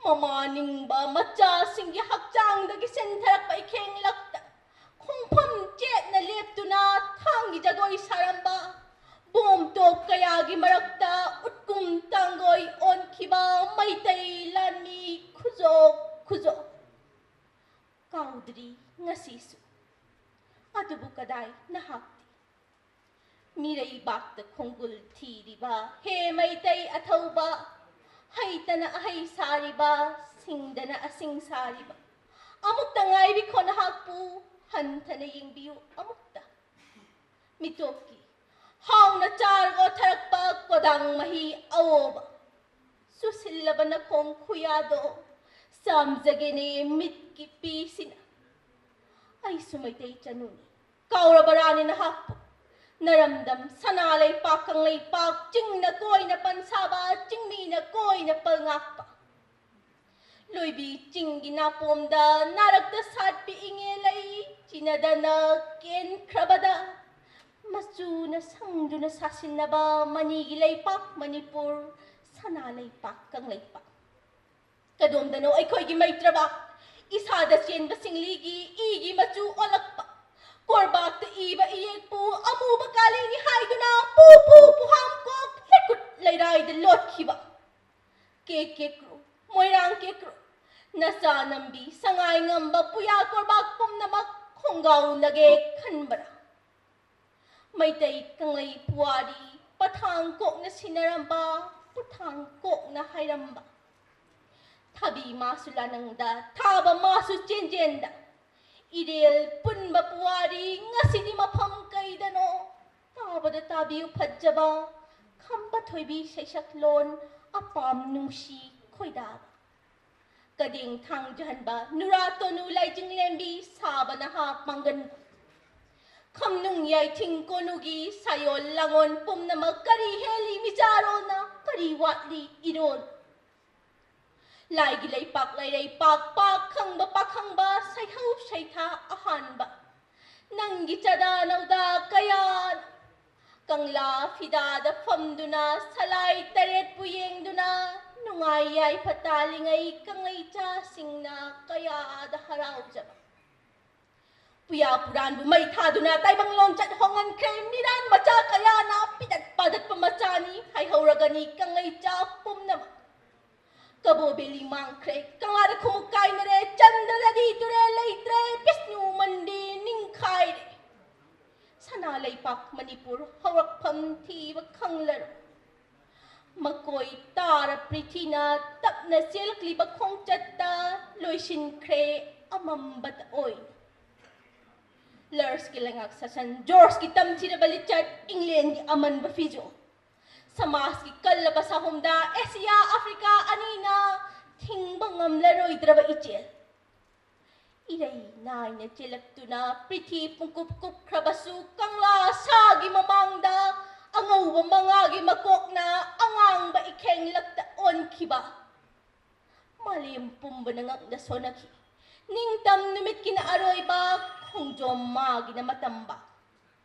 ꯃꯃꯥ ꯅꯤꯡꯕ ꯃꯆꯥꯁꯤꯡꯒꯤ ꯍꯛꯆꯥꯡꯗꯒꯤ ꯆꯦꯟꯊꯔꯛꯄ ꯏꯈꯦꯡꯂꯛꯇ ꯈꯣꯡꯐꯝ ꯆꯦꯠꯅ ꯂꯦꯞꯇꯨꯅ ꯊꯥꯡꯒꯤ ꯖꯒꯣꯏ ꯁꯥꯔꯝꯕ, ꯕꯣꯝ ꯇꯣꯞ ꯀꯌꯥꯒꯤ ꯃꯔꯛꯇ ꯎꯠꯀꯨꯝ ꯇꯥꯡꯒꯣꯏ ꯑꯣꯟꯈꯤꯕ ꯃꯩꯇꯩ ꯂꯥꯟꯃꯤ ꯈꯨꯖꯣꯛ ꯈꯨꯖꯣꯛ꯫ ꯀꯥꯎꯗ꯭ꯔꯤ ꯉꯁꯤꯁꯨ꯫ ꯑꯗꯨꯕꯨ ꯀꯗꯥꯏ ꯅꯍꯥꯛꯇꯤ? ꯃꯤꯔꯩꯕꯥꯛꯇ ꯈꯣꯡꯒꯨꯜ ꯊꯤꯔꯤꯕ ꯍꯦ ꯃꯩꯇꯩ ꯑꯊꯧꯕ, ꯍꯩꯇꯅ ꯑꯍꯩ ꯁꯥꯔꯤꯕ, ꯁꯤꯡꯗꯅ ꯑꯁꯤꯡ ꯁꯥꯔꯤꯕ, ꯑꯃꯨꯛꯇ ꯉꯥꯏꯕꯤꯈꯣ ꯅꯍꯥꯛꯄꯨ, ꯍꯟꯊꯅ ꯌꯦꯡꯕꯤꯌꯨ ꯑꯃꯨꯛꯇ꯫ ꯃꯤꯇꯣꯞꯀꯤ ꯍꯥꯎꯅ ꯆꯥꯔꯒ ꯊꯔꯛꯄ ꯀꯣꯗꯥꯡ ꯃꯍꯤ ꯑꯋꯣꯕ, ꯆꯨꯁꯤꯜꯂꯕ ꯅꯈꯣꯡ ꯈꯨꯌꯥꯗꯣ ꯆꯥꯝꯖꯒꯦꯅꯦ ꯃꯤꯠꯀꯤ ꯄꯤꯁꯤꯅ꯫ ꯑꯩꯁꯨ ꯃꯩꯇꯩ ꯆꯅꯨꯅꯤ, ꯀꯥꯎꯔꯕꯔꯥꯅꯦ ꯅꯍꯥꯛꯄꯨ? ꯅꯔꯝꯗꯝ ꯁꯅꯥ ꯂꯩꯄꯥꯛ ꯀꯪꯂꯩꯄꯥꯛ, ꯆꯤꯡꯅ ꯀꯣꯏꯅ ꯄꯟꯁꯥꯕ, ꯆꯤꯡꯃꯤꯅ ꯀꯣꯏꯅ ꯄꯜꯉꯥꯛꯄ꯫ ꯂꯣꯏꯕꯤ ꯆꯤꯡꯒꯤ ꯅꯥꯄꯣꯝꯗ ꯅꯥꯔꯛꯇ ꯁꯥꯠꯄꯤ ꯏꯉꯦ ꯂꯩ ꯆꯤꯅꯗꯅ ꯀꯦꯟꯈ꯭ꯔꯕꯗ, ꯃꯆꯨꯅ ꯁꯪꯗꯨꯅ ꯁꯥꯁꯤꯟꯅꯕ ꯃꯅꯤꯒꯤ ꯂꯩꯄꯥꯛ ꯃꯅꯤꯄꯨꯔ, ꯁꯅꯥ ꯂꯩꯄꯥꯛ ꯀꯪꯂꯩꯄꯥꯛ꯫ ꯀꯗꯣꯝꯗꯅꯣ ꯑꯩꯈꯣꯏꯒꯤ ꯃꯩꯇ꯭ꯔꯕ? ꯏꯁꯥꯗ ꯆꯦꯟꯕ ꯁꯤꯡꯂꯤꯒꯤ ꯏꯒꯤ ꯃꯆꯨ ꯑꯣꯜꯂꯛꯄ꯫ ꯀꯣꯔꯕꯥꯛꯇ ꯏꯕ ꯏꯌꯦꯛꯄꯨ ꯑꯃꯨꯕ ꯀꯥꯂꯤꯅꯤ ꯍꯥꯏꯗꯨꯅ ꯄꯨ ꯄꯨ ꯄꯨꯍꯥꯝ ꯀꯣꯛ ꯂꯩꯀꯨꯠ ꯂꯩꯔꯥꯏꯗ ꯂꯣꯠꯈꯤꯕ꯫ ꯀꯦꯛ ꯀꯦꯛꯔꯨ, ꯃꯣꯏꯔꯥꯡ ꯀꯦꯛꯔꯨ, ꯅꯆꯥ ꯅꯝꯕꯤ ꯁꯉꯥꯏ ꯉꯝꯕ ꯄꯨꯌꯥ ꯀꯣꯔꯕꯥꯛ ꯄꯨꯝꯅꯃꯛ ꯈꯣꯡꯒꯥꯎꯅꯒꯦ ꯈꯟꯕ꯭ꯔꯥ? ꯃꯩꯇꯩ ꯀꯪꯂꯩ ꯄꯨꯋꯥꯔꯤ ꯄꯊꯥꯡ ꯀꯣꯛꯅ ꯁꯤꯟꯅꯔꯝꯕ, ꯄꯨꯊꯥꯡ ꯀꯣꯛꯅ ꯍꯥꯏꯔꯝꯕ꯫ ꯊꯥꯕꯤ ꯃꯥꯁꯨ ꯂꯥꯅꯪꯗ, ꯊꯥꯕ ꯃꯥꯁꯨ ꯆꯦꯟꯖꯦꯟꯗ꯫ ꯏꯔꯦꯜ ꯄꯨꯟꯕ ꯄꯨꯋꯥꯔꯤ ꯉꯁꯤꯗꯤ ꯃꯐꯝ ꯀꯩꯗꯅꯣ? ꯇꯥꯕꯗ ꯇꯥꯕꯤꯌꯨ ꯐꯖꯕ, ꯈꯝꯕ ꯊꯣꯏꯕꯤ ꯁꯩꯁꯛꯂꯣꯟ ꯑꯄꯥꯝ ꯅꯨꯡꯁꯤ ꯈꯣꯏꯗꯥꯕ꯫ ꯀꯗꯦꯡ ꯊꯥꯡꯖꯍꯟꯕ ꯅꯨꯔꯥ ꯇꯣꯅꯨ ꯂꯥꯏꯖꯤꯡ ꯂꯦꯝꯕꯤ ꯁꯥꯕ ꯅꯍꯥ ꯄꯥꯡꯒꯟꯕ꯫ ꯈꯝꯅꯨꯡ ꯌꯥꯏꯊꯤꯡ ꯀꯣꯅꯨꯒꯤ ꯁꯥꯌꯣꯜ ꯂꯥꯡꯉꯣꯜ ꯄꯨꯝꯅꯃꯛ ꯀꯔꯤ ꯍꯦꯜꯂꯤ ꯃꯤꯆꯥꯔꯣꯜꯅ ꯀꯔꯤ ꯋꯥꯠꯂꯤ ꯏꯔꯣꯜ? ꯂꯥꯏꯒꯤ ꯂꯩꯄꯥꯛ ꯂꯩꯔꯩ ꯄꯥꯛ ꯄꯥꯛ ꯈꯪꯕ ꯄꯥꯈꯪꯕ ꯁꯩꯍꯧ ꯁꯩꯊꯥ ꯑꯍꯥꯟꯕ꯫ ꯅꯪꯒꯤ ꯆꯥꯗꯥ ꯅꯧꯗꯥ ꯀꯌꯥ ꯀꯪꯂꯥ ꯐꯤꯗꯥꯗ ꯐꯝꯗꯨꯅ ꯁꯂꯥꯏ ꯇꯔꯦꯠꯄꯨ ꯌꯦꯡꯗꯨꯅ ꯅꯨꯡꯉꯥꯏ ꯌꯥꯏꯐ ꯇꯥꯜꯂꯤꯉꯩ ꯀꯪꯂꯩꯆꯥꯁꯤꯡꯅ ꯀꯌꯥꯗ ꯍꯔꯥꯎꯖꯕ꯫ ꯄꯨꯌꯥ ꯄꯨꯔꯥꯟꯕꯨ ꯃꯩ ꯊꯥꯗꯨꯅ ꯇꯥꯏꯕꯪ ꯂꯣꯟꯆꯠ ꯍꯣꯡꯍꯟꯈ꯭ꯔꯦ꯫ ꯃꯤꯔꯥꯟ ꯃꯆꯥ ꯀꯌꯥꯅ ꯄꯤꯗꯠ ꯄꯥꯗꯠꯄ ꯃꯆꯥꯅꯤ ꯍꯥꯏꯍꯧꯔꯒꯅꯤ ꯀꯪꯂꯩꯆꯥ ꯄꯨꯝꯅꯃꯛ꯫ ꯀꯕꯣ ꯕꯦꯂꯤ ꯃꯥꯡꯈ꯭ꯔꯦ, ꯀꯪꯂꯥꯗ ꯈꯨꯃꯨꯛ ꯀꯥꯏꯅꯔꯦ, ꯆꯟꯗ꯭ꯔꯗꯤ ꯇꯨꯔꯦꯜ ꯂꯩꯇ꯭ꯔꯦ, ꯕꯤꯁꯅꯨ ꯃꯟꯗꯤꯔ ꯅꯤꯡꯈꯥꯏꯔꯦ꯫ ꯁꯅꯥ ꯂꯩꯄꯥꯛ ꯃꯅꯤꯄꯨꯔ ꯍꯧꯔꯛꯐꯝ ꯊꯤꯕ ꯈꯪꯂꯔꯣꯏ꯫ ꯃꯀꯣꯏ ꯇꯥꯔ ꯄ꯭ꯔꯤꯊꯤꯅ ꯇꯞꯅ ꯆꯦꯜꯂꯛꯂꯤꯕ ꯈꯣꯡꯆꯠꯇ ꯂꯣꯏꯁꯤꯟꯈ꯭ꯔꯦ ꯑꯃꯝꯕꯇ ꯑꯣꯏꯅ꯫ ꯂꯔꯁꯀꯤ ꯂꯩꯉꯥꯛ ꯁꯥꯁꯟ, ꯖꯣꯔꯖꯀꯤ ꯇꯝꯊꯤꯔꯕ ꯂꯤꯆꯠ, ꯏꯪꯂꯦꯟꯒꯤ ꯑꯃꯟꯕ ꯐꯤꯖꯣꯜ꯫ ꯁꯃꯥꯖꯀꯤ ꯀꯜꯂꯕ ꯁꯥꯍꯨꯝꯗ ꯑꯦꯁꯤꯌꯥ, ꯑꯐ꯭ꯔꯤꯀꯥ ꯑꯅꯤꯅ ꯊꯤꯡꯕ ꯉꯝꯂꯔꯣꯏꯗ꯭ꯔꯕ ꯏꯆꯦꯜ꯫ ꯏꯔꯩ ꯅꯥꯏꯅ ꯆꯦꯜꯂꯛꯇꯨꯅ ꯄ꯭ꯔꯤꯊꯤ ꯄꯨꯡꯀꯨꯞ ꯀꯨꯞꯈ꯭ꯔꯕꯁꯨ ꯀꯪꯂꯥ ꯁꯥꯒꯤ ꯃꯃꯥꯡꯗ ꯑꯉꯧꯕ ꯃꯉꯥꯒꯤ ꯃꯀꯣꯛꯅ ꯑꯉꯥꯡꯕ ꯏꯈꯦꯡꯂꯛꯇ ꯑꯣꯟꯈꯤꯕ꯫ ꯃꯥꯂꯦꯝ ꯄꯨꯝꯕꯅ ꯉꯛꯅ ꯁꯣꯟꯅꯈꯤ꯫ ꯅꯤꯡꯇꯝ ꯅꯨꯃꯤꯠꯀꯤꯅ ꯑꯔꯣꯏꯕ, ꯈꯣꯡꯖꯣꯝ ꯃꯥꯒꯤꯅ ꯃꯇꯝꯕ꯫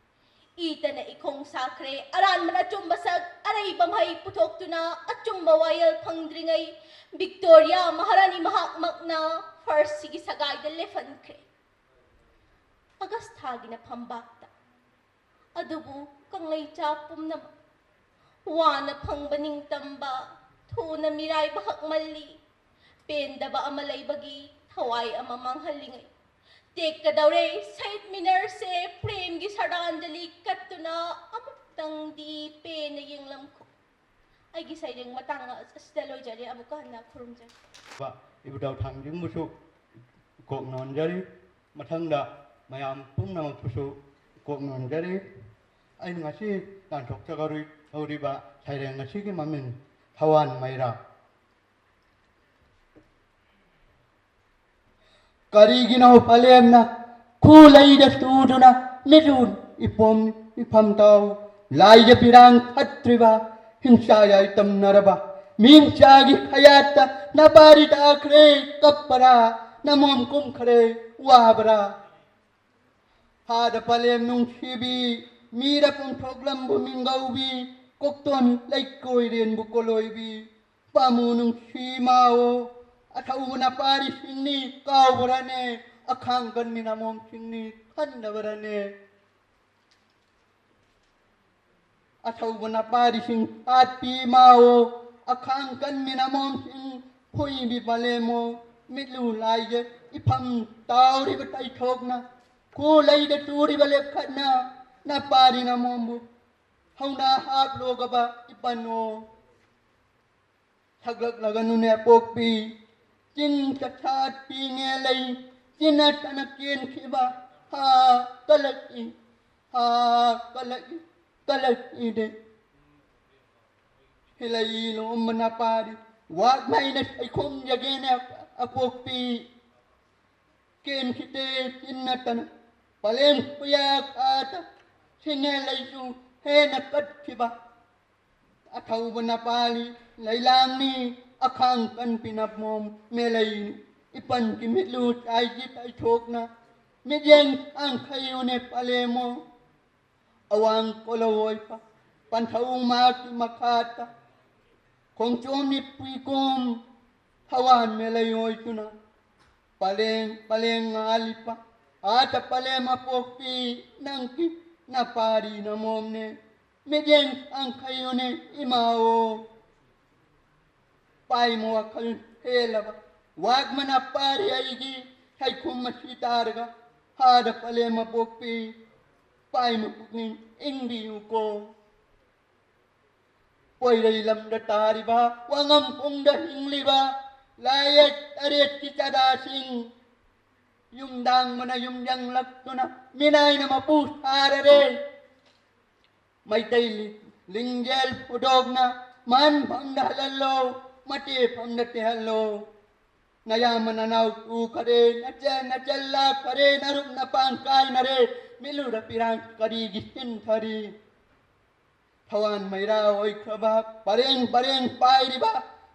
ꯏꯇꯅ ꯏꯈꯣꯡ ꯁꯥꯈ꯭ꯔꯦ꯫ ꯑꯔꯥꯟꯕꯅ ꯑꯆꯨꯝꯕ ꯁꯛ, ꯑꯔꯩꯕ ꯃꯍꯩ ꯄꯨꯊꯣꯛꯇꯨꯅ ꯑꯆꯨꯝꯕ ꯋꯥꯌꯦꯜ ꯐꯪꯗ꯭ꯔꯤꯉꯩ ꯚꯤꯛꯇꯣꯔꯤꯌꯥ ꯃꯍꯥꯔꯥꯅꯤ ꯃꯍꯥꯛꯃꯛꯅ ꯐꯥꯔꯁꯤꯒꯤ ꯁꯒꯥꯏꯗ ꯂꯦꯞꯍꯟꯈ꯭ꯔꯦ꯫ ꯑꯥꯒꯁ ꯊꯥꯒꯤꯅ ꯐꯝꯕꯥꯛꯇ꯫ ꯑꯗꯨꯕꯨ ꯀꯪꯂꯩꯆꯥ ꯄꯨꯝꯅꯃꯛ ꯋꯥꯅ ꯐꯪꯕ ꯅꯤꯡꯇꯝꯕ ꯊꯨꯅ ꯃꯤꯔꯥꯏꯕ ꯍꯛꯃꯜꯂꯤ꯫ ꯄꯦꯟꯗꯕ ꯑꯃ ꯂꯩꯕꯒꯤ ꯊꯋꯥꯏ ꯑꯃ ꯃꯥꯡꯍꯜꯂꯤꯉꯩ ꯇꯦꯛꯀꯗꯧꯔꯦ꯫ ꯁꯍꯤꯗ ꯃꯤꯅꯔꯁꯦ ꯄ꯭ꯔꯦꯝꯒꯤ ꯁ꯭ꯔꯗꯥꯟꯖꯂꯤ ꯀꯠꯇꯨꯅ ꯑꯃꯨꯛꯇꯪꯗꯤ ꯄꯦꯟꯅ ꯌꯦꯡꯂꯝꯈꯣ꯫ ꯑꯩꯒꯤ ꯁꯩꯔꯦꯡ ꯃꯇꯥꯡ ꯑꯁꯤꯗ ꯂꯣꯏꯖꯔꯦ꯫ ꯑꯃꯨꯛꯀ ꯍꯟꯅ ꯈꯨꯔꯨꯝꯖꯔꯤ꯫ ꯏꯕꯨꯙꯧ ꯊꯥꯡꯖꯤꯡꯕꯨꯁꯨ ꯀꯣꯛ ꯅꯣꯟꯖꯔꯤ꯫ ꯃꯊꯪꯗ ꯃꯌꯥꯝ ꯄꯨꯝꯅꯃꯛꯄꯨꯁꯨ ꯀꯣꯛ ꯅꯣꯟꯖꯔꯤ꯫ ꯑꯩꯅ ꯉꯁꯤ ꯂꯥꯟꯊꯣꯛꯆꯒꯗꯧꯔꯤꯕ ꯁꯩꯔꯦꯡ ꯑꯁꯤꯒꯤ ꯃꯃꯤꯡ ꯊꯋꯥꯟ ꯃꯩꯔꯥ꯫ ꯀꯔꯤꯒꯤꯅꯣ ꯄꯂꯦꯝꯅ ꯈꯨꯂꯩꯗ ꯇꯨꯗꯨꯅ ꯃꯤꯠꯂꯨ ꯏꯄꯣꯝ ꯏꯐꯝ ꯇꯥꯎ ꯂꯥꯏꯗ ꯄꯤꯔꯥꯡ ꯐꯠꯇ꯭ꯔꯤꯕ ꯍꯤꯡꯆꯥ ꯌꯥꯏꯇꯝꯅꯔꯕ ꯃꯤꯡꯆꯥꯒꯤ ꯈꯌꯥꯠꯇ ꯅꯄꯥꯔꯤ ꯇꯥꯈ꯭ꯔꯦ ꯀꯞꯄꯔꯥ ꯅꯃꯣꯝ ꯀꯨꯝꯈ꯭ꯔꯦ ꯋꯥꯕꯔꯥ? ꯐꯥꯗ ꯄꯂꯦꯝ ꯅꯨꯡꯁꯤꯕꯤ, ꯃꯤꯔ ꯄꯨꯡꯊꯣꯛꯂꯝꯕꯨ ꯃꯤꯡꯒꯧꯕꯤ, ꯀꯣꯛꯇꯣꯟ ꯂꯩꯀꯣꯏꯔꯦꯟꯕꯨ ꯀꯣꯂꯣꯏꯕꯤ, ꯄꯥꯃꯨ ꯅꯨꯡꯁꯤ ꯃꯥꯋꯣ, ꯑꯊꯧꯕ ꯅꯄꯥꯔꯤꯁꯤꯡꯅꯤ ꯀꯥꯎꯕ꯭ꯔꯅꯦ? ꯑꯈꯥꯡ ꯀꯟꯃꯤ ꯅꯃꯣꯝꯁꯤꯡꯅꯤ ꯈꯟꯗꯕ꯭ꯔꯅꯦ? ꯑꯊꯧꯕ ꯅꯄꯥꯔꯤꯁꯤꯡ ꯍꯥꯠꯄꯤ ꯃꯥꯋꯣ, ꯑꯈꯥꯡ ꯀꯟꯃꯤ ꯅꯃꯣꯝꯁꯤꯡ ꯐꯣꯏꯕꯤ ꯄꯂꯦꯝꯃꯣ, ꯃꯤꯠꯂꯨ ꯂꯥꯏꯒ ꯏꯐꯝ ꯇꯥꯎꯔꯤꯕ ꯇꯩꯊꯣꯛꯅ, ꯈꯨꯂꯩꯗ ꯇꯨꯔꯤꯕ ꯂꯦꯞꯈꯠꯅ, ꯅꯄꯥꯔꯤ ꯅꯃꯣꯝꯕꯨ ꯍꯧꯅ ꯍꯥꯞꯂꯣꯒꯕ ꯏꯄꯟꯅꯣ꯫ ꯁꯛꯂꯛꯂꯒꯅꯨꯅꯦ ꯄꯣꯛꯄꯤ, ꯆꯤꯟ ꯆꯠꯊꯠꯄꯤꯅꯦ ꯂꯩ, ꯆꯤꯟꯅꯠꯇꯅ ꯀꯦꯟꯈꯤꯕ ꯍꯥ ꯀꯂꯛꯏ, ꯍꯥ ꯀꯂꯛꯏ, ꯀꯂꯛꯏꯗꯦ꯫ ꯍꯤꯂꯩ ꯂꯣꯝꯕꯅ ꯄꯥꯔꯤ, ꯋꯥꯛꯃꯩꯅ ꯁꯩꯈꯣꯝꯖꯒꯦꯅꯦ ꯑꯄꯣꯛꯄꯤ꯫ ꯀꯦꯟꯈꯤꯗꯦ ꯆꯤꯟꯅꯠꯇꯅ, ꯄꯂꯦꯝ ꯈꯨꯌꯥ ꯀꯥꯗ, ꯁꯤꯅꯦ ꯂꯩꯁꯨ ꯍꯦꯟꯅ ꯀꯠꯈꯤꯕ꯫ ꯑꯊꯧꯕ ꯅꯄꯥꯂꯤ ꯂꯩꯂꯥꯡꯅꯤ, ꯑꯈꯥꯡ ꯀꯟꯕꯤ ꯅꯃꯣꯝ ꯃꯦꯂꯩꯅꯤ꯫ ꯏꯄꯟꯒꯤ ꯃꯤꯠꯂꯨ ꯆꯥꯏꯒꯤ ꯇꯩꯊꯣꯛꯅ, ꯃꯤꯠꯌꯦꯡ ꯁꯥꯡꯈꯩꯌꯨꯅꯦ ꯄꯂꯦꯝꯃꯣ꯫ ꯑꯋꯥꯡ ꯀꯣꯂꯧ ꯑꯣꯏꯕ ꯄꯟꯊꯧ ꯃꯥꯒꯤ ꯃꯈꯥꯗ ꯈꯣꯡꯖꯣꯝ ꯅꯤꯄꯨꯏ ꯀꯨꯝ ꯊꯋꯥꯟ ꯃꯦꯂꯩ ꯑꯣꯏꯗꯨꯅ ꯄꯂꯦꯡ ꯄꯂꯦꯡ ꯉꯥꯜꯂꯤꯕ ꯑꯥꯗ ꯄꯂꯦꯝ ꯑꯄꯣꯛꯄꯤ ꯅꯪꯒꯤ ꯅꯄꯥꯔꯤ ꯅꯃꯣꯝꯅꯦ꯫ ꯃꯤꯠꯌꯦꯡ ꯁꯥꯡꯈꯩꯌꯨꯅꯦ ꯏꯃꯥꯑꯣ꯫ ꯄꯥꯏꯃ ꯋꯥꯈꯜ ꯍꯦꯜꯂꯕ ꯋꯥꯛꯃꯅ ꯄꯥꯔꯤ ꯑꯩꯒꯤ ꯁꯩꯈꯨꯝ ꯑꯁꯤ ꯇꯥꯔꯒ ꯍꯥꯗ ꯄꯂꯦꯝ ꯑꯄꯣꯛꯄꯤ ꯄꯥꯏꯃ ꯄꯨꯛꯅꯤꯡ ꯏꯪꯕꯤꯌꯨꯀꯣ꯫ ꯄꯣꯏꯔꯩ ꯂꯝꯗ ꯇꯥꯔꯤꯕ ꯋꯥꯉꯝ ꯄꯨꯡꯗ ꯍꯤꯡꯂꯤꯕ ꯂꯥꯏꯌꯦꯛ ꯇꯔꯦꯠꯀꯤ ꯆꯥꯗꯥꯁꯤꯡ ꯌꯨꯝꯗꯥꯡꯕꯅ ꯌꯨꯝ ꯌꯪꯂꯛꯇꯨꯅ ꯃꯤꯅꯥꯏꯅ ꯃꯄꯨ ꯁꯥꯔꯔꯦ꯫ ꯃꯩꯇꯩ ꯂꯤ- ꯂꯤꯡꯖꯦꯜ ꯐꯨꯗꯣꯛꯅ ꯃꯥꯟ ꯐꯝꯗ ꯍꯜꯍꯜꯂꯣ, ꯃꯇꯦ ꯐꯝꯗ ꯇꯦꯍꯜꯂꯣ꯫ ꯅꯌꯥꯝꯕ ꯅꯅꯥꯎ ꯇꯨꯈꯔꯦ, ꯅꯆꯦ ꯅꯆꯜ ꯂꯥꯛꯈꯔꯦ, ꯅꯔꯨꯞ ꯅꯄꯥꯡ ꯀꯥꯏꯅꯔꯦ, ꯃꯤꯠꯂꯨꯔ ꯄꯤꯔꯥꯡ ꯀꯔꯤꯒꯤ ꯁꯤꯟꯊꯔꯤ? ꯊꯋꯥꯟ ꯃꯩꯔꯥ ꯑꯣꯏꯈ꯭ꯔꯕ ꯄꯔꯦꯡ ꯄꯔꯦꯡ ꯄꯥꯏꯔꯤꯕ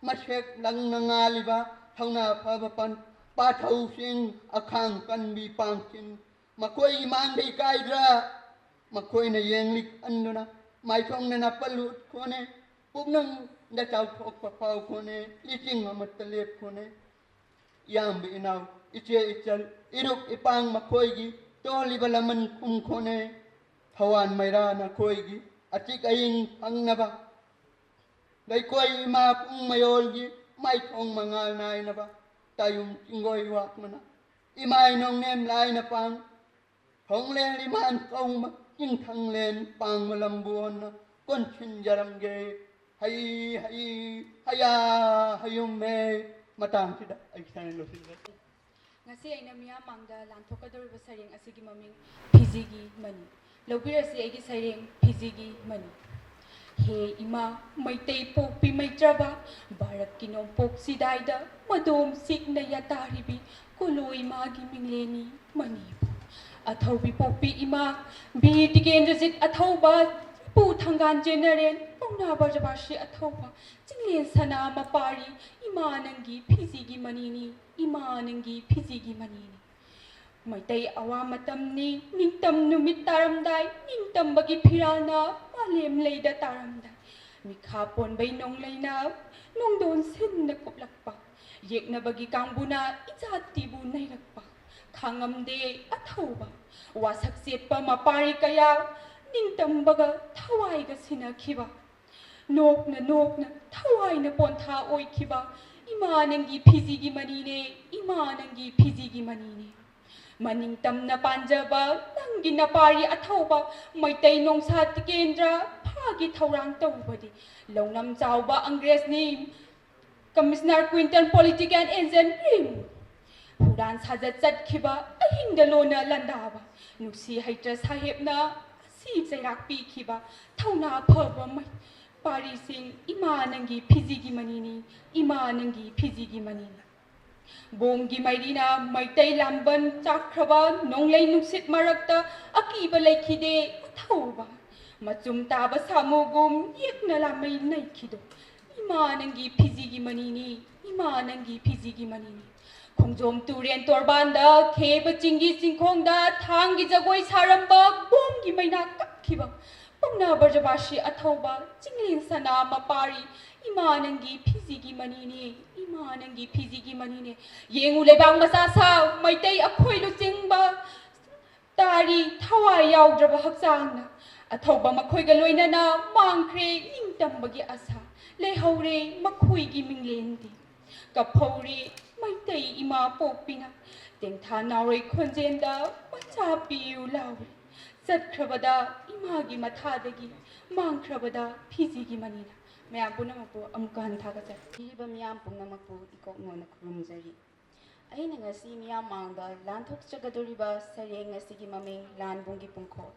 ꯃꯁꯦꯛ ꯂꯪꯅ ꯉꯥꯜꯂꯤꯕ ꯊꯧꯅꯥ ꯐꯕ ꯄꯟ- ꯄꯥꯊꯧꯁꯤꯡ ꯑꯈꯥꯡ ꯀꯟꯕꯤ ꯄꯥꯡꯁꯤꯡ ꯃꯈꯣꯏꯒꯤ ꯃꯥꯡꯗ ꯏꯀꯥꯏꯗ꯭ꯔꯥ? ꯃꯈꯣꯏꯅ ꯌꯦꯡꯂꯤ ꯈꯟꯗꯨꯅ ꯃꯥꯏꯊꯣꯡꯗ ꯅꯥꯄꯜ ꯎꯠꯈꯣꯅꯦ, ꯄꯨꯛꯅꯤꯡꯗ ꯆꯥꯎꯊꯣꯛꯄ ꯐꯥꯎꯈꯣꯅꯦ, ꯂꯤꯆꯤꯡ ꯑꯃꯠꯇ ꯂꯦꯞꯈꯣꯅꯦ꯫ ꯏꯌꯥꯝꯕ ꯏꯅꯥꯎ, ꯏꯆꯦ ꯏꯆꯜ, ꯏꯔꯨꯞ ꯏꯄꯥꯡ ꯃꯈꯣꯏꯒꯤ ꯇꯣꯜꯂꯤꯕ ꯂꯃꯟ ꯈꯨꯝꯈꯣꯅꯦ꯫ ꯊꯋꯥꯟ ꯃꯩꯔꯥ ꯅꯈꯣꯏꯒꯤ ꯑꯆꯤꯛ ꯑꯏꯪ ꯐꯪꯅꯕ, ꯂꯩꯀꯣꯏ ꯏꯃꯥ ꯄꯨꯡ ꯃꯌꯣꯜꯒꯤ ꯃꯥꯏꯊꯣꯡ ꯃꯉꯥꯜ ꯅꯥꯏꯅꯕ, ꯇꯥꯌꯨꯝ ꯆꯤꯡꯒꯣꯏ ꯋꯥꯛꯃꯅ ꯏꯃꯥꯏ ꯅꯣꯡꯅꯦꯝ ꯂꯥꯏꯅ ꯄꯥꯡ ꯊꯣꯡꯂꯦꯟ ꯏꯃꯥꯟ ꯀꯧꯕ ꯆꯤꯡꯊꯪꯂꯦꯟ ꯄꯥꯡꯕ ꯂꯝꯕꯣꯟꯅ ꯀꯣꯟꯁꯤꯟꯖꯔꯝꯒꯦ꯫ ꯍꯩ ꯍꯩ ꯍꯌꯥ ꯍꯌꯨꯝꯃꯦ꯫ ꯃꯇꯥꯡꯁꯤꯗ ꯑꯩ ꯁꯥꯏꯅ ꯂꯣꯏꯁꯤꯟꯖꯔꯦ꯫ ꯉꯁꯤ ꯑꯩꯅ ꯃꯤꯌꯥꯝ ꯃꯥꯡꯗ ꯂꯥꯟꯊꯣꯛꯀꯗꯧꯔꯤꯕ ꯁꯩꯔꯦꯡ ꯑꯁꯤꯒꯤ ꯃꯃꯤꯡ ꯐꯤꯖꯤꯒꯤ ꯃꯅꯤ꯫ ꯂꯧꯕꯤꯔꯁꯤ ꯑꯩꯒꯤ ꯁꯩꯔꯦꯡ ꯐꯤꯖꯤꯒꯤ ꯃꯅꯤ꯫ ꯍꯦ ꯏꯃꯥ ꯃꯩꯇꯩ ꯄꯣꯛꯄꯤ ꯃꯩꯇ꯭ꯔꯕ, ꯚꯥꯔꯠꯀꯤ ꯅꯣꯡꯄꯣꯛ ꯆꯤꯗꯥꯏꯗ ꯃꯗꯣꯝ ꯆꯤꯛꯅ ꯌꯥꯇꯥꯔꯤꯕꯤ ꯀꯣꯂꯣ ꯏꯃꯥꯒꯤ ꯃꯤꯡꯂꯦꯟꯅꯤ ꯃꯅꯤꯄꯨꯔ꯫ ꯑꯊꯧꯕꯤ ꯄꯣꯛꯄꯤ ꯏꯃꯥ, ꯕꯤꯔ ꯇꯤꯀꯦꯟꯗ꯭ꯔꯖꯤꯠ ꯑꯊꯧꯕ, ꯏꯄꯨ ꯊꯪꯒꯥꯜ ꯖꯦꯅꯔꯦꯜ, ꯄꯥꯎꯅꯥ ꯕ꯭ꯔꯖꯕꯥꯁꯤ ꯑꯊꯧꯕ, ꯆꯤꯡꯂꯦꯟ ꯁꯅꯥ ꯃꯄꯥꯔꯤ, ꯏꯃꯥ ꯅꯪꯒꯤ ꯐꯤꯖꯤꯒꯤ ꯃꯅꯤꯅꯤ, ꯏꯃꯥ ꯅꯪꯒꯤ ꯐꯤꯖꯤꯒꯤ ꯃꯅꯤꯅꯤ꯫ ꯃꯩꯇꯩ ꯑꯋꯥ ꯃꯇꯝꯅꯤ, ꯅꯤꯡꯇꯝ ꯅꯨꯃꯤꯠ ꯇꯥꯔꯝꯗꯥꯏ, ꯅꯤꯡꯇꯝꯕꯒꯤ ꯐꯤꯔꯥꯜꯅ ꯃꯥꯂꯦꯝ ꯂꯩꯗ ꯇꯥꯔꯝꯗꯥꯏ, ꯃꯤꯈꯥ ꯄꯣꯟꯕꯩ ꯅꯣꯡꯂꯩꯅ ꯅꯣꯡꯗꯣꯟ ꯁꯤꯟꯅ ꯀꯨꯞꯂꯛꯄ, ꯌꯦꯛꯅꯕꯒꯤ ꯀꯥꯡꯕꯨꯅ ꯏꯖꯥꯇꯤꯕꯨ ꯅꯩꯔꯛꯄ, ꯈꯥꯡꯉꯝꯗꯦ ꯑꯊꯧꯕ ꯋꯥꯁꯛ ꯆꯦꯠꯄ ꯃꯄꯥꯔꯤ ꯀꯌꯥ, ꯅꯤꯡꯇꯝꯕꯒ ꯊꯋꯥꯏꯒ ꯁꯤꯟꯅꯈꯤꯕ꯫ ꯅꯣꯛꯅ ꯅꯣꯛꯅ ꯊꯋꯥꯏꯅ ꯄꯣꯟꯊꯥ ꯑꯣꯏꯈꯤꯕ, ꯏꯃꯥ ꯅꯪꯒꯤ ꯐꯤꯖꯤꯒꯤ ꯃꯅꯤꯅꯦ, ꯏꯃꯥ ꯅꯪꯒꯤ ꯐꯤꯖꯤꯒꯤ ꯃꯅꯤꯅꯦ꯫ ꯃꯅꯤꯡ ꯇꯝꯅ ꯄꯥꯟꯖꯕ ꯅꯪꯒꯤ ꯅꯄꯥꯔꯤ ꯑꯊꯧꯕ, ꯃꯩꯇꯩ ꯅꯣꯡꯁꯥ ꯇꯤꯀꯦꯟꯗ꯭ꯔ ꯐꯥꯒꯤ ꯊꯧꯔꯥꯡ ꯇꯧꯕꯗꯤ ꯂꯧꯅꯝ ꯆꯥꯎꯕ ꯑꯪꯒ꯭ꯔꯦꯖꯅꯤ꯫ ꯀꯃꯤꯁꯅꯔ ꯀ꯭ꯋꯤꯟꯇꯟ ꯄꯣꯂꯤꯇꯤꯀꯦꯜ ꯑꯦꯖꯦꯟ ꯀ꯭ꯔꯤꯝ ꯍꯨꯔꯥꯟ ꯁꯥꯖꯠ ꯆꯠꯈꯤꯕ, ꯑꯍꯤꯡꯗ ꯂꯣꯟꯅ ꯂꯥꯟꯗꯥꯕ ꯅꯨꯡꯁꯤ ꯍꯩꯇ꯭ꯔ ꯁꯥꯍꯦꯕꯅ ꯑꯁꯤ ꯆꯩꯔꯥꯛ ꯄꯤꯈꯤꯕ ꯊꯧꯅꯥ ꯐꯕ ꯃꯩ-, ꯄꯥꯔꯤꯁꯤꯡ, ꯏꯃꯥ ꯅꯪꯒꯤ ꯐꯤꯖꯤꯒꯤ ꯃꯅꯤꯅꯤ, ꯏꯃꯥ ꯅꯪꯒꯤ ꯐꯤꯖꯤꯒꯤ ꯃꯅꯤꯅꯤ꯫ ꯕꯣꯝꯒꯤ ꯃꯩꯔꯤꯅ ꯃꯩꯇꯩ ꯂꯥꯝꯕꯟ ꯆꯥꯛꯈ꯭ꯔꯕ ꯅꯣꯡꯂꯩ ꯅꯨꯡꯁꯤꯠ ꯃꯔꯛꯇ ꯑꯀꯤꯕ ꯂꯩꯈꯤꯗꯦ ꯑꯊꯧꯕ꯫ ꯃꯆꯨꯝ ꯇꯥꯕ ꯁꯥꯃꯨꯒꯨꯝ ꯌꯦꯛꯅ ꯂꯥꯃꯩ ꯅꯩꯈꯤꯗꯣ꯫ ꯏꯃꯥ ꯅꯪꯒꯤ ꯐꯤꯖꯤꯒꯤ ꯃꯅꯤꯅꯤ, ꯏꯃꯥ ꯅꯪꯒꯤ ꯐꯤꯖꯤꯒꯤ ꯃꯅꯤꯅꯤ꯫ ꯈꯣꯡꯖꯣꯝ ꯇꯨꯔꯦꯟ ꯇꯣꯔꯕꯥꯟꯗ ꯈꯦꯕ ꯆꯤꯡꯒꯤ ꯆꯤꯡꯈꯣꯡꯗ ꯊꯥꯡꯒꯤ ꯖꯒꯣꯏ ꯁꯥꯔꯝꯕ ꯕꯣꯝꯒꯤ ꯃꯩꯅꯥ ꯀꯞꯈꯤꯕ꯫ ꯄꯥꯎꯅꯥ ꯕ꯭ꯔꯖꯕꯥꯁꯤ ꯑꯊꯧꯕ ꯆꯤꯡꯂꯦꯟ ꯁꯅꯥ ꯃꯄꯥꯔꯤ, ꯏꯃꯥ ꯅꯪꯒꯤ ꯐꯤꯖꯤꯒꯤ ꯃꯅꯤꯅꯦ, ꯏꯃꯥ ꯅꯪꯒꯤ ꯐꯤꯖꯤꯒꯤ ꯃꯅꯤꯅꯦ꯫ ꯌꯦꯡꯉꯨ ꯂꯩꯕꯥꯛ ꯃꯆꯥ ꯁꯥ ꯃꯩꯇꯩ ꯑꯩꯈꯣꯏ ꯂꯨꯆꯤꯡꯕ ꯇꯥꯔꯤ ꯊꯋꯥꯏ ꯌꯥꯎꯗ꯭ꯔꯕ ꯍꯛꯆꯥꯡꯅ꯫ ꯑꯊꯧꯕ ꯃꯈꯣꯏꯒ ꯂꯣꯏꯅꯅ ꯃꯥꯡꯈ꯭ꯔꯦ ꯅꯤꯡꯇꯝꯕꯒꯤ ꯑꯁꯥ, ꯂꯩꯍꯧꯔꯦ ꯃꯈꯣꯏꯒꯤ ꯃꯤꯡꯂꯦꯟꯗꯤ꯫ ꯀꯞꯍꯧꯔꯤ ꯃꯩꯇꯩ ꯏꯃꯥ ꯄꯣꯛꯄꯤꯅ, ꯇꯦꯡꯊꯥ ꯅꯥꯎꯔꯩ ꯈꯣꯟꯖꯦꯜꯗ ꯃꯆꯥ ꯄꯤꯌꯨ ꯂꯥꯎꯔꯤ꯫ ꯆꯠꯈ꯭ꯔꯕꯗ ꯏꯃꯥꯒꯤ ꯃꯊꯥꯗꯒꯤ, ꯃꯥꯡꯈ꯭ꯔꯕꯗ ꯐꯤꯖꯤꯒꯤ ꯃꯅꯤꯅ꯫ ꯃꯌꯥꯝ ꯄꯨꯝꯅꯃꯛꯄꯨ ꯑꯃꯨꯛꯀ ꯍꯟꯅ ꯊꯥꯒꯠꯆꯔꯤ꯫ ꯄꯤꯔꯤꯕ ꯃꯤꯌꯥꯝ ꯄꯨꯝꯅꯃꯛꯄꯨ ꯏꯀꯣꯛ ꯅꯣꯟꯅ ꯈꯨꯔꯨꯝꯖꯔꯤ꯫ ꯑꯩꯅ ꯉꯁꯤ ꯃꯤꯌꯥꯝ ꯃꯥꯡꯗ ꯂꯥꯟꯊꯣꯛꯆꯒꯗꯧꯔꯤꯕ ꯁꯩꯔꯦꯡ ꯑꯁꯤꯒꯤ ꯃꯃꯤꯡ ꯂꯥꯟꯕꯨꯡꯒꯤ ꯄꯨꯡꯈꯣꯛ꯫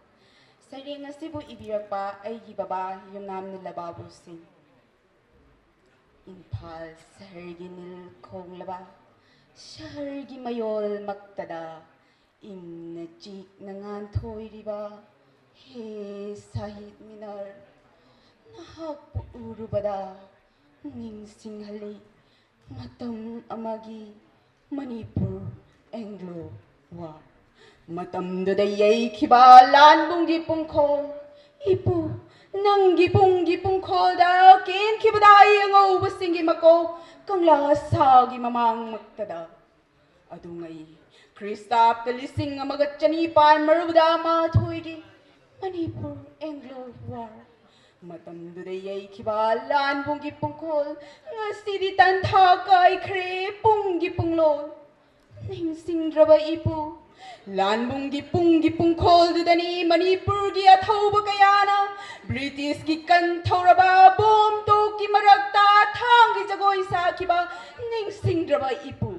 ꯁꯩꯔꯦꯡ ꯑꯁꯤꯕꯨ ꯏꯕꯤꯔꯛꯄ ꯑꯩꯒꯤ ꯕꯕꯥ ꯌꯨꯝꯅꯥꯝ ꯅꯤꯂꯕꯥꯕꯨ ꯁꯤꯡ꯫ ꯏꯝꯐꯥꯜ ꯁꯍꯔꯒꯤ ꯅꯤꯜ ꯈꯣꯡꯂꯕ ꯁꯍꯔꯒꯤ ꯃꯌꯣꯜꯃꯛꯇꯗ ꯏꯪꯅ ꯆꯤꯛꯅ ꯉꯥꯟꯊꯣꯏꯔꯤꯕ ꯍꯦ ꯁꯍꯤꯗ ꯃꯤꯅꯔ, ꯅꯍꯥꯛꯄꯨ ꯎꯔꯨꯕꯗ ꯅꯤꯡꯁꯤꯡꯍꯜꯂꯤ ꯃꯇꯝ ꯑꯃꯒꯤ ꯃꯅꯤꯄꯨꯔ ꯑꯦꯡꯒ꯭ꯂꯣ ꯋꯥ꯫ ꯃꯇꯝꯗꯨꯗ ꯌꯩꯈꯤꯕ ꯂꯥꯟꯕꯨꯡꯒꯤ ꯄꯨꯡꯈꯣꯜ, ꯏꯄꯨ, ꯅꯪꯒꯤ ꯄꯨꯡꯒꯤ ꯄꯨꯡꯈꯣꯜꯗ ꯀꯦꯟꯈꯤꯕꯗ ꯑꯩ ꯑꯉꯧꯕꯁꯤꯡꯒꯤ ꯃꯀꯣꯛ ꯀꯪꯂꯥ ꯁꯥꯒꯤ ꯃꯃꯥꯡꯃꯛꯇꯗ꯫ ꯑꯗꯨꯉꯩ ꯈ꯭ꯔꯤꯁꯇꯥꯕꯇ ꯂꯤꯁꯤꯡ ꯑꯃꯒ ꯆꯅꯤꯄꯥꯟ ꯃꯔꯤꯐꯨ ꯃꯥꯊꯣꯏꯒꯤ ꯃꯅꯤꯄꯨꯔ ꯑꯦꯡꯒ꯭ꯂꯣ ꯋꯥꯔ꯫ ꯃꯇꯝꯗꯨꯗ ꯌꯩꯈꯤꯕ ꯂꯥꯟꯕꯨꯡꯒꯤ ꯄꯨꯡꯈꯣꯜ ꯉꯁꯤꯗꯤ ꯇꯟꯊꯥ ꯀꯥꯏꯈ꯭ꯔꯦ ꯄꯨꯡꯒꯤ ꯄꯨꯡꯂꯣꯜ꯫ ꯅꯤꯡꯁꯤꯡꯗ꯭ꯔꯕ ꯏꯄꯨ, ꯂꯥꯟꯕꯨꯡꯒꯤ ꯄꯨꯡꯒꯤ ꯄꯨꯡꯈꯣꯜꯗꯨꯗꯅꯤ ꯃꯅꯤꯄꯨꯔꯒꯤ ꯑꯊꯧꯕ ꯀꯌꯥꯅ ꯕ꯭ꯔꯤꯇꯤꯁꯀꯤ ꯀꯟꯊꯧꯔꯕ ꯕꯣꯝ ꯇꯣꯛꯀꯤ ꯃꯔꯛꯇ ꯊꯥꯡꯒꯤ ꯖꯒꯣꯏ ꯁꯥꯈꯤꯕ꯫ ꯅꯤꯡꯁꯤꯡꯗ꯭ꯔꯕ ꯏꯄꯨ,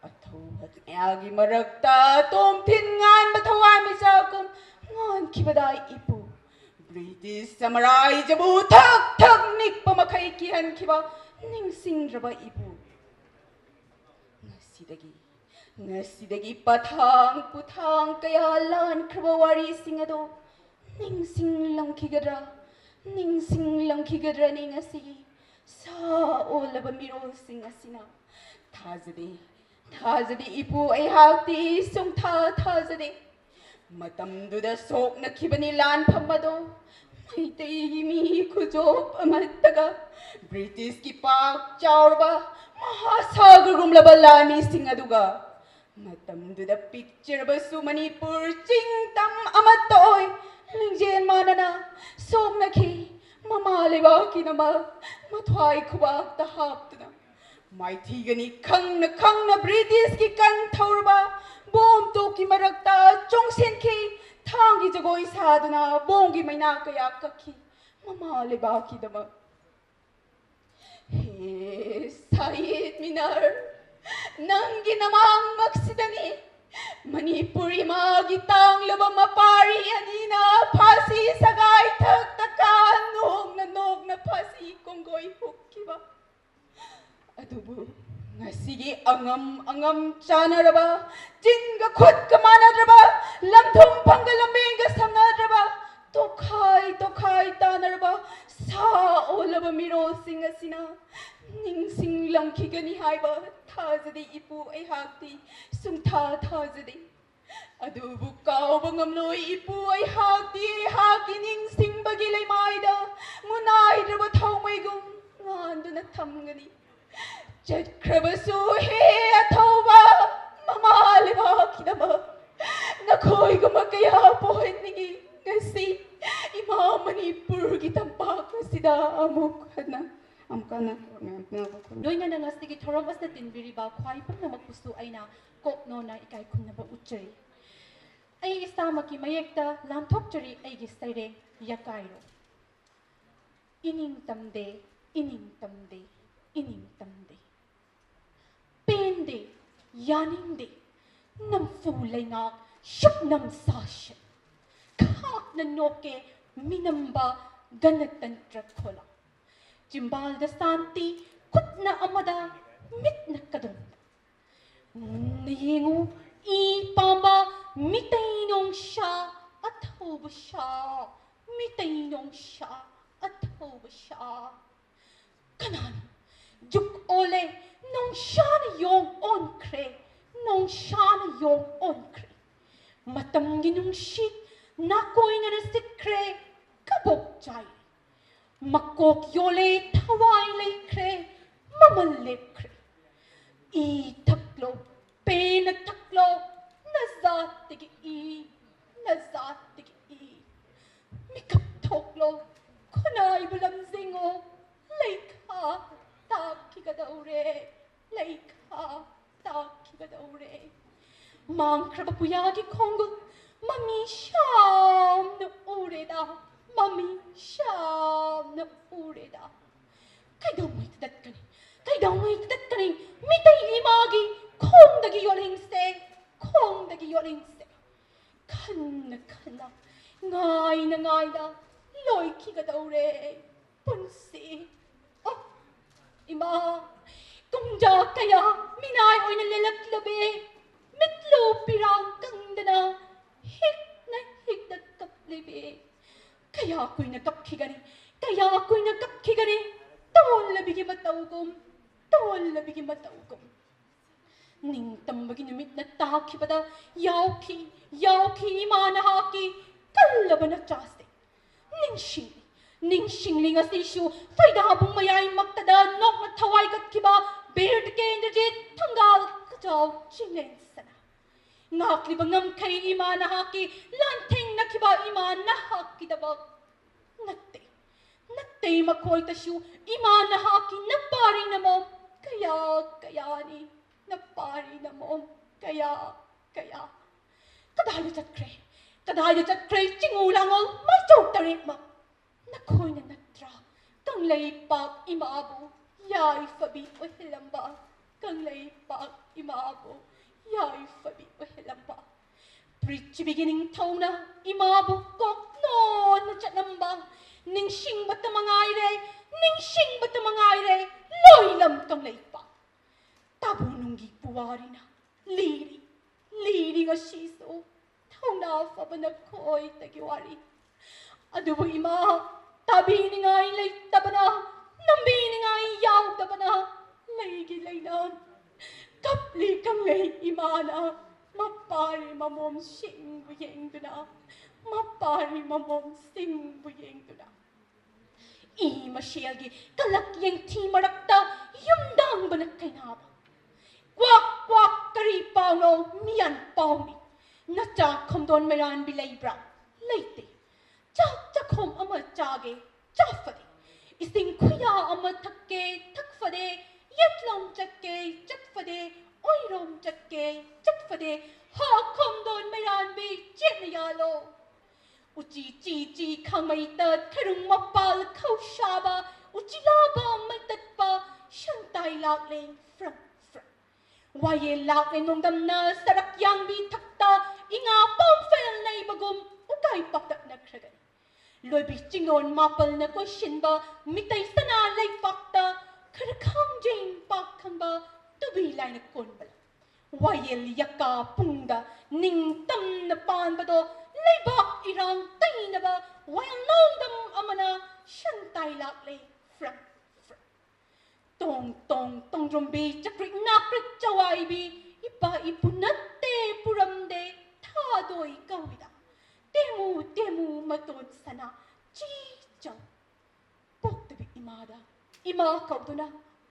ꯑꯊꯧꯕ ꯀꯌꯥꯒꯤ ꯃꯔꯛꯇ ꯇꯣꯝꯊꯤꯟ ꯉꯥꯟꯕ ꯊꯋꯥꯟꯃꯤꯆꯥꯛꯀꯨꯝ ꯉꯥꯟꯈꯤꯕꯗ ꯏꯄꯨ, ꯕ꯭ꯔꯤꯇꯤꯁ ꯁꯃꯔꯥꯏꯖꯕꯨ ꯊꯛ ꯊꯛ ꯅꯤꯛꯄ ꯃꯈꯩ ꯀꯤꯍꯟꯈꯤꯕ꯫ ꯅꯤꯡꯁꯤꯡꯗ꯭ꯔꯕ ꯏꯄꯨ, ꯉꯁꯤꯗꯒꯤ, ꯉꯁꯤꯗꯒꯤ ꯄꯊꯥꯡ ꯄꯨꯊꯥꯡ ꯀꯌꯥ ꯂꯥꯟꯈ꯭ꯔꯕ ꯋꯥꯔꯤꯁꯤꯡ ꯑꯗꯣ ꯅꯤꯡꯁꯤꯡꯂꯝꯈꯤꯒꯗ꯭ꯔꯥ? ꯅꯤꯡꯁꯤꯡꯂꯝꯈꯤꯒꯗ꯭ꯔꯅꯤ ꯉꯁꯤꯒꯤ ꯁꯥ ꯑꯣꯜꯂꯕ ꯃꯤꯔꯣꯜꯁꯤꯡ ꯑꯁꯤꯅ? ꯊꯥꯖꯗꯦ, ꯊꯥꯖꯗꯦ ꯏꯄꯨ, ꯑꯩꯍꯥꯛꯇꯤ ꯁꯨꯡꯊꯥ ꯊꯥꯖꯗꯦ꯫ ꯃꯇꯝꯗꯨꯗ ꯁꯣꯛꯅꯈꯤꯕꯅꯤ ꯂꯥꯟꯐꯝ ꯑꯗꯣ꯫ ꯃꯩꯇꯩꯒꯤ ꯃꯤ ꯈꯨꯖꯣꯞ ꯑꯃꯠꯇꯒ ꯕ꯭ꯔꯤꯇꯤꯁꯀꯤ ꯄꯥꯛ ꯆꯥꯎꯔꯕ ꯃꯍꯥꯁꯥꯒꯔꯒꯨꯝꯂꯕ ꯂꯥꯟꯃꯤꯁꯤꯡ ꯑꯗꯨꯒ꯫ ꯃꯇꯝꯗꯨꯗ ꯄꯤꯛꯆꯔꯕꯁꯨ ꯃꯅꯤꯄꯨꯔ ꯆꯤꯡ ꯇꯝ ꯑꯃꯠꯇ ꯑꯣꯏ ꯂꯤꯡꯖꯦꯜ ꯃꯥꯟꯅꯅ ꯁꯣꯛꯅꯈꯤ꯫ ꯃꯃꯥ ꯂꯩꯕꯥꯛꯀꯤꯗꯃꯛ ꯃꯊ꯭ꯋꯥꯏ ꯈꯨꯕꯥꯛꯇ ꯍꯥꯞꯇꯨꯅ ꯃꯥꯏꯊꯤꯒꯅꯤ ꯈꯪꯅ ꯈꯪꯅ ꯕ꯭ꯔꯤꯇꯤꯁꯀꯤ ꯀꯟ ꯊꯧꯔꯕ ꯕꯣꯝ ꯇꯣꯛꯀꯤ ꯃꯔꯛꯇ ꯆꯣꯡꯁꯤꯟꯈꯤ꯫ ꯊꯥꯡꯒꯤ ꯖꯒꯣꯏ ꯁꯥꯗꯨꯅ ꯕꯣꯝꯒꯤ ꯃꯩꯅꯥ ꯀꯌꯥ ꯀꯛꯈꯤ ꯃꯃꯥ ꯂꯩꯕꯥꯛꯀꯤꯗꯃꯛ꯫ ꯍꯦ ꯁꯥꯌꯤꯗ ꯃꯤꯅꯔ, ꯅꯪꯒꯤ ꯅꯃꯥꯡꯃꯛꯁꯤꯗꯅꯤ ꯃꯅꯤꯄꯨꯔ ꯏꯃꯥꯒꯤ ꯇꯥꯡꯂꯕ ꯃꯄꯥꯔꯤ ꯑꯅꯤꯅ ꯐꯥꯁꯤ ꯁꯒꯥꯏ ꯊꯛ ꯊꯛꯀꯥ ꯅꯣꯛꯅ ꯅꯣꯛꯅ ꯐꯥꯁꯤ ꯀꯣꯡꯒꯣꯏ ꯍꯨꯛꯈꯤꯕ꯫ ꯑꯗꯨꯕꯨ ꯉꯁꯤꯒꯤ ꯑꯉꯝ ꯑꯉꯝ ꯆꯥꯟꯅꯔꯕ, ꯆꯤꯟꯒ ꯈꯨꯠꯀ ꯃꯥꯟꯅꯗ꯭ꯔꯕ, ꯂꯝꯊꯨꯝ ꯐꯪꯒ ꯂꯝꯕꯦꯟꯒ ꯁꯝꯅꯗ꯭ꯔꯕ ꯇꯣꯈꯥꯏ ꯇꯣꯈꯥꯏ ꯇꯥꯅꯔꯕ ꯁꯥ ꯑꯣꯜꯂꯕ ꯃꯤꯔꯣꯜꯁꯤꯡ ꯑꯁꯤꯅ ꯅꯤꯡꯁꯤꯡꯂꯝꯈꯤꯒꯅꯤ ꯍꯥꯏꯕ ꯊꯥꯖꯗꯦ ꯏꯄꯨ ꯑꯩꯍꯥꯛꯇꯤ ꯁꯨꯡꯊꯥ ꯊꯥꯖꯗꯦ꯫ ꯑꯗꯨꯕꯨ ꯀꯥꯎꯕ ꯉꯝꯂꯣꯏ ꯏꯄꯨ ꯑꯩꯍꯥꯛꯇꯤ ꯑꯩꯍꯥꯛꯀꯤ ꯅꯤꯡꯁꯤꯡꯕꯒꯤ ꯂꯩꯃꯥꯏꯗ ꯃꯨꯅꯥꯏꯗ꯭ꯔꯕ ꯊꯥꯎꯃꯩꯒꯨꯝ ꯉꯥꯟꯗꯨꯅ ꯊꯝꯒꯅꯤ꯫ ꯆꯠꯈ꯭ꯔꯕꯁꯨ ꯍꯦ ꯑꯊꯧꯕ ꯃꯃꯥ ꯂꯩꯕꯥꯛꯀꯤꯗꯃꯛ ꯅꯈꯣꯏꯒꯨꯝꯕ ꯀꯌꯥ ꯄꯣꯛꯍꯟꯅꯤꯡꯉꯤ꯫ ꯉꯁꯤ ꯏꯃꯥ ꯃꯅꯤꯄꯨꯔꯒꯤ ꯇꯝꯄꯥꯛ ꯑꯁꯤꯗ ꯑꯃꯨꯛ ꯍꯟꯅ ꯑꯃꯨꯛ ꯍꯟꯅ ꯂꯣꯏꯅꯅ ꯉꯁꯤꯒꯤ ꯊꯧꯔꯝ ꯑꯁꯤꯗ ꯇꯤꯟꯕꯤꯔꯤꯕ ꯈ꯭ꯋꯥꯏ ꯄꯨꯝꯅꯃꯛꯄꯨꯁꯨ ꯑꯩꯅ ꯀꯣꯛꯅꯣꯟꯅ ꯏꯀꯥꯏ ꯈꯨꯝꯅꯕ ꯎꯠꯆꯔꯤ꯫ ꯑꯩ ꯏꯁꯥꯃꯛꯀꯤ ꯃꯌꯦꯛꯇ ꯂꯥꯟꯊꯣꯛꯆꯔꯤ ꯑꯩꯒꯤ ꯁꯩꯔꯦꯡ ꯌꯀꯥꯏꯔꯣ꯫ ꯏꯅꯤꯡ ꯇꯝꯗꯦ, ꯏꯅꯤꯡ ꯇꯝꯗꯦ, ꯏꯅꯤꯡ ꯇꯝꯗꯦ꯫ ꯄꯦꯟꯗꯦ, ꯌꯥꯅꯤꯡꯗꯦ, ꯅꯝꯐꯨ ꯂꯩꯉꯥꯛ ꯁꯨꯞꯅꯝ ꯁꯥꯁꯟ꯫ ꯈꯥꯛꯅ ꯅꯣꯛꯀꯦ ꯃꯤꯅꯝꯕ ꯒꯅꯇꯟꯇ꯭ꯔ ꯈꯣꯂꯥ꯫ ꯆꯤꯝꯕꯥꯜꯗ ꯁꯥꯟꯇꯤ, ꯈꯨꯠꯅ ꯑꯃꯗ, ꯃꯤꯠꯅ ꯀꯗꯣꯝꯗ꯫ ꯃꯨꯟꯅ ꯌꯦꯡꯉꯨ, ꯏ ꯄꯥꯝꯕ ꯃꯤꯇꯩ ꯅꯣꯡꯁꯥ ꯑꯊꯧꯕ ꯁꯥ, ꯃꯤꯇꯩ ꯅꯣꯡꯁꯥ ꯑꯊꯧꯕ ꯁꯥ꯫ ꯀꯅꯥꯅꯣ? ꯖꯨꯛ ꯑꯣꯜꯂꯦ, ꯅꯣꯡꯁꯥꯅ ꯌꯣꯡ ꯑꯣꯟꯈ꯭ꯔꯦ, ꯅꯣꯡꯁꯥꯅ ꯌꯣꯡ ꯑꯣꯟꯈ꯭ꯔꯦ꯫ ꯃꯇꯝꯒꯤ ꯅꯨꯡꯁꯤꯠ ꯅꯥꯀꯣꯏꯅꯅ ꯁꯤꯠꯈ꯭ꯔꯦ, ꯀꯕꯣꯛ ꯆꯥꯏ꯫ ꯃꯀꯣꯛ ꯌꯣꯜꯂꯦ, ꯊꯋꯥꯏ ꯂꯩꯈ꯭ꯔꯦ, ꯃꯃꯜ ꯂꯦꯞꯈ꯭ꯔꯦ꯫ ꯏ ꯊꯛꯂꯣ, ꯄꯦꯟꯅ ꯊꯛꯂꯣ, ꯅꯖꯥꯠꯇꯒꯤ ꯏ, ꯅꯖꯥꯠꯇꯒꯤ ꯏ꯫ ꯃꯤꯀꯞ ꯊꯣꯛꯂꯣ, ꯈꯨꯟꯅꯥꯏꯕꯨ ꯂꯝꯖꯤꯡꯉꯣ, ꯂꯩꯈꯥ ꯇꯥꯈꯤꯒꯗꯧꯔꯦ, ꯂꯩꯈꯥ ꯇꯥꯈꯤꯒꯗꯧꯔꯦ꯫ ꯃꯥꯡꯈ꯭ꯔꯕ ꯄꯨꯌꯥꯒꯤ ꯈꯣꯡꯒꯨꯜ ꯃꯃꯤ ꯁꯥꯝꯅ ꯎꯔꯦꯗ, ꯃꯃꯤ ꯁꯥꯝꯅ ꯎꯔꯦꯗ꯫ ꯀꯩꯗꯧꯉꯩ ꯇꯠꯀꯅꯤ, ꯀꯩꯗꯧꯉꯩ ꯇꯠꯀꯅꯤ ꯃꯤꯇꯩ ꯏꯃꯥꯒꯤ ꯈꯣꯡꯗꯒꯤ ꯌꯣꯠꯂꯤꯡꯁꯦ, ꯈꯣꯡꯗꯒꯤ ꯌꯣꯠꯂꯤꯡꯁꯦ? ꯈꯟꯅ ꯈꯟꯅ, ꯉꯥꯏꯅ ꯉꯥꯏꯅ ꯂꯣꯏꯈꯤꯒꯗꯧꯔꯦ ꯄꯨꯟꯁꯤ꯫ ꯑꯣ, ꯏꯃꯥ, ꯀꯨꯝꯖꯥ ꯀꯌꯥ ꯃꯤꯅꯥꯏ ꯑꯣꯏꯅ ꯂꯦꯜꯂꯛꯂꯕꯤ, ꯃꯤꯠꯂꯨ ꯄꯤꯔꯥꯡ ꯀꯪꯗꯅ ꯍꯤꯛꯅ ꯍꯤꯛꯅ ꯀꯞꯂꯤꯕꯤ, ꯀꯌꯥ ꯀꯨꯏꯅ ꯀꯞꯈꯤꯒꯅꯤ? ꯀꯌꯥ ꯀꯨꯏꯅ ꯀꯞꯈꯤꯒꯅꯤ? ꯇꯣꯜꯂꯕꯤꯒꯤ ꯃꯇꯧꯒꯨꯝ, ꯇꯣꯜꯂꯕꯤꯒꯤ ꯃꯇꯧꯒꯨꯝ꯫ ꯅꯤꯡꯇꯝꯕꯒꯤ ꯅꯨꯃꯤꯠꯅ ꯇꯥꯈꯤꯕꯗ ꯌꯥꯎꯈꯤ, ꯌꯥꯎꯈꯤ ꯏꯃꯥ ꯅꯍꯥꯛꯀꯤ ꯀꯜꯂꯕ ꯅꯆꯥꯁꯦ꯫ ꯅꯤꯡꯁꯤꯡꯂꯤ, ꯅꯤꯡꯁꯤꯡꯂꯤ ꯉꯁꯤꯁꯨ ꯐꯩꯗꯥꯕꯨꯡ ꯃꯌꯥꯏꯃꯛꯇꯗ ꯅꯣꯛꯅ ꯊꯋꯥꯏ ꯀꯠꯈꯤꯕ ꯕꯤꯔ ꯇꯤꯀꯦꯟꯗ꯭ꯔꯖꯤꯠ ꯊꯪꯒꯥꯜ ꯀꯖꯥꯎ ꯆꯤꯡꯂꯦꯟ ꯁꯅꯥ꯫ ꯉꯥꯛꯂꯤꯕ ꯉꯝꯈꯩ ꯏꯃꯥ ꯅꯍꯥꯛꯀꯤ ꯂꯥꯟꯊꯦꯡꯅꯈꯤꯕ ꯏꯃꯥ ꯅꯍꯥꯛꯀꯤꯗꯃꯛ ꯅꯠꯇꯦ, ꯅꯠꯇꯦ ꯃꯈꯣꯏꯗꯁꯨ ꯏꯃꯥ ꯅꯍꯥꯛꯀꯤ ꯅꯄꯥꯔꯤ ꯅꯃꯣꯝ ꯀꯌꯥ ꯀꯌꯥꯅꯤ, ꯅꯄꯥꯔꯤ ꯅꯃꯣꯝ ꯀꯌꯥ ꯀꯌꯥ꯫ ꯀꯗꯥꯏꯗ ꯆꯠꯈ꯭ꯔꯦ? ꯀꯗꯥꯏꯗ ꯆꯠꯈ꯭ꯔꯦ ꯆꯤꯡꯉꯨ ꯂꯥꯡꯉꯣꯜ ꯃꯥꯏꯆꯧ ꯇꯔꯦꯠꯃꯛ? ꯅꯈꯣꯏꯅ ꯅꯠꯇ꯭ꯔꯥ ꯀꯪꯂꯩꯄꯥꯛ ꯏꯃꯥꯕꯨ ꯌꯥꯏꯐꯕꯤ ꯑꯣꯏꯍꯜꯂꯝꯕ? ꯀꯪꯂꯩꯄꯥꯛ ꯏꯃꯥꯕꯨ ꯌꯥꯏꯐꯕꯤ ꯑꯣꯏꯍꯜꯂꯝꯕ? ꯄ꯭ꯔꯤꯊꯤꯕꯤꯒꯤ ꯅꯤꯡꯊꯧꯅ ꯏꯃꯥꯕꯨ ꯀꯣꯛ ꯅꯣꯟꯅ ꯆꯠꯂꯝꯕ? ꯅꯤꯡꯁꯤꯡꯕꯇ ꯃꯉꯥꯏꯔꯦ, ꯅꯤꯡꯁꯤꯡꯕꯇ ꯃꯉꯥꯏꯔꯦ ꯂꯣꯏꯂꯝ ꯀꯪꯂꯩꯄꯥꯛ꯫ ꯇꯥꯕꯨ ꯅꯨꯡꯒꯤ ꯄꯨꯋꯥꯔꯤꯅ ꯂꯤꯔꯤ, ꯂꯤꯔꯤ ꯉꯁꯤꯁꯨ ꯊꯧꯅꯥ ꯐꯕꯅ ꯈꯣꯏꯗꯒꯤ ꯋꯥꯔꯤ꯫ ꯑꯗꯨꯕꯨ ꯏꯃꯥ, ꯇꯥꯕꯤꯅꯤꯡꯉꯥꯏ ꯂꯩꯇꯕꯅ, ꯅꯝꯕꯤꯅꯤꯡꯉꯥꯏ ꯌꯥꯎꯗꯕꯅ ꯂꯩꯒꯤ ꯂꯩꯅ ꯀꯞꯂꯤ ꯀꯪꯂꯩ ꯏꯃꯥꯅ ꯃꯄꯥꯔꯤ ꯃꯃꯣꯝꯁꯤꯡꯕꯨ ꯌꯦꯡꯗꯨꯅ, ꯃꯄꯥꯔꯤ ꯃꯃꯣꯝꯁꯤꯡꯕꯨ ꯌꯦꯡꯗꯨꯅ꯫ ꯏ ꯃꯁꯦꯜꯒꯤ ꯀꯂꯛ ꯌꯦꯡꯊꯤ ꯃꯔꯛꯇ ꯌꯨꯝꯗꯥꯡꯕꯅ ꯀꯩꯅꯥꯕ꯫ ꯀ꯭ꯋꯥꯛ ꯀ꯭ꯋꯥꯛ ꯀꯔꯤ ꯄꯥꯎꯅꯣ ꯃꯤꯌꯥꯟ ꯄꯥꯎꯃꯤ? ꯅꯆꯥ ꯈꯣꯝꯗꯣꯟ ꯃꯩꯔꯥꯟꯕꯤ ꯂꯩꯕ꯭ꯔꯥ? ꯂꯩꯇꯦ꯫ ꯆꯥꯛ ꯆꯥꯛꯈꯣꯝ ꯑꯃ ꯆꯥꯒꯦ ꯆꯥ ꯐꯗꯦ꯫ ꯏꯁꯤꯡ ꯈꯨꯌꯥ ꯑꯃ ꯊꯛꯀꯦ ꯊꯛ ꯐꯗꯦ꯫ ꯌꯦꯠꯂꯣꯝ ꯆꯠꯀꯦ ꯆꯠ ꯐꯗꯦ꯫ ꯑꯣꯏꯔꯣꯝ ꯆꯠꯀꯦ ꯆꯠ ꯐꯗꯦ꯫ ꯍꯥ ꯈꯣꯝꯗꯣꯟ ꯃꯩꯔꯥꯟꯕꯤ ꯆꯦꯠꯅ ꯌꯥꯜꯂꯣ꯫ ꯎꯆꯤ ꯆꯤ ꯆꯤ ꯈꯥꯡꯃꯩꯇ ꯊꯔꯨꯡ ꯃꯄꯥꯜ ꯈꯧꯁꯥꯕ ꯎꯆꯤꯂꯥꯕ ꯃꯩꯇꯠꯄ ꯁꯟꯇꯥꯏ ꯂꯥꯛꯂꯦ ꯐ꯭ꯔꯪ ꯐ꯭ꯔꯪ꯫ ꯋꯥꯌꯦꯜ ꯂꯥꯛꯂꯦ ꯅꯣꯡꯗꯝꯅ ꯁꯔꯛ ꯌꯥꯡꯕꯤ ꯊꯛꯇ ꯏꯉꯥ ꯄꯥꯎꯐꯦꯜ ꯅꯩꯕꯒꯨꯝ ꯎꯀꯥꯏ ꯄꯥꯛꯇꯛꯅꯈ꯭ꯔꯒꯅꯤ꯫ ꯂꯣꯏꯕꯤ ꯆꯤꯡꯂꯣꯟ ꯃꯥꯄꯜꯅ ꯀꯣꯏꯁꯤꯟꯕ ꯃꯤꯇꯩ ꯁꯅꯥ ꯂꯩꯄꯥꯛꯇ ꯈꯔ ꯈꯥꯡꯖꯦꯡ ꯄꯥꯛ ꯊꯪꯕ ꯇꯨꯕꯤ ꯂꯥꯏꯅ ꯀꯣꯟꯕ ꯂꯝ꯫ ꯋꯥꯌꯦꯜ ꯌꯀꯥ ꯄꯨꯡꯗ ꯅꯤꯡꯇꯝꯅ ꯄꯥꯟꯕꯗꯣ ꯂꯩꯕꯥꯛ ꯏꯔꯥꯡ ꯇꯩꯅꯕ ꯋꯥꯌꯦꯜ ꯂꯧꯗꯝ ꯑꯃꯅ ꯁꯟ ꯇꯥꯏ ꯂꯥꯛꯂꯦ꯫ From, from. ꯇꯣꯡ ꯇꯣꯡ ꯇꯣꯡꯗ꯭ꯔꯨꯝꯕꯤ ꯆꯀ꯭ꯔꯤꯛ ꯅꯥꯀ꯭ꯔꯤꯛ ꯆꯋꯥꯏꯕꯤ, ꯏꯄꯥ ꯏꯄꯨ ꯅꯠꯇꯦ ꯄꯨꯔꯝꯗꯦ ꯊꯥꯗꯣꯏ ꯀꯧꯏꯗ꯫ ꯇꯦꯃꯨ ꯇꯦꯃꯨ ꯃꯇꯣꯟ ꯁꯅꯥ ꯆꯤ ꯆꯧ꯫ ꯄꯣꯛꯇꯕꯤ ꯏꯃꯥꯗ ꯏꯃꯥ ꯀꯧꯗꯨꯅ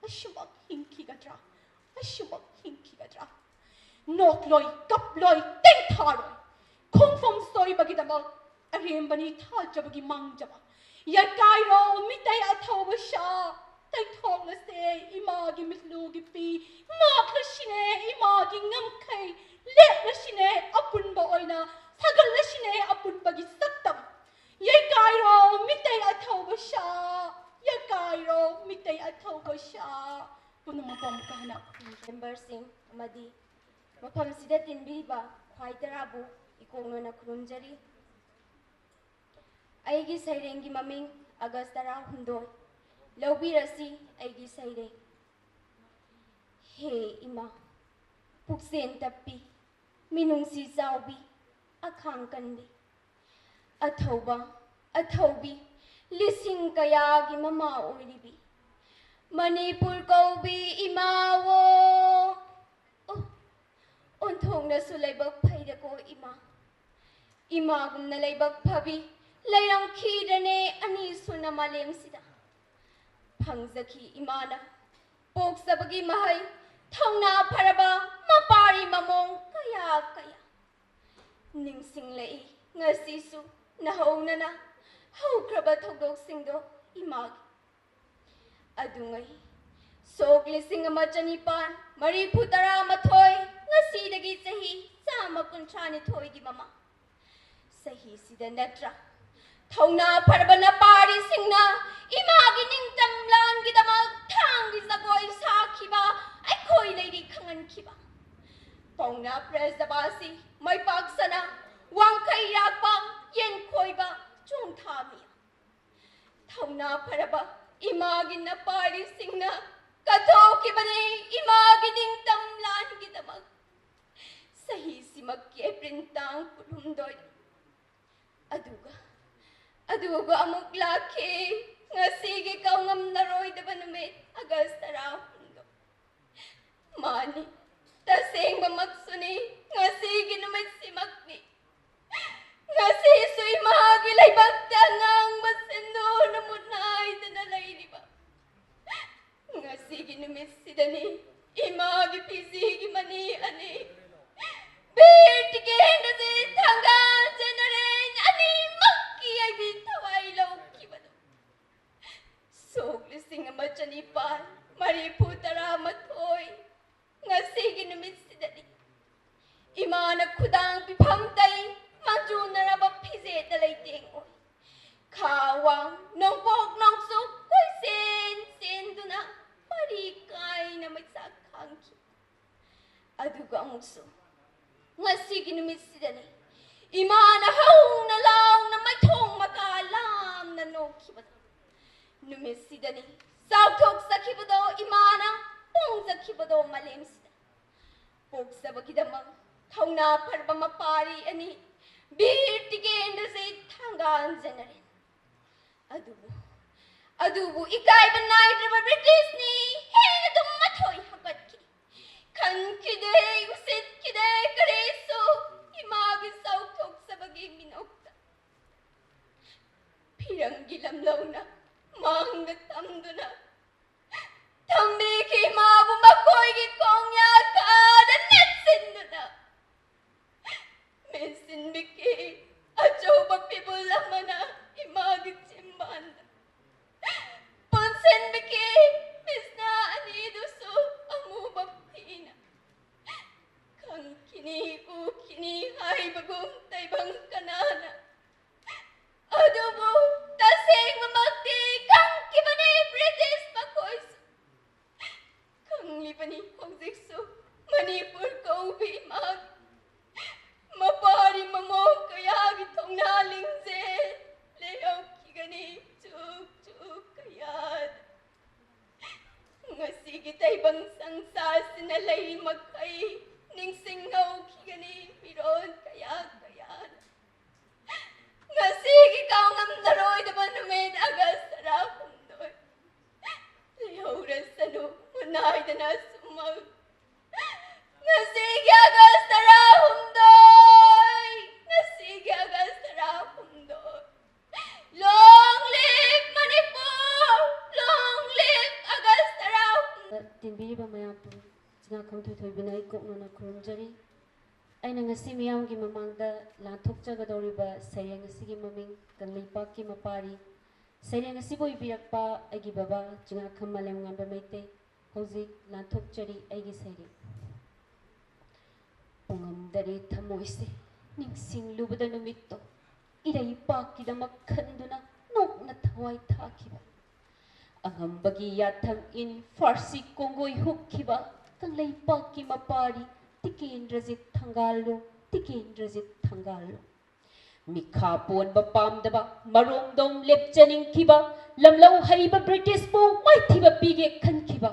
ꯑꯁꯨꯃꯛ ꯍꯤꯡꯈꯤꯒꯗ꯭ꯔꯥ? ꯑꯁꯨꯃꯛ ꯍꯤꯡꯈꯤꯒꯗ꯭ꯔꯥ? ꯅꯣꯛꯂꯣꯏ, ꯀꯞꯂꯣꯏ, ꯇꯦꯡꯊꯥꯔꯣꯏ꯫ ꯈꯣꯡꯐꯝ ꯁꯣꯏꯕꯒꯤꯗꯃꯛ ꯑꯔꯦꯝꯕꯅꯤ ꯊꯥꯖꯕꯒꯤ ꯃꯥꯡꯖꯕ꯫ ꯌꯥꯏꯀꯥꯏꯔꯣ ꯃꯤꯇꯩ ꯑꯊꯧꯕ ꯁꯥ, ꯇꯩꯊꯣꯛꯂꯁꯦ ꯏꯃꯥꯒꯤ ꯃꯤꯠꯂꯨꯒꯤ ꯄꯤ, ꯉꯥꯛꯂꯁꯤꯅꯦ ꯏꯃꯥꯒꯤ ꯉꯝꯈꯩ, ꯂꯦꯞꯂꯁꯤꯅꯦ ꯑꯄꯨꯟꯕ ꯑꯣꯏꯅ, ꯁꯥꯒꯠꯂꯁꯤꯅꯦ ꯑꯄꯨꯟꯕꯒꯤ ꯁꯛꯇꯝ꯫ ꯌꯩꯀꯥꯏꯔꯣ ꯃꯤꯇꯩ ꯑꯊꯧꯕ ꯁꯥ, ꯌꯩꯀꯥꯏꯔꯣ ꯃꯤꯇꯩ ꯑꯊꯧꯕ ꯁꯥ꯫ ꯄꯨꯝꯅꯃꯛꯄꯨ ꯑꯃꯨꯛꯀ ꯍꯟꯅ ꯃꯦꯝꯕꯔꯁꯤꯡ ꯑꯃꯗꯤ ꯃꯐꯝꯁꯤꯗ ꯇꯤꯟꯕꯤꯕ ꯈ꯭ꯋꯥꯏ ꯇꯔꯥꯕꯨ ꯏꯀꯣꯛꯅꯅ ꯈꯨꯔꯨꯝꯖꯔꯤ꯫ ꯑꯩꯒꯤ ꯁꯩꯔꯦꯡꯒꯤ ꯃꯃꯤꯡ ꯑꯥꯒꯁ ꯇꯔꯥꯍꯨꯝꯗꯣꯏ꯫ ꯂꯧꯕꯤꯔꯁꯤ ꯑꯩꯒꯤ ꯁꯩꯔꯦꯡ꯫ ꯍꯦ ꯏꯃꯥ, ꯄꯨꯛꯆꯦꯟ ꯇꯞꯄꯤ, ꯃꯤꯅꯨꯡꯁꯤ ꯆꯥꯎꯕꯤ, ꯑꯈꯥꯡ ꯀꯟꯕꯤ, ꯑꯊꯧꯕ, ꯑꯊꯧꯕꯤ, ꯂꯤꯁꯤꯡ ꯀꯌꯥꯒꯤ ꯃꯃꯥ ꯑꯣꯏꯔꯤꯕꯤ, ꯃꯅꯤꯄꯨꯔ ꯀꯧꯕꯤ ꯏꯃꯥꯋꯣ꯫ ꯑꯣ, ꯑꯣꯟꯊꯣꯛꯅꯁꯨ ꯂꯥꯏꯕꯛ ꯐꯩꯗꯀꯣ ꯏꯃꯥ꯫ ꯏꯃꯥꯒꯨꯝꯅ ꯂꯥꯏꯕꯛ ꯐꯕꯤ ꯂꯩꯔꯝꯈꯤꯗ꯭ꯔꯅꯦ ꯑꯅꯤ ꯁꯨꯅ ꯃꯥꯂꯦꯝꯁꯤꯗ꯫ ꯐꯪꯖꯈꯤ ꯏꯃꯥꯅ ꯄꯣꯛꯆꯕꯒꯤ ꯃꯍꯩ, ꯊꯧꯅꯥ ꯐꯔꯕ ꯃꯄꯥꯔꯤ ꯃꯃꯣꯡ ꯀꯌꯥ ꯀꯌꯥ꯫ ꯅꯤꯡꯁꯤꯡꯂꯛꯏ ꯉꯁꯤꯁꯨ ꯅꯍꯧꯅꯅ ꯍꯧꯈ꯭ꯔꯕ ꯊꯧꯗꯣꯛꯁꯤꯡꯗꯣ ꯏꯃꯥꯒꯤ꯫ ꯑꯗꯨꯉꯩ ꯁꯣꯛ ꯂꯤꯁꯤꯡ ꯑꯃ ꯆꯅꯤꯄꯥꯟ ꯃꯔꯤꯐꯨ ꯇꯔꯥꯃꯥꯊꯣꯏ, ꯉꯁꯤꯗꯒꯤ ꯆꯍꯤ ꯆꯥꯝꯃ ꯀꯨꯟꯊ꯭ꯔꯥ ꯅꯤꯊꯣꯏꯒꯤ ꯃꯃꯥꯡ꯫ ꯆꯍꯤꯁꯤꯗ ꯅꯠꯇ꯭ꯔꯥ ꯊꯧꯅꯥ ꯐꯔꯕ ꯅꯄꯥꯔꯤꯁꯤꯡꯅ ꯏꯃꯥꯒꯤ ꯅꯤꯡꯇꯝ ꯂꯥꯟꯒꯤꯗꯃꯛ ꯊꯥꯡꯒꯤ ꯖꯒꯣꯏ ꯁꯥꯈꯤꯕ ꯑꯩꯈꯣꯏ ꯂꯩꯔꯤ ꯈꯪꯍꯟꯈꯤꯕ꯫ ꯄꯥꯎꯅꯥ ꯄ꯭ꯔꯦꯁ ꯖꯕꯥꯁꯤ ꯃꯩꯄꯥꯛ ꯁꯅꯥ, ꯋꯥꯡꯈꯩ ꯌꯥꯛꯄ, ꯌꯦꯟꯈꯣꯏꯕ, ꯆꯣꯡꯊꯥꯃꯤ꯫ ꯊꯧꯅꯥ ꯐꯔꯕ ꯏꯃꯥꯒꯤ ꯅꯄꯥꯔꯤꯁꯤꯡꯅ ꯀꯠꯊꯣꯛꯈꯤꯕꯅꯤ ꯏꯃꯥꯒꯤ ꯅꯤꯡꯇꯝ ꯂꯥꯟꯒꯤꯗꯃꯛ꯫ ꯆꯍꯤꯁꯤꯃꯛꯀꯤ ꯑꯦꯄ꯭ꯔꯤꯜ ꯇꯥꯡ ꯀꯨꯟꯍꯨꯝꯗꯣꯏ ꯑꯗꯨꯒ, ꯑꯗꯨꯒ ꯑꯃꯨꯛ ꯂꯥꯛꯈꯤ ꯉꯁꯤꯒꯤ ꯀꯥꯎꯉꯝꯂꯔꯣꯏꯗꯕ ꯅꯨꯃꯤꯠ, ꯑꯥꯒꯁ ꯇꯔꯥꯍꯨꯝꯗꯣꯏ꯫ ꯃꯥꯅꯤ, ꯇꯁꯦꯡꯕꯃꯛꯁꯨꯅꯤ, ꯉꯁꯤꯒꯤ ꯅꯨꯃꯤꯠꯁꯤꯃꯛꯅꯤ꯫ ꯉꯁꯤꯁꯨ ꯏꯃꯥꯒꯤ ꯂꯩꯕꯥꯛꯇ ꯑꯉꯥꯡꯕ ꯁꯤꯟꯗꯨꯔꯅ ꯃꯨꯠꯅꯥꯏꯗꯅ ꯂꯩꯔꯤꯕ꯫ ꯉꯁꯤꯒꯤ ꯅꯨꯃꯤꯠꯁꯤꯗꯅꯤ ꯏꯃꯥꯒꯤ ꯐꯤꯖꯤꯒꯤ ꯃꯅꯤ ꯑꯅꯤ, ꯕꯤꯔ ꯇꯤꯀꯦꯟꯗ꯭ꯔꯖꯤꯠ, ꯊꯥꯡꯒꯥꯜ ꯖꯦꯅꯔꯦꯜ ꯑꯅꯤꯃꯛꯀꯤ ꯑꯩꯒꯤ ꯊꯋꯥꯏ ꯂꯧꯈꯤꯕꯗꯣ꯫ ꯁꯣꯛ ꯂꯤꯁꯤꯡ ꯑꯃ ꯆꯅꯤꯄꯥꯜ ꯃꯔꯤꯐꯨ ꯇꯔꯥꯃꯥꯊꯣꯏ, ꯉꯁꯤꯒꯤ ꯅꯨꯃꯤꯠꯁꯤꯗꯗꯤ ꯏꯃꯥꯅ ꯈꯨꯗꯥꯡ ꯄꯤꯐꯝ ꯇꯩ, ꯃꯆꯨꯅꯔꯕ ꯐꯤꯖꯦꯠꯇ ꯂꯩꯇꯦꯡ ꯑꯣꯏ꯫ ꯈꯥ ꯋꯥꯡ, ꯅꯣꯡꯄꯣꯛ ꯅꯣꯡꯆꯨꯞ ꯀꯣꯏꯆꯦꯟ ꯆꯦꯟꯗꯨꯅ ꯃꯔꯤ ꯀꯥꯏꯅ ꯃꯩꯆꯥꯛ ꯈꯥꯡꯈꯤ꯫ ꯑꯗꯨꯒ ꯑꯃꯨꯛꯁꯨ ꯉꯁꯤꯒꯤ ꯅꯨꯃꯤꯠꯁꯤꯗꯅꯤ ꯏꯃꯥꯅ ꯍꯧꯅ ꯂꯥꯎꯅ ꯃꯥꯏꯊꯣꯡ ꯃꯀꯥ ꯂꯥꯝꯅ ꯅꯣꯛꯈꯤꯕꯗꯣ꯫ ꯅꯨꯃꯤꯠꯁꯤꯗꯅꯤ ꯆꯥꯎꯊꯣꯛꯆꯈꯤꯕꯗꯣ ꯏꯃꯥꯅ, ꯄꯣꯡꯖꯈꯤꯕꯗꯣ ꯃꯥꯂꯦꯝꯁꯤꯗ꯫ ꯄꯣꯛꯆꯕꯒꯤꯗꯃꯛ ꯊꯧꯅꯥ ꯐꯔꯕ ꯃꯄꯥꯔꯤ ꯑꯅꯤ, ꯕꯤꯔ ꯇꯤꯀꯦꯟꯗ꯭ꯔꯖꯤꯠ, ꯊꯥꯡꯒꯥꯜ ꯖꯦꯅꯔꯦꯜ꯫ ꯑꯗꯨꯕꯨ, ꯑꯗꯨꯕꯨ ꯏꯀꯥꯏꯕ ꯅꯥꯏꯗ꯭ꯔꯕ ꯕ꯭ꯔꯤꯇꯤꯁꯅꯤ ꯍꯦꯟꯅ ꯑꯗꯨꯝ ꯃꯊꯣꯏ ꯍꯥꯀꯠꯈꯤ꯫ ꯈꯟꯈꯤꯗꯦ, ꯎꯁꯤꯠꯈꯤꯗꯦ ꯀꯔꯤꯁꯨ ꯏꯃꯥꯒꯤ ꯆꯥꯎꯊꯣꯛꯆꯕꯒꯤ ꯃꯤꯅꯣꯛꯇ꯫ ꯐꯤꯔꯪꯒꯤ ꯂꯝꯂꯧꯅ ꯃꯥꯡꯗ ꯇꯝꯗꯨꯅ ꯊꯝꯕꯤꯈꯤ ꯏꯃꯥꯕꯨ ꯃꯈꯣꯏꯒꯤ ꯈꯣꯡꯌꯥ ꯀꯥꯗ ꯅꯦꯠꯁꯤꯟꯗꯨꯅ꯫ ꯃꯦꯟꯁꯤꯟꯕꯤꯈꯤ ꯑꯆꯧꯕ ꯐꯤꯕꯨꯜ ꯑꯃꯅ ꯏꯃꯥꯒꯤ ꯆꯤꯝꯕꯥꯟꯗ꯫ ꯄꯨꯟꯁꯤꯟꯕꯤꯈꯤ ꯃꯤꯠꯁꯅꯥ ꯑꯅꯤꯗꯨꯁꯨ ꯑꯃꯨꯕ ꯐꯤꯅ꯫ ꯈꯪꯈꯤꯅꯤ, ꯎꯈꯤꯅꯤ ꯍꯥꯏꯕꯒꯨꯝ ꯇꯥꯏꯕꯪ ꯀꯅꯥꯅ ꯑꯗꯨꯕꯨ ꯇꯁꯦꯡꯕꯃꯛꯇꯤ ꯈꯪꯈꯤꯕꯅꯤ ꯕ꯭ꯔꯤꯇꯤꯁ ꯃꯈꯣꯏꯁꯨ꯫ ꯈꯪꯂꯤꯕꯅꯤ ꯍꯧꯖꯤꯛꯁꯨ ꯃꯅꯤꯄꯨꯔ ꯀꯧꯕꯤ ꯏꯃꯥꯒꯤ ꯃꯄꯥꯔꯤ ꯃꯃꯧ ꯀꯌꯥꯒꯤ ꯊꯧꯅꯥ ꯂꯤꯡꯖꯦꯜ ꯂꯩꯍꯧꯈꯤꯒꯅꯤ ꯆꯨꯛ ꯆꯨꯛ ꯀꯌꯥꯗ꯫ ꯉꯁꯤꯒꯤ ꯇꯥꯏꯕꯪ ꯁꯪꯁꯥꯔꯁꯤꯅ ꯂꯩꯔꯤ ꯃꯈꯩ ꯅꯤꯡꯁꯤꯡꯍꯧꯈꯤꯒꯅꯤ ꯃꯤꯔꯣꯜ ꯀꯌꯥ ꯀꯌꯥ꯫ ꯊꯣꯏꯊꯣꯏꯕꯤꯅ ꯑꯩ ꯀꯣꯛꯅꯅ ꯈꯨꯔꯨꯝꯖꯔꯤ꯫ ꯑꯩꯅ ꯉꯁꯤ ꯃꯤꯌꯥꯝꯒꯤ ꯃꯃꯥꯡꯗ ꯂꯥꯟꯊꯣꯛꯆꯒꯗꯧꯔꯤꯕ ꯁꯩꯔꯦꯡ ꯑꯁꯤꯒꯤ ꯃꯃꯤꯡ ꯀꯪꯂꯩꯄꯥꯛꯀꯤ ꯃꯄꯥꯔꯤ꯫ ꯁꯩꯔꯦꯡ ꯑꯁꯤꯕꯨ ꯏꯕꯤꯔꯛꯄ ꯑꯩꯒꯤ ꯕꯕꯥ ꯆꯤꯡꯉꯥꯈꯝ ꯃꯥꯂꯦꯝꯉꯥꯟꯕ ꯃꯩꯇꯩ꯫ ꯍꯧꯖꯤꯛ ꯂꯥꯟꯊꯣꯛꯆꯔꯤ ꯑꯩꯒꯤ ꯁꯩꯔꯦꯡ꯫ ꯄꯨꯡꯉꯝꯗꯔꯦ ꯊꯃꯣꯏꯁꯦ ꯅꯤꯡꯁꯤꯡꯂꯨꯕꯗ ꯅꯨꯃꯤꯠꯇꯣ, ꯏꯔꯩꯄꯥꯛꯀꯤꯗꯃꯛ ꯈꯟꯗꯨꯅ ꯅꯣꯛꯅ ꯊꯋꯥꯏ ꯊꯥꯈꯤꯕ꯫ ꯑꯉꯝꯕꯒꯤ ꯌꯥꯊꯪ ꯏꯟ ꯐꯥꯔꯁꯤ ꯀꯣꯡꯒꯣꯏ ꯍꯨꯛꯈꯤꯕ ꯀꯪꯂꯩꯄꯥꯛꯀꯤ ꯃꯄꯥꯔꯤ ꯇꯤꯀꯦꯟꯗ꯭ꯔꯖꯤꯠ ꯊꯪꯒꯥꯜꯂꯨ, ꯇꯤꯀꯦꯟꯗ꯭ꯔꯖꯤꯠ ꯊꯪꯒꯥꯜꯂꯨ꯫ ꯃꯤꯈꯥ ꯄꯣꯟꯕ ꯄꯥꯝꯗꯕ, ꯃꯔꯣꯝꯗꯣꯝ ꯂꯦꯞꯆꯅꯤꯡꯈꯤꯕ, ꯂꯝꯂꯧ ꯍꯩꯕ ꯕ꯭ꯔꯤꯇꯤꯁꯄꯨ ꯃꯥꯏꯊꯤꯕ ꯄꯤꯒꯦ ꯈꯟꯈꯤꯕ,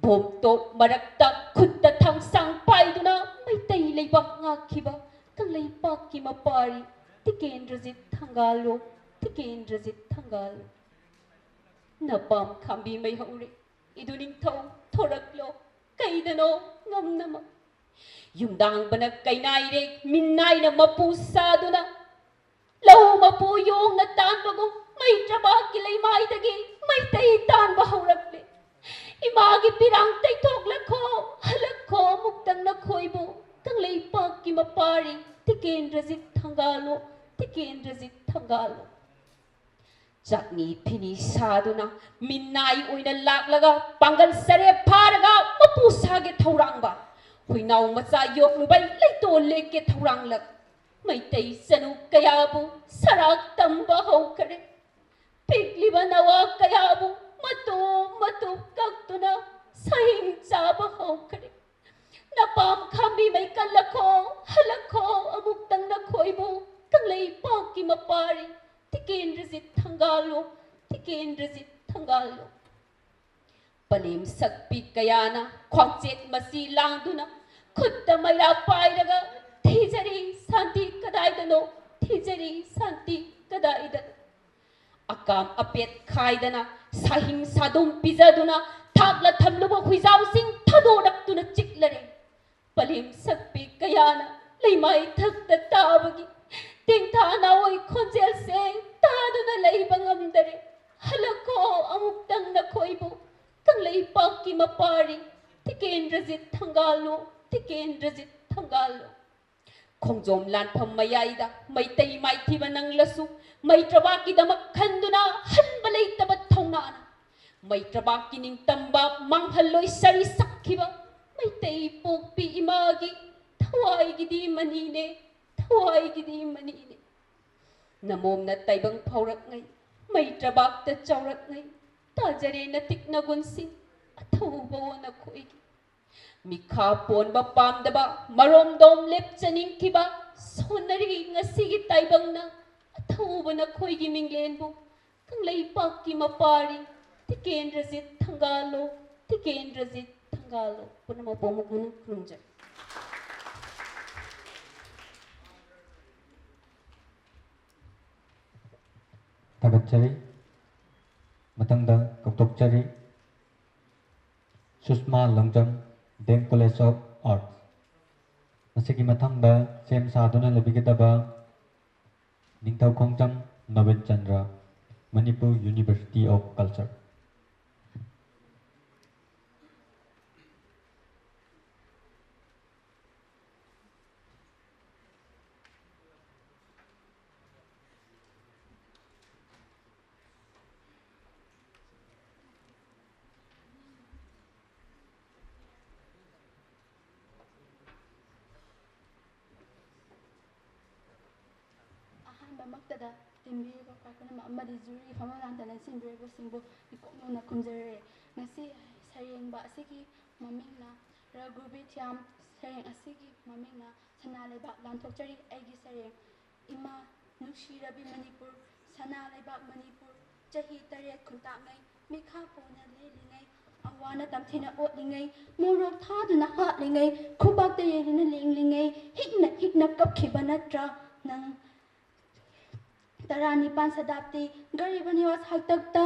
ꯕꯣꯝ ꯇꯣꯞ ꯃꯔꯛꯇ ꯈꯨꯠꯇ ꯊꯥꯡꯁꯥꯡ ꯄꯥꯏꯗꯨꯅ ꯃꯩꯇꯩ ꯂꯩꯕꯥꯛ ꯉꯥꯛꯈꯤꯕ ꯀꯪꯂꯩꯄꯥꯛꯀꯤ ꯃꯄꯥꯔꯤ ꯇꯤꯀꯦꯟꯗ꯭ꯔꯖꯤꯠ ꯊꯪꯒꯥꯜꯂꯨ, ꯇꯤꯀꯦꯟꯗ꯭ꯔꯖꯤꯠ ꯊꯪꯒꯥꯜꯂꯨ꯫ ꯅꯄꯥꯝ ꯈꯥꯝꯕꯤ ꯃꯩꯍꯧꯔꯦ, ꯏꯗꯨ ꯅꯤꯡꯊꯧ ꯊꯣꯔꯛꯂꯣ, ꯀꯩꯗꯅꯣ ꯉꯝꯅꯃꯛ꯫ ꯌꯨꯝꯗꯥꯡꯕꯅ ꯀꯩꯅꯥꯏꯔꯦ, ꯃꯤꯟꯅꯥꯏꯅ ꯃꯄꯨ ꯁꯥꯗꯨꯅ, ꯂꯧ ꯃꯄꯨ ꯌꯣꯡꯅ ꯇꯥꯟꯕꯒꯨꯝ ꯃꯩꯇ꯭ꯔꯕꯥꯛꯀꯤ ꯂꯩꯃꯥꯏꯗꯒꯤ ꯃꯩꯇꯩ ꯇꯥꯟꯕ ꯍꯧꯔꯛꯂꯦ꯫ ꯏꯃꯥꯒꯤ ꯄꯤꯔꯥꯡ ꯇꯩꯊꯣꯛꯂꯈꯣ, ꯍꯜꯂꯛꯈꯣ ꯑꯃꯨꯛꯇꯪ ꯅꯈꯣꯏꯕꯨ ꯀꯪꯂꯩꯄꯥꯛꯀꯤ ꯃꯄꯥꯔꯤ ꯇꯤꯀꯦꯟꯗ꯭ꯔꯖꯤꯠ ꯊꯪꯒꯥꯜꯂꯨ, ꯇꯤꯀꯦꯟꯗ꯭ꯔꯖꯤꯠ ꯊꯪꯒꯥꯜꯂꯨ꯫ ꯆꯥꯛꯅꯤ ꯐꯤꯅꯤ ꯁꯥꯗꯨꯅ ꯃꯤꯅꯥꯏ ꯑꯣꯏꯅ ꯂꯥꯛꯂꯒ ꯄꯥꯡꯒꯜ ꯁꯔꯦꯞ ꯐꯥꯔꯒ ꯃꯄꯨ ꯁꯥꯒꯦ ꯊꯧꯔꯥꯡꯕ, ꯍꯨꯏꯅꯥꯎ ꯃꯆꯥ ꯌꯣꯛꯂꯨꯕꯩ ꯂꯩꯇꯣꯟ ꯂꯦꯛꯀꯦ ꯊꯧꯔꯥꯡꯂꯛ꯫ ꯃꯩꯇꯩ ꯆꯅꯨ ꯀꯌꯥꯕꯨ ꯁꯔꯥꯛ ꯇꯝꯕ ꯍꯧꯈꯔꯦ꯫ ꯄꯤꯛꯂꯤꯕ ꯅꯋꯥ ꯀꯌꯥꯕꯨ ꯃꯇꯨꯝ ꯃꯇꯨꯝ ꯀꯛꯇꯨꯅ ꯁꯍꯤꯡ ꯆꯥꯕ ꯍꯧꯈꯔꯦ꯫ ꯅꯄꯥꯝ ꯈꯥꯝꯕꯤ ꯃꯩ ꯀꯜꯂꯈꯣ, ꯍꯜꯂꯛꯈꯣ ꯑꯃꯨꯛꯇꯪ ꯅꯈꯣꯏꯕꯨ ꯀꯪꯂꯩꯄꯥꯛꯀꯤ ꯃꯄꯥꯔꯤ ꯇꯤꯀꯦꯟꯗ꯭ꯔꯖꯤꯠ ꯊꯪꯒꯥꯜꯂꯨ, ꯇꯤꯀꯦꯟꯗ꯭ꯔꯖꯤꯠ ꯊꯪꯒꯥꯜꯂꯨ꯫ ꯄꯂꯦꯝ ꯁꯛꯄꯤ ꯀꯌꯥꯅ ꯈ꯭ꯋꯥꯡꯆꯦꯠ ꯃꯆꯤ ꯂꯥꯡꯗꯨꯅ ꯈꯨꯠꯇ ꯃꯩꯔꯥ ꯄꯥꯏꯔꯒ ꯊꯤꯖꯔꯤ ꯁꯥꯟꯇꯤ ꯀꯗꯥꯏꯗꯅꯣ, ꯊꯤꯖꯔꯤ ꯁꯥꯟꯇꯤ ꯀꯗꯥꯏꯗꯅꯣ꯫ ꯑꯀꯥꯝ ꯑꯄꯦꯠ ꯈꯥꯏꯗꯅ ꯁꯥꯍꯤꯡ ꯁꯥꯗꯨꯝ ꯄꯤꯖꯗꯨꯅ ꯊꯥꯛꯂ ꯊꯝꯂꯨꯕ ꯍꯨꯏꯖꯥꯎꯁꯤꯡ ꯊꯥꯗꯣꯔꯛꯇꯨꯅ ꯆꯤꯛꯂꯔꯦ꯫ ꯄꯂꯦꯝ ꯁꯛꯄꯤ ꯀꯌꯥꯅ ꯂꯩꯃꯥꯏ ꯊꯛꯇ ꯇꯥꯕꯒꯤ ꯇꯦꯡꯊꯥ ꯅꯥꯑꯣꯏ ꯈꯣꯟꯖꯦꯜꯁꯦ ꯇꯥꯗꯨꯅ ꯂꯩꯕ ꯉꯝꯗꯔꯦ꯫ ꯍꯜꯂꯛꯈꯣ ꯑꯃꯨꯛꯇꯪ ꯅꯈꯣꯏꯕꯨ ꯀꯪꯂꯩꯄꯥꯛꯀꯤ ꯃꯄꯥꯔꯤ ꯇꯤꯀꯦꯟꯗ꯭ꯔꯖꯤꯠ ꯊꯪꯒꯥꯜꯂꯨ, ꯇꯤꯀꯦꯟꯗ꯭ꯔꯖꯤꯠ ꯊꯪꯒꯥꯜꯂꯨ꯫ ꯈꯣꯡꯖꯣꯝ ꯂꯥꯟꯐꯝ ꯃꯌꯥꯏꯗ ꯃꯩꯇꯩ ꯃꯥꯏꯊꯤꯕ ꯅꯪꯂꯁꯨ, ꯃꯩꯇ꯭ꯔꯕꯥꯛꯀꯤꯗꯃꯛ ꯈꯟꯗꯨꯅ ꯍꯟꯕ ꯂꯩꯇꯕ ꯊꯧꯅꯥꯅ ꯃꯩꯇ꯭ꯔꯕꯥꯛꯀꯤ ꯅꯤꯡꯇꯝꯕ ꯃꯥꯡꯍꯜꯂꯣꯏ ꯁꯔꯤ ꯁꯛꯈꯤꯕ ꯃꯩꯇꯩ ꯄꯣꯛꯄꯤ ꯏꯃꯥꯒꯤ ꯊꯋꯥꯏꯒꯤꯗꯤ ꯃꯅꯤꯅꯦ, ꯊꯋꯥꯏꯒꯤꯗꯤ ꯃꯅꯤꯅꯦ꯫ ꯅꯃꯣꯝꯅ ꯇꯥꯏꯕꯪ ꯐꯥꯎꯔꯛꯉꯩ, ꯃꯩꯇ꯭ꯔꯕꯥꯛꯇ ꯆꯥꯎꯔꯛꯉꯩ, ꯇꯥꯖꯔꯦ ꯅꯇꯤꯛ ꯅꯒꯨꯟꯁꯤꯡ, ꯑꯊꯧꯕꯋꯣ ꯅꯈꯣꯏꯒꯤ꯫ ꯃꯤꯈꯥ ꯄꯣꯟꯕ ꯄꯥꯝꯗꯕ, ꯃꯔꯣꯝꯗꯣꯝ ꯂꯦꯞꯆꯅꯤꯡꯈꯤꯕ, ꯁꯣꯟꯅꯔꯤ ꯉꯁꯤꯒꯤ ꯇꯥꯏꯕꯪꯅ, ꯑꯊꯧꯕ ꯅꯈꯣꯏꯒꯤ ꯃꯤꯡꯂꯦꯟꯕꯨ꯫ ꯀꯪꯂꯩꯄꯥꯛꯀꯤ ꯃꯄꯥꯔꯤ ꯇꯤꯀꯦꯟꯗ꯭ꯔꯖꯤꯠ ꯊꯪꯒꯥꯜꯂꯣ, ꯇꯤꯀꯦꯟꯗ꯭ꯔꯖꯤꯠ ꯊꯪꯒꯥꯜꯂꯣ꯫ ꯄꯨꯝꯅꯃꯛꯄꯨ ꯑꯃꯨꯛ ꯍꯟꯅ ꯈꯨꯔꯨꯝꯖꯔꯤ꯫ ꯊꯥꯒꯠꯆꯔꯤ꯫ ꯃꯊꯪꯗ ꯀꯧꯊꯣꯛꯆꯔꯤ Susma Langjam, D M college of arts. ꯃꯁꯤꯒꯤ ꯃꯊꯪꯗ ꯁꯦꯝ ꯁꯥꯗꯨꯅ ꯂꯩꯕꯤꯒꯗꯕ Ningthou Khongjam Nabin Chandra, Manipur university of culture. ꯑꯍꯥꯟꯕꯃꯛꯇꯗ ꯇꯤꯟꯕꯤꯔꯤꯕ ꯈ꯭ꯋꯥꯏ ꯄꯨꯝꯅꯃꯛ ꯑꯃꯗꯤ ꯖꯨꯔꯤ ꯐꯝꯐꯝ ꯂꯥꯡꯗ ꯂꯦꯡꯁꯤꯟꯕꯤꯔꯤꯕꯁꯤꯡꯕꯨ ꯏꯀꯣꯛ ꯅꯧꯅ ꯈꯨꯝꯖꯔꯤ꯫ ꯉꯁꯤ ꯁꯩꯔꯦꯡꯕ ꯑꯁꯤꯒꯤ ꯃꯃꯤꯡꯅ ꯔꯘꯨꯕꯤꯔ ꯊꯤꯌꯥꯝ, ꯁꯩꯔꯦꯡ ꯑꯁꯤꯒꯤ ꯃꯃꯤꯡꯅ ꯁꯅꯥ ꯂꯩꯕꯥꯛ ꯂꯥꯟꯊꯣꯛꯆꯔꯤ꯫ ꯑꯩꯒꯤ ꯁꯩꯔꯦꯡ꯫ ꯏꯃꯥ ꯅꯨꯡꯁꯤꯔꯕꯤ ꯃꯅꯤꯄꯨꯔ, ꯁꯅꯥ ꯂꯩꯕꯥꯛ ꯃꯅꯤꯄꯨꯔ, ꯆꯍꯤ ꯇꯔꯦꯠ ꯈꯨꯟꯇꯥꯛꯉꯩ, ꯃꯤꯈꯥ ꯄꯣꯟꯅ ꯂꯦꯜꯂꯤꯉꯩ, ꯑꯋꯥꯅ ꯇꯝꯊꯤꯅ ꯑꯣꯠꯂꯤꯉꯩ, ꯃꯣꯔꯣꯛ ꯊꯥꯗꯨꯅ ꯍꯥꯠꯂꯤꯉꯩ, ꯈꯨꯕꯥꯛꯇ ꯌꯩꯗꯨꯅ ꯂꯦꯡꯂꯤꯉꯩ, ꯍꯤꯛꯅ ꯍꯤꯛꯅ ꯀꯞꯈꯤꯕ ꯅꯠꯇ꯭ꯔꯥ ꯅꯪ? ꯇꯔꯥꯅꯤꯄꯥꯟ ꯁꯇꯥꯕꯗꯤ ꯒꯔꯤꯕ ꯅꯤꯋꯥꯁ ꯍꯥꯛꯇꯛꯇ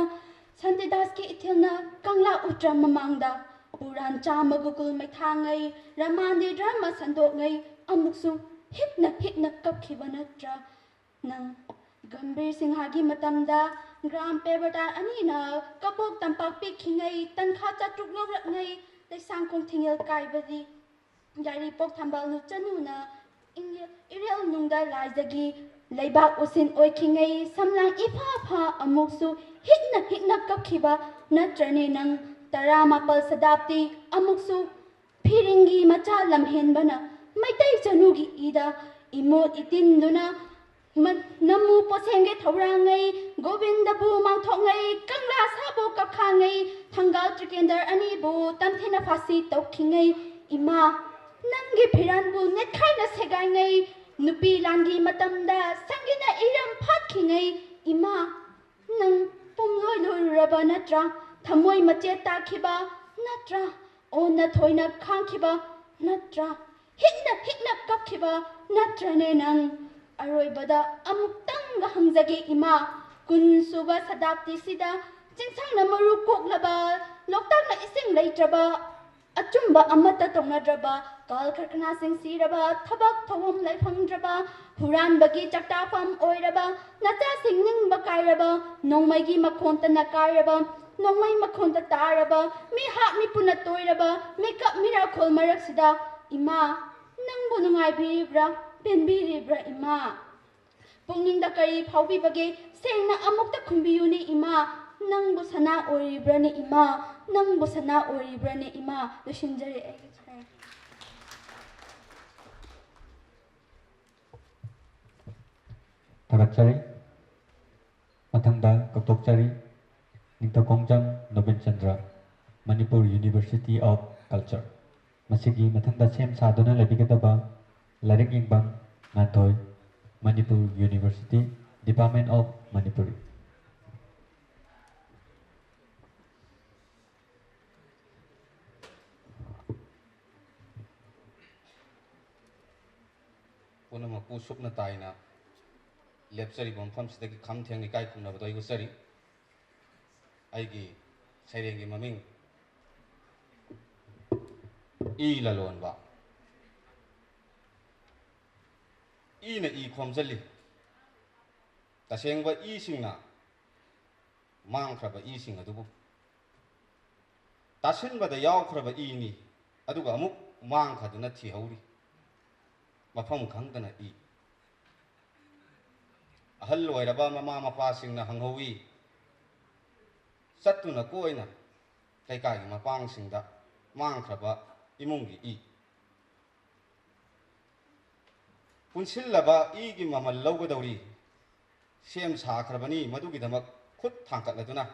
ꯁꯥꯟꯇꯤꯗꯥꯁꯀꯤ ꯏꯊꯤꯜꯅ ꯀꯪꯂꯥ ꯎꯇ꯭ꯔ ꯃꯃꯥꯡꯗ ꯄꯨꯔꯥꯟ ꯆꯥꯝꯃꯒ ꯀꯨꯟ ꯃꯩꯊꯥꯉꯩ, ꯔꯃꯥꯟꯗꯤ ꯗ꯭ꯔꯃ ꯁꯟꯗꯣꯛꯉꯩ, ꯑꯃꯨꯛꯁꯨ ꯍꯤꯛꯅ ꯍꯤꯛꯅ ꯀꯞꯈꯤꯕ ꯅꯠꯇ꯭ꯔꯥ ꯅꯪ? ꯒꯝꯚꯤꯔ ꯁꯤꯡꯍꯒꯤ ꯃꯇꯝꯗ ꯒ꯭ꯔꯥꯝ ꯄꯦꯕꯔꯇꯥꯟ ꯑꯅꯤꯅ ꯀꯕꯣꯛ ꯇꯝꯄꯥꯛ ꯄꯤꯛꯈꯤꯉꯩ, ꯇꯟꯈꯥ ꯆꯥꯇ꯭ꯔꯨꯛ ꯂꯧꯔꯛꯉꯩ, ꯂꯩꯁꯥꯡꯈꯣꯡ ꯊꯤꯡꯉꯦꯜ ꯀꯥꯏꯕꯗꯤ ꯌꯥꯏꯔꯤꯄꯣꯛ ꯊꯝꯕꯥꯜ ꯅꯨꯆꯅꯨꯅ ꯏꯪꯌꯦꯜ ꯏꯔꯦꯜ ꯅꯨꯡꯗ ꯂꯥꯏꯖꯒꯤ꯫ ꯂꯩꯕꯥꯛ ꯎꯁꯤꯟ ꯑꯣꯏꯈꯤꯉꯩ ꯁꯝꯂꯥꯡ ꯏꯐꯥ ꯐꯥ ꯑꯃꯨꯛꯁꯨ ꯍꯤꯛꯅ ꯍꯤꯛꯅ ꯀꯞꯈꯤꯕ ꯅꯠꯇ꯭ꯔꯅꯦ ꯅꯪ? ꯇꯔꯥꯃꯥꯄꯜ ꯁꯗꯥꯞꯇꯤ ꯑꯃꯨꯛꯁꯨ ꯐꯤꯔꯤꯡꯒꯤ ꯃꯆꯥ ꯂꯝꯍꯦꯟꯕꯅ ꯃꯩꯇꯩ ꯆꯅꯨꯒꯤ ꯏꯗ ꯏꯃꯣꯠ ꯏꯇꯤꯟꯗꯨꯅ ꯃ-, ꯅꯝꯃꯨ ꯄꯣꯠꯁꯦꯝꯒꯦ ꯊꯧꯔꯥꯡꯉꯩ, ꯒꯣꯕꯤꯟꯗꯕꯨ ꯃꯥꯡꯊꯣꯛꯉꯩ, ꯀꯪꯂꯥ ꯁꯥꯕꯨ ꯀꯞꯈꯥꯡꯉꯩ, ꯊꯪꯒꯥꯜ ꯇ꯭ꯔꯤꯀꯦꯟꯗ꯭ꯔ ꯑꯅꯤꯕꯨ ꯇꯝꯊꯤꯅ ꯐꯥꯁꯤ ꯇꯧꯈꯤꯉꯩ, ꯏꯃꯥ, ꯅꯪꯒꯤ ꯐꯤꯔꯥꯟꯕꯨ ꯅꯦꯠꯈꯥꯏꯅ ꯁꯦꯒꯥꯏꯉꯩ, ꯅꯨꯄꯤ ꯂꯥꯟꯒꯤ ꯃꯇꯝꯗ ꯁꯪꯒꯤꯅ ꯏꯔꯝ ꯐꯥꯠꯈꯤꯉꯩ, ꯏꯃꯥ, ꯅꯪ ꯄꯨꯝꯂꯣꯏ ꯂꯣꯏꯔꯨꯔꯕ ꯅꯠꯇ꯭ꯔꯥ? ꯊꯃꯣꯏ ꯃꯆꯦꯠ ꯇꯥꯈꯤꯕ ꯅꯠꯇ꯭ꯔꯥ? ꯑꯣꯟꯅ ꯊꯣꯏꯅ ꯈꯥꯡꯈꯤꯕ ꯅꯠꯇ꯭ꯔꯥ? ꯍꯤꯛꯅ ꯍꯤꯛꯅ ꯀꯞꯈꯤꯕ ꯅꯠꯇ꯭ꯔꯅꯦ ꯅꯪ? ꯑꯔꯣꯏꯕꯗ ꯑꯃꯨꯛꯇꯪꯒ ꯍꯪꯖꯒꯦ ꯏꯃꯥ, ꯀꯨꯟ ꯁꯨꯕ ꯁꯇꯥꯕꯗꯤꯁꯤꯗ ꯆꯤꯡꯁꯥꯡꯅ ꯃꯔꯨ ꯀꯣꯛꯂꯕ, ꯂꯣꯛꯇꯥꯛꯅ ꯏꯁꯤꯡ ꯂꯩꯇ꯭ꯔꯕ, ꯑꯆꯨꯝꯕ ꯑꯃꯠꯇ ꯇꯧꯅꯗ꯭ꯔꯕ, ꯀꯜ ꯀꯔꯈꯅꯥꯁꯤꯡ ꯁꯤꯔꯕ, ꯊꯕꯛ ꯊꯧꯔꯝ ꯂꯩꯐꯪꯗ꯭ꯔꯕ, ꯍꯨꯔꯥꯟꯕꯒꯤ ꯆꯥꯛꯇꯥꯐꯝ ꯑꯣꯏꯔꯕ, ꯅꯆꯥꯁꯤꯡ ꯅꯤꯡꯕ ꯀꯥꯏꯔꯕ, ꯅꯣꯡꯃꯩꯒꯤ ꯃꯈꯣꯟꯇꯅ ꯀꯥꯏꯔꯕ, ꯅꯣꯡꯃꯩ ꯃꯈꯣꯟꯗ ꯇꯥꯔꯕ, ꯃꯤꯍꯥꯠ ꯃꯤꯄꯨꯅ ꯇꯣꯏꯔꯕ, ꯃꯤꯀꯞ ꯃꯤꯔꯥꯈꯣꯜ ꯃꯔꯛꯁꯤꯗ, ꯏꯃꯥ, ꯅꯪꯕꯨ ꯅꯨꯡꯉꯥꯏꯕꯤꯔꯤꯕ꯭ꯔꯥ, ꯄꯦꯟꯕꯤꯔꯤꯕ꯭ꯔꯥ, ꯏꯃꯥ? ꯄꯨꯛꯅꯤꯡꯗ ꯀꯔꯤ ꯐꯥꯎꯕꯤꯕꯒꯦ? ꯁꯦꯡꯅ ꯑꯃꯨꯛꯇ ꯈꯨꯝꯕꯤꯌꯨꯅꯦ, ꯏꯃꯥ꯫ ꯅꯪꯕꯨ ꯁꯅꯥ ꯑꯣꯏꯔꯤꯕ꯭ꯔꯥꯅꯦ, ꯏꯃꯥ? ꯅꯪꯕꯨ ꯁꯅꯥ ꯑꯣꯏꯔꯤꯕ꯭ꯔꯥꯅꯦ, ꯏꯃꯥ? ꯂꯣꯏꯁꯤꯟꯖꯔꯦ ꯑꯩꯒꯤ ꯁꯔꯦꯡ꯫ ꯊꯥꯒꯠꯆꯔꯤ꯫ ꯃꯊꯪꯗ ꯀꯧꯊꯣꯛꯆꯔꯤ, ꯅꯤꯡꯊꯧꯈꯣꯡꯖꯝ Nobin Chandra, Manipur University of Culture꯫ ꯃꯁꯤꯒꯤ ꯃꯊꯪꯗ ꯁꯦꯝ ꯁꯥꯗꯨꯅ ꯂꯩꯕꯤꯒꯗꯕ ꯂꯥꯏꯔꯤꯛ ꯌꯦꯡꯐꯝ ꯉꯥꯟꯊꯣꯏ, Manipur University, Department of Manipuri꯫ ꯄꯨꯝꯅꯃꯛꯄꯨ ꯁꯨꯞꯅ ꯇꯥꯏꯅ ꯂꯦꯞꯆꯔꯤꯕ ꯃꯐꯝꯁꯤꯗꯒꯤ ꯈꯝ ꯊꯦꯡꯅ ꯏꯀꯥꯏ ꯈꯨꯝꯅꯕꯗꯣ ꯑꯩ ꯎꯠꯆꯔꯤ꯫ ꯑꯩꯒꯤ ꯁꯩꯔꯦꯡꯒꯤ ꯃꯃꯤꯡ ꯏ ꯂꯂꯣꯟꯕ꯫ ꯏꯅ ꯏ ꯈꯣꯝꯖꯤꯜꯂꯤ꯫ ꯇꯁꯦꯡꯕ ꯏꯁꯤꯡꯅ ꯃꯥꯡꯈ꯭ꯔꯕ ꯏꯁꯤꯡ ꯑꯗꯨꯕꯨ ꯇꯥꯁꯤꯟꯕꯗ ꯌꯥꯎꯈ꯭ꯔꯕ ꯏꯅꯤ, ꯑꯗꯨꯒ ꯑꯃꯨꯛ ꯃꯥꯡꯈꯗꯨꯅ ꯊꯤꯍꯧꯔꯤ꯫ ꯃꯐꯝ ꯈꯪꯗꯅ ꯏ꯫ ꯑꯍꯜ ꯑꯣꯏꯔꯕ ꯃꯃꯥ ꯃꯄꯥꯁꯤꯡꯅ ꯍꯪꯍꯧꯏ, ꯆꯠꯇꯨꯅ ꯀꯣꯏꯅ ꯂꯩꯀꯥꯏꯒꯤ ꯃꯄꯥꯡꯁꯤꯡꯗ ꯃꯥꯡꯈ꯭ꯔꯕ ꯏꯃꯨꯡꯒꯤ ꯏ꯫ ꯄꯨꯟꯁꯤꯜꯂꯕ ꯏꯒꯤ ꯃꯃꯜ ꯂꯧꯒꯗꯧꯔꯤ꯫ ꯁꯦꯝ ꯁꯥꯈ꯭ꯔꯕꯅꯤ, ꯃꯗꯨꯒꯤꯗꯃꯛ ꯈꯨꯠ ꯊꯥꯡꯒꯠꯂꯗꯨꯅ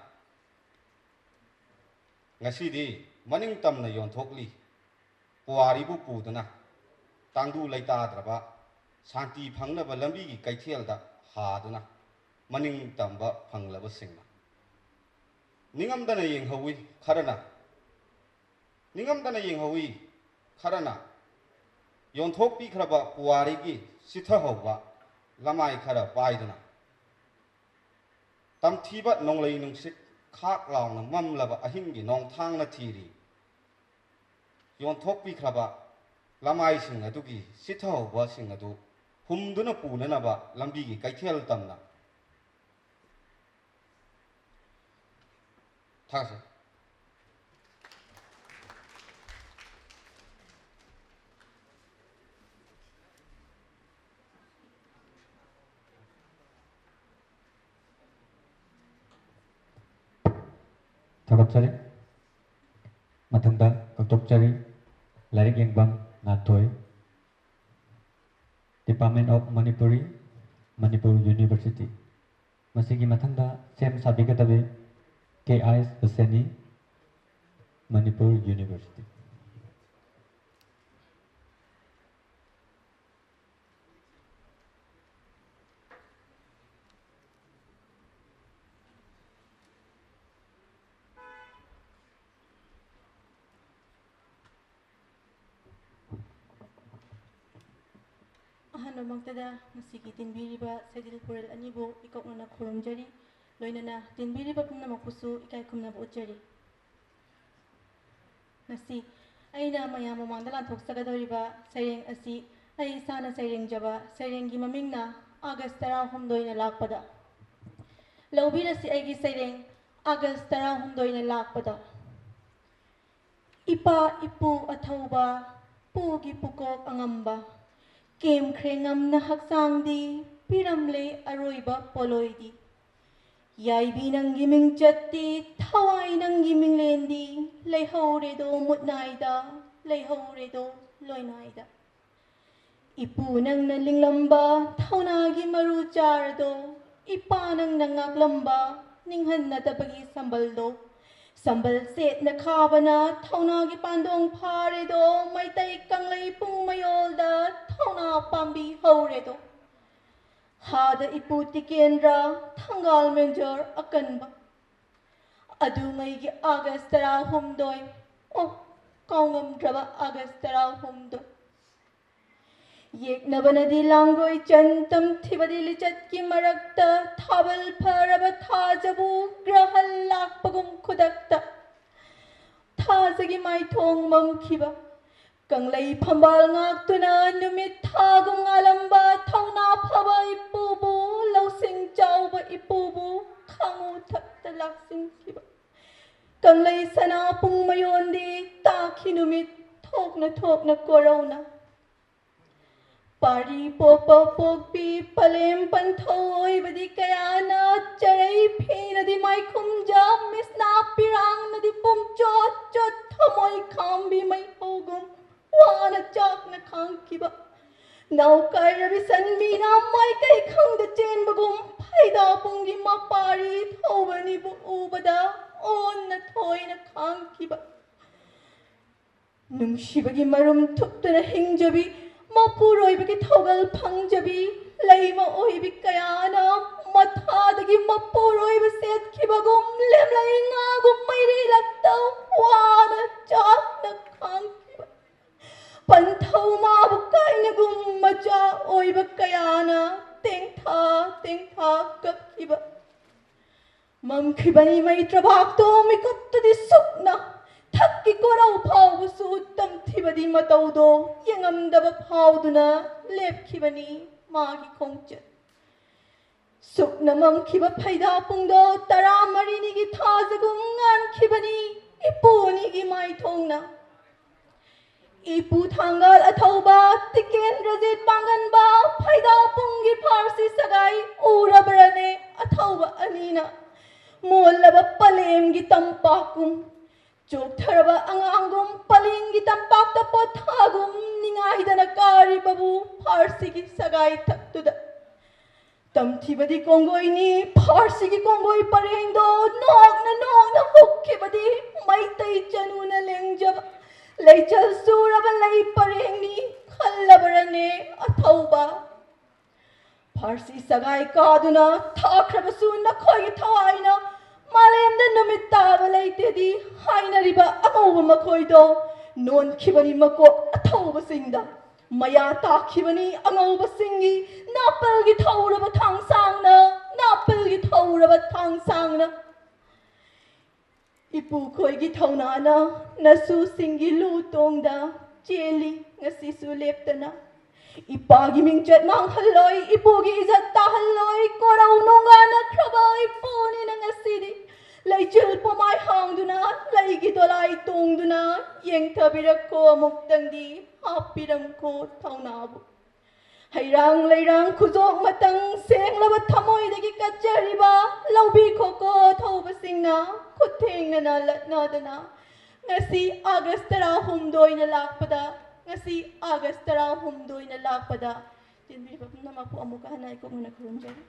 ꯉꯁꯤꯗꯤ ꯃꯅꯤꯡ ꯇꯝꯅ ꯌꯣꯟꯊꯣꯛꯂꯤ꯫ ꯄꯨꯋꯥꯔꯤꯕꯨ ꯄꯨꯗꯨꯅ ꯇꯥꯡꯗꯨ ꯂꯩꯇꯥꯗ꯭ꯔꯕ ꯁꯥꯟꯇꯤ ꯐꯪꯅꯕ ꯂꯝꯕꯤꯒꯤ ꯀꯩꯊꯦꯜꯗ ꯍꯥꯗꯨꯅ ꯃꯅꯤꯡ ꯇꯝꯕ ꯐꯪꯂꯕꯁꯤꯡꯅ ꯅꯤꯡꯉꯝꯗꯅ ꯌꯦꯡꯍꯧꯏ ꯈꯔꯅ꯫ ꯅꯤꯡꯉꯝꯗꯅ ꯌꯦꯡꯍꯧꯏ ꯈꯔꯅ ꯌꯣꯟꯊꯣꯛꯄꯤꯈ꯭ꯔꯕ ꯄꯨꯋꯥꯔꯤꯒꯤ ꯆꯤꯊꯍꯧꯕ ꯂꯃꯥꯏ ꯈꯔ ꯄꯥꯏꯗꯨꯅ꯫ ꯇꯝꯊꯤꯕ ꯅꯣꯡꯂꯩ ꯅꯨꯡꯁꯤꯠ ꯈꯥꯛ ꯂꯥꯎꯅ ꯃꯝꯂꯕ ꯑꯍꯤꯡꯒꯤ ꯅꯣꯡꯊꯥꯡꯅ ꯊꯤꯔꯤ꯫ ꯌꯣꯟꯊꯣꯛꯄꯤꯈ꯭ꯔꯕ ꯂꯃꯥꯏꯁꯤꯡ ꯑꯗꯨꯒꯤ ꯆꯤꯊꯍꯧꯕꯁꯤꯡ ꯑꯗꯨ ꯍꯨꯝꯗꯨꯅ ꯄꯨꯅꯅꯕ ꯂꯝꯕꯤꯒꯤ ꯀꯩꯊꯦꯜ ꯇꯝꯅ꯫ ꯊꯥꯒꯠꯆꯔꯤ꯫ ꯊꯥꯒꯠꯆꯔꯤ꯫ ꯃꯊꯪꯗ ꯀꯧꯊꯣꯛꯆꯔꯤ, ꯂꯥꯏꯔꯤꯛ ꯌꯦꯡꯐꯝ ꯉꯥꯟꯊꯣꯏ, Department of Manipuri, Manipur University꯫ ꯃꯁꯤꯒꯤ ꯃꯊꯪꯗ ꯁꯦꯝ ꯁꯥꯕꯤꯒꯗꯕꯤ ꯀꯦ ꯑꯥꯏ ꯍꯨꯁꯦꯅꯤ, Manipur University꯫ ꯑꯍꯥꯟꯕꯃꯛꯇꯗ ꯉꯁꯤꯒꯤ ꯇꯤꯟꯕꯤꯔꯤꯕ ꯁꯦꯗꯤꯜ ꯄꯨꯔꯦꯜ ꯑꯅꯤꯕꯨ ꯏꯀꯣꯛꯅꯅ ꯈꯨꯔꯨꯝꯖꯔꯤ꯫ ꯂꯣꯏꯅꯅ ꯇꯤꯟꯕꯤꯔꯤꯕ ꯄꯨꯝꯅꯃꯛꯄꯨꯁꯨ ꯏꯀꯥꯏ ꯈꯨꯝꯅꯕ ꯎꯠꯆꯔꯤ꯫ ꯉꯁꯤ ꯑꯩꯅ ꯃꯌꯥꯝ ꯃꯃꯥꯡꯗ ꯂꯥꯟꯊꯣꯛꯆꯒꯗꯧꯔꯤꯕ ꯁꯩꯔꯦꯡ ꯑꯁꯤ ꯑꯩ ꯏꯁꯥꯅ ꯁꯩꯔꯦꯡꯖꯕ ꯁꯩꯔꯦꯡꯒꯤ ꯃꯃꯤꯡꯅ ꯑꯥꯒꯁ ꯇꯔꯥꯍꯨꯝꯗꯣꯏꯅ ꯂꯥꯛꯄꯗ꯫ ꯂꯧꯕꯤꯔꯁꯤ ꯑꯩꯒꯤ ꯁꯩꯔꯦꯡ ꯑꯥꯒꯁ ꯇꯔꯥꯍꯨꯝꯗꯣꯏꯅ ꯂꯥꯛꯄꯗ꯫ ꯏꯄꯥ ꯏꯄꯨ ꯑꯊꯧꯕ, ꯄꯨꯒꯤ ꯄꯨꯀꯣꯛ ꯑꯉꯝꯕ, ꯀꯦꯝꯈ꯭ꯔꯦ ꯉꯝꯅ ꯍꯛꯆꯥꯡꯗꯤ, ꯄꯤꯔꯝꯂꯦ ꯑꯔꯣꯏꯕ ꯄꯣꯂꯣꯏꯗꯤ꯫ ꯌꯥꯏꯕꯤ ꯅꯪꯒꯤ ꯃꯤꯡꯆꯠꯇꯤ, ꯊꯋꯥꯏ ꯅꯪꯒꯤ ꯃꯤꯡꯂꯦꯟꯗꯤ, ꯂꯩꯍꯧꯔꯦꯗꯣ ꯃꯨꯠꯅꯥꯏꯗ, ꯂꯩꯍꯧꯔꯦꯗꯣ ꯂꯣꯏꯅꯥꯏꯗ꯫ ꯏꯄꯨ ꯅꯪꯅ ꯂꯤꯡꯂꯝꯕ ꯊꯧꯅꯥꯒꯤ ꯃꯔꯨ ꯆꯥꯔꯗꯣ, ꯏꯄꯥ ꯅꯪꯅ ꯉꯥꯛꯂꯝꯕ ꯅꯤꯡꯍꯟꯅꯗꯕꯒꯤ ꯁꯝꯕꯜꯗꯣ, ꯁꯝꯕꯜ ꯁꯦꯠꯅ ꯈꯥꯕꯅ ꯊꯧꯅꯥꯒꯤ ꯄꯥꯟꯗꯣꯡ ꯐꯥꯔꯦꯗꯣ, ꯃꯩꯇꯩ ꯀꯪꯂꯩ ꯄꯨꯡ ꯃꯌꯣꯜꯗ ꯊꯧꯅꯥ ꯄꯥꯝꯕꯤ ꯍꯧꯔꯦꯗꯣ꯫ ꯍꯥꯗ ꯏꯄꯨ ꯇꯤꯀꯦꯟꯗ꯭ꯔ, ꯊꯪꯒꯥꯜ ꯃꯦꯟꯖꯣꯔ ꯑꯀꯟꯕ꯫ ꯑꯗꯨꯉꯩꯒꯤ ꯑꯥꯒꯁ ꯇꯔꯥꯍꯨꯝꯗꯣꯏ, ꯑꯣ, ꯀꯥꯎꯉꯝꯗ꯭ꯔꯕ ꯑꯥꯒꯁ ꯇꯔꯥꯍꯨꯝꯗꯣꯏ꯫ ꯌꯦꯛꯅꯕꯅꯗꯤ ꯂꯥꯡꯒꯣꯏ ꯆꯟ, ꯇꯝꯊꯤꯕꯗꯤ ꯂꯤꯆꯠꯀꯤ ꯃꯔꯛꯇ, ꯊꯥꯕꯜ ꯐꯔꯕ ꯊꯥꯖꯕꯨ ꯒ꯭ꯔꯍꯟ ꯂꯥꯛꯄꯒꯨꯝ ꯈꯨꯗꯛꯇ꯫ ꯊꯥꯖꯒꯤ ꯃꯥꯏꯊꯣꯡ ꯃꯝꯈꯤꯕ, ꯀꯪꯂꯩ ꯐꯝꯕꯥꯜ ꯉꯥꯛꯇꯨꯅ ꯅꯨꯃꯤꯠ ꯊꯥꯒꯨꯝ ꯉꯥꯜꯂꯝꯕ ꯊꯧꯅꯥ ꯐꯕ ꯏꯄꯨꯕꯨ, ꯂꯧꯁꯤꯡ ꯆꯥꯎꯕ ꯏꯄꯨꯕꯨ ꯈꯥꯉꯨ ꯊꯛꯇ ꯂꯥꯛꯁꯤꯟꯈꯤꯕ꯫ ꯀꯪꯂꯩ ꯁꯅꯥ ꯄꯨꯡ ꯃꯌꯣꯟꯗꯤ ꯇꯥꯈꯤ ꯅꯨꯃꯤꯠ ꯊꯣꯛꯅ ꯊꯣꯛꯅ ꯀꯣꯔꯧꯅ꯫ ꯄꯥꯔꯤ ꯄꯣꯛꯄ ꯄꯣꯛꯄꯤ ꯄꯂꯦꯝ ꯄꯟꯊꯧ ꯑꯣꯏꯕꯗꯤ ꯀꯌꯥꯅ, ꯆꯔꯩ ꯐꯤꯅꯗꯤ ꯃꯥꯏꯈꯨꯝꯖ, ꯃꯤꯁꯅꯥ ꯄꯤꯔꯥꯡꯅꯗꯤ ꯄꯨꯝꯆꯣꯠ ꯆꯣꯠ ꯊꯃꯣꯏ ꯈꯥꯝꯕꯤ ꯃꯩꯍꯧꯒꯨꯝ ꯋꯥꯅ ꯆꯥꯛꯅ ꯈꯥꯡꯈꯤꯕ꯫ ꯅꯥꯎꯀꯥꯏꯔꯕꯤ ꯁꯟꯕꯤꯅ ꯃꯥꯏꯀꯩ ꯈꯪꯗ ꯆꯦꯟꯕꯒꯨꯝ ꯐꯩꯗꯥꯄꯨꯡꯒꯤ ꯃꯄꯥꯔꯤ ꯊꯧꯕꯅꯤꯕꯨ ꯎꯕꯗ ꯑꯣꯟꯅ ꯊꯣꯏꯅ ꯈꯥꯡꯈꯤꯕ꯫ ꯅꯨꯡꯁꯤꯕꯒꯤ ꯃꯔꯨꯝ ꯊꯨꯞꯇꯨꯅ ꯍꯤꯡꯖꯕꯤ, ꯃꯄꯨꯔꯣꯏꯕꯒꯤ ꯊꯧꯒꯜ ꯐꯪꯖꯕꯤ, ꯂꯩꯃ ꯑꯣꯏꯕꯤ ꯀꯌꯥꯅ ꯃꯊꯥꯗꯒꯤ ꯃꯄꯨꯔꯣꯏꯕ ꯁꯦꯠꯈꯤꯕꯒꯨꯝ ꯂꯦꯝꯂꯩ ꯉꯥꯒꯨꯝ ꯃꯩꯔꯤ ꯂꯛꯇ ꯋꯥꯅ ꯆꯥꯛꯅ ꯈꯥꯡꯈꯤꯕ꯫ ꯄꯟꯊꯧ ꯃꯥꯕꯨ ꯀꯥꯏꯅꯒꯨꯝ ꯃꯆꯥ ꯑꯣꯏꯕ ꯀꯌꯥꯅ ꯇꯦꯡꯊꯥ ꯇꯦꯡꯊꯥ ꯀꯞꯈꯤꯕ꯫ ꯃꯝꯈꯤꯕꯅꯤ ꯃꯩꯇ꯭ꯔꯕꯥꯛꯇꯣ ꯃꯤꯀꯨꯞꯇꯨꯗꯤ ꯁꯨꯛꯅ, ꯊꯛꯀꯤ ꯀꯣꯔꯧ ꯐꯥꯎꯕꯁꯨ ꯇꯝꯊꯤꯕꯗꯤ ꯃꯇꯧꯗꯣ ꯌꯦꯡꯉꯝꯗꯕ ꯐꯥꯎꯗꯨꯅ ꯂꯦꯞꯈꯤꯕꯅꯤ ꯃꯥꯒꯤ ꯈꯣꯡꯆꯠ꯫ ꯁꯨꯛꯅ ꯃꯝꯈꯤꯕ ꯐꯩꯗꯥ ꯄꯨꯡꯗꯣ ꯇꯔꯥꯃꯔꯤꯅꯤꯒꯤ ꯊꯥꯖꯒꯨꯝ ꯉꯥꯟꯈꯤꯕꯅꯤ꯫ ꯏꯄꯨ ꯑꯅꯤꯒꯤ ꯃꯥꯏꯊꯣꯡꯅ꯫ ꯏꯄꯨ ꯊꯥꯡꯒꯥꯜ ꯑꯊꯧꯕ, ꯇꯤꯀꯦꯟꯗ꯭ꯔꯖꯤꯠ ꯄꯥꯡꯒꯟꯕ, ꯐꯩꯗꯥꯄꯨꯡꯒꯤ ꯐꯥꯔꯁꯤ ꯁꯒꯥꯏ ꯎꯔꯕ꯭ꯔꯅꯦ? ꯑꯊꯧꯕ ꯑꯅꯤꯅ ꯃꯣꯜꯂꯕ ꯄꯂꯦꯝꯒꯤ ꯇꯝꯄꯥꯛꯀꯨꯝ, ꯆꯣꯛꯊꯔꯕ ꯑꯉꯥꯡꯒꯨꯝ, ꯄꯂꯦꯝꯒꯤ ꯇꯝꯄꯥꯛꯇ ꯄꯣꯊꯥꯒꯨꯝ ꯅꯤꯡꯉꯥꯏꯗꯅ ꯀꯥꯔꯤꯕꯕꯨ ꯐꯥꯔꯁꯤꯒꯤ ꯁꯒꯥꯏ ꯊꯛꯇꯨꯗ꯫ ꯇꯝꯊꯤꯕꯗꯤ ꯀꯣꯡꯒꯣꯏꯅꯤ, ꯐꯥꯔꯁꯤꯒꯤ ꯀꯣꯡꯒꯣꯏ ꯄꯔꯦꯡꯗꯣ ꯅꯣꯛꯅ ꯅꯣꯛꯅ ꯍꯨꯛꯈꯤꯕꯗꯤ ꯃꯩꯇꯩ ꯆꯅꯨꯅ ꯂꯦꯡꯖꯕ ꯂꯩꯆꯜ ꯆꯨꯔꯕ ꯂꯩ ꯄꯔꯦꯡꯅꯤ ꯈꯜꯂꯕꯔꯅꯦ ꯑꯊꯧꯕ? ꯐꯥꯔꯁꯤ ꯁꯒꯥꯏ ꯀꯥꯗꯨꯅ ꯊꯥꯈ꯭ꯔꯕꯁꯨ ꯅꯈꯣꯏꯒꯤ ꯊꯋꯥꯏꯅ ꯃꯥꯂꯦꯝꯗ ꯅꯨꯃꯤꯠ ꯇꯥꯕ ꯂꯩꯇꯦꯗꯤ ꯍꯥꯏꯅꯔꯤꯕ ꯑꯉꯧꯕ ꯃꯈꯣꯏꯗꯣ ꯅꯣꯟꯈꯤꯕꯅꯤ ꯃꯀꯣꯛ ꯑꯊꯧꯕꯁꯤꯡꯗ꯫ ꯃꯌꯥ ꯇꯥꯈꯤꯕꯅꯤ ꯑꯉꯧꯕꯁꯤꯡꯒꯤ ꯅꯥꯄꯜꯒꯤ ꯊꯧꯔꯕ ꯊꯥꯡꯁꯥꯡꯅ, ꯅꯥꯄꯜꯒꯤ ꯊꯧꯔꯕ ꯊꯥꯡꯁꯥꯡꯅ꯫ ꯏꯄꯨꯈꯣꯏꯒꯤ ꯊꯧꯅꯥꯅ ꯅꯁꯨꯁꯤꯡꯒꯤ ꯂꯨ ꯇꯣꯡꯗ ꯆꯦꯜꯂꯤ ꯉꯁꯤꯁꯨ ꯂꯦꯞꯇꯅ꯫ ꯏꯄꯥꯒꯤ ꯃꯤꯡꯆꯠ ꯃꯥꯡꯍꯜꯂꯣꯏ, ꯏꯄꯨꯒꯤ ꯏꯖꯠ ꯇꯥꯍꯜꯂꯣꯏ, ꯀꯣꯔꯧ ꯅꯣꯡꯒꯥꯅꯈ꯭ꯔꯕ ꯏꯄꯨꯅꯤꯅ ꯉꯁꯤꯗꯤ ꯂꯩꯆꯤꯜ ꯄꯣꯃꯥꯏ ꯍꯥꯡꯗꯨꯅ, ꯂꯩꯒꯤ ꯗꯣꯂꯥꯏ ꯇꯣꯡꯗꯨꯅ ꯌꯦꯡꯊꯕꯤꯔꯛꯈꯣ ꯑꯃꯨꯛꯇꯪꯗꯤ, ꯍꯥꯞꯄꯤꯔꯝꯈꯣ ꯊꯧꯅꯥꯕꯨ꯫ ꯍꯩꯔꯥꯡ ꯂꯩꯔꯥꯡ ꯈꯨꯖꯣꯛ ꯃꯇꯪ ꯁꯦꯡꯂꯕ ꯊꯃꯣꯏꯗꯒꯤ ꯀꯠꯆꯔꯤꯕ ꯂꯧꯕꯤ ꯈꯣꯀꯣ ꯊꯧꯕꯁꯤꯡꯅ ꯈꯨꯠꯊꯦꯡꯅꯅ ꯂꯠꯅꯗꯅ ꯉꯁꯤ ꯑꯥꯒꯁ ꯇꯔꯥꯍꯨꯝꯗꯣꯏꯅ ꯂꯥꯛꯄꯗ, ꯉꯁꯤ ꯑꯥꯒꯁ ꯇꯔꯥꯍꯨꯝꯗꯣꯏꯅ ꯂꯥꯛꯄꯗ ꯇꯤꯟꯕꯤꯔꯤꯕ ꯄꯨꯝꯅꯃꯛꯄꯨ ꯑꯃꯨꯛꯀ ꯍꯟꯅ ꯑꯩ ꯀꯣꯛꯅꯅ ꯈꯨꯔꯨꯝꯖꯔꯤ꯫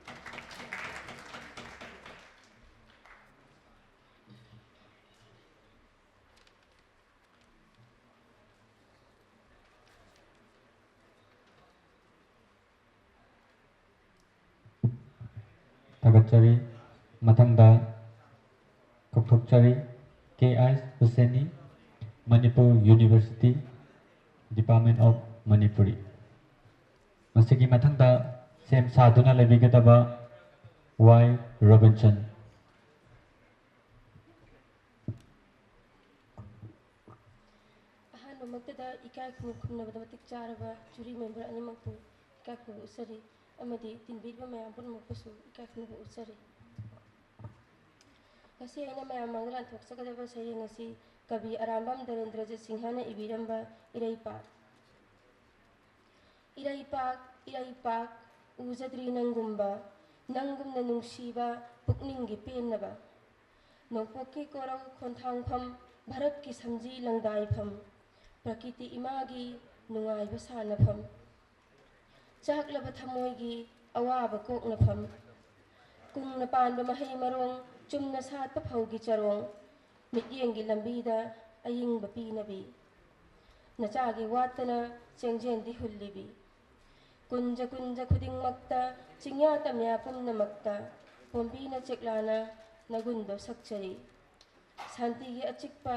ꯊꯥꯒꯠꯆꯔꯤ꯫ ꯃꯊꯪꯗ ꯀꯧꯊꯣꯛꯆꯔꯤ K I Husseni, Manipur university, Department of Manipuri꯫ ꯃꯁꯤꯒꯤ ꯃꯊꯪꯗ ꯁꯦꯝ ꯁꯥꯗꯨꯅ ꯂꯩꯕꯤꯒꯗꯕ ꯋꯥꯏ ꯔꯣꯕꯤꯟꯁꯟ꯫ ꯑꯍꯥꯟꯕꯃꯛꯇꯗ ꯏꯀꯥꯏ ꯈꯨꯝꯅꯕꯗ ꯃꯇꯤꯛ ꯆꯥꯔꯕ ꯖꯨꯔꯤ ꯃꯦꯝꯕꯔ ꯑꯅꯤꯃꯛꯄꯨ ꯏꯀꯥꯏ ꯈꯨꯝꯅꯕ ꯎꯠꯆꯔꯤ ꯑꯃꯗꯤ ꯇꯤꯟꯕꯤꯔꯤꯕ ꯃꯌꯥꯝ ꯄꯨꯝꯅꯃꯛꯄꯨꯁꯨ ꯏꯀꯥꯏ ꯈꯨꯝꯅꯕ ꯎꯠꯆꯔꯤ꯫ ꯉꯁꯤ ꯑꯩꯅ ꯃꯌꯥꯝ ꯃꯥꯡꯗ ꯂꯥꯟꯊꯣꯛꯆꯒꯗꯕ ꯁꯩꯔꯦꯡ ꯑꯁꯤ ꯀꯕꯤ ꯑꯔꯥꯝꯕꯝ ꯙꯔꯦꯟꯗ꯭ꯔꯖꯤꯠ ꯁꯤꯡꯍꯅ ꯏꯕꯤꯔꯝꯕ ꯏꯔꯩꯄꯥꯛ꯫ ꯏꯔꯩꯄꯥꯛ, ꯏꯔꯩꯄꯥꯛ, ꯎꯖꯗ꯭ꯔꯤ ꯅꯪꯒꯨꯝꯕ, ꯅꯪꯒꯨꯝꯅ ꯅꯨꯡꯁꯤꯕ, ꯄꯨꯛꯅꯤꯡꯒꯤ ꯄꯦꯟꯅꯕ꯫ ꯅꯣꯡꯄꯣꯛꯀꯤ ꯀꯣꯔꯧ ꯈꯣꯟꯊꯥꯡꯐꯝ, ꯚꯥꯔꯠꯀꯤ ꯁꯝꯖꯤ ꯂꯪꯗꯥꯏꯐꯝ, ꯄ꯭ꯔꯀꯤꯇꯤ ꯏꯃꯥꯒꯤ ꯅꯨꯡꯉꯥꯏꯕ ꯁꯥꯟꯅꯐꯝ꯫ ꯆꯥꯛꯂꯕ ꯊꯃꯣꯏꯒꯤ ꯑꯋꯥꯕ ꯀꯣꯛꯅꯐꯝ꯫ ꯀꯨꯡꯅ ꯄꯥꯟꯕ ꯃꯍꯩ ꯃꯔꯣꯡ, ꯆꯨꯝꯅ ꯁꯥꯠꯄ ꯐꯧꯒꯤ ꯆꯔꯣꯡ, ꯃꯤꯠꯌꯦꯡꯒꯤ ꯂꯝꯕꯤꯗ ꯑꯌꯤꯡꯕ ꯄꯤꯅꯕꯤ꯫ ꯅꯆꯥꯒꯤ ꯋꯥꯠꯇꯅ ꯆꯦꯡꯖꯦꯟꯗꯤ ꯍꯨꯜꯂꯤꯕꯤ꯫ ꯀꯨꯟꯖ ꯀꯨꯟꯖ ꯈꯨꯗꯤꯡꯃꯛꯇ, ꯆꯤꯡꯌꯥ ꯇꯝꯌꯥ ꯄꯨꯝꯅꯃꯛꯇ, ꯄꯣꯝꯕꯤꯅ ꯆꯦꯛꯂꯥꯅ ꯅꯒꯨꯟꯗꯣ ꯁꯛꯆꯔꯤ꯫ ꯁꯥꯟꯇꯤꯒꯤ ꯑꯆꯤꯛꯄ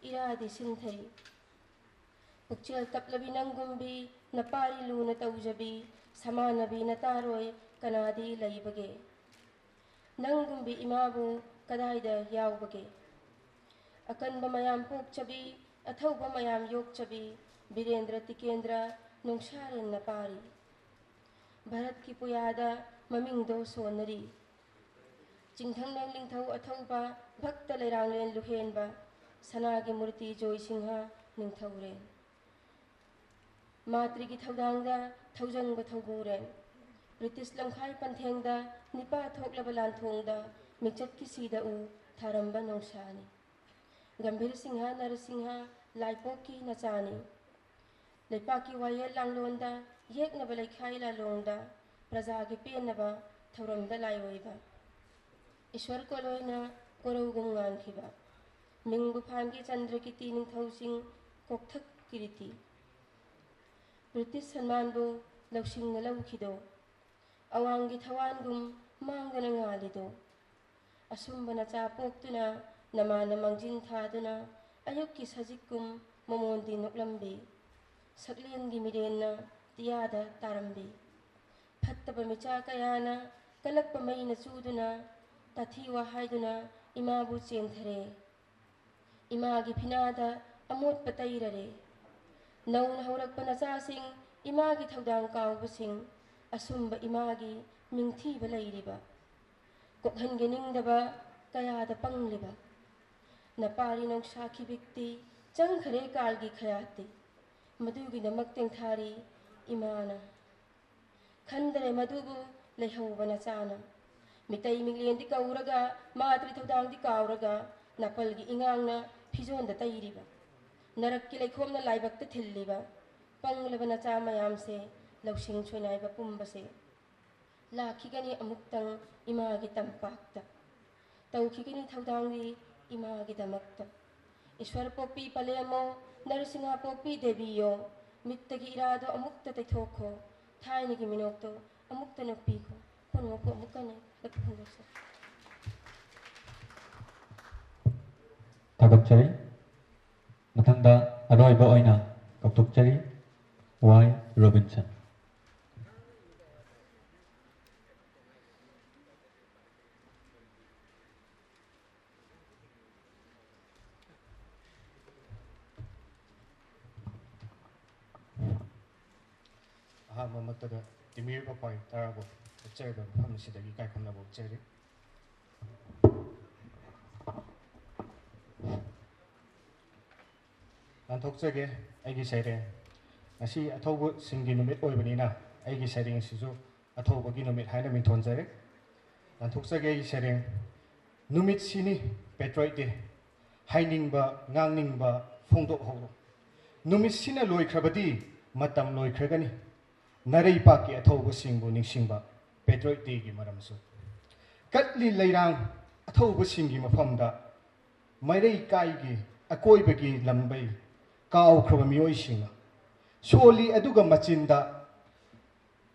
ꯏꯔꯥꯗꯤ ꯁꯤꯟꯊꯔꯤ꯫ ꯄꯨꯛꯆꯦꯜ ꯇꯞꯂꯕꯤ ꯅꯪꯒꯨꯝꯕꯤ, ꯅꯄꯥꯔꯤ ꯂꯨꯅ ꯇꯧꯖꯕꯤ, ꯁꯃꯥꯟꯅꯕꯤ ꯅꯇꯥꯔꯣꯏ ꯀꯅꯥꯗꯤ ꯂꯩꯕꯒꯦ? ꯅꯪꯒꯨꯝꯕꯤ ꯏꯃꯥꯕꯨ ꯀꯗꯥꯏꯗ ꯌꯥꯎꯕꯒꯦ? ꯑꯀꯟꯕ ꯃꯌꯥꯝ ꯄꯣꯛꯆꯕꯤ, ꯑꯊꯧꯕ ꯃꯌꯥꯝ ꯌꯣꯛꯆꯕꯤ, ꯕꯤꯔꯦꯟꯗ꯭ꯔ ꯇꯤꯀꯦꯟꯗ꯭ꯔ ꯅꯣꯡꯁꯥꯔꯦꯟ ꯅꯄꯥꯔꯤ꯫ ꯚꯥꯔꯠꯀꯤ ꯄꯨꯌꯥꯗ ꯃꯃꯤꯡꯗꯣ ꯁꯣꯟꯅꯔꯤ꯫ ꯆꯤꯡꯊꯪꯂꯦꯟ ꯅꯤꯡꯊꯧ ꯑꯊꯧꯕ, ꯚꯛꯇ ꯂꯩꯔꯥꯡꯂꯦꯟ ꯂꯨꯍꯦꯟꯕ, ꯁꯅꯥꯒꯤ ꯃꯨꯔꯇꯤ ꯖꯣꯏꯁꯤꯡꯍ ꯅꯤꯡꯊꯧꯔꯦꯟ꯫ ꯃꯥꯇ꯭ꯔꯤꯒꯤ ꯊꯧꯗꯥꯡꯗ ꯊꯧꯖꯪꯕ ꯊꯧꯕꯨꯔꯦꯟ꯫ ꯕ꯭ꯔꯤꯇꯤꯁ ꯂꯝꯈꯥꯏ ꯄꯟꯊꯦꯡꯗ ꯅꯤꯄꯥ ꯊꯣꯛꯂꯕ ꯂꯥꯟꯊꯣꯡꯗ ꯃꯤꯡꯆꯠꯀꯤ ꯁꯤꯗ ꯎ ꯊꯥꯔꯝꯕ ꯅꯣꯡꯁꯥꯅꯤ꯫ ꯒꯝꯚꯤꯔ ꯁꯤꯡꯍ ꯅꯔꯁꯤꯡꯍ ꯂꯥꯏꯄꯣꯛꯀꯤ ꯅꯆꯥꯅꯤ꯫ ꯂꯩꯄꯥꯛꯀꯤ ꯋꯥꯌꯦꯜ ꯂꯥꯡꯂꯣꯟꯗ, ꯌꯦꯛꯅꯕ ꯂꯩꯈꯥꯏ ꯂꯥꯂꯣꯡꯗ, ꯄ꯭ꯔꯖꯥꯒꯤ ꯄꯦꯟꯅꯕ ꯊꯧꯔꯝꯗ ꯂꯥꯏꯑꯣꯏꯕ꯫ ꯏꯁ꯭ꯋꯔ ꯀꯣꯂꯣꯏꯅ ꯀꯣꯔꯧꯒꯨꯝ ꯉꯥꯟꯈꯤꯕ꯫ ꯃꯤꯡꯕꯨ ꯐꯥꯟꯒꯤ ꯆꯟꯗ꯭ꯔꯀꯤꯇꯤ ꯅꯤꯡꯊꯧꯁꯤꯡ ꯀꯣꯛꯊꯛ ꯀꯤꯔꯤꯇꯤ꯫ ꯕ꯭ꯔꯤꯇꯤꯁ ꯁꯟꯃꯥꯟꯕꯨ ꯂꯧꯁꯤꯡꯅ ꯂꯧꯈꯤꯗꯣ꯫ ꯑꯋꯥꯡꯒꯤ ꯊꯋꯥꯟꯒꯨꯝ ꯃꯥꯡꯗꯅ ꯉꯥꯜꯂꯤꯗꯣ꯫ ꯑꯁꯨꯝꯕ ꯅꯆꯥ ꯄꯣꯛꯇꯨꯅ ꯅꯃꯥꯅ ꯃꯥꯡꯖꯤꯟ ꯊꯥꯗꯨꯅ ꯑꯌꯨꯛꯀꯤ ꯁꯖꯤꯛꯀꯨꯝ ꯃꯃꯣꯟꯗꯤ ꯅꯣꯛꯂꯝꯕꯤ꯫ ꯁꯛꯂꯦꯟꯒꯤ ꯃꯤꯔꯦꯟꯅ ꯇꯤꯌꯥꯗ ꯇꯥꯔꯝꯕꯤ꯫ ꯐꯠꯇꯕ ꯃꯤꯆꯥ ꯀꯌꯥꯅ ꯀꯜꯂꯛꯄ ꯃꯩꯅ ꯆꯨꯗꯨꯅ ꯇꯥꯊꯤ ꯋꯥꯍꯥꯏꯗꯨꯅ ꯏꯃꯥꯕꯨ ꯆꯦꯟꯊꯔꯦ꯫ ꯏꯃꯥꯒꯤ ꯐꯤꯅꯥꯗ ꯑꯃꯣꯠꯄ ꯇꯩꯔꯔꯦ꯫ ꯅꯧꯅ ꯍꯧꯔꯛꯄ ꯅꯆꯥꯁꯤꯡ, ꯏꯃꯥꯒꯤ ꯊꯧꯗꯥꯡ ꯀꯥꯎꯕꯁꯤꯡ, ꯑꯁꯨꯝꯕ ꯏꯃꯥꯒꯤ ꯃꯤꯡꯊꯤꯕ ꯂꯩꯔꯤꯕ꯫ ꯀꯣꯛꯍꯟꯒꯦ ꯅꯤꯡꯗꯕ ꯀꯌꯥꯗ ꯄꯪꯂꯤꯕ ꯅꯄꯥꯔꯤ ꯅꯧꯁꯥꯈꯤꯕꯤꯛꯇꯤ ꯆꯪꯈꯔꯦ ꯀꯥꯜꯒꯤ ꯈꯌꯥꯠꯇꯤ꯫ ꯃꯗꯨꯒꯤꯗꯃꯛ ꯇꯦꯡꯊꯥꯔꯤ ꯏꯃꯥꯅ꯫ ꯈꯟꯗꯔꯦ ꯃꯗꯨꯕꯨ ꯂꯩꯍꯧꯕ ꯅꯆꯥꯅ꯫ ꯃꯤꯇꯩ ꯃꯤꯠꯂꯦꯟꯗꯤ ꯀꯧꯔꯒ, ꯃꯥꯇ꯭ꯔꯤ ꯊꯧꯗꯥꯡꯗꯤ ꯀꯥꯎꯔꯒ, ꯅꯥꯄꯜꯒꯤ ꯏꯉꯥꯡꯅ ꯐꯤꯖꯣꯟꯗ ꯇꯩꯔꯤꯕ꯫ ꯅꯔꯛꯀꯤ ꯂꯩꯈꯣꯝꯅ ꯂꯥꯏꯕꯛꯇ ꯊꯤꯜꯂꯤꯕ꯫ ꯄꯪꯂꯕ ꯅꯆꯥ ꯃꯌꯥꯝꯁꯦ, ꯂꯧꯁꯤꯡ ꯁꯣꯏꯅꯥꯏꯕ ꯄꯨꯝꯕꯁꯦ꯫ ꯂꯥꯛꯈꯤꯒꯅꯤ ꯑꯃꯨꯛꯇꯪ ꯏꯃꯥꯒꯤ ꯇꯝꯄꯥꯛꯇ꯫ ꯇꯧꯈꯤꯒꯅꯤ ꯊꯧꯗꯥꯡꯗꯤ ꯏꯃꯥꯒꯤꯗꯃꯛꯇ꯫ ꯏꯁ꯭ꯋꯔ ꯄꯣꯛꯄꯤ ꯄꯂꯦꯝꯃꯣ, ꯅꯔꯁꯤꯡꯍꯥ ꯄꯣꯛꯄꯤ ꯗꯦꯕꯤꯌꯣ, ꯃꯤꯠꯇꯒꯤ ꯏꯔꯥꯗꯣ ꯑꯃꯨꯛꯇ ꯇꯩꯊꯣꯛꯈꯣ, ꯊꯥꯏꯅꯒꯤ ꯃꯤꯅꯣꯛꯇꯣ ꯑꯃꯨꯛꯇ ꯅꯣꯛꯄꯤꯈꯣ꯫ ꯈꯨꯟꯃꯨꯛꯄꯨ ꯑꯃꯨꯛꯀ ꯍꯟꯅ ꯂꯦꯞꯄ ꯐꯣꯡꯗꯣꯛꯆꯔꯤ꯫ ꯊꯥꯒꯠꯆꯔꯤ꯫ ꯃꯊꯪꯗ ꯑꯔꯣꯏꯕ ꯑꯣꯏꯅ ꯀꯧꯊꯣꯛꯆꯔꯤ, ꯋꯥꯏ ꯔꯣꯕꯤꯟꯁꯟ꯫ ꯑꯍꯥꯟꯕꯃꯛꯇꯗ ꯇꯤꯃꯤꯔꯕ ꯄꯣꯏꯟ ꯇꯔꯥꯕꯨ ꯀꯠꯆꯔꯤꯕ ꯃꯐꯝ ꯑꯁꯤꯗꯒꯤ ꯏꯀꯥꯏ ꯈꯨꯝꯅꯕ ꯎꯠꯆꯔꯤ꯫ ꯂꯥꯟꯊꯣꯛꯆꯒꯦ ꯑꯩꯒꯤ ꯁꯩꯔꯦꯡ꯫ ꯉꯁꯤ ꯑꯊꯧꯕꯁꯤꯡꯒꯤ ꯅꯨꯃꯤꯠ ꯑꯣꯏꯕꯅꯤꯅ ꯑꯩꯒꯤ ꯁꯩꯔꯦꯡꯁꯤꯁꯨ ꯑꯊꯧꯕꯒꯤ ꯅꯨꯃꯤꯠ ꯍꯥꯏꯅ ꯃꯤꯡꯊꯣꯟꯖꯔꯦ꯫ ꯂꯥꯟꯊꯣꯛꯆꯒꯦ ꯑꯩꯒꯤ ꯁꯩꯔꯦꯡ꯫ ꯅꯨꯃꯤꯠꯁꯤꯅꯤ Patriots' Day꯫ ꯍꯥꯏꯅꯤꯡꯕ, ꯉꯥꯡꯅꯤꯡꯕ ꯐꯣꯡꯗꯣꯛꯍꯧꯔꯣ꯫ ꯅꯨꯃꯤꯠꯁꯤꯅ ꯂꯣꯏꯈ꯭ꯔꯕꯗꯤ ꯃꯇꯝ ꯂꯣꯏꯈ꯭ꯔꯒꯅꯤ꯫ ꯅꯔꯩꯄꯥꯛꯀꯤ ꯑꯊꯧꯕꯁꯤꯡꯕꯨ ꯅꯤꯡꯁꯤꯡꯕ Patriots' Day-ꯒꯤ ꯃꯔꯝꯁꯨ꯫ ꯀꯠꯂꯤ ꯂꯩꯔꯥꯡ ꯑꯊꯧꯕꯁꯤꯡꯒꯤ ꯃꯐꯝꯗ ꯃꯔꯩꯀꯥꯏꯒꯤ ꯑꯀꯣꯏꯕꯒꯤ ꯂꯝꯕꯩ ꯀꯥꯎꯈ꯭ꯔꯕ ꯃꯤꯑꯣꯏꯁꯤꯡꯅ ꯁꯣꯜꯂꯤ, ꯑꯗꯨꯒ ꯃꯆꯤꯟꯗ,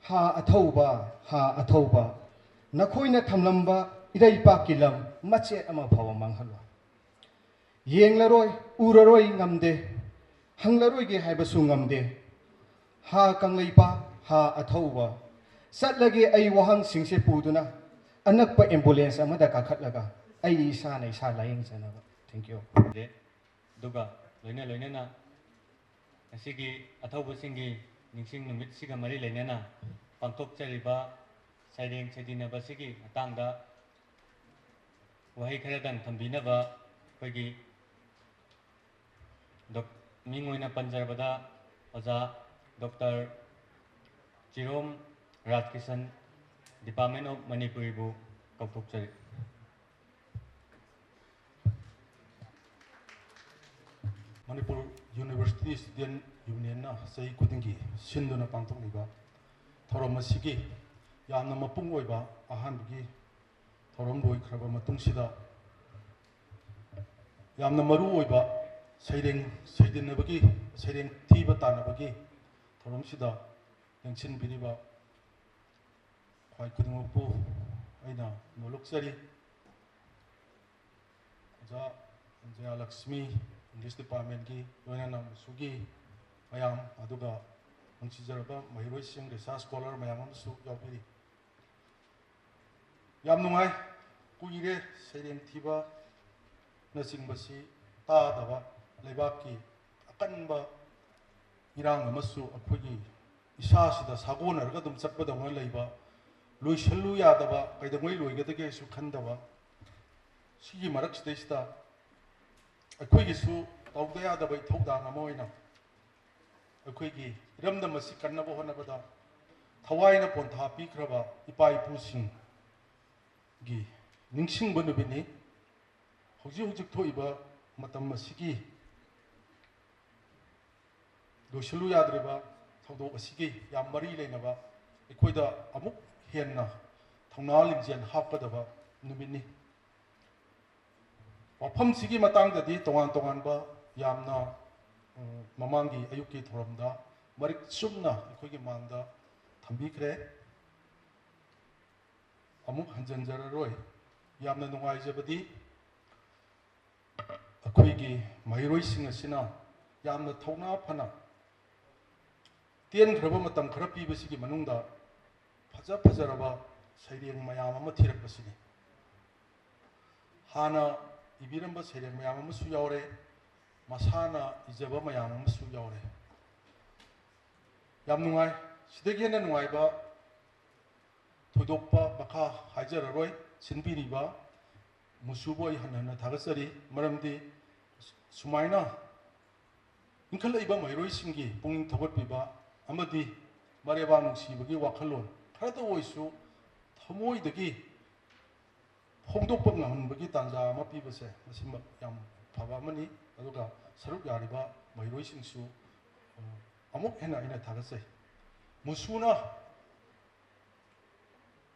"ꯍꯥ ꯑꯊꯧꯕ, ꯍꯥ ꯑꯊꯧꯕ, ꯅꯈꯣꯏꯅ ꯊꯝꯂꯝꯕ ꯏꯔꯩꯄꯥꯛꯀꯤ ꯂꯝ ꯃꯆꯦꯠ ꯑꯃ ꯐꯥꯎꯕ ꯃꯥꯡꯍꯜꯂꯣꯏ꯫ ꯌꯦꯡꯂꯔꯣꯏ, ꯎꯔꯔꯣꯏ ꯉꯝꯗꯦ, ꯍꯪꯂꯔꯣꯏꯒꯦ ꯍꯥꯏꯕꯁꯨ ꯉꯝꯗꯦ꯫ ꯍꯥ ꯀꯪꯂꯩꯄꯥꯛ, ꯍꯥ ꯑꯊꯧꯕ, ꯆꯠꯂꯒꯦ ꯑꯩ ꯋꯥꯍꯪꯁꯤꯡꯁꯦ ꯄꯨꯗꯨꯅ, ꯑꯅꯛꯄ ambulance ꯑꯃꯗ ꯀꯥꯈꯠꯂꯒ ꯑꯩ ꯏꯁꯥꯅ ꯏꯁꯥ ꯂꯥꯌꯦꯡꯖꯅꯕ꯫ Thank you꯫ ꯑꯗꯨꯒ ꯂꯣꯏꯅ ꯂꯣꯏꯅꯅ ꯉꯁꯤꯒꯤ ꯑꯊꯧꯕꯁꯤꯡꯒꯤ ꯅꯤꯡꯁꯤꯡ ꯅꯨꯃꯤꯠꯁꯤꯒ ꯃꯔꯤ ꯂꯩꯅꯅ ꯄꯥꯡꯊꯣꯛꯆꯔꯤꯕ ꯁꯩꯔꯦꯡ ꯁꯩꯗꯤꯟꯅꯕꯁꯤꯒꯤ ꯃꯇꯥꯡꯗ ꯋꯥꯍꯩ ꯈꯔꯗꯪ ꯊꯝꯕꯤꯅꯕ ꯑꯩꯈꯣꯏꯒꯤ ꯗꯣꯛ-, ꯃꯤꯡ ꯑꯣꯏꯅ ꯄꯟꯖꯔꯕꯗ ꯑꯣꯖꯥ ꯗꯣꯛꯇꯔ ꯆꯤꯔꯣꯝ ꯔꯥꯖꯀꯤꯁꯟ, Department of Manipuri ꯕꯨ ꯀꯧꯊꯣꯛꯆꯔꯤ꯫ ꯃꯅꯤꯄꯨꯔ ꯌꯨꯅꯤꯚꯔꯁꯤꯇꯤ ꯁ꯭ꯇꯨꯗꯦꯟ ꯌꯨꯅꯤꯌꯟꯅ ꯆꯍꯤ ꯈꯨꯗꯤꯡꯒꯤ ꯁꯤꯟꯗꯨꯅ ꯄꯥꯡꯊꯣꯛꯂꯤꯕ ꯊꯧꯔꯝ ꯑꯁꯤꯒꯤ ꯌꯥꯝꯅ ꯃꯄꯨꯡ ꯑꯣꯏꯕ ꯑꯍꯥꯟꯕꯒꯤ ꯊꯧꯔꯝ ꯂꯣꯏꯈ꯭ꯔꯕ ꯃꯇꯨꯡꯁꯤꯗ, ꯌꯥꯝꯅ ꯃꯔꯨ ꯑꯣꯏꯕ ꯁꯩꯔꯦꯡ ꯁꯩꯗꯟꯅꯕꯒꯤ, ꯁꯩꯔꯦꯡ ꯊꯤꯕ ꯇꯥꯟꯅꯕꯒꯤ ꯊꯧꯔꯝꯁꯤꯗ ꯂꯦꯡꯁꯤꯟꯕꯤꯔꯤꯕ ꯈ꯭ꯋꯥꯏ ꯈꯨꯗꯤꯡꯃꯛꯄꯨ ꯑꯩꯅ ꯅꯣꯂꯨꯛꯆꯔꯤ꯫ ꯑꯣꯖꯥ ꯖꯌꯥꯂꯛꯁꯃꯤ, English Department ꯀꯤ, ꯂꯣꯏꯅꯅ ꯃꯨꯁꯨꯒꯤ ꯃꯌꯥꯝ, ꯑꯗꯨꯒ ꯅꯨꯡꯁꯤꯖꯔꯕ ꯃꯍꯩꯔꯣꯏꯁꯤꯡ, research scholar ꯃꯌꯥꯝ ꯑꯃꯁꯨ ꯌꯥꯎꯕꯤꯔꯤ꯫ ꯌꯥꯝ ꯅꯨꯡꯉꯥꯏ꯫ ꯀꯨꯏꯔꯦ ꯁꯩꯔꯦꯡ ꯊꯤꯕꯅꯆꯤꯡꯕꯁꯤ ꯇꯥꯗꯕ꯫ ꯂꯩꯕꯥꯛꯀꯤ ꯑꯀꯟꯕ ꯏꯔꯥꯡ ꯑꯃꯁꯨ ꯑꯩꯈꯣꯏꯒꯤ ꯏꯁꯥꯁꯤꯗ ꯁꯥꯒꯣꯟꯅꯔꯒ ꯑꯗꯨꯝ ꯆꯠꯄꯗꯧꯅ ꯂꯩꯕ, ꯂꯣꯏꯁꯤꯜꯂꯨ ꯌꯥꯗꯕ, ꯀꯩꯗꯧꯉꯩ ꯂꯣꯏꯒꯗꯒꯦꯁꯨ ꯈꯟꯗꯕ, ꯁꯤꯒꯤ ꯃꯔꯛꯁꯤꯗꯩꯁꯤꯗ ꯑꯩꯈꯣꯏꯒꯤꯁꯨ ꯇꯧꯗ ꯌꯥꯗꯕ ꯏꯊꯧꯗꯥꯡ ꯑꯃ ꯑꯣꯏꯅ ꯑꯩꯈꯣꯏꯒꯤ ꯏꯔꯝꯗꯝ ꯑꯁꯤ ꯀꯟꯅꯕ ꯍꯣꯠꯅꯕꯗ ꯊꯋꯥꯏꯅ ꯄꯣꯟꯊꯥ ꯄꯤꯈ꯭ꯔꯕ ꯏꯄꯥ ꯏꯄꯨꯁꯤꯡꯒꯤ ꯅꯤꯡꯁꯤꯡꯕ ꯅꯨꯃꯤꯠꯅꯤ꯫ ꯍꯧꯖꯤꯛ ꯍꯧꯖꯤꯛ ꯊꯣꯛꯏꯕ ꯃꯇꯝ ꯑꯁꯤꯒꯤ ꯂꯣꯏꯁꯤꯜꯂꯨ ꯌꯥꯗ꯭ꯔꯤꯕ ꯊꯧꯗꯣꯛ ꯑꯁꯤꯒꯤ ꯌꯥꯝ ꯃꯔꯤ ꯂꯩꯅꯕ, ꯑꯩꯈꯣꯏꯗ ꯑꯃꯨꯛ ꯍꯦꯟꯅ ꯊꯧꯅꯥ ꯂꯤꯡꯖꯦꯜ ꯍꯥꯞꯀꯗꯕ ꯅꯨꯃꯤꯠꯅꯤ꯫ ꯋꯥꯐꯝꯁꯤꯒꯤ ꯃꯇꯥꯡꯗꯗꯤ ꯇꯣꯉꯥꯟ ꯇꯣꯉꯥꯟꯕ ꯌꯥꯝꯅ, ꯎꯝ, ꯃꯃꯥꯡꯒꯤ ꯑꯌꯨꯛꯀꯤ ꯊꯧꯔꯝꯗ ꯃꯔꯤꯛ ꯆꯨꯝꯅ ꯑꯩꯈꯣꯏꯒꯤ ꯃꯥꯡꯗ ꯊꯝꯕꯤꯈ꯭ꯔꯦ꯫ ꯑꯃꯨꯛ ꯍꯟꯖꯤꯟꯖꯔꯔꯣꯏ꯫ ꯌꯥꯝꯅ ꯅꯨꯡꯉꯥꯏꯖꯕꯗꯤ ꯑꯩꯈꯣꯏꯒꯤ ꯃꯍꯩꯔꯣꯏꯁꯤꯡ ꯑꯁꯤꯅ ꯌꯥꯝꯅ ꯊꯧꯅꯥ ꯐꯅ ꯇꯦꯟꯈ꯭ꯔꯕ ꯃꯇꯝ ꯈꯔ ꯄꯤꯕꯁꯤꯒꯤ ꯃꯅꯨꯡꯗ ꯐꯖ ꯐꯖꯔꯕ ꯁꯩꯔꯦꯡ ꯃꯌꯥꯝ ꯑꯃ ꯊꯤꯔꯛꯄꯁꯤꯅꯤ꯫ ꯍꯥꯟꯅ ꯏꯕꯤꯔꯝꯕ ꯁꯩꯔꯦꯡ ꯃꯌꯥꯝ ꯑꯃꯁꯨ ꯌꯥꯎꯔꯦ, ꯃꯁꯥꯅ ꯏꯖꯕ ꯃꯌꯥꯝ ꯑꯃꯁꯨ ꯌꯥꯎꯔꯦ꯫ ꯌꯥꯝ ꯅꯨꯡꯉꯥꯏ꯫ ꯁꯤꯗꯒꯤ ꯍꯦꯟꯅ ꯅꯨꯡꯉꯥꯏꯕ ꯊꯣꯏꯗꯣꯛꯄ ꯃꯈꯥ ꯍꯥꯏꯖꯔꯔꯣꯏ꯫ ꯁꯤꯟꯕꯤꯔꯤꯕ ꯃꯨꯁꯨꯕꯨ ꯑꯩ ꯍꯟꯅ ꯍꯟꯅ ꯊꯥꯒꯠꯆꯔꯤ꯫ ꯃꯔꯝꯗꯤ ꯁꯨꯃꯥꯏꯅ ꯏꯟꯈꯠꯂꯛꯏꯕ ꯃꯍꯩꯔꯣꯏꯁꯤꯡꯒꯤ ꯄꯨꯛꯅꯤꯡ ꯊꯧꯒꯠꯄꯤꯕ ꯑꯃꯗꯤ ꯃꯔꯩꯕꯥꯛ ꯅꯨꯡꯁꯤꯕꯒꯤ ꯋꯥꯈꯜꯂꯣꯟ ꯈꯔꯇ ꯑꯣꯏꯁꯨ ꯊꯃꯣꯏꯗꯒꯤ ꯐꯣꯡꯗꯣꯛꯄ ꯉꯝꯍꯟꯕꯒꯤ ꯇꯥꯟꯖꯥ ꯑꯃ ꯄꯤꯕꯁꯦ ꯃꯁꯤꯃꯛ ꯌꯥꯝ ꯐꯕ ꯑꯃꯅꯤ꯫ ꯑꯗꯨꯒ ꯁꯔꯨꯛ ꯌꯥꯔꯤꯕ ꯃꯍꯩꯔꯣꯏꯁꯤꯡꯁꯨ ꯑꯃꯨꯛ ꯍꯦꯟꯅ ꯑꯩꯅ ꯊꯥꯒꯠꯆꯩ꯫ ꯃꯨꯁꯨꯅ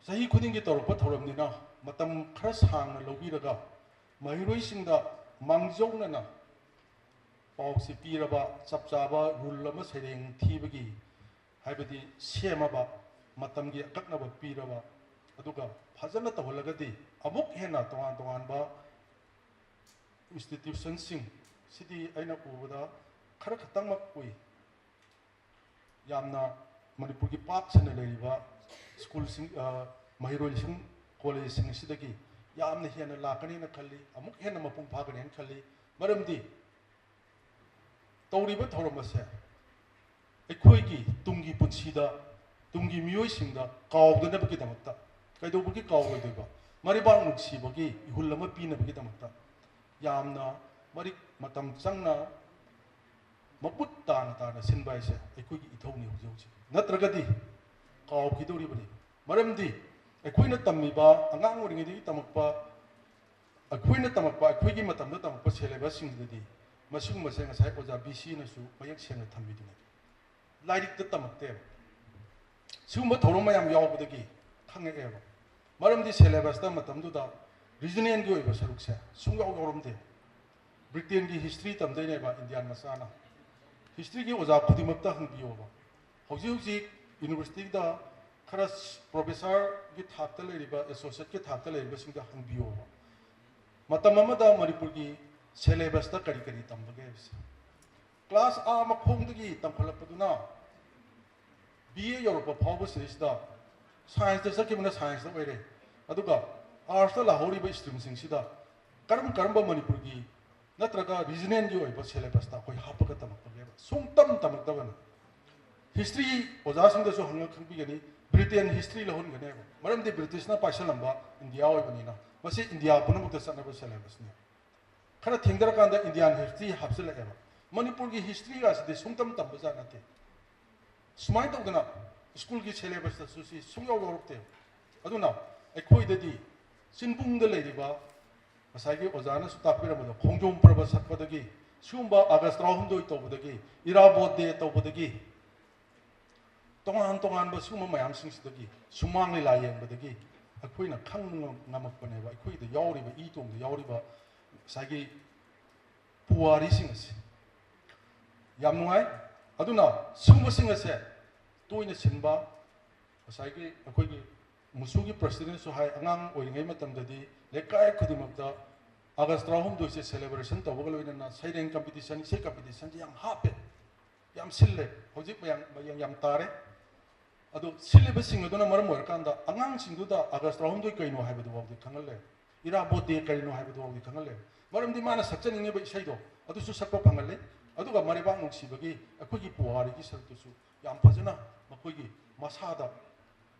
ꯆꯍꯤ ꯈꯨꯗꯤꯡꯒꯤ ꯇꯧꯔꯛꯄ ꯊꯧꯔꯝꯅꯤꯅ ꯃꯇꯝ ꯈꯔ ꯁꯥꯡꯅ ꯂꯧꯕꯤꯔꯒ ꯃꯍꯩꯔꯣꯏꯁꯤꯡꯗ ꯃꯥꯡꯖꯧꯅꯅ ꯄꯥꯎꯁꯤ ꯄꯤꯔꯕ, ꯆꯞ ꯆꯥꯕ ꯔꯨꯜ ꯑꯃ ꯁꯩꯔꯦꯡ ꯊꯤꯕꯒꯤ, ꯍꯥꯏꯕꯗꯤ ꯁꯦꯝꯃꯕ, ꯃꯇꯝꯒꯤ ꯑꯀꯛꯅꯕ ꯄꯤꯔꯕ, ꯑꯗꯨꯒ ꯐꯖꯅ ꯇꯧꯍꯜꯂꯒꯗꯤ ꯑꯃꯨꯛ ꯍꯦꯟꯅ ꯇꯣꯉꯥꯟ ꯇꯣꯉꯥꯟꯕ ꯏꯟꯁꯇꯤꯇ꯭ꯌꯨꯁꯟꯁꯤꯡ, ꯁꯤꯗꯤ ꯑꯩꯅ ꯎꯕꯗ ꯈꯔ ꯈꯛꯇꯪꯃꯛ ꯎꯏ꯫ ꯌꯥꯝꯅ ꯃꯅꯤꯄꯨꯔꯒꯤ ꯄꯥꯛ ꯁꯟꯅ ꯂꯩꯔꯤꯕ ꯁ꯭ꯀꯨꯜꯁꯤꯡ, ꯑ, ꯃꯍꯩꯔꯣꯏꯁꯤꯡ, ꯀꯣꯂꯦꯖꯁꯤꯡ ꯑꯁꯤꯗꯒꯤ ꯌꯥꯝꯅ ꯍꯦꯟꯅ ꯂꯥꯛꯀꯅꯦꯅ ꯈꯜꯂꯤ, ꯑꯃꯨꯛ ꯍꯦꯟꯅ ꯃꯄꯨꯡ ꯐꯥꯒꯅꯦꯅ ꯈꯜꯂꯤ꯫ ꯃꯔꯝꯗꯤ ꯇꯧꯔꯤꯕ ꯊꯧꯔꯝ ꯑꯁꯦ ꯑꯩꯈꯣꯏꯒꯤ ꯇꯨꯡꯒꯤ ꯄꯨꯟꯁꯤꯗ, ꯇꯨꯡꯒꯤ ꯃꯤꯑꯣꯏꯁꯤꯡꯗ ꯀꯥꯎꯗꯅꯕꯒꯤꯗꯃꯛꯇ, ꯀꯩꯗꯧꯕꯒꯤ ꯀꯥꯎꯔꯣꯏꯗꯣꯏꯕ? ꯃꯔꯩꯕꯥꯛ ꯅꯨꯡꯁꯤꯕꯒꯤ ꯏꯍꯨꯜ ꯑꯃ ꯄꯤꯅꯕꯒꯤꯗꯃꯛꯇ ꯌꯥꯝꯅ ꯃꯔꯤꯛ ꯃꯇꯝ ꯆꯪꯅ ꯃꯃꯨꯠ ꯇꯥꯅ ꯇꯥꯅ ꯁꯤꯟꯕ ꯍꯥꯏꯁꯦ ꯑꯩꯈꯣꯏꯒꯤ ꯏꯊꯧꯅꯤ ꯍꯧꯖꯤꯛ ꯍꯧꯖꯤꯛ꯫ ꯅꯠꯇ꯭ꯔꯒꯗꯤ ꯀꯥꯎꯈꯤꯗꯧꯔꯤꯕꯅꯤ꯫ ꯃꯔꯝꯗꯤ ꯑꯩꯈꯣꯏꯅ ꯇꯝꯃꯤꯕ, ꯑꯉꯥꯡ ꯑꯣꯏꯔꯤꯉꯩꯗꯒꯤ ꯇꯝꯃꯛꯄ, ꯑꯩꯈꯣꯏꯅ ꯇꯝꯃꯛꯄ, ꯑꯩꯈꯣꯏꯒꯤ ꯃꯇꯝꯗ ꯇꯝꯃꯛꯄ ꯁꯦꯂꯦꯕꯁꯁꯤꯡꯗꯗꯤ ꯃꯁꯤꯒꯨꯝꯕꯁꯦ ꯉꯁꯥꯏ ꯑꯣꯖꯥ ꯕꯤ ꯁꯤꯅꯁꯨ ꯃꯌꯦꯛ ꯁꯦꯡꯅ ꯊꯝꯕꯤꯗꯨꯅꯤ꯫ ꯂꯥꯏꯔꯤꯛꯇ ꯇꯝꯃꯛꯇꯦꯕ꯫ ꯁꯤꯒꯨꯝꯕ ꯊꯧꯔꯝ ꯃꯌꯥꯝ ꯌꯥꯎꯕꯗꯒꯤ ꯈꯪꯉꯛꯑꯦꯕ꯫ ꯃꯔꯝꯗꯤ ꯁꯦꯂꯦꯕꯁꯇ ꯃꯇꯝꯗꯨꯗ ꯔꯤꯖꯅꯦꯜꯒꯤ ꯑꯣꯏꯕ ꯁꯔꯨꯛꯁꯦ ꯁꯨꯡꯌꯥꯎ ꯌꯥꯎꯔꯝꯗꯦ꯫ ꯕ꯭ꯔꯤꯇꯦꯟꯒꯤ ꯍꯤꯁꯇ꯭ꯔꯤ ꯇꯝꯗꯣꯏꯅꯦꯕ ꯏꯟꯗꯤꯌꯥꯟ ꯃꯆꯥꯅ꯫ ꯍꯤꯁꯇ꯭ꯔꯤꯒꯤ ꯑꯣꯖꯥ ꯈꯨꯗꯤꯡꯃꯛꯇ ꯍꯪꯕꯤꯌꯣꯕ꯫ ꯍꯧꯖꯤꯛ ꯍꯧꯖꯤꯛ ꯌꯨꯅꯤꯚꯔꯁꯤꯇꯤꯗ ꯈꯔ ꯄ꯭ꯔꯣꯐꯦꯁꯔꯒꯤ ꯊꯥꯛꯇ ꯂꯩꯔꯤꯕ, ꯑꯦꯁꯣꯁꯤꯌꯦꯠꯀꯤ ꯊꯥꯛꯇ ꯂꯩꯔꯤꯕꯁꯤꯡꯗ ꯍꯪꯕꯤꯌꯣꯕ꯫ ꯃꯇꯝ ꯑꯃꯗ ꯃꯅꯤꯄꯨꯔꯒꯤ ꯁꯦꯂꯦꯕꯁꯇ ꯀꯔꯤ ꯀꯔꯤ ꯇꯝꯕꯒꯦ ꯍꯥꯏꯕꯁꯦ꯫ ꯀ꯭ꯂꯥꯁ ꯑꯥ ꯃꯈꯣꯡꯗꯒꯤ ꯇꯝꯈꯠꯂꯛꯄꯗꯨꯅ ꯕꯤ ꯑꯦ ꯌꯧꯔꯛꯄ ꯐꯥꯎꯕ ꯁꯤꯗꯩꯁꯤꯗ ꯁꯥꯏꯟꯁꯇ ꯆꯠꯈꯤꯕꯅ ꯁꯥꯏꯟꯁꯇ ꯑꯣꯏꯔꯦ꯫ ꯑꯗꯨꯒ ꯑꯥꯔꯠꯁꯇ ꯂꯥꯛꯍꯧꯔꯤꯕ ꯁ꯭ꯇ꯭ꯔꯤꯝꯁꯤꯡꯁꯤꯗ ꯀꯔꯝ ꯀꯔꯝꯕ ꯃꯅꯤꯄꯨꯔꯒꯤ ꯅꯠꯇ꯭ꯔꯒ ꯔꯤꯖꯅꯦꯜꯒꯤ ꯑꯣꯏꯕ ꯁꯦꯂꯦꯕꯁꯇ ꯑꯩꯈꯣꯏ ꯍꯥꯞꯄꯒ ꯇꯝꯃꯛꯄꯒꯦꯕ? ꯁꯨꯡꯇꯝ ꯇꯝꯃꯛꯇꯕꯅꯤ꯫ ꯍꯤꯁꯇ꯭ꯔꯤ ꯑꯣꯖꯥꯁꯤꯡꯗꯁꯨ ꯍꯪꯉ ꯈꯪꯕꯤꯒꯅꯤ, ꯕ꯭ꯔꯤꯇꯦꯟ ꯍꯤꯁꯇ꯭ꯔꯤ ꯂꯧꯍꯟꯒꯅꯦꯕ꯫ ꯃꯔꯝꯗꯤ ꯕ꯭ꯔꯤꯇꯤꯁꯅ ꯄꯥꯏꯁꯜꯂꯝꯕ ꯏꯟꯗꯤꯌꯥ ꯑꯣꯏꯕꯅꯤꯅ꯫ ꯃꯁꯤ ꯏꯟꯗꯤꯌꯥ ꯄꯨꯝꯅꯃꯛꯇ ꯆꯠꯅꯕ syllabusꯅꯤ꯫ ꯈꯔ ꯊꯦꯡꯊꯔꯀꯥꯟꯗ Indian history ꯍꯥꯞꯆꯤꯜꯂꯛꯑꯦꯕ꯫ ꯃꯅꯤꯄꯨꯔꯒꯤ historyꯒꯁꯤꯗꯤ ꯁꯨꯡꯇꯝ ꯇꯝꯕꯖꯥꯠ ꯅꯠꯇꯦ꯫ ꯁꯨꯃꯥꯏꯅ ꯇꯧꯗꯅ ꯁ꯭ꯀꯨꯜꯒꯤ syllabusꯇꯁꯨ ꯁꯤ ꯁꯨꯡꯌꯥꯎ ꯌꯥꯎꯔꯛꯇꯦ꯫ ꯑꯗꯨꯅ ꯑꯩꯈꯣꯏꯗꯗꯤ ꯆꯤꯟꯕꯨꯡꯗ ꯂꯩꯔꯤꯕ ꯉꯁꯥꯏꯒꯤ ꯑꯣꯖꯥꯅꯁꯨ ꯇꯥꯛꯄꯤꯔꯝꯕꯗꯣ, ꯈꯣꯡꯖꯣꯝ ꯄꯔꯕ ꯁꯛꯄꯗꯒꯤ, ꯁꯤꯒꯨꯝꯕ ꯑꯥꯒꯁ ꯇꯔꯥꯍꯨꯝꯗꯣꯏ ꯇꯧꯕꯗꯒꯤ, ꯏꯔꯥꯕꯣꯠ ꯗꯦ ꯇꯧꯕꯗꯒꯤ, ꯇꯣꯉꯥꯟ ꯇꯣꯉꯥꯟꯕ ꯁꯤꯒꯨꯝꯕ ꯃꯌꯥꯝꯁꯤꯡꯁꯤꯗꯒꯤ, ꯁꯨꯃꯥꯡ ꯂꯤꯂꯥ ꯌꯦꯡꯕꯗꯒꯤ ꯑꯩꯈꯣꯏꯅ ꯈꯪꯕ ꯉꯝ- ꯉꯝꯃꯛꯄꯅꯦꯕ꯫ ꯑꯩꯈꯣꯏꯗ ꯌꯥꯎꯔꯤꯕ, ꯏ ꯇꯣꯝꯗ ꯌꯥꯎꯔꯤꯕ ꯉꯁꯥꯏꯒꯤ ꯄꯨꯋꯥꯔꯤꯁꯤꯡ ꯑꯁꯤ꯫ ꯌꯥꯝ ꯅꯨꯡꯉꯥꯏ꯫ ꯑꯗꯨꯅ ꯁꯤꯒꯨꯝꯕꯁꯤꯡ ꯑꯁꯦ ꯇꯣꯏꯅ ꯁꯤꯟꯕ, ꯉꯁꯥꯏꯒꯤ ꯑꯩꯈꯣꯏꯒꯤ ꯃꯨꯁꯨꯒꯤ presidentꯁꯨ ꯍꯥꯏ, ꯑꯉꯥꯡ ꯑꯣꯏꯔꯤꯉꯩ ꯃꯇꯝꯗꯗꯤ ꯂꯩꯀꯥꯏ ꯈꯨꯗꯤꯡꯃꯛꯇ ꯑꯥꯒꯁ ꯇꯔꯥꯍꯨꯝꯗꯣꯏꯁꯦ celebration ꯇꯧꯕꯒ ꯂꯣꯏꯅꯅ ꯁꯩꯔꯦꯡ competition, ꯏꯁꯩ competitionꯁꯦ ꯌꯥꯝ ꯍꯥꯞꯄꯦ, ꯌꯥꯝ ꯁꯤꯜꯂꯦ꯫ ꯍꯧꯖꯤꯛ ꯃꯌꯥꯝ ꯃꯌꯦꯡ ꯌꯥꯝ ꯇꯥꯔꯦ꯫ ꯑꯗꯨ ꯁꯤꯜꯂꯤꯕꯁꯤꯡ ꯑꯗꯨꯅ ꯃꯔꯝ ꯑꯣꯏꯔꯀꯥꯟꯗ ꯑꯉꯥꯡꯁꯤꯡꯗꯨꯗ ꯑꯥꯒꯁ ꯇꯔꯥꯍꯨꯝꯗꯣꯏ ꯀꯩꯅꯣ ꯍꯥꯏꯕꯗꯨ ꯐꯥꯎꯗꯤ ꯈꯪꯍꯜꯂꯦ, ꯏꯔꯥꯕꯣꯠ ꯗꯦ ꯀꯔꯤꯅꯣ ꯍꯥꯏꯕꯗꯨ ꯐꯥꯎꯗꯤ ꯈꯪꯍꯜꯂꯦ꯫ ꯃꯔꯝꯗꯤ ꯃꯥꯅ ꯁꯛꯆꯅꯤꯡꯉꯤꯕ ꯏꯁꯩꯗꯣ ꯑꯗꯨꯁꯨ ꯁꯛꯄ ꯐꯪꯍꯜꯂꯦ꯫ ꯑꯗꯨꯒ ꯃꯔꯩꯕꯥꯛ ꯅꯨꯡꯁꯤꯕꯒꯤ ꯑꯩꯈꯣꯏꯒꯤ ꯄꯨꯋꯥꯔꯤꯒꯤ ꯁꯔꯨꯛꯇꯨꯁꯨ ꯌꯥꯝ ꯐꯖꯅ ꯃꯈꯣꯏꯒꯤ ꯃꯁꯥꯗ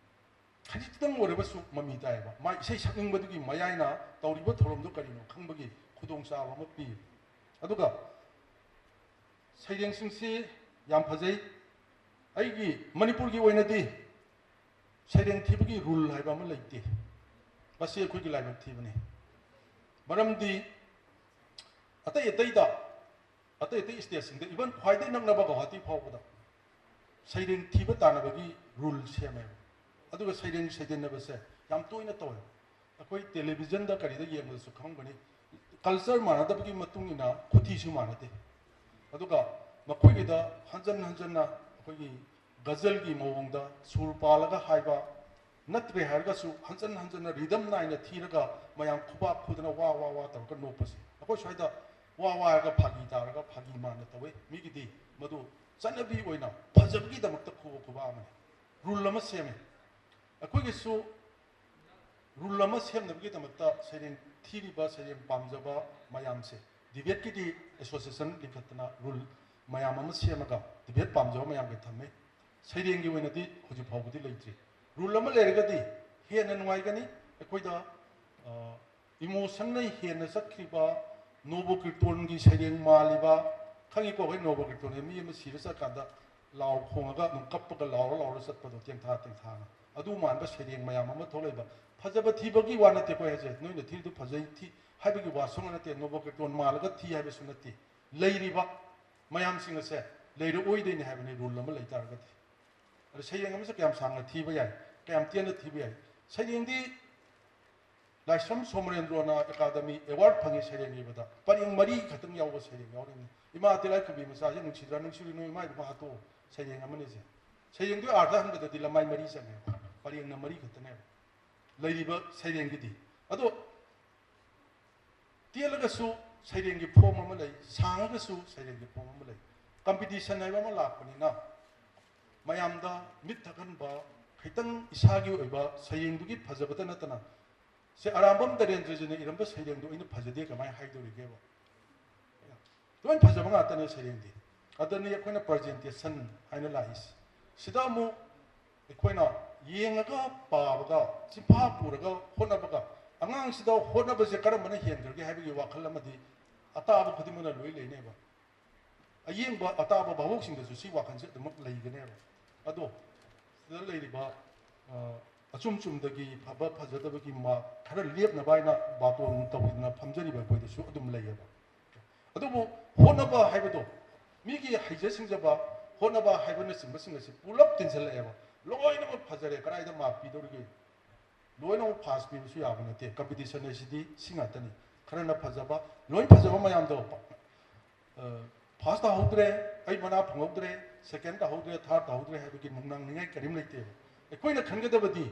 ꯈꯖꯤꯛꯇꯪ ꯑꯣꯏꯔꯕꯁꯨ ꯃꯃꯤ ꯇꯥꯏꯌꯦꯕ꯫ ꯃꯥ ꯏꯁꯩ ꯁꯛꯅꯤꯡꯕꯗꯨꯒꯤ ꯃꯌꯥꯏꯅ ꯇꯧꯔꯤꯕ ꯊꯧꯔꯝꯗꯨ ꯀꯔꯤꯅꯣ ꯈꯪꯕꯒꯤ ꯈꯨꯗꯣꯡꯆꯥꯕ ꯑꯃ ꯄꯤ꯫ ꯑꯗꯨꯒ ꯁꯩꯔꯦꯡꯁꯤꯡꯁꯤ ꯌꯥꯝ ꯐꯖꯩ꯫ ꯑꯩꯒꯤ ꯃꯅꯤꯄꯨꯔꯒꯤ ꯑꯣꯏꯅꯗꯤ ꯁꯩꯔꯦꯡ ꯊꯤꯕꯒꯤ rule ꯍꯥꯏꯕ ꯑꯃ ꯂꯩꯇꯦ꯫ ꯃꯁꯤ ꯑꯩꯈꯣꯏꯒꯤ ꯂꯥꯏꯕꯛ ꯊꯤꯕꯅꯤ꯫ ꯃꯔꯝꯗꯤ ꯑꯇꯩ ꯑꯇꯩꯗ, ꯑꯇꯩ ꯑꯇꯩ stateꯁꯤꯡꯗ, even ꯈ꯭ꯋꯥꯏꯗꯒꯤ ꯅꯛꯅꯕ ꯒꯧꯍꯥꯇꯤ ꯐꯥꯎꯕꯗ ꯁꯩꯔꯦꯡ ꯊꯤꯕ ꯇꯥꯟꯅꯕꯒꯤ rule ꯁꯦꯝꯃꯦꯕ꯫ ꯑꯗꯨꯒ ꯁꯩꯔꯦꯡ ꯁꯩꯗꯟꯅꯕꯁꯦ ꯌꯥꯝ ꯇꯣꯏꯅ ꯇꯧꯋꯦ꯫ ꯑꯩꯈꯣꯏ televisionꯗ ꯀꯔꯤꯗ ꯌꯦꯡꯕꯗꯁꯨ ꯈꯪꯒꯅꯤ, culture ꯃꯥꯟꯅꯗꯕꯒꯤ ꯃꯇꯨꯡ ꯏꯟꯅ ꯈꯨꯊꯤꯁꯨ ꯃꯥꯟꯅꯗꯦ꯫ ꯑꯗꯨꯒ ꯃꯈꯣꯏꯒꯤꯗ ꯍꯟꯖꯟ ꯍꯟꯖꯟꯅ ꯑꯩꯈꯣꯏꯒꯤ ꯒꯖꯜꯒꯤ ꯃꯑꯣꯡꯗ ꯁꯨꯔ ꯄꯥꯜꯂꯒ ꯍꯥꯏꯕ ꯅꯠꯇ꯭ꯔꯦ ꯍꯥꯏꯔꯒꯁꯨ, ꯍꯟꯖꯟ ꯍꯟꯖꯟꯅ rhythm ꯅꯥꯏꯅ ꯊꯤꯔꯒ ꯃꯌꯥꯝ ꯈꯨꯕꯥꯛ ꯈꯨꯗꯅ ꯋꯥ ꯋꯥ ꯋꯥ ꯇꯧꯔꯒ ꯅꯣꯛꯄꯁꯦ꯫ ꯑꯩꯈꯣꯏ ꯁ꯭ꯋꯥꯏꯗ ꯋꯥ ꯋꯥ ꯍꯥꯏꯔꯒ ꯐꯥꯒꯤ ꯇꯥꯔꯒ ꯐꯥꯒꯤ ꯃꯥꯟꯅ ꯇꯧꯋꯦ꯫ ꯃꯤꯒꯤꯗꯤ ꯃꯗꯨ ꯆꯠꯅꯕꯤ ꯑꯣꯏꯅ ꯐꯖꯕꯒꯤꯗꯃꯛꯇ ꯈꯨꯕ ꯈꯨꯕꯥꯛ ꯑꯃꯅꯤ꯫ Rule ꯑꯃ ꯁꯦꯝꯃꯦ꯫ ꯑꯩꯈꯣꯏꯒꯤꯁꯨ rule ꯑꯃ ꯁꯦꯝꯅꯕꯒꯤꯗꯃꯛꯇ ꯁꯩꯔꯦꯡ ꯊꯤꯔꯤꯕ, ꯁꯩꯔꯦꯡ ꯄꯥꯝꯖꯕ ꯃꯌꯥꯝꯁꯦ, debateꯀꯤꯗꯤ association ꯂꯤꯡꯈꯠꯇꯅ rule ꯃꯌꯥꯝ ꯑꯃ ꯁꯦꯝꯃꯒ debate ꯄꯥꯝꯖꯕ ꯃꯌꯥꯝꯒꯤ ꯊꯝꯃꯦ꯫ ꯁꯩꯔꯦꯡꯒꯤ ꯑꯣꯏꯅꯗꯤ ꯍꯧꯖꯤꯛ ꯐꯥꯎꯕꯗꯤ ꯂꯩꯇ꯭ꯔꯤ꯫ Rule ꯑꯃ ꯂꯩꯔꯒꯗꯤ ꯍꯦꯟꯅ ꯅꯨꯡꯉꯥꯏꯒꯅꯤ꯫ ꯑꯩꯈꯣꯏꯗ ꯏꯃꯣꯁꯟꯅ ꯍꯦꯟꯅ ꯆꯠꯈ꯭ꯔꯤꯕ, ꯅꯣꯕꯣ ꯀꯤꯔꯇꯣꯟꯒꯤ ꯁꯩꯔꯦꯡ ꯃꯥꯜꯂꯤꯕ, ꯈꯪꯉꯤꯀꯣ? ꯑꯩꯈꯣꯏ ꯅꯣꯕꯣ ꯀꯤꯔꯇꯣꯟꯁꯦ ꯃꯤ ꯑꯃ ꯁꯤꯔ ꯆꯠꯀꯥꯟꯗ ꯂꯥꯎ ꯈꯣꯡꯉꯒ ꯑꯗꯨꯝ ꯀꯞꯄꯒ ꯂꯥꯎꯔ ꯂꯥꯎꯔ ꯆꯠꯄꯗꯣ, ꯇꯦꯡꯊꯥ ꯇꯦꯡꯊꯥꯅ꯫ ꯑꯗꯨ ꯃꯥꯟꯕ ꯁꯩꯔꯦꯡ ꯃꯌꯥꯝ ꯑꯃ ꯊꯣꯛꯂꯛꯏꯕ꯫ ꯐꯖꯕ ꯊꯤꯕꯒꯤ ꯋꯥ ꯅꯠꯇꯦ ꯑꯩꯈꯣꯏ ꯍꯥꯏꯁꯦ, ꯅꯣꯏꯅ ꯊꯤꯔꯤꯗꯨ ꯐꯖꯩ ꯊꯤ ꯍꯥꯏꯕꯒꯤ ꯋꯥ ꯁꯨꯡꯅ ꯅꯠꯇꯦ, ꯅꯣꯕꯣ ꯀꯤꯔꯇꯣꯟ ꯃꯥꯜꯂꯒ ꯊꯤ ꯍꯥꯏꯕꯁꯨ ꯅꯠꯇꯦ꯫ ꯂꯩꯔꯤꯕ ꯃꯌꯥꯝꯁꯤꯡ ꯑꯁꯦ ꯂꯩꯔꯛꯑꯣꯏꯗꯣꯏꯅꯤ ꯍꯥꯏꯕꯅꯤ, ꯔꯨꯜ ꯑꯃ ꯂꯩ ꯇꯥꯔꯒꯗꯤ꯫ ꯑꯗ ꯁꯩꯔꯦꯡ ꯑꯃꯁꯦ ꯀꯌꯥꯝ ꯁꯥꯡꯅ ꯊꯤꯕ ꯌꯥꯏ, ꯀꯌꯥꯝ ꯇꯦꯟꯅ ꯊꯤꯕ ꯌꯥꯏ? ꯁꯩꯔꯦꯡꯗꯤ ꯂꯥꯏꯁ꯭ꯔꯝ ꯁꯣꯃꯔꯦꯟꯗ꯭ꯔꯣꯅ ꯑꯦꯀꯥꯗꯃꯤ ꯑꯦꯋꯥꯔꯗ ꯐꯪꯉꯤ ꯁꯩꯔꯦꯡ ꯏꯕꯗ꯫ ꯄꯔꯦꯡ ꯃꯔꯤ ꯈꯛꯇꯪ ꯌꯥꯎꯕ ꯁꯩꯔꯦꯡ ꯌꯥꯎꯔꯤꯕꯅꯤ꯫ ꯏꯃꯥ ꯇꯤꯂꯥꯏꯈꯨꯝꯕꯤ ꯃꯆꯥꯁꯦ ꯅꯨꯡꯁꯤꯗ꯭ꯔꯥ, ꯅꯨꯡꯁꯤꯔꯨꯅꯨ ꯏꯃꯥ ꯏꯕꯨꯡ ꯍꯥꯠꯇꯣꯛꯑꯣ꯫ ꯁꯩꯔꯦꯡ ꯑꯃꯅꯤ ꯁꯦ꯫ ꯁꯩꯔꯦꯡꯗꯨ ꯑꯥꯔꯊ ꯍꯟꯕꯗꯗꯤ ꯂꯃꯥꯏ ꯃꯔꯤ ꯆꯪꯉꯦ, ꯄꯔꯦꯡꯅ ꯃꯔꯤ ꯈꯛꯇꯅꯦꯕ ꯂꯩꯔꯤꯕ ꯁꯩꯔꯦꯡꯒꯤꯗꯤ꯫ ꯑꯗꯣ ꯇꯦꯜꯂꯒꯁꯨ ꯁꯩꯔꯦꯡꯒꯤ ꯐꯣꯝ ꯑꯃ ꯂꯩ, ꯁꯥꯡꯉꯒꯁꯨ ꯁꯩꯔꯦꯡꯒꯤ ꯐꯣꯝ ꯑꯃ ꯂꯩ꯫ ꯀꯝꯄꯤꯇꯤꯁꯟ ꯍꯥꯏꯕ ꯑꯃ ꯂꯥꯛꯄꯅꯤꯅ ꯃꯌꯥꯝꯗ ꯃꯤꯠ ꯊꯛꯍꯟꯕ, ꯈꯤꯇꯪ ꯏꯁꯥꯒꯤ ꯑꯣꯏꯕ ꯁꯩꯔꯦꯡꯗꯨꯒꯤ ꯐꯖꯕꯇ ꯅꯠꯇꯅ, ꯁꯦ ꯑꯔꯥꯝꯕꯝ ꯗꯔꯦꯟꯗ꯭ꯔꯖꯤꯅ ꯏꯔꯝꯕ ꯁꯩꯔꯦꯡꯗꯣ ꯑꯩꯅ ꯐꯖꯗꯦ ꯀꯃꯥꯏꯅ ꯍꯥꯏꯗꯧꯔꯤꯒꯦꯕ? ꯂꯣꯏ ꯐꯖꯕ ꯉꯥꯛꯇꯅꯦ ꯁꯩꯔꯦꯡꯗꯤ꯫ ꯑꯗꯨꯅꯤ ꯑꯩꯈꯣꯏꯅ ꯄ꯭ꯔꯖꯦꯟꯇꯦꯁꯟ ꯍꯥꯏꯅ ꯂꯥꯛꯏꯁꯦ꯫ ꯁꯤꯗ ꯑꯃꯨꯛ ꯑꯩꯈꯣꯏꯅ ꯌꯦꯡꯉꯒ ꯄꯥꯕꯒ ꯆꯤꯟꯐꯥ ꯄꯨꯔꯒ ꯍꯣꯠꯅꯕꯒ, ꯑꯉꯥꯡꯁꯤꯗ ꯍꯣꯠꯅꯕꯁꯦ ꯀꯔꯝꯕꯅ ꯍꯦꯟꯈ꯭ꯔꯒꯦ ꯍꯥꯏꯕꯒꯤ ꯋꯥꯈꯜ ꯑꯃꯗꯤ ꯑꯇꯥꯕ ꯈꯨꯗꯤꯡꯃꯛꯅ ꯂꯣꯏ ꯂꯩꯅꯦꯕ꯫ ꯑꯌꯦꯡꯕ ꯑꯇꯥꯕ ꯚꯥꯕꯣꯛꯁꯤꯡꯗꯁꯨ ꯁꯤ ꯋꯥꯈꯜꯁꯦ ꯑꯗꯨꯃꯛ ꯂꯩꯒꯅꯦꯕ꯫ ꯑꯗꯣ ꯁꯤꯗ ꯂꯩꯔꯤꯕ, ꯑ, ꯑꯆꯨꯝ ꯆꯨꯝꯗꯒꯤ ꯐꯕ ꯐꯖꯗꯕꯒꯤ ꯃꯥꯔꯛ ꯈꯔ ꯂꯦꯞꯅꯕ ꯍꯥꯏꯅ ꯕꯥꯇꯣꯟ ꯇꯧꯗꯅ ꯐꯝꯖꯔꯤꯕ ꯑꯩꯈꯣꯏꯗꯁꯨ ꯑꯗꯨꯝ ꯂꯩꯌꯦꯕ꯫ ꯑꯗꯨꯕꯨ ꯍꯣꯠꯅꯕ ꯍꯥꯏꯕꯗꯣ, ꯃꯤꯒꯤ ꯍꯩꯖ ꯁꯤꯡꯖꯕ, ꯍꯣꯠꯅꯕ ꯍꯥꯏꯕꯅꯆꯤꯡꯕꯁꯤꯡ ꯑꯁꯤ ꯄꯨꯂꯞ ꯇꯤꯟꯁꯤꯜꯂꯛꯑꯦꯕ꯫ ꯂꯣꯏꯅꯃꯛ ꯐꯖꯔꯦ, ꯀꯗꯥꯏꯗ ꯃꯥꯔꯛ ꯄꯤꯗꯧꯔꯤꯒꯦ? ꯂꯣꯏꯅꯃꯛ ꯐꯥꯁ ꯄꯤꯕꯁꯨ ꯌꯥꯕ ꯅꯠꯇꯦ꯫ ꯀꯝꯄꯤꯇꯤꯁꯟ ꯍꯥꯏꯁꯤꯗꯤ ꯁꯤ ꯉꯥꯛꯇꯅꯤ꯫ ꯈꯔꯅ ꯐꯖꯕ, ꯂꯣꯏ ꯐꯖꯕ ꯃꯌꯥꯝꯗꯣ, ꯑ, ꯐꯥꯁ ꯇꯥꯍꯧꯗ꯭ꯔꯦ, ꯑꯩ ꯃꯅꯥ ꯐꯪꯍꯧꯗ꯭ꯔꯦ, ꯁꯦꯀꯦꯟ ꯇꯥꯍꯧꯗ꯭ꯔꯦ, ꯊꯥꯔꯠ ꯇꯥꯍꯧꯗ꯭ꯔꯦ ꯍꯥꯏꯕꯒꯤ ꯅꯨꯡꯅꯥꯡꯅꯤꯡꯉꯥꯏ ꯀꯔꯤꯝ ꯂꯩꯇꯦꯕ꯫ ꯑꯩꯈꯣꯏꯅ ꯈꯟꯒꯗꯕꯗꯤ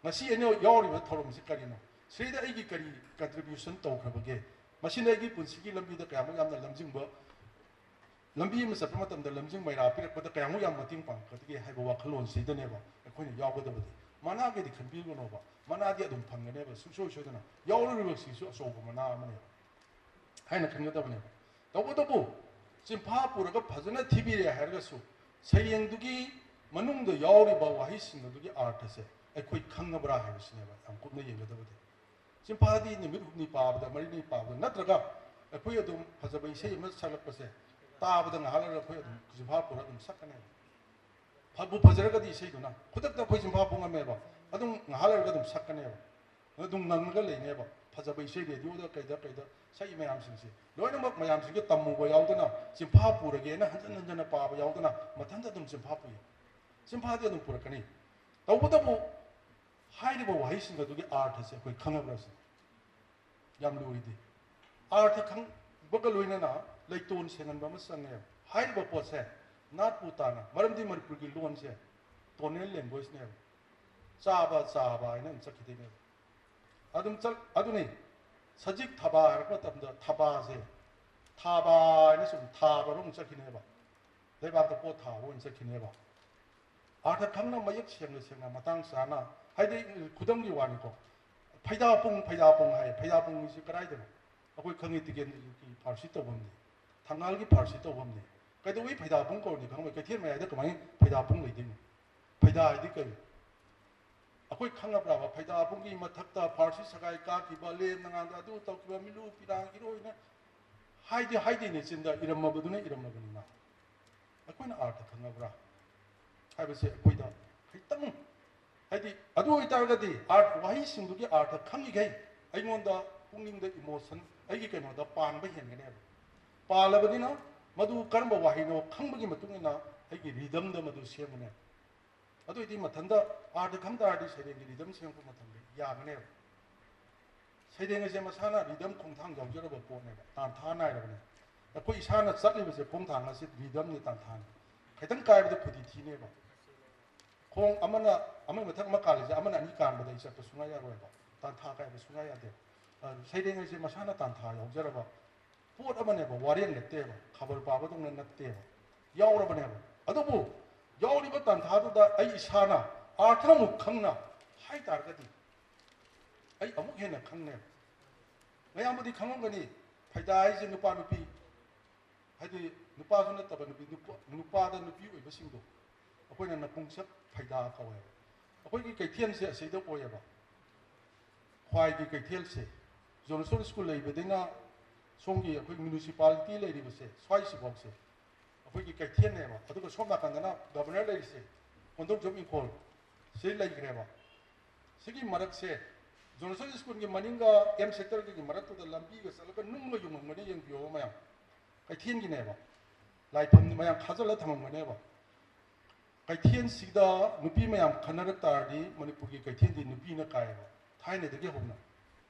ꯉꯁꯤ ꯑꯩꯅ ꯌꯥꯎꯔꯤꯕ ꯊꯧꯔꯝꯁꯤ ꯀꯔꯤꯅꯣ? ꯁꯤꯗ ꯑꯩꯒꯤ ꯀꯔꯤ ꯀꯟꯇ꯭ꯔꯤꯕ꯭ꯌꯨꯁꯟ ꯇꯧꯈ꯭ꯔꯕꯒꯦ? ꯃꯁꯤꯅ ꯑꯩꯒꯤ ꯄꯨꯟꯁꯤꯒꯤ ꯂꯝꯕꯤꯗ ꯀꯌꯥꯃꯨꯛ ꯌꯥꯝꯅ ꯂꯝꯖꯤꯡꯕ, ꯂꯝꯕꯤ ꯑꯃ ꯆꯠꯄ ꯃꯇꯝꯗ ꯂꯝꯖꯤꯡ ꯃꯩꯔꯥ ꯄꯤꯔꯛꯄꯗ ꯀꯌꯥꯃꯨꯛ ꯌꯥꯝ ꯃꯇꯦꯡ ꯄꯥꯡꯉꯛꯀꯗꯒꯦ ꯍꯥꯏꯕ ꯋꯥꯈꯜꯂꯣꯟꯁꯤꯗꯅꯦꯕ ꯑꯩꯈꯣꯏꯅ ꯌꯥꯎꯒꯗꯕꯗꯤ꯫ ꯃꯅꯥꯒꯤꯗꯤ ꯈꯟꯕꯤꯒꯅꯣꯕ, ꯃꯅꯥꯗꯤ ꯑꯗꯨꯝ ꯐꯪꯒꯅꯦꯕ, ꯁꯨꯡꯁꯣꯏ ꯁꯣꯏꯗꯅ꯫ ꯌꯥꯎꯔꯨꯔꯤꯕꯁꯤꯁꯨ ꯑꯆꯧꯕ ꯃꯅꯥ ꯑꯃꯅꯦꯕ ꯍꯥꯏꯅ ꯈꯟꯒꯗꯕꯅꯦꯕ꯫ ꯇꯧꯕꯇꯕꯨ ꯆꯤꯟꯐꯥ ꯄꯨꯔꯒ ꯐꯖꯅ ꯊꯤꯕꯤꯔꯦ ꯍꯥꯏꯔꯒꯁꯨ ꯁꯩꯔꯦꯡꯗꯨꯒꯤ ꯃꯅꯨꯡꯗ ꯌꯥꯎꯔꯤꯕ ꯋꯥꯍꯩꯁꯤꯡ ꯑꯗꯨꯒꯤ ꯑꯥꯔꯊꯁꯦ ꯑꯩꯈꯣꯏ ꯈꯪꯉꯕ꯭ꯔꯥ ꯍꯥꯏꯕꯁꯤꯅꯦꯕ ꯌꯥꯝ ꯀꯨꯞꯅ ꯌꯦꯡꯒꯗꯕꯗꯤ꯫ ꯆꯤꯝꯐꯥꯗꯤ ꯅꯨꯃꯤꯠ ꯍꯨꯝꯅꯤ ꯄꯥꯕꯗ, ꯃꯔꯤꯅꯤ ꯄꯥꯕꯗ, ꯅꯠꯇ꯭ꯔꯒ ꯑꯩꯈꯣꯏ ꯑꯗꯨꯝ ꯐꯖꯕ ꯏꯁꯩ ꯑꯃ ꯁꯛꯂꯛꯄꯁꯦ ꯇꯥꯕꯗ ꯉꯥꯏꯍꯥꯛ ꯂꯩꯔꯒ ꯑꯩꯈꯣꯏ ꯑꯗꯨꯝ ꯆꯤꯝꯐꯥ ꯄꯨꯔ ꯑꯗꯨꯝ ꯁꯛꯀꯅꯦꯕ꯫ ꯐꯕꯨ ꯐꯖꯔꯒꯗꯤ ꯏꯁꯩꯗꯨꯅ ꯈꯨꯗꯛꯇ ꯑꯩꯈꯣꯏ ꯆꯤꯝꯐꯥ ꯄꯨ ꯉꯝꯃꯦꯕ, ꯑꯗꯨꯝ ꯉꯥꯏꯍꯥꯛ ꯂꯩꯔꯒ ꯑꯗꯨꯝ ꯁꯛꯀꯅꯦꯕ, ꯑꯗꯨꯝ ꯉꯪꯉꯒ ꯂꯩꯅꯦꯕ꯫ ꯐꯖꯕ ꯏꯁꯩ ꯔꯦꯗꯤꯑꯣꯗ ꯀꯩꯗ ꯀꯩꯗ ꯁꯛꯏ ꯃꯌꯥꯝꯁꯤꯡꯁꯦ ꯂꯣꯏꯅꯃꯛ ꯃꯌꯥꯝꯁꯤꯡꯁꯦ ꯇꯝꯃꯨꯕ ꯌꯥꯎꯗꯅ, ꯆꯤꯝꯐꯥ ꯄꯨꯔꯒꯦꯅ ꯍꯟꯖꯟ ꯍꯟꯖꯟꯅ ꯄꯥꯕ ꯌꯥꯎꯗꯅ ꯃꯊꯟꯇ ꯑꯗꯨꯝ ꯆꯤꯝꯐꯥ ꯄꯨꯏ꯫ ꯆꯤꯝꯐꯥꯗꯤ ꯑꯗꯨꯝ ꯄꯨꯔꯛꯀꯅꯤ꯫ ꯇꯧꯕꯇꯕꯨ ꯍꯥꯏꯔꯤꯕ ꯋꯥꯍꯩꯁꯤꯡ ꯑꯗꯨꯒꯤ ꯑꯥꯔꯊꯁꯦ ꯑꯩꯈꯣꯏ ꯈꯪꯉꯕ꯭ꯔꯥ ꯁꯤꯅꯤ꯫ ꯌꯥꯝ ꯂꯨꯔꯤꯗꯤ꯫ ꯑꯥꯔꯊ ꯈꯪꯕꯒ ꯂꯣꯏꯅꯅ ꯂꯩꯇꯣꯟ ꯁꯦꯡꯍꯟꯕ ꯑꯃ ꯆꯪꯉꯦꯕ꯫ ꯍꯥꯏꯔꯤꯕ ꯄꯣꯠꯁꯦ ꯅꯥꯠꯄꯨ ꯇꯥꯅ, ꯃꯔꯝꯗꯤ ꯃꯅꯤꯄꯨꯔꯒꯤ ꯂꯣꯟꯁꯦ ꯇꯣꯅꯦꯜ ꯂꯦꯡꯒ꯭ꯋꯦꯖꯅꯦꯕ꯫ ꯆꯥꯕ ꯆꯥꯕ ꯍꯥꯏꯅ ꯑꯗꯨꯝ ꯆꯠꯈꯤꯗꯣꯏꯅꯦꯕ꯫ ꯑꯗꯨꯝ ꯆꯠ ꯑꯗꯨꯅꯤ꯫ ꯁꯖꯤꯛ ꯊꯥꯕ ꯍꯥꯏꯔꯛꯄ ꯃꯇꯝꯗ ꯊꯥꯕꯁꯦ ꯊꯥꯕ ꯍꯥꯏꯅ ꯁꯨꯝ ꯊꯥꯕꯔꯣꯝ ꯆꯠꯈꯤꯅꯦꯕ꯫ ꯂꯩꯕꯥꯛꯇ ꯄꯣꯠ ꯊꯥꯕ ꯑꯣꯏꯅ ꯆꯠꯈꯤꯅꯦꯕ꯫ ꯑꯥꯔꯊ ꯈꯪꯅ ꯃꯌꯦꯛ ꯁꯦꯡꯅ ꯁꯦꯡꯅ ꯃꯇꯥꯡ ꯆꯥꯅ, ꯍꯥꯏꯗꯤ, ꯈꯨꯗꯝꯒꯤ ꯋꯥꯅꯤꯀꯣ, ꯐꯩꯗꯥꯄꯨꯡ, ꯐꯩꯗꯥꯄꯨꯡ ꯍꯥꯏ, ꯐꯩꯗꯥꯄꯨꯡꯁꯤ ꯀꯗꯥꯏꯗꯅꯣ? ꯑꯩꯈꯣꯏ ꯈꯪꯉꯤ, ꯇꯤꯀꯦꯟꯗ꯭ꯔꯖꯤꯠꯀꯤ ꯐꯥꯔꯁꯤ ꯇꯧꯐꯝꯅꯤ, ꯊꯪꯒꯥꯜꯒꯤ ꯐꯥꯔꯁꯤ ꯇꯧꯐꯝꯅꯤ꯫ ꯀꯩꯗꯧꯕꯩ ꯐꯩꯗꯥꯄꯨꯡ ꯀꯧꯔꯤꯅꯣ ꯈꯪꯉꯣꯏ? ꯀꯩꯊꯦꯜ ꯃꯌꯥꯏꯗ ꯀꯃꯥꯏꯅ ꯐꯩꯗꯥꯄꯨꯡ ꯂꯩꯗꯣꯏꯅꯣ? ꯐꯩꯗꯥ ꯍꯥꯏꯗꯤ ꯀꯩꯅꯣ? ꯑꯩꯈꯣꯏ ꯈꯪꯉꯕ꯭ꯔꯕ? ꯐꯩꯗꯥꯄꯨꯡꯒꯤ ꯃꯊꯛꯇ ꯐꯥꯔꯁꯤ ꯁꯒꯥꯏ ꯀꯥꯈꯤꯕ, ꯂꯦꯝꯅꯉꯥꯜꯗ ꯑꯗꯨ ꯇꯧꯈꯤꯕ, ꯃꯤꯂꯨ ꯄꯤꯔꯥꯡ ꯏꯔꯣꯏꯅ ꯍꯥꯏꯗꯤ ꯍꯥꯏꯗꯦꯅꯦ, ꯆꯤꯟꯗ ꯏꯔꯝꯃꯕꯗꯨꯅ ꯏꯔꯝꯃꯕꯅꯤꯅ꯫ ꯑꯩꯈꯣꯏꯅ ꯑꯥꯔꯊ ꯈꯪꯉꯕ꯭ꯔꯥ ꯍꯥꯏꯕꯁꯦ ꯑꯩꯈꯣꯏꯗ ꯈꯤꯇꯪ, ꯍꯥꯏꯗꯤ, ꯑꯗꯨ ꯑꯣꯏꯇꯥꯔꯒꯗꯤ ꯑꯥꯔꯊ, ꯋꯥꯍꯩꯁꯤꯡꯗꯨꯒꯤ ꯑꯥꯔꯊ ꯈꯪꯉꯤꯈꯩ ꯑꯩꯉꯣꯟꯗ ꯄꯨꯛꯅꯤꯡꯗ ꯏꯃꯣꯁꯟ, ꯑꯩꯒꯤ ꯀꯩꯅꯣꯗ ꯄꯥꯟꯕ ꯍꯦꯟꯒꯅꯦꯕ꯫ ꯄꯥꯜꯂꯕꯅꯤꯅ ꯃꯗꯨ ꯀꯔꯝꯕ ꯋꯥꯍꯩꯅꯣ ꯈꯪꯕꯒꯤ ꯃꯇꯨꯡ ꯏꯟꯅ ꯑꯩꯒꯤ ꯔꯤꯗꯝꯗ ꯃꯗꯨ ꯁꯦꯝꯒꯅꯦꯕ꯫ ꯑꯗꯨ ꯑꯣꯏꯗꯤ ꯃꯊꯟꯇ ꯑꯥꯔꯊ ꯈꯪ ꯇꯥꯔꯗꯤ ꯁꯩꯔꯦꯡꯒꯤ ꯔꯤꯗꯝ ꯁꯦꯝꯃꯛꯄ ꯃꯇꯝꯗ ꯌꯥꯒꯅꯦꯕ꯫ ꯁꯩꯔꯦꯡ ꯑꯁꯦ ꯃꯁꯥꯅ ꯔꯤꯗꯝ ꯈꯣꯡꯊꯥꯡ ꯌꯥꯎꯖꯔꯕ ꯄꯣꯠꯅꯦꯕ, ꯇꯥꯟꯊꯥ ꯅꯥꯏꯔꯕꯅꯦ꯫ ꯑꯩꯈꯣꯏ ꯏꯁꯥꯅ ꯆꯠꯂꯤꯕꯁꯦ ꯈꯣꯡꯊꯥꯡ ꯑꯁꯤ ꯔꯤꯗꯝꯅꯤ, ꯇꯥꯟꯊꯥꯅꯤ꯫ ꯈꯤꯇꯪ ꯀꯥꯏꯕꯗ ꯈꯨꯗꯤ ꯊꯤꯅꯦꯕ꯫ ꯈꯣꯡ ꯑꯃꯅ ꯑꯃꯒꯤ ꯃꯊꯛ ꯑꯃ ꯀꯥꯜꯂꯤꯁꯦ ꯑꯃꯅ ꯑꯅꯤ ꯀꯥꯟꯕꯗ ꯑꯩ ꯆꯠꯄ ꯁꯨꯡꯌꯥ ꯌꯥꯔꯣꯏꯕ, ꯇꯥꯟꯊꯥ ꯀꯥꯏꯕ ꯁꯨꯡꯌꯥ ꯌꯥꯗꯦ꯫ ꯑ, ꯁꯩꯔꯦꯡ ꯍꯥꯏꯁꯦ ꯃꯁꯥꯅ ꯇꯥꯟꯊꯥ ꯌꯥꯎꯖꯔꯕ ꯄꯣꯠ ꯑꯃꯅꯦꯕ, ꯋꯥꯔꯦꯡ ꯅꯠꯇꯦꯕ, ꯈꯕꯔ ꯄꯥꯕꯗꯧꯅ ꯅꯠꯇꯦꯕ, ꯌꯥꯎꯔꯕꯅꯦꯕ꯫ ꯑꯗꯨꯕꯨ ꯌꯥꯎꯔꯤꯕ ꯇꯥꯟꯊꯥꯗꯨꯗ ꯑꯩ ꯏꯁꯥꯅ ꯑꯥꯔꯊ ꯑꯃꯨꯛ ꯈꯪꯅ ꯍꯥꯏ ꯇꯥꯔꯒꯗꯤ ꯑꯩ ꯑꯃꯨꯛ ꯍꯦꯟꯅ ꯈꯪꯅꯦꯕ꯫ ꯃꯌꯥꯝꯕꯨꯗꯤ ꯈꯪꯉꯝꯒꯅꯤ, ꯐꯩꯗꯥ ꯍꯥꯏꯁꯦ ꯅꯨꯄꯥ ꯅꯨꯄꯤ, ꯍꯥꯏꯗꯤ ꯅꯨꯄꯥꯁꯨ ꯅꯠꯇꯕ ꯅꯨꯄꯤ, ꯅꯨꯄꯥ, ꯅꯨꯄꯥꯗ ꯅꯨꯄꯤ ꯑꯣꯏꯕꯁꯤꯡꯗꯣ ꯑꯩꯈꯣꯏꯅ ꯅꯄꯨꯡꯁꯛ ꯐꯩꯗꯥ ꯀꯧꯋꯦꯕ꯫ ꯑꯩꯈꯣꯏꯒꯤ ꯀꯩꯊꯦꯜꯁꯦ ꯑꯁꯤꯗ ꯑꯣꯏꯌꯦꯕ꯫ ꯈ꯭ꯋꯥꯏꯒꯤ ꯀꯩꯊꯦꯜꯁꯦ, ꯖꯣꯟꯁꯟ ꯁ꯭ꯀꯨꯜ ꯂꯩꯕꯗꯩꯅ ꯁꯣꯝꯒꯤ ꯑꯩꯈꯣꯏ ꯃ꯭ꯌꯨꯅꯤꯁꯤꯄꯥꯂꯤꯇꯤ ꯂꯩꯔꯤꯕꯁꯦ, ꯁ꯭ꯋꯥꯏꯁꯤꯐꯥꯎꯁꯦ ꯑꯩꯈꯣꯏꯒꯤ ꯀꯩꯊꯦꯜꯅꯦꯕ꯫ ꯑꯗꯨꯒ ꯁꯣꯝ ꯅꯥꯀꯟꯗꯅ ꯒꯕꯔꯅꯔ ꯂꯩꯔꯤꯁꯦ, ꯀꯣꯟꯊꯧꯖꯝ ꯏꯪꯈꯣꯜ ꯁꯤ ꯂꯩꯈ꯭ꯔꯦꯕ꯫ ꯁꯤꯒꯤ ꯃꯔꯛꯁꯦ, ꯖꯣꯟꯁꯟ ꯁ꯭ꯀꯨꯜꯒꯤ ꯃꯅꯤꯡꯒ ꯑꯦꯝ ꯁꯦꯛꯇꯔꯒꯤ ꯃꯔꯛꯇꯨꯗ ꯂꯝꯕꯤꯒ ꯆꯠꯂꯒ ꯅꯨꯡꯒ ꯌꯨꯡꯉꯝꯒꯅꯤ, ꯌꯦꯡꯕꯤꯌꯣꯕ ꯃꯌꯥꯝ꯫ ꯀꯩꯊꯦꯜꯒꯤꯅꯦꯕ꯫ ꯂꯥꯏꯐꯝꯗꯤ ꯃꯌꯥꯝ ꯈꯥꯖꯤꯜꯂ ꯊꯝꯃꯝꯒꯅꯦꯕ꯫ ꯀꯩꯊꯦꯜꯁꯤꯗ ꯅꯨꯄꯤ ꯃꯌꯥꯝ ꯈꯟꯅꯔꯛ ꯇꯥꯔꯗꯤ ꯃꯅꯤꯄꯨꯔꯒꯤ ꯀꯩꯊꯦꯜꯗꯤ ꯅꯨꯄꯤꯅ ꯀꯥꯏꯌꯦꯕ, ꯊꯥꯏꯅꯗꯒꯤ ꯍꯧꯅ꯫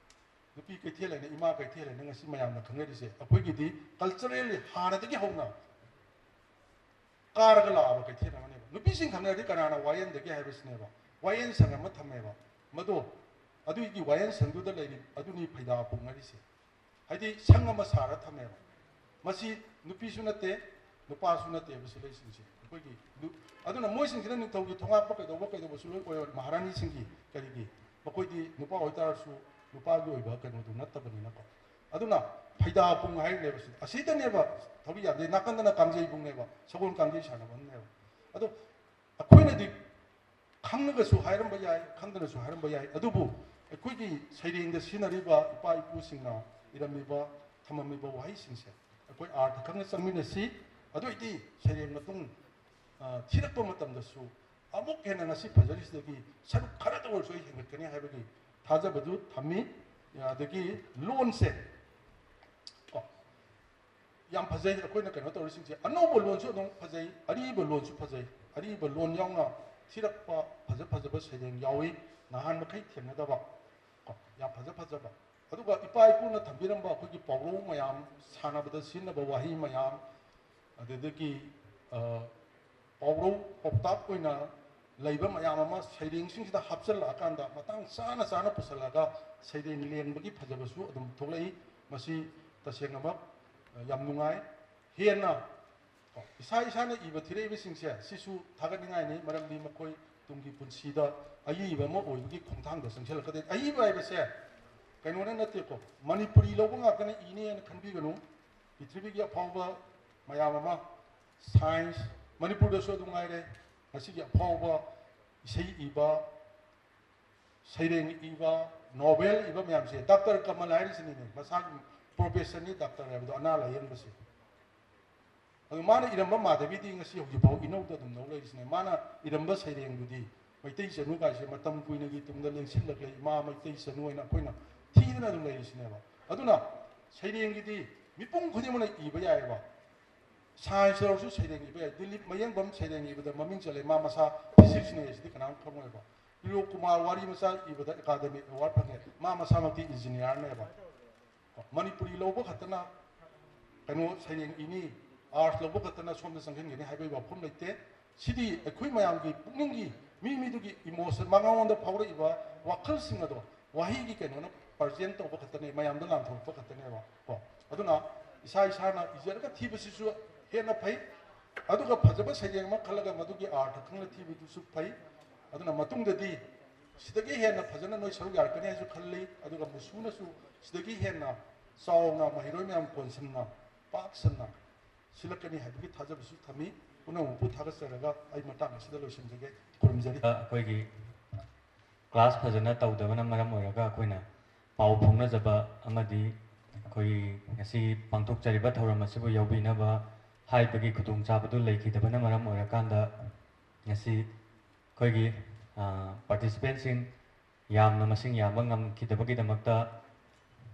ꯅꯨꯄꯤ ꯀꯩꯊꯦꯜ ꯍꯥꯏꯅ, ꯏꯃꯥ ꯀꯩꯊꯦꯜ ꯍꯥꯏꯅ ꯉꯁꯤ ꯃꯌꯥꯝꯅ ꯈꯪꯅꯔꯤꯁꯦ ꯑꯩꯈꯣꯏꯒꯤꯗꯤ ꯀꯜꯆꯔꯦꯜꯂꯤ ꯍꯥꯟꯅꯗꯒꯤ ꯍꯧꯅ ꯀꯥꯔꯒ ꯂꯥꯛꯑꯕ ꯀꯩꯊꯦꯜ ꯑꯃꯅꯦꯕ꯫ ꯅꯨꯄꯤꯁꯤꯡ ꯈꯪꯅꯔꯗꯤ ꯀꯅꯥꯅ ꯋꯥꯌꯦꯜꯗꯒꯦ ꯍꯥꯏꯕꯁꯤꯅꯦꯕ꯫ ꯋꯥꯌꯦꯜ ꯁꯪ ꯑꯃ ꯊꯝꯃꯦꯕ꯫ ꯃꯗꯣ ꯑꯗꯨꯒꯤ ꯋꯥꯌꯦꯜ ꯁꯪꯗꯨꯗ ꯂꯩꯔꯤ, ꯑꯗꯨꯅꯤ ꯐꯩꯗꯥ ꯄꯨꯡꯉꯔꯤꯁꯦ꯫ ꯍꯥꯏꯗꯤ ꯁꯪ ꯑꯃ ꯁꯥꯔ ꯊꯝꯃꯦꯕ꯫ ꯃꯁꯤ ꯅꯨꯄꯤꯁꯨ ꯅꯠꯇꯦ, ꯅꯨꯄꯥꯁꯨ ꯅꯠꯇꯦꯕ ꯁꯤꯂꯩꯁꯤꯡꯁꯦ꯫ ꯑꯩꯈꯣꯏꯒꯤ ꯅꯨ-, ꯑꯗꯨꯅ ꯃꯣꯏꯁꯤꯡꯁꯤꯅ ꯅꯤꯡꯊꯧꯒꯤ ꯊꯣꯉꯥꯛꯄ ꯀꯩꯗꯧꯕ ꯀꯩꯗꯧꯕꯁꯨ ꯂꯣꯏ ꯑꯣꯏꯔꯣ, ꯃꯍꯥꯔꯥꯅꯤꯁꯤꯡꯒꯤ꯫ ꯀꯔꯤꯒꯤ? ꯃꯈꯣꯏꯗꯤ ꯅꯨꯄꯥ ꯑꯣꯏꯇꯥꯔꯁꯨ ꯅꯨꯄꯥꯒꯤ ꯑꯣꯏꯕ ꯀꯩꯅꯣꯗꯨ ꯅꯠꯇꯕꯅꯤꯅꯀꯣ꯫ ꯑꯗꯨꯅ ꯐꯩꯗꯥ ꯄꯨꯡ ꯍꯥꯏꯔꯤꯅꯦꯕ ꯁꯤꯗ꯫ ꯑꯁꯤꯗꯅꯦꯕ ꯊꯧꯔꯤ ꯌꯥꯟꯗꯦ, ꯅꯥꯀꯟꯗꯅ ꯀꯥꯡꯖꯩ ꯄꯨꯡꯅꯦꯕ, ꯁꯒꯣꯜ ꯀꯥꯡꯖꯩ ꯁꯥꯟꯅꯐꯝꯅꯦꯕ꯫ ꯑꯗꯣ ꯑꯩꯈꯣꯏꯅꯗꯤ ꯈꯪꯉꯒꯁꯨ ꯍꯥꯏꯔꯝꯕ ꯌꯥꯏ, ꯈꯪꯗꯅꯁꯨ ꯍꯥꯏꯔꯝꯕ ꯌꯥꯏ, ꯑꯗꯨꯕꯨ ꯑꯩꯈꯣꯏꯒꯤ ꯁꯩꯔꯦꯡꯗ ꯁꯤꯖꯤꯟꯅꯔꯤꯕ ꯏꯄꯥ ꯏꯄꯨꯁꯤꯡꯅ ꯏꯔꯝꯃꯤꯕ, ꯊꯝꯃꯝꯃꯤꯕ ꯋꯥꯍꯩꯁꯤꯡꯁꯦ ꯑꯩꯈꯣꯏ ꯑꯥꯔꯊ ꯈꯪꯅ ꯆꯪꯃꯤꯟꯅꯁꯤ꯫ ꯑꯗꯨ ꯑꯣꯏꯗꯤ ꯁꯩꯔꯦꯡ ꯃꯇꯨꯡ, ꯑ, ꯊꯤꯔꯛꯄ ꯃꯇꯝꯗꯁꯨ ꯑꯃꯨꯛ ꯍꯦꯟꯅ ꯉꯁꯤ ꯐꯖꯔꯤꯁꯤꯗꯒꯤ ꯁꯔꯨꯛ ꯈꯔꯇ ꯑꯣꯏꯔꯁꯨ ꯑꯩ ꯍꯦꯟꯒꯠꯀꯅꯤ ꯍꯥꯏꯕꯒꯤ ꯊꯥꯖꯕꯗꯨ ꯊꯝꯃꯤ꯫ ꯑꯗꯒꯤ ꯂꯣꯟꯁꯦ, ꯀꯣ, ꯌꯥꯝ ꯐꯖꯩ꯫ ꯑꯩꯈꯣꯏꯅ ꯀꯩꯅꯣ ꯇꯧꯔꯤꯁꯤꯡꯁꯦ, ꯑꯅꯧꯕ ꯂꯣꯟꯁꯨ ꯑꯗꯨꯝ ꯐꯖꯩ, ꯑꯔꯤꯕ ꯂꯣꯟꯁꯨ ꯐꯖꯩ꯫ ꯑꯔꯤꯕ ꯂꯣꯟ ꯌꯥꯎꯅ ꯊꯤꯔꯛꯄ ꯐꯖ ꯐꯖꯕ ꯁꯩꯔꯦꯡ ꯌꯥꯎꯏ, ꯅꯍꯥꯟ ꯃꯈꯩ ꯊꯦꯡꯅꯗꯕ, ꯀꯣ, ꯌꯥꯝ ꯐꯖ ꯐꯖꯕ꯫ ꯑꯗꯨꯒ ꯏꯄꯥ ꯏꯄꯨꯅ ꯊꯝꯕꯤꯔꯝꯕ ꯑꯩꯈꯣꯏꯒꯤ ꯄꯥꯎꯔꯧ ꯃꯌꯥꯝ, ꯁꯥꯟꯅꯕꯗ ꯁꯤꯖꯤꯟꯅꯕ ꯋꯥꯍꯩ ꯃꯌꯥꯝ, ꯑꯗꯨꯗꯒꯤ, ꯑ, ꯄꯥꯎꯔꯧ ꯄꯥꯎꯇꯥꯛ ꯑꯣꯏꯅ ꯂꯩꯕ ꯃꯌꯥꯝ ꯑꯃ ꯁꯩꯔꯦꯡꯁꯤꯡꯁꯤꯗ ꯍꯥꯞꯆꯤꯜꯂꯛꯑꯀꯥꯟꯗ, ꯃꯇꯥꯡ ꯆꯥꯅ ꯆꯥꯅ ꯄꯨꯁꯜꯂꯒ ꯁꯩꯔꯦꯡ ꯂꯦꯡꯕꯒꯤ ꯐꯖꯕꯁꯨ ꯑꯗꯨꯝ ꯊꯣꯛꯂꯛꯏ꯫ ꯃꯁꯤ ꯇꯁꯦꯡꯅꯃꯛ, ꯑ, ꯌꯥꯝ ꯅꯨꯡꯉꯥꯏ꯫ ꯍꯦꯟꯅ, ꯀꯣ, ꯏꯁꯥ ꯏꯁꯥꯅ ꯏꯕ ꯊꯤꯔꯛꯏꯕꯁꯤꯡꯁꯦ ꯁꯤꯁꯨ ꯊꯥꯒꯠꯅꯤꯡꯉꯥꯏꯅꯤ, ꯃꯔꯝꯗꯤ ꯃꯈꯣꯏ ꯇꯨꯡꯒꯤ ꯄꯨꯟꯁꯤꯗ ꯑꯏꯕ ꯑꯃ ꯑꯣꯏꯕꯒꯤ ꯈꯣꯡꯊꯥꯡꯗ ꯆꯪꯁꯤꯜꯂꯛꯀꯗꯣꯏꯅꯤ꯫ ꯑꯏꯕ ꯍꯥꯏꯕꯁꯦ ꯀꯩꯅꯣꯅ ꯅꯠꯇꯦꯀꯣ, ꯃꯅꯤꯄꯨꯔꯤ ꯂꯧꯕ ꯉꯥꯛꯇꯅ ꯏꯅꯦꯅ ꯈꯟꯕꯤꯒꯅꯨ꯫ ꯄ꯭ꯔꯤꯊꯤꯕꯤꯒꯤ ꯑꯐꯥꯎꯕ ꯃꯌꯥꯝ ꯑꯃ, ꯁꯥꯏꯟꯁ, ꯃꯅꯤꯄꯨꯔꯗꯁꯨ ꯑꯗꯨꯝ ꯉꯥꯏꯔꯦ, ꯉꯁꯤꯒꯤ ꯑꯐꯥꯎꯕ ꯏꯁꯩ ꯏꯕ, ꯁꯩꯔꯦꯡ ꯏꯕ, ꯅꯣꯕꯦꯜ ꯏꯕ ꯃꯌꯥꯝꯁꯦ, ꯗꯥꯛꯇꯔ ꯀꯃꯜ ꯍꯥꯏꯔꯤꯁꯤꯅꯤꯅꯦ, ꯃꯁꯥꯒꯤ ꯄ꯭ꯔꯣꯐꯦꯁꯟꯅꯤ ꯗꯥꯛꯇꯔ ꯍꯥꯏꯕꯗꯣ, ꯑꯅꯥ ꯂꯥꯏꯌꯦꯡꯕꯁꯦ꯫ ꯑꯗꯨ ꯃꯥꯅ ꯏꯔꯝꯕ ꯃꯥꯙꯕꯤꯗꯤ ꯉꯁꯤ ꯍꯧꯖꯤꯛꯐꯥꯎ ꯏꯅꯧꯗ ꯑꯗꯨꯝ ꯅꯧ ꯂꯩꯔꯤꯁꯤꯅꯦ꯫ ꯃꯥꯅ ꯏꯔꯝꯕ ꯁꯩꯔꯦꯡꯗꯨꯗꯤ ꯃꯩꯇꯩ ꯆꯅꯨ ꯀꯥꯏꯁꯦ ꯃꯇꯝ ꯀꯨꯏꯅꯒꯤ ꯇꯨꯡꯗ ꯂꯦꯡꯁꯤꯜꯂꯛꯂꯦ, ꯏꯃꯥ ꯃꯩꯇꯩ ꯆꯅꯨ ꯍꯥꯏꯅ ꯑꯩꯈꯣꯏꯅ ꯊꯤꯗꯅ ꯑꯗꯨꯝ ꯂꯩꯔꯤꯁꯤꯅꯦꯕ꯫ ꯑꯗꯨꯅ ꯁꯩꯔꯦꯡꯒꯤꯗꯤ ꯃꯤꯄꯨꯝ ꯈꯨꯗꯤꯡꯃꯛꯅ ꯏꯕ ꯌꯥꯏꯑꯕ꯫ ꯁꯥꯏꯟꯁ ꯂꯧꯔꯁꯨ ꯁꯩꯔꯦꯡ ꯏꯕ ꯌꯥꯏ꯫ ꯗꯤꯂꯤꯞ ꯃꯌꯦꯡꯕꯝ ꯁꯩꯔꯦꯡ ꯏꯕꯗ ꯃꯃꯤꯡ ꯆꯠꯂꯦ, ꯃꯥ ꯃꯁꯥ ꯐꯤꯖꯤꯛꯁꯅꯦ ꯍꯥꯏꯁꯤꯗꯤ ꯀꯅꯥꯝ ꯈꯪꯉꯣꯏꯕ꯫ ꯇ꯭ꯔꯤꯂꯣꯛ ꯀꯨꯃꯥꯔ ꯋꯥꯔꯤ ꯃꯆꯥ ꯏꯕꯗ ꯑꯦꯀꯥꯗꯃꯤ ꯑꯦꯋꯥꯔꯗ ꯐꯪꯉꯦ, ꯃꯥ ꯃꯁꯥꯃꯛꯇꯤ ꯏꯟꯖꯤꯅꯤꯌꯥꯔꯅꯦꯕ꯫ ꯃꯅꯤꯄꯨꯔꯤ ꯂꯧꯕ ꯈꯛꯇꯅ ꯀꯩꯅꯣ ꯁꯩꯔꯦꯡ ꯏꯅꯤ, ꯑꯥꯔꯠꯁ ꯂꯧꯕ ꯈꯛꯇꯅ ꯁꯣꯝꯗ ꯆꯪꯁꯤꯟꯒꯅꯤ ꯍꯥꯏꯕꯒꯤ ꯋꯥꯐꯝ ꯂꯩꯇꯦ꯫ ꯁꯤꯗꯤ ꯑꯩꯈꯣꯏ ꯃꯌꯥꯝꯒꯤ ꯄꯨꯛꯅꯤꯡꯒꯤ, ꯃꯤ ꯃꯤꯗꯨꯒꯤ ꯏꯃꯣꯁꯟ, ꯃꯉꯣꯟꯗ ꯐꯥꯎꯔꯛꯏꯕ ꯋꯥꯈꯜꯁꯤꯡ ꯑꯗꯣ ꯋꯥꯍꯩꯒꯤ ꯀꯩꯅꯣꯅ ꯄ꯭ꯔꯖꯦꯟ ꯇꯧꯕ ꯈꯛꯇꯅꯦ, ꯃꯌꯥꯝꯗ ꯂꯥꯟꯊꯣꯔꯛꯄ ꯈꯛꯇꯅꯦꯕ ꯀꯣ꯫ ꯑꯗꯨꯅ ꯏꯁꯥ ꯏꯁꯥꯅ ꯏꯖꯔꯒ ꯊꯤꯕꯁꯤꯁꯨ ꯍꯦꯟꯅ ꯐꯩ꯫ ꯑꯗꯨꯒ ꯐꯖꯕ ꯁꯩꯔꯦꯡ ꯑꯃ ꯈꯜꯂꯒ ꯃꯗꯨꯒꯤ ꯑꯥꯔꯊ ꯈꯪꯅ ꯊꯤꯕꯗꯨꯁꯨ ꯐꯩ꯫ ꯑꯗꯨꯅ ꯃꯇꯨꯡꯗꯗꯤ ꯁꯤꯗꯒꯤ ꯍꯦꯟꯅ ꯐꯖꯅ ꯅꯣꯏ ꯁꯔꯨꯛ ꯌꯥꯔꯛꯀꯅꯤ ꯍꯥꯏꯅꯁꯨ ꯈꯜꯂꯤ꯫ ꯑꯗꯨꯒ ꯃꯨꯁꯨꯅꯁꯨ ꯁꯤꯗꯒꯤ ꯍꯦꯟꯅ ꯆꯥꯎꯅ ꯃꯍꯩꯔꯣꯏ ꯃꯌꯥꯝ ꯀꯣꯟꯁꯤꯟꯅ, ꯄꯥꯛ ꯁꯟꯅ ꯁꯤꯜꯂꯛꯀꯅꯤ ꯍꯥꯏꯕꯒꯤ ꯊꯥꯖꯕꯁꯨ ꯊꯝꯃꯤ꯫ ꯄꯨꯝꯅꯃꯛꯄꯨ ꯊꯥꯒꯠꯆꯔꯒ ꯑꯩ ꯃꯇꯥꯡ ꯑꯁꯤꯗ ꯂꯣꯏꯁꯤꯟꯖꯒꯦ꯫ ꯈꯨꯔꯨꯝꯖꯔꯤ꯫ ꯑꯩꯈꯣꯏꯒꯤ ꯀ꯭ꯂꯥꯁ ꯐꯖꯅ ꯇꯧꯗꯕꯅ ꯃꯔꯝ ꯑꯣꯏꯔꯒ ꯑꯩꯈꯣꯏꯅ ꯄꯥꯎ ꯐꯥꯎꯅꯖꯕ ꯑꯃꯗꯤ ꯑꯩꯈꯣꯏꯒꯤ ꯉꯁꯤ ꯄꯥꯡꯊꯣꯛꯆꯔꯤꯕ ꯊꯧꯔꯝ ꯑꯁꯤꯕꯨ ꯌꯥꯎꯕꯤꯅꯕ ꯍꯥꯏꯕꯒꯤ ꯈꯨꯗꯣꯡꯆꯥꯕꯗꯨ ꯂꯩꯈꯤꯗꯕꯅ ꯃꯔꯝ ꯑꯣꯏꯔꯀꯥꯟꯗ ꯉꯁꯤ ꯑꯩꯈꯣꯏꯒꯤ ꯄꯥꯔꯇꯤꯁꯤꯄꯦꯟꯁꯤꯡ ꯌꯥꯝꯅ, ꯃꯁꯤꯡ ꯌꯥꯝꯕ ꯉꯝꯈꯤꯗꯕꯒꯤꯗꯃꯛꯇ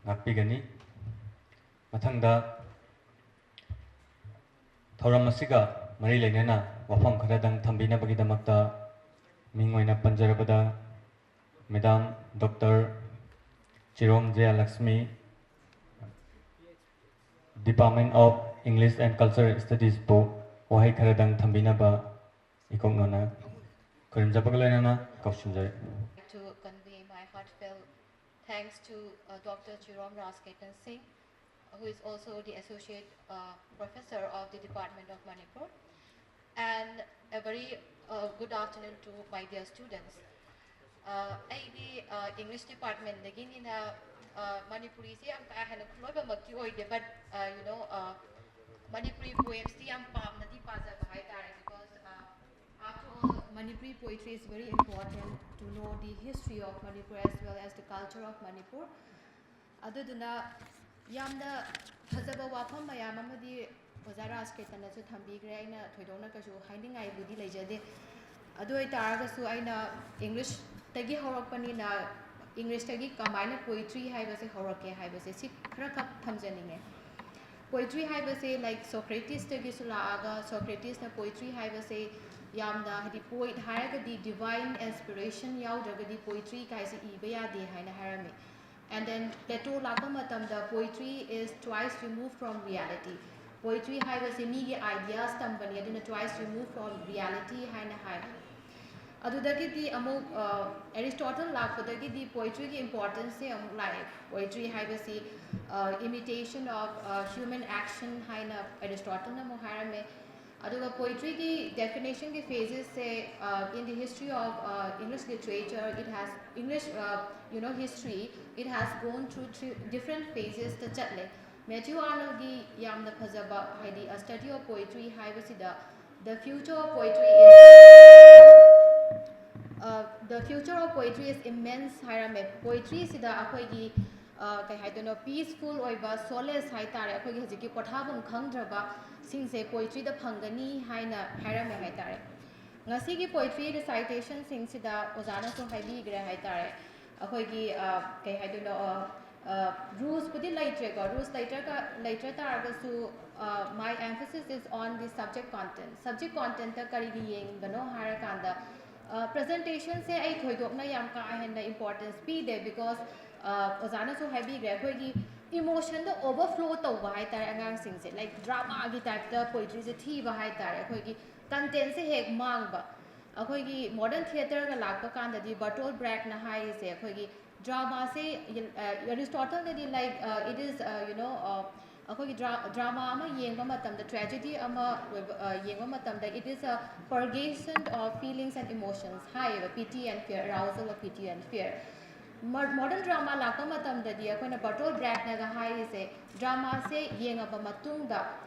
ꯉꯥꯛꯄꯤꯒꯅꯤ꯫ ꯃꯊꯪꯗ ꯊꯧꯔꯝ ꯑꯁꯤꯒ ꯃꯔꯤ ꯂꯩꯅꯅ ꯋꯥꯐꯝ ꯈꯔꯗꯪ ꯊꯝꯕꯤꯅꯕꯒꯤꯗꯃꯛꯇ ꯃꯤꯡ ꯑꯣꯏꯅ ꯄꯟꯖꯔꯕꯗ, madam doctor Chirom Jayalakshmi, Department of English and Cultural Studiesꯄꯨ ꯋꯥꯍꯩ ꯈꯔꯗꯪ ꯊꯝꯕꯤꯅꯕ ꯏꯀꯣꯛꯅꯅ ꯈꯨꯔꯨꯝꯖꯕꯒ ꯂꯣꯏꯅꯅ ꯀꯧꯁꯤꯟꯖꯔꯤ꯫ To convey my heartfelt thanks to uh, Doctor Chirom Raskaitan Singh, who is also the Associate uh, Professor of the Department of Manipur. And a very uh, good afternoon to my dear students. Uh, ꯑꯩꯗꯤ uh, English Departmentꯗꯒꯤꯅꯤꯅ uh, ꯃꯅꯤꯄꯨꯔꯤꯁꯦ ꯌꯥꯝ ꯀꯥ ꯍꯦꯟꯅ ꯈꯨꯂꯣꯏꯕꯃꯛꯇꯤ ꯑꯣꯏꯗꯦ, but uh, you know uh, Manipuri poemsꯇꯤ ꯌꯥꯝ ꯄꯥꯝꯅꯗꯤ ꯄꯥꯖꯕ ꯍꯥꯏꯇꯥꯔꯦ, because uh, after all Manipuri poetry is very important to know the history of Manipur as well as the culture of Manipur. ꯑꯗꯨꯗꯨꯅ ꯌꯥꯝꯅ ꯐꯖꯕ ꯋꯥꯐꯝ ꯃꯌꯥꯝ ꯑꯃꯗꯤ ꯑꯣꯖꯥ ꯔꯥꯖꯀꯦꯇꯟꯅꯁꯨ ꯊꯝꯕꯤꯈ꯭ꯔꯦ꯫ ꯑꯩꯅ ꯊꯣꯏꯗꯣꯛꯅ ꯀꯩꯁꯨ ꯍꯥꯏꯅꯤꯡꯉꯥꯏꯕꯨꯗꯤ ꯂꯩꯖꯗꯦ꯫ ꯑꯗꯨ ꯑꯣꯏꯇꯥꯔꯒꯁꯨ ꯑꯩꯅ ꯏꯪꯂꯤꯁꯇꯒꯤ ꯍꯧꯔꯛꯄꯅꯤꯅ ꯏꯪꯂꯤꯁꯇꯒꯤ ꯀꯃꯥꯏꯅ ꯄꯣꯏꯇ꯭ꯔꯤ ꯍꯥꯏꯕꯁꯦ ꯍꯧꯔꯛꯀꯦ ꯍꯥꯏꯕꯁꯦ ꯁꯤ ꯈꯔꯈꯛ ꯊꯝꯖꯅꯤꯡꯉꯦ꯫ ꯄꯣꯏꯇ꯭ꯔꯤ ꯍꯥꯏꯕꯁꯦ, ꯂꯥꯏꯛ, ꯁꯣꯀ꯭ꯔꯦꯇꯤꯁꯇꯒꯤꯁꯨ ꯂꯥꯛꯑꯒ, ꯁꯣꯀ꯭ꯔꯦꯇꯤꯁꯅ ꯄꯣꯏꯇ꯭ꯔꯤ ꯍꯥꯏꯕꯁꯦ ꯌꯥꯝꯅ, ꯍꯥꯏꯗꯤ, ꯄꯣꯏꯠ ꯍꯥꯏꯔꯒꯗꯤ ꯗꯤꯚꯥꯏꯟ ꯏꯟꯁꯄꯤꯔꯦꯁꯟ ꯌꯥꯎꯗ꯭ꯔꯒꯗꯤ ꯄꯣꯏꯇ꯭ꯔꯤ ꯀꯥꯏꯁꯦ ꯏꯕ ꯌꯥꯗꯦ ꯍꯥꯏꯅ ꯍꯥꯏꯔꯝꯃꯤ꯫ And then Plato ꯂꯥꯛꯄ ꯃꯇꯝꯗ, poetry is twice removed from reality. Poetry ꯍꯥꯏꯕꯁꯦ ꯃꯤꯒꯤ ꯑꯥꯏꯗꯤꯌꯥꯁ ꯇꯝꯕꯅꯤ, ꯑꯗꯨꯅ twice removed from reality ꯍꯥꯏꯅ ꯍꯥꯏ꯫ ꯑꯗꯨꯗꯒꯤꯗꯤ ꯑꯃꯨꯛ ꯑꯦꯔꯤꯁꯇꯣꯇꯜ ꯂꯥꯛꯄꯗꯒꯤꯗꯤ ꯄꯣꯏꯇ꯭ꯔꯤꯒꯤ ꯏꯝꯄꯣꯔꯇꯦꯟꯁꯁꯦ ꯑꯃꯨꯛ ꯂꯥꯛꯑꯦ꯫ ꯄꯣꯏꯇ꯭ꯔꯤ ꯍꯥꯏꯕꯁꯤ imitation of human action ꯍꯥꯏꯅ ꯑꯦꯔꯤꯁꯇꯣꯇꯜꯅ ꯑꯃꯨꯛ ꯍꯥꯏꯔꯝꯃꯦ꯫ ꯑꯗꯨꯒ ꯄꯣꯏꯇ꯭ꯔꯤꯒꯤ ꯗꯦꯐꯤꯅꯦꯁꯟꯒꯤ ꯐꯦꯖꯦꯁꯁꯦ, in the history of English literature, it has, English, you know, history, it has gone through three different phases ꯇ ꯆꯠꯂꯦ꯫ ꯃꯦꯊ꯭ꯌꯨ ꯑꯥꯔꯅꯜꯒꯤ ꯌꯥꯝꯅ ꯐꯖꯕ, ꯍꯥꯏꯗꯤ, A Study of Poetry ꯍꯥꯏꯕꯁꯤꯗ, "The future of poetry is, uh, the future of poetry is immense" ꯍꯥꯏꯔꯝꯃꯦ꯫ ꯄꯣꯏꯇ꯭ꯔꯤꯁꯤꯗ ꯑꯩꯈꯣꯏꯒꯤ, ꯑ, ꯀꯩ ꯍꯥꯏꯗꯣꯏꯅꯣ, ꯄꯤꯁꯐꯨꯜ ꯑꯣꯏꯕ, ꯁꯣꯂꯦꯁ ꯍꯥꯏꯇꯥꯔꯦ, ꯑꯩꯈꯣꯏꯒꯤ ꯍꯧꯖꯤꯛꯀꯤ ꯄꯣꯊꯥꯐꯝ ꯈꯪꯗ꯭ꯔꯕ ꯁꯤꯡꯁꯦ ꯄꯣꯏꯇ꯭ꯔꯤꯗ ꯐꯪꯒꯅꯤ ꯍꯥꯏꯅ ꯍꯥꯏꯔꯝꯃꯦ ꯍꯥꯏꯇꯥꯔꯦ꯫ ꯉꯁꯤꯒꯤ ꯄꯣꯏꯇ꯭ꯔꯤ ꯔꯤꯁꯥꯏꯇꯦꯁꯟꯁꯤꯡꯁꯤꯗ ꯑꯣꯖꯥꯅꯁꯨ ꯍꯥꯏꯕꯤꯈ꯭ꯔꯦ ꯍꯥꯏꯇꯥꯔꯦ꯫ ꯑꯩꯈꯣꯏꯒꯤ, ꯑ, ꯀꯩ ꯍꯥꯏꯗꯣꯏꯅꯣ, ꯑ, ꯑ, ꯔꯨꯜꯁꯄꯨꯗꯤ ꯂꯩꯇ꯭ꯔꯦꯀꯣ꯫ ꯔꯨꯜꯁ ꯂꯩꯇ꯭ꯔꯒ, ꯂꯩꯇ꯭ꯔ ꯇꯥꯔꯒꯁꯨ, ꯑ, my emphasis is on the subject content꯫ Subject content ꯇ ꯀꯔꯤꯒꯤ ꯌꯦꯡꯕꯅꯣ ꯍꯥꯏꯔꯀꯥꯟꯗ, ꯑ, ꯄ꯭ꯔꯖꯦꯟꯇꯦꯁꯟꯁꯦ ꯑꯩ ꯊꯣꯏꯗꯣꯛꯅ ꯌꯥꯝ ꯀꯥ ꯍꯦꯟꯅ ꯏꯝꯄꯣꯔꯇꯦꯟꯁ ꯄꯤꯗꯦ, because, ꯑ, ꯑꯣꯖꯥꯅꯁꯨ ꯍꯥꯏꯕꯤꯈ꯭ꯔꯦ, ꯑꯩꯈꯣꯏꯒꯤ ꯏꯃꯣꯁꯟꯗ ꯑꯣꯚꯔꯐ꯭ꯂꯣ ꯇꯧꯕ ꯍꯥꯏꯇꯥꯔꯦ ꯑꯉꯥꯡꯁꯤꯡꯁꯦ, ꯂꯥꯏꯛ, ꯗ꯭ꯔꯃꯥꯒꯤ ꯇꯥꯏꯞꯇ ꯄꯣꯏꯇ꯭ꯔꯤꯁꯦ ꯊꯤꯕ ꯍꯥꯏꯇꯥꯔꯦ꯫ ꯑꯩꯈꯣꯏꯒꯤ ꯀꯟꯇꯦꯟꯁꯦ ꯍꯦꯛ ꯃꯥꯡꯕ꯫ ꯑꯩꯈꯣꯏꯒꯤ ꯃꯣꯗꯔꯟ ꯊꯤꯌꯦꯇꯔꯒ ꯂꯥꯛꯄ ꯀꯥꯟꯗꯗꯤ ꯕꯔꯇꯣꯜ ꯕ꯭ꯔꯦꯛꯅ ꯍꯥꯏꯔꯤꯁꯦ, ꯑꯩꯈꯣꯏꯒꯤ ꯗ꯭ꯔꯃꯥꯁꯦ, ꯑ, ꯑꯦꯔꯤꯁꯇꯣꯇꯜꯗꯗꯤ, ꯂꯥꯏꯛ, ꯑ, it is, ꯑ, you know, ꯑ, ꯑꯩꯈꯣꯏꯒꯤ ꯗ꯭ꯔꯥ-, ꯗ꯭ꯔꯃꯥ ꯑꯃ ꯌꯦꯡꯕ ꯃꯇꯝꯗ, ꯇ꯭ꯔꯦꯖꯦꯗꯤ ꯑꯃ ꯑꯣꯏꯕ, ꯑ, ꯌꯦꯡꯕ ꯃꯇꯝꯗ, it is a purgation of feelings and emotions ꯍꯥꯏꯌꯦꯕ, pity and fear, arousal of pity and fear꯫ Modern drama ꯂꯥꯛꯄ ꯃꯇꯝꯗꯗꯤ ꯑꯩꯈꯣꯏꯅ ꯕꯔꯇꯣꯜ ꯕ꯭ꯔꯦꯛꯅꯒ ꯍꯥꯏꯔꯤꯁꯦ, ꯗ꯭ꯔꯃꯥꯁꯦ ꯌꯦꯡꯉꯕ ꯃꯇꯨꯡꯗ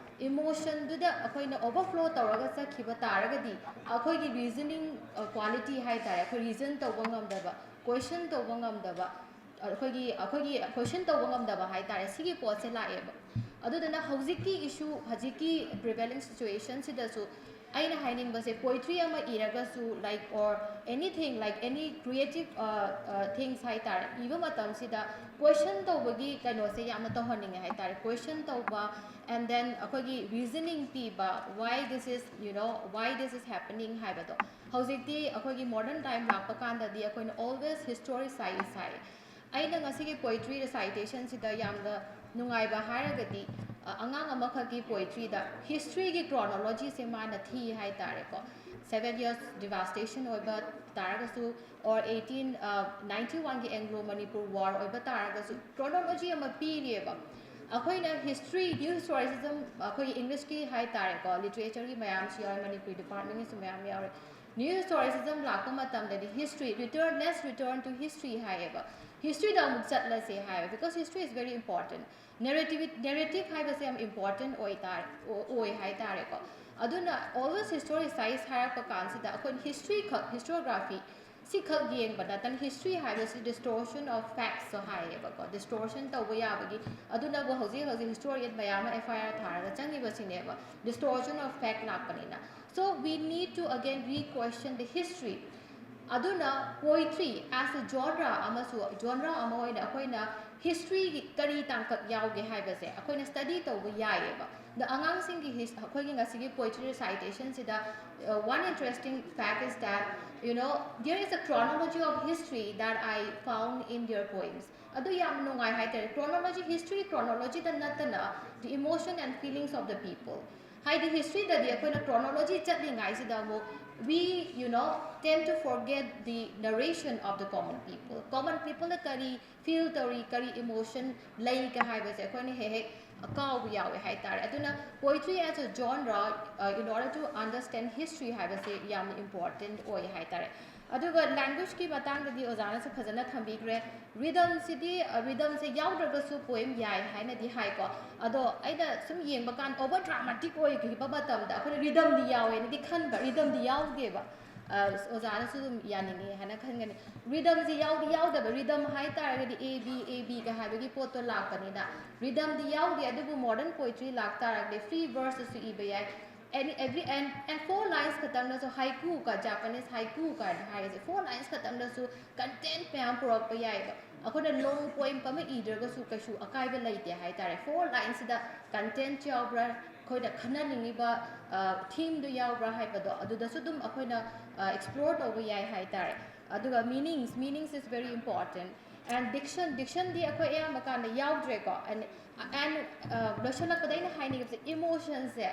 ꯏꯃꯣꯁꯟꯗꯨꯗ ꯑꯩꯈꯣꯏꯅ ꯑꯣꯚꯔꯐ꯭ꯂꯣ ꯇꯧꯔꯒ ꯆꯠꯈꯤꯕ ꯇꯥꯔꯒꯗꯤ ꯑꯩꯈꯣꯏꯒꯤ ꯔꯤꯖꯅꯤꯡ ꯀ꯭ꯋꯥꯂꯤꯇꯤ ꯍꯥꯏ ꯇꯥꯔꯦ, ꯑꯩꯈꯣꯏ ꯔꯤꯖꯟ ꯇꯧꯕ ꯉꯝꯗꯕ, ꯀꯣꯏꯁꯟ ꯇꯧꯕ ꯉꯝꯗꯕ, ꯑꯩꯈꯣꯏꯒꯤ ꯑꯩꯈꯣꯏꯒꯤ ꯀꯣꯏꯁꯟ ꯇꯧꯕ ꯉꯝꯗꯕ ꯍꯥꯏ ꯇꯥꯔꯦ, ꯁꯤꯒꯤ ꯄꯣꯠꯁꯦ ꯂꯥꯛꯑꯦꯕ꯫ ꯑꯗꯨꯗꯨꯅ ꯍꯧꯖꯤꯛꯀꯤ ꯏꯁꯨ, ꯍꯧꯖꯤꯛꯀꯤ ꯄ꯭ꯔꯤꯚꯦꯂꯤꯡ ꯁꯤꯆꯨꯋꯦꯁꯟꯁꯤꯗꯁꯨ ꯑꯩꯅ ꯍꯥꯏꯅꯤꯡꯕꯁꯦ, ꯄꯣꯏꯇ꯭ꯔꯤ ꯑꯃ ꯏꯔꯒꯁꯨ, like, or anything, like, any creative things ꯍꯥꯏ ꯇꯥꯔꯦ, ꯏꯕ ꯃꯇꯝꯁꯤꯗ ꯀꯣꯏꯁꯟ ꯇꯧꯕꯒꯤ ꯀꯩꯅꯣꯁꯦ ꯌꯥꯝꯅ ꯇꯧꯍꯟꯅꯤꯡꯉꯦ ꯍꯥꯏ ꯇꯥꯔꯦ꯫ ꯀꯣꯏꯁꯟ ꯇꯧꯕ, and then ꯑꯩꯈꯣꯏꯒꯤ ꯔꯤꯖꯅꯤꯡ ꯄꯤꯕ, why this is, you know, why this is happening ꯍꯥꯏꯕꯗꯣ꯫ ꯍꯧꯖꯤꯛꯇꯤ ꯑꯩꯈꯣꯏꯒꯤ ꯃꯣꯗꯔꯟ ꯇꯥꯏꯝ ꯂꯥꯛꯄ ꯀꯥꯟꯗꯗꯤ ꯑꯩꯈꯣꯏꯅ always historicize ꯍꯥꯏ꯫ ꯑꯩꯅ ꯉꯁꯤꯒꯤ ꯄꯣꯏꯇ꯭ꯔꯤ ꯔꯤꯁꯥꯏꯇꯦꯁꯟꯁꯤꯗ ꯌꯥꯝꯅ ꯅꯨꯡꯉꯥꯏꯕ ꯍꯥꯏꯔꯒꯗꯤ, ꯑ, ꯑꯉꯥꯡ ꯑꯃꯈꯛꯀꯤ ꯄꯣꯏꯇ꯭ꯔꯤꯗ ꯍꯤꯁꯇ꯭ꯔꯤꯒꯤ ꯀ꯭ꯔꯣꯅꯣꯂꯣꯖꯤꯁꯦ ꯃꯥꯅ ꯊꯤ ꯍꯥꯏ ꯇꯥꯔꯦꯀꯣ꯫ ꯁꯦꯚꯦꯟ ꯌꯔꯁ ꯗꯤꯚꯥꯁꯇꯦꯁꯟ ꯑꯣꯏꯕ ꯇꯥꯔꯒꯁꯨ, or ꯑꯩꯠꯇꯤꯟ ꯅꯥꯏꯟꯇꯤ ꯋꯥꯟꯒꯤ ꯑꯦꯡꯒ꯭ꯂꯣ ꯃꯅꯤꯄꯨꯔ ꯋꯥꯔ ꯑꯣꯏꯕ ꯇꯥꯔꯒꯁꯨ, ꯀ꯭ꯔꯣꯅꯣꯂꯣꯖꯤ ꯑꯃ ꯄꯤꯔꯤꯑꯕ꯫ ꯑꯩꯈꯣꯏꯅ ꯍꯤꯁꯇ꯭ꯔꯤ, ꯅ꯭ꯌꯨ ꯍꯤꯁꯇꯣꯔꯤꯁꯤꯖꯝ, ꯑꯩꯈꯣꯏꯒꯤ ꯏꯪꯂꯤꯁꯀꯤ ꯍꯥꯏ ꯇꯥꯔꯦꯀꯣ, ꯂꯤꯇꯔꯦꯆꯔꯒꯤ ꯃꯌꯥꯝꯁꯨ ꯌꯥꯎꯋꯦ, ꯃꯅꯤꯄꯨꯔꯤ ꯗꯤꯄꯥꯔꯠꯃꯦꯟꯒꯤꯁꯨ ꯃꯌꯥꯝ ꯌꯥꯎꯔꯦ꯫ ꯅ꯭ꯌꯨ ꯍꯤꯁꯇꯣꯔꯤꯁꯤꯖꯝ ꯂꯥꯛꯄ ꯃꯇꯝꯗꯗꯤ history, return, let's return to history ꯍꯥꯏꯌꯦꯕ꯫ ꯍꯤꯁꯇ꯭ꯔꯤꯗ ꯑꯃꯨꯛ ꯆꯠꯂꯁꯦ ꯍꯥꯏꯌꯦꯕ, because history is very important. ꯅꯦꯔꯦꯇꯤꯚ, ꯅꯦꯔꯦꯇꯤꯚ ꯍꯥꯏꯕꯁꯦ ꯌꯥꯝ ꯏꯝꯄꯣꯔꯇꯦꯟ ꯑꯣꯏ ꯇꯥꯔꯦ, ꯑꯣ-, ꯑꯣꯏ ꯍꯥꯏ ꯇꯥꯔꯦꯀꯣ꯫ ꯑꯗꯨꯅ always historicize ꯍꯥꯏꯔꯛꯄ ꯀꯥꯟꯁꯤꯗ ꯑꯩꯈꯣꯏꯅ ꯍꯤꯁꯇ꯭ꯔꯤ ꯈꯛ, ꯍꯤꯁꯇꯣꯔꯤꯌꯣꯒ꯭ꯔꯥꯐꯤ ꯁꯤꯈꯛ ꯌꯦꯡꯕ ꯅꯠꯇꯅ, ꯍꯤꯁꯇ꯭ꯔꯤ ꯍꯥꯏꯕꯁꯤ ꯗꯤꯁꯇꯣꯔꯁꯟ ꯑꯣꯐ ꯐꯦꯛꯁꯁꯨ ꯍꯥꯏꯌꯦꯕꯀꯣ, ꯗꯤꯁꯇꯣꯔꯁꯟ ꯇꯧꯕ ꯌꯥꯕꯒꯤ꯫ ꯑꯗꯨꯅꯕꯨ ꯍꯧꯖꯤꯛ ꯍꯧꯖꯤꯛ ꯍꯤꯁꯇꯣꯔꯤꯌꯟ ꯃꯌꯥꯝ ꯑꯃ ꯑꯦꯐ ꯑꯥꯏ ꯑꯥꯔ ꯊꯥꯔꯒ ꯆꯪꯉꯤꯕꯁꯤꯅꯦꯕ, ꯗꯤꯁꯇꯣꯔꯁꯟ ꯑꯣꯐ ꯐꯦꯛ ꯂꯥꯛꯄꯅꯤꯅ꯫ So we need to again re-question the history. ꯑꯗꯨꯅ ꯄꯣꯏꯇ꯭ꯔꯤ as a genre ꯑꯃꯁꯨ, ꯖꯣꯟꯔꯥ ꯑꯃ ꯑꯣꯏꯅ ꯑꯩꯈꯣꯏꯅ ꯍꯤꯁꯇ꯭ꯔꯤꯒꯤ ꯀꯔꯤ ꯇꯥꯡꯀꯛ ꯌꯥꯎꯒꯦ ꯍꯥꯏꯕꯁꯦ ꯑꯩꯈꯣꯏꯅ ꯁ꯭ꯇꯗꯤ ꯇꯧꯕ ꯌꯥꯏꯌꯦꯕ꯫ ꯑꯗ ꯑꯉꯥꯡꯁꯤꯡꯒꯤ ꯍꯤꯁ-, ꯑꯩꯈꯣꯏꯒꯤ ꯉꯁꯤꯒꯤ poetry ꯔꯤꯁꯥꯏꯇꯦꯁꯟꯁꯤꯗ, uh, one interesting fact is that, you know, there is a chronology of history that I found in their poems. ꯑꯗꯨ ꯌꯥꯝ ꯅꯨꯡꯉꯥꯏ ꯍꯥꯏꯇꯥꯔꯦ꯫ ꯀ꯭ꯔꯣꯅꯣꯂꯣꯖꯤ, ꯍꯤꯁꯇ꯭ꯔꯤ ꯀ꯭ꯔꯣꯅꯣꯂꯣꯖꯤꯗ ꯅꯠꯇꯅ, the emotion and feelings of the people. ꯍꯥꯏꯗꯤ ꯍꯤꯁꯇ꯭ꯔꯤꯗꯗꯤ ꯑꯩꯈꯣꯏꯅ chronology ꯆꯠꯂꯤꯉꯩꯁꯤꯗ ꯑꯃꯨꯛ, we, you know, tend to forget the narration of the common people. Common ꯄꯤꯄꯜꯗ ꯀꯔꯤ ꯐꯤꯜ ꯇꯧꯔꯤ, ꯀꯔꯤ ꯏꯃꯣꯁꯟ ꯂꯩꯒ ꯍꯥꯏꯕꯁꯦ ꯑꯩꯈꯣꯏꯅ ꯍꯦꯛ ꯍꯦꯛ ꯀꯥꯎꯕ ꯌꯥꯎꯋꯦ ꯍꯥꯏꯇꯥꯔꯦ꯫ ꯑꯗꯨꯅ poetry as a genre, uh, in order to understand history ꯍꯥꯏꯕꯁꯦ ꯌꯥꯝꯅ ꯏꯝꯄꯣꯔꯇꯦꯟ ꯑꯣꯏ ꯍꯥꯏꯇꯥꯔꯦ꯫ ꯑꯗꯨꯒ languageꯀꯤ ꯃꯇꯥꯡꯗꯗꯤ ꯑꯣꯖꯥꯅꯁꯨ ꯐꯖꯅ ꯊꯝꯕꯤꯈ꯭ꯔꯦ꯫ Rhythmꯁꯤꯗꯤ, rhythmꯁꯦ ꯌꯥꯎꯗ꯭ꯔꯒꯁꯨ poem ꯌꯥꯏ ꯍꯥꯏꯅꯗꯤ ꯍꯥꯏꯀꯣ꯫ ꯑꯗꯣ ꯑꯩꯅ ꯁꯨꯝ ꯌꯦꯡꯕ ꯀꯥꯟꯗ over dramatic ꯑꯣꯏꯈꯤꯕ ꯃꯇꯝꯗ ꯑꯩꯈꯣꯏꯅ rhythmꯗꯤ ꯌꯥꯎꯋꯦꯅꯗꯤ ꯈꯟꯕ, rhythmꯗꯤ ꯌꯥꯎꯗꯦꯕ꯫ ꯑꯣꯖꯥꯅꯁꯨ ꯑꯗꯨꯝ ꯌꯥꯅꯤꯡꯉꯦ ꯍꯥꯏꯅ ꯈꯟꯒꯅꯤ꯫ Rhythmꯁꯤ ꯌꯥꯎꯗꯤ ꯌꯥꯎꯗꯕ, rhythm ꯍꯥꯏ ꯇꯥꯔꯒꯗꯤ A B A Bꯒ ꯍꯥꯏꯕꯒꯤ ꯄꯣꯠꯇꯣ ꯂꯥꯛꯄꯅꯤꯅ꯫ Rhythmꯗꯤ ꯌꯥꯎꯗꯦ, ꯑꯗꯨꯕꯨ modern poetry ꯂꯥꯛ ꯇꯥꯔꯒꯗꯤ free verseꯇꯁꯨ ꯏꯕ ꯌꯥꯏ꯫ Any, every and, and four lines ꯈꯛꯇꯪꯅꯁꯨ haiku ꯀ, Japanese haiku ꯀꯥꯏꯅ ꯍꯥꯏꯔꯤꯁꯦ, four lines ꯈꯛꯇꯪꯅꯁꯨ content ꯃꯌꯥꯝ ꯄꯨꯔꯛꯄ ꯌꯥꯏꯑꯕ꯫ ꯑꯩꯈꯣꯏꯅ long poem ꯑꯃ ꯏꯗ꯭ꯔꯒꯁꯨ ꯀꯩꯁꯨ ꯑꯀꯥꯏꯕ ꯂꯩꯇꯦ ꯍꯥꯏꯇꯥꯔꯦ꯫ Four linesꯁꯤꯗ content ꯌꯥꯎꯕ꯭ꯔꯥ, ꯑꯩꯈꯣꯏꯅ ꯈꯟꯅꯅꯤꯡꯉꯤꯕ themeꯗꯨ ꯌꯥꯎꯕ꯭ꯔꯥ ꯍꯥꯏꯕꯗꯣ ꯑꯗꯨꯗꯁꯨ ꯑꯗꯨꯝ ꯑꯩꯈꯣꯏꯅ explore ꯇꯧꯕ ꯌꯥꯏ ꯍꯥꯏꯇꯥꯔꯦ꯫ ꯑꯗꯨꯒ meanings, meanings is very important. And diction, dictionꯗꯤ ꯑꯩꯈꯣꯏ ꯑꯌꯥꯝꯕ ꯀꯥꯟꯗ ꯌꯥꯎꯗ꯭ꯔꯦꯀꯣ꯫ And, and ꯂꯣꯏꯁꯤꯜꯂꯛꯄꯗ ꯑꯩꯅ ꯍꯥꯏꯅꯤꯡꯉꯤꯕꯁꯦ, emotionꯁꯦ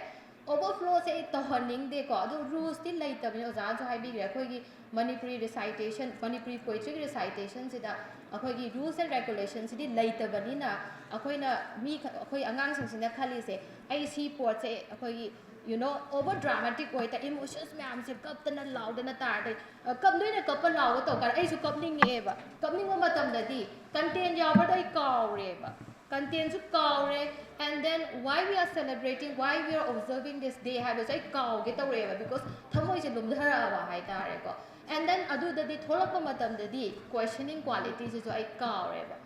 overflowꯁꯦ ꯑꯩ ꯇꯧꯍꯟꯅꯤꯡꯗꯦꯀꯣ꯫ ꯑꯗꯨ rulesꯇꯤ ꯂꯩꯇꯕꯅꯤ, ꯑꯣꯖꯥꯅꯁꯨ ꯍꯥꯏꯕꯤꯈ꯭ꯔꯦ꯫ ꯑꯩꯈꯣꯏꯒꯤ ꯃꯅꯤꯄꯨꯔꯤ recitation, ꯃꯅꯤꯄꯨꯔꯤ poetryꯒꯤ recitationꯁꯤꯗ ꯑꯩꯈꯣꯏꯒꯤ rules and regulationꯁꯤꯗꯤ ꯂꯩꯇꯕꯅꯤꯅ ꯑꯩꯈꯣꯏꯅ ꯃꯤ, ꯑꯩꯈꯣꯏ ꯑꯉꯥꯡꯁꯤꯡꯁꯤꯅ ꯈꯜꯂꯤꯁꯦ, ꯑꯩ ꯁꯤ ꯄꯣꯠꯁꯦ ꯑꯩꯈꯣꯏꯒꯤ, you know, over dramatic ꯑꯣꯏ ꯇꯥꯔꯦ, emotions ꯃꯌꯥꯝꯁꯦ ꯀꯞꯇꯅ ꯂꯥꯎꯗꯅ ꯇꯥꯔꯗꯤ, ꯀꯞ, ꯅꯣꯏꯅ ꯀꯞꯄ ꯂꯥꯎꯕ ꯇꯧ ꯀꯥꯟꯗ ꯑꯩꯁꯨ ꯀꯞꯅꯤꯡꯉꯛꯑꯦꯕ꯫ ꯀꯞꯅꯤꯡꯕ ꯃꯇꯝꯗꯗꯤ content ꯌꯥꯎꯕꯗꯣ ꯑꯩ ꯀꯥꯎꯔꯦꯕ꯫ Contentꯁꯨ ꯀꯥꯎꯔꯦ, and then why we are celebrating, why we are observing this day ꯍꯥꯏꯕꯁꯨ ꯑꯩ ꯀꯥꯎꯒꯦ ꯇꯧꯔꯛꯑꯦꯕ, because ꯊꯃꯣꯏꯁꯦ ꯂꯨꯝꯊꯔꯛꯑꯕ ꯍꯥꯏꯇꯥꯔꯦꯀꯣ꯫ And then ꯑꯗꯨꯗꯗꯤ ꯊꯣꯛꯂꯛꯄ ꯃꯇꯝꯗꯗꯤ questioning qualityꯁꯤꯁꯨ ꯑꯩ ꯀꯥꯎꯔꯦꯕ꯫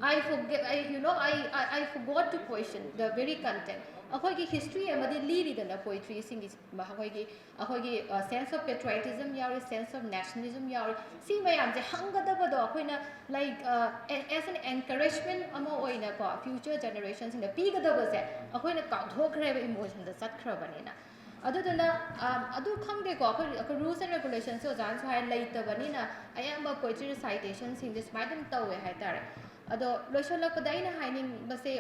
I forget, I, you know, I, I, I forgot to question the very content. ꯑꯩꯈꯣꯏꯒꯤ history ꯑꯃꯗꯤ ꯂꯤꯔꯤꯗꯅ poetryꯁꯤꯡꯒꯤ, ꯑꯩꯈꯣꯏꯒꯤ, ꯑꯩꯈꯣꯏꯒꯤ sense of patriotism ꯌꯥꯎꯔꯤ, sense of nationalism ꯌꯥꯎꯔꯤ꯫ ꯁꯤ ꯃꯌꯥꯝꯁꯦ ꯍꯪꯒꯗꯕꯗꯣ ꯑꯩꯈꯣꯏꯅ, like, as an encouragement ꯑꯃ ꯑꯣꯏꯅꯀꯣ, future generationꯁꯤꯡꯗ ꯄꯤꯒꯗꯕꯁꯦ ꯑꯩꯈꯣꯏꯅ ꯀꯥꯎꯊꯣꯛꯈ꯭ꯔꯦꯕ, emotionꯗ ꯆꯠꯈ꯭ꯔꯕꯅꯤꯅ꯫ ꯑꯗꯨꯗꯨꯅ ꯑꯗꯨ ꯈꯪꯗꯦꯀꯣ, ꯑꯩꯈꯣꯏ, ꯑꯩꯈꯣꯏ rules and regulationꯁꯦ ꯑꯣꯖꯥꯅꯁꯨ ꯍꯥꯏ ꯂꯩꯇꯕꯅꯤꯅ ꯑꯌꯥꯝꯕ poetry recitationꯁꯤꯡꯁꯦ ꯁꯨꯃꯥꯏꯅ ꯑꯗꯨꯝ ꯇꯧꯋꯦ ꯍꯥꯏꯇꯥꯔꯦ꯫ ꯑꯗꯣ ꯂꯣꯏꯁꯤꯜꯂꯛꯄꯗ ꯑꯩꯅ ꯍꯥꯏꯅꯤꯡꯕꯁꯦ,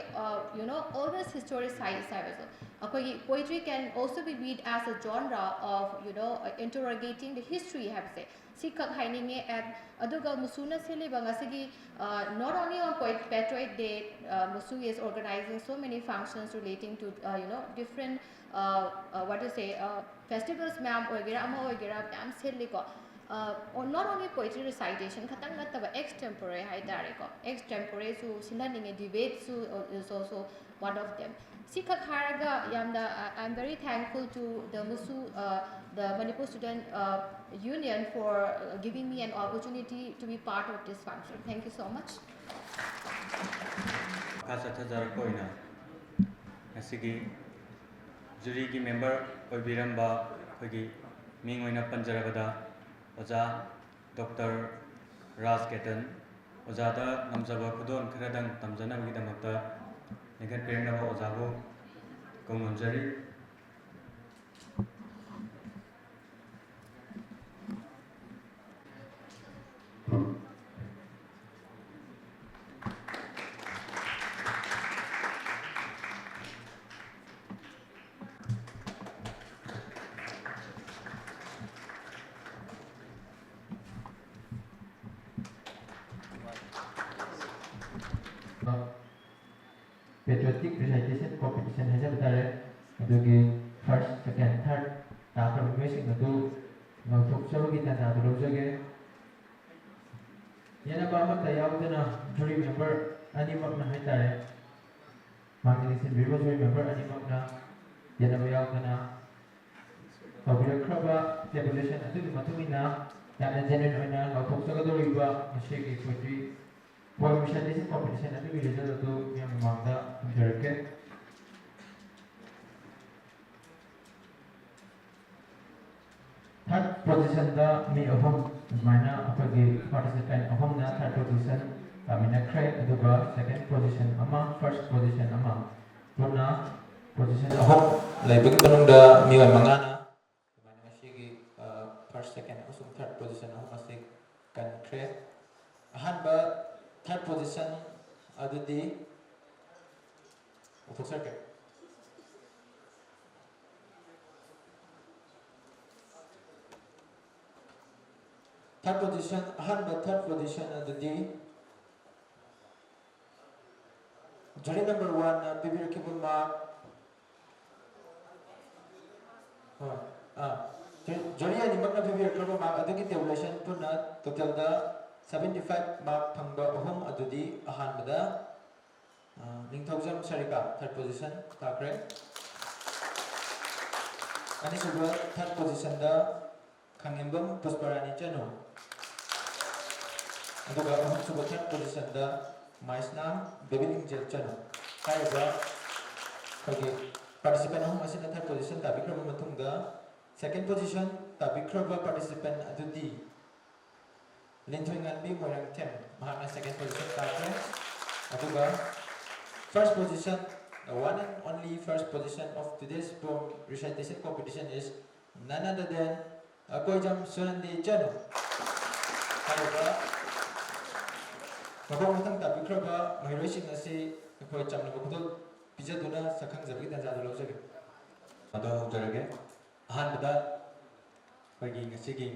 you know, always historicize ꯍꯥꯏꯕꯁꯦ, ꯑꯩꯈꯣꯏꯒꯤ poetry can also be read as a genre of, you know, interrogating the history ꯍꯥꯏꯕꯁꯦ ꯁꯤꯈꯛ ꯍꯥꯏꯅꯤꯡꯉꯦ꯫ And ꯑꯗꯨꯒ ꯃꯨꯁꯨꯅ ꯁꯤꯜꯂꯤꯕ ꯉꯁꯤꯒꯤ, not only on Patriots Day, Musu is organizing so many functions relating to, you know, different, what do you say, festivals ꯃꯌꯥꯝ ꯑꯣꯏꯒꯦꯔꯥ ꯑꯃ ꯑꯣꯏꯒꯦꯔꯥ ꯃꯌꯥꯝ ꯁꯤꯜꯂꯤꯀꯣ꯫ Uh, not only poetry recitation ꯈꯛꯇꯪ ꯅꯠꯇꯕ, extempore ꯍꯥꯏꯇꯥꯔꯦꯀꯣ, extemporeꯁꯨ ꯁꯤꯟꯍꯟꯅꯤꯡꯉꯦ, debateꯁꯨ is also one of them. ꯁꯤꯈꯛ ꯍꯥꯏꯔꯒ ꯌꯥꯝꯅ, I am very thankful to the MUSU, uh, the Manipur Student, uh, Union for, uh, giving me an opportunity to be part of this function. Thank you so much. ꯃꯈꯥ ꯆꯠꯊꯖꯔꯛꯄ ꯑꯣꯏꯅ ꯉꯁꯤꯒꯤ ꯖꯨꯔꯤꯒꯤ member ꯑꯣꯏꯕꯤꯔꯝꯕ ꯑꯩꯈꯣꯏꯒꯤ ꯃꯤꯡ ꯑꯣꯏꯅ ꯄꯟꯖꯔꯕꯗ ꯑꯣꯖꯥ ꯗꯣꯛꯇꯔ ꯔꯥꯖ ꯀꯦꯇꯟ, ꯑꯣꯖꯥꯗ ꯉꯝꯖꯕ ꯈꯨꯗꯣꯜ ꯈꯔꯗꯪ ꯇꯝꯖꯅꯕꯒꯤꯗꯃꯛꯇ ꯂꯦꯡꯈꯠꯄꯤꯔꯛꯅꯕ ꯑꯣꯖꯥꯕꯨ ꯀꯧꯅꯣꯝꯖꯔꯤ꯫ Patriotic Recitation Competition ꯍꯥꯏꯖꯕ ꯇꯥꯔꯦ꯫ ꯑꯗꯨꯒꯤ first, second, third ꯇꯥꯈ꯭ꯔꯕ ꯃꯤꯑꯣꯏꯁꯤꯡ ꯑꯗꯨ ꯂꯥꯎꯊꯣꯛꯆꯕꯒꯤ ꯇꯥꯟꯖꯥ ꯑꯗꯨ ꯂꯧꯖꯒꯦ꯫ ꯌꯦꯠꯅꯕ ꯑꯃꯠꯇ ꯌꯥꯎꯗꯅ jury member ꯑꯅꯤꯃꯛꯅ ꯍꯥꯏꯇꯥꯔꯦ, ꯃꯥꯡꯖꯤꯜ ꯂꯦꯡꯁꯤꯟꯕꯤꯔꯤꯕ jury member ꯑꯅꯤꯃꯛꯅ ꯌꯦꯠꯅꯕ ꯌꯥꯎꯗꯅ ꯇꯧꯕꯤꯔꯛꯈ꯭ꯔꯕ tabulation ꯑꯗꯨꯒꯤ ꯃꯇꯨꯡ ꯏꯟꯅ ꯌꯥꯝꯅ genuine ꯑꯣꯏꯅ ꯂꯥꯎꯊꯣꯛꯆꯒꯗꯧꯔꯤꯕ ꯉꯁꯤꯒꯤ poetry poem recitation competition ꯑꯗꯨꯒꯤ result ꯑꯗꯨ ꯃꯤꯌꯥꯝ ꯃꯃꯥꯡꯗ ꯊꯝꯖꯔꯛꯀꯦ꯫ Third positionꯗ ꯃꯤ ꯑꯍꯨꯝ, ꯑꯗꯨꯃꯥꯏꯅ ꯑꯩꯈꯣꯏꯒꯤ participant ꯑꯍꯨꯝꯅ third position ꯇꯥꯃꯤꯟꯅꯈ꯭ꯔꯦ, ꯑꯗꯨꯒ second position ꯑꯃ, first position ꯑꯃ, ꯄꯨꯟꯅ position ꯑꯍꯨꯝ ꯂꯩꯕꯒꯤ ꯃꯅꯨꯡꯗ ꯃꯤꯑꯣꯏ ꯃꯉꯥꯅ ꯑꯗꯨꯃꯥꯏꯅ ꯉꯁꯤꯒꯤ, ꯑ, first, second ꯑꯃꯁꯨꯡ third position ꯑꯍꯨꯝ ꯑꯁꯤ ꯀꯟꯈ꯭ꯔꯦ꯫ ꯑꯍꯥꯟꯕ third position ꯑꯗꯨꯗꯤ ꯂꯧꯊꯣꯛꯆꯔꯛꯀꯦ꯫ Third position, ꯑꯍꯥꯟꯕ third position ꯑꯗꯨꯗꯤ jury number oneꯅ ꯄꯤꯕꯤꯔꯛꯈꯤꯕ mark, ꯍꯣꯏ, ꯑꯥ, Jury ꯑꯅꯤꯃꯛꯅ ꯄꯤꯕꯤꯔꯛꯈ꯭ꯔꯕ mark ꯑꯗꯨꯒꯤ tabulation ꯄꯨꯟꯅ totalꯗ seventy five mark ꯐꯪꯕ ꯑꯍꯨꯝ ꯑꯗꯨꯗꯤ ꯑꯍꯥꯟꯕꯗ, ꯑ, ꯅꯤꯡꯊꯧꯖꯝ ꯁꯥꯔꯤꯀꯥ third position ꯇꯥꯈ꯭ꯔꯦ꯫ ꯑꯅꯤꯁꯨꯕ third positionꯗ ꯈꯥꯉꯦꯝꯕꯝ ꯄꯨꯁꯄꯔꯥꯅꯤ ꯆꯅꯨ꯫ ꯑꯗꯨꯒ ꯑꯍꯨꯝꯁꯨꯕ third positionꯗ ꯃꯥꯏꯁꯅꯥꯝ ꯕꯦꯕꯤ ꯂꯤꯡꯖꯦꯜ ꯆꯅꯨ꯫ ꯍꯥꯏꯔꯤꯕ ꯑꯩꯈꯣꯏꯒꯤ participant ꯑꯍꯨꯝ ꯑꯁꯤꯅ third position ꯇꯥꯕꯤꯈ꯭ꯔꯕ ꯃꯇꯨꯡꯗ, second position ꯇꯥꯕꯤꯈ꯭ꯔꯕ participant ꯑꯗꯨꯗꯤ ꯂꯤꯟꯊꯣꯏꯉꯥꯟꯕꯤ ꯃꯣꯏꯔꯥꯡꯊꯦꯝ, ꯃꯍꯥꯛꯅ second position ꯇꯥꯈ꯭ꯔꯦ꯫ ꯑꯗꯨꯒ first position, the one and only first position of today's poem recitation competition is none other than Akoijam ꯁꯨꯅꯟꯗꯤ ꯆꯅꯨ꯫ ꯍꯥꯏꯔꯤꯕ ꯃꯈꯣꯡ ꯃꯊꯪ ꯇꯥꯕꯤꯈ꯭ꯔꯕ ꯃꯍꯩꯔꯣꯏꯁꯤꯡ ꯑꯁꯤ ꯑꯩꯈꯣꯏ ꯆꯝꯂꯕ ꯈꯨꯗꯣꯜ ꯄꯤꯖꯗꯨꯅ ꯁꯛꯈꯪꯖꯕꯒꯤ ꯇꯥꯟꯖꯥꯗꯨ ꯂꯧꯖꯒꯦ꯫ ꯑꯗꯣ ꯍꯧꯖꯔꯒꯦ꯫ ꯑꯍꯥꯟꯕꯗ ꯑꯩꯈꯣꯏꯒꯤ ꯉꯁꯤꯒꯤ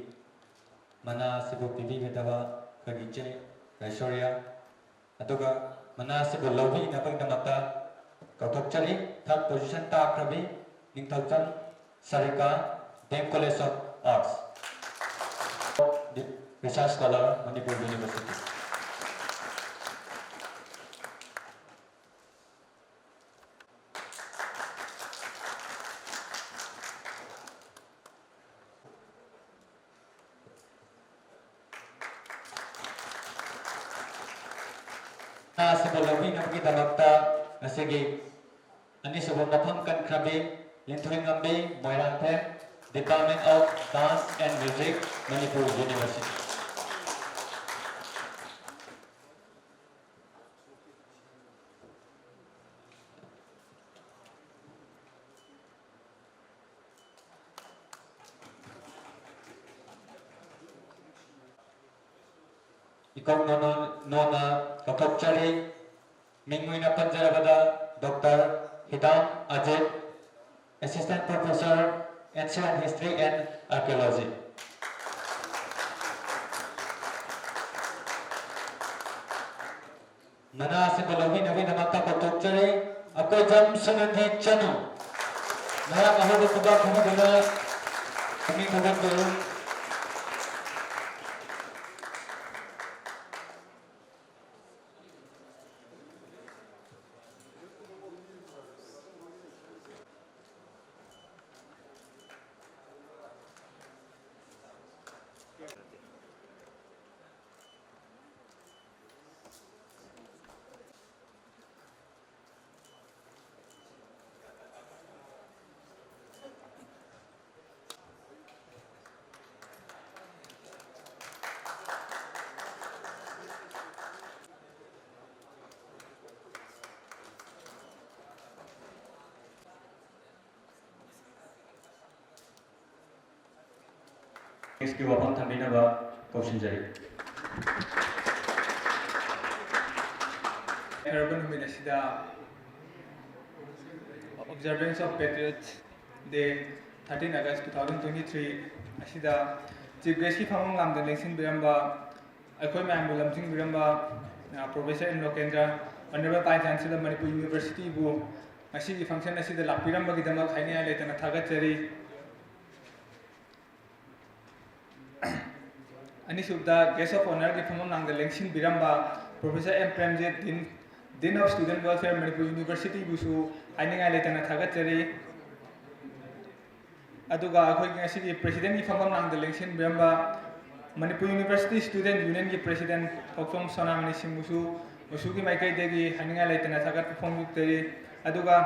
ꯃꯅꯥ ꯑꯁꯤꯕꯨ ꯄꯤꯕꯤꯒꯗꯕ ꯑꯩꯈꯣꯏꯒꯤ ꯏꯆꯦ ꯔꯥꯏꯁꯣꯔꯤꯌꯥ, ꯑꯗꯨꯒ ꯃꯅꯥ ꯑꯁꯤꯕꯨ ꯂꯧꯕꯤꯅꯕꯒꯤꯗꯃꯛꯇ ꯀꯧꯊꯣꯛꯆꯔꯤ꯫ Third position ꯇꯥꯈ꯭ꯔꯕꯤ Ningthoujam ꯁꯥꯔꯤꯀꯥ, D M College of Arts, Research Scholar, Manipur University꯫ ꯃꯅꯥ ꯑꯁꯤꯕꯨ ꯂꯧꯕꯤꯅꯕꯒꯤꯗꯃꯛꯇ ꯉꯁꯤꯒꯤ ꯑꯅꯤꯁꯨꯕ ꯃꯐꯝ ꯀꯟꯈ꯭ꯔꯕꯤ ꯂꯤꯟꯊꯣꯏꯉꯝꯕꯤ Moirangthem, Department of Dance and Music, Manipur University꯫ ꯏꯀꯧ ꯅꯣꯅꯣ-, ꯅꯣꯟꯅ ꯀꯧꯊꯣꯛꯆꯔꯤ꯫ ꯃꯤꯡ ꯑꯣꯏꯅ ꯄꯟꯖꯔꯕꯗ Doctor ꯍꯤꯗꯥꯝ Ajit, Assistant Professor, Ancient History and Archaeology꯫ ꯃꯅꯥ ꯑꯁꯤꯕꯨ ꯂꯧꯕꯤꯅꯕꯒꯤꯗꯃꯛꯇ ꯀꯧꯊꯣꯛꯆꯔꯤ꯫ ꯑꯀꯣꯏꯖꯝ ꯁꯨꯅꯟꯗꯤ ꯆꯅꯨ꯫ ꯃꯌꯥꯝ ꯑꯍꯧꯕ ꯈꯨꯕꯥꯛ ꯈꯨꯕꯤꯗꯨꯅ ꯄꯨꯛꯅꯤꯡ ꯊꯧꯒꯠꯄꯤꯌꯨ꯫ ꯒꯤ ꯋꯥꯐꯝ ꯊꯝꯕꯤꯅꯕ ꯀꯧꯁꯤꯟꯖꯔꯤ꯫ ꯍꯥꯏꯔꯕ ꯅꯨꯃꯤꯠ ꯑꯁꯤꯗ Observance of Patriots Day, thirteen August two thousand twenty-three ꯑꯁꯤꯗ Chief Guest ꯀꯤ ꯐꯝꯐꯝ ꯂꯥꯡꯗ ꯂꯦꯡꯁꯤꯟꯕꯤꯔꯝꯕ, ꯑꯩꯈꯣꯏ ꯃꯌꯥꯝꯕꯨ ꯂꯝꯖꯤꯡꯕꯤꯔꯝꯕ, ꯑ, Professor M Lokendra, Honourable Vice Chancellor Manipur University ꯕꯨ ꯉꯁꯤꯒꯤ function ꯑꯁꯤꯗ ꯂꯥꯛꯄꯤꯔꯝꯕꯒꯤꯗꯃꯛ ꯍꯥꯏꯅꯤꯡꯉꯥꯏ ꯂꯩꯇꯅ ꯊꯥꯒꯠꯆꯔꯤ꯫ ꯑꯅꯤꯁꯨꯕꯗ Guest of Honour ꯒꯤ ꯐꯝꯐꯝ ꯂꯥꯡꯗ ꯂꯦꯡꯁꯤꯟꯕꯤꯔꯝꯕ Professor M Premjit, Dean, Dean of Student Welfare Manipur University ꯕꯨꯁꯨ ꯍꯥꯏꯅꯤꯡꯉꯥꯏ ꯂꯩꯇꯅ ꯊꯥꯒꯠꯆꯔꯤ꯫ ꯑꯗꯨꯒ ꯑꯩꯈꯣꯏꯒꯤ ꯉꯁꯤꯒꯤ President ꯀꯤ ꯐꯝꯐꯝ ꯂꯥꯡꯗ ꯂꯦꯡꯁꯤꯟꯕꯤꯔꯝꯕ ꯃꯅꯤꯄꯨꯔ University Student Union ꯒꯤ President ꯊꯣꯛꯆꯣꯝ ꯁꯣꯅꯥꯃꯅꯤ ꯁꯤꯡꯕꯨꯁꯨ ꯃꯨꯁꯨꯒꯤ ꯃꯥꯏꯀꯩꯗꯒꯤ ꯍꯥꯏꯅꯤꯡꯉꯥꯏ ꯂꯩꯇꯅ ꯊꯥꯒꯠꯄ ꯐꯣꯡꯗꯣꯛꯆꯔꯤ꯫ ꯑꯗꯨꯒ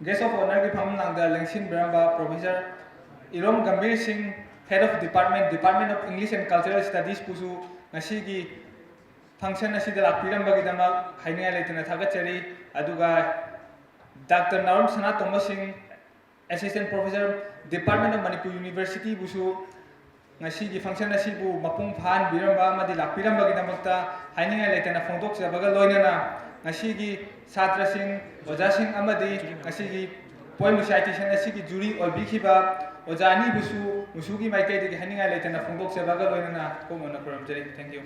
Guest of Honour ꯒꯤ ꯐꯝꯐꯝ ꯂꯥꯡꯗ ꯂꯦꯡꯁꯤꯟꯕꯤꯔꯝꯕ Professor ꯏꯔꯣꯝ ꯒꯝꯚꯤꯔ ꯁꯤꯡ, Head of Department, Department of English and Cultural Studies ꯄꯨꯁꯨ ꯉꯁꯤꯒꯤ function ꯑꯁꯤꯗ ꯂꯥꯛꯄꯤꯔꯝꯕꯒꯤꯗꯃꯛ ꯍꯥꯏꯅꯤꯡꯉꯥꯏ ꯂꯩꯇꯅ ꯊꯥꯒꯠꯆꯔꯤ꯫ ꯑꯗꯨꯒ Doctor ꯅꯥꯎꯔꯦꯝ ꯁꯅꯥꯇꯣꯝꯕ ꯁꯤꯡ, Assistant Professor, Department of Manipur University ꯕꯨꯁꯨ ꯉꯁꯤꯒꯤ function ꯑꯁꯤꯕꯨ ꯃꯄꯨꯡ ꯐꯥꯍꯟꯕꯤꯔꯝꯕ ꯑꯃꯗꯤ ꯂꯥꯛꯄꯤꯔꯝꯕꯒꯤꯗꯃꯛꯇ ꯍꯥꯏꯅꯤꯡꯉꯥꯏ ꯂꯩꯇꯅ ꯐꯣꯡꯗꯣꯛꯆꯕꯒ ꯂꯣꯏꯅꯅ ꯉꯁꯤꯒꯤ ꯁꯥꯇ꯭ꯔꯁꯤꯡ, ꯑꯣꯖꯥꯁꯤꯡ ꯑꯃꯗꯤ ꯉꯁꯤꯒꯤ poem recitation ꯑꯁꯤꯒꯤ jury ꯑꯣꯏꯕꯤꯈꯤꯕ ꯑꯣꯖꯥ ꯑꯅꯤꯕꯨꯁꯨ ꯃꯨꯁꯨꯒꯤ ꯃꯥꯏꯀꯩꯗꯒꯤ ꯍꯥꯏꯅꯤꯡꯉꯥꯏ ꯂꯩꯇꯅ ꯐꯣꯡꯗꯣꯛꯆꯕꯒ ꯂꯣꯏꯅꯅ ꯀꯣꯛꯅꯅ ꯈꯨꯔꯨꯝꯖꯔꯤ꯫ Thank you꯫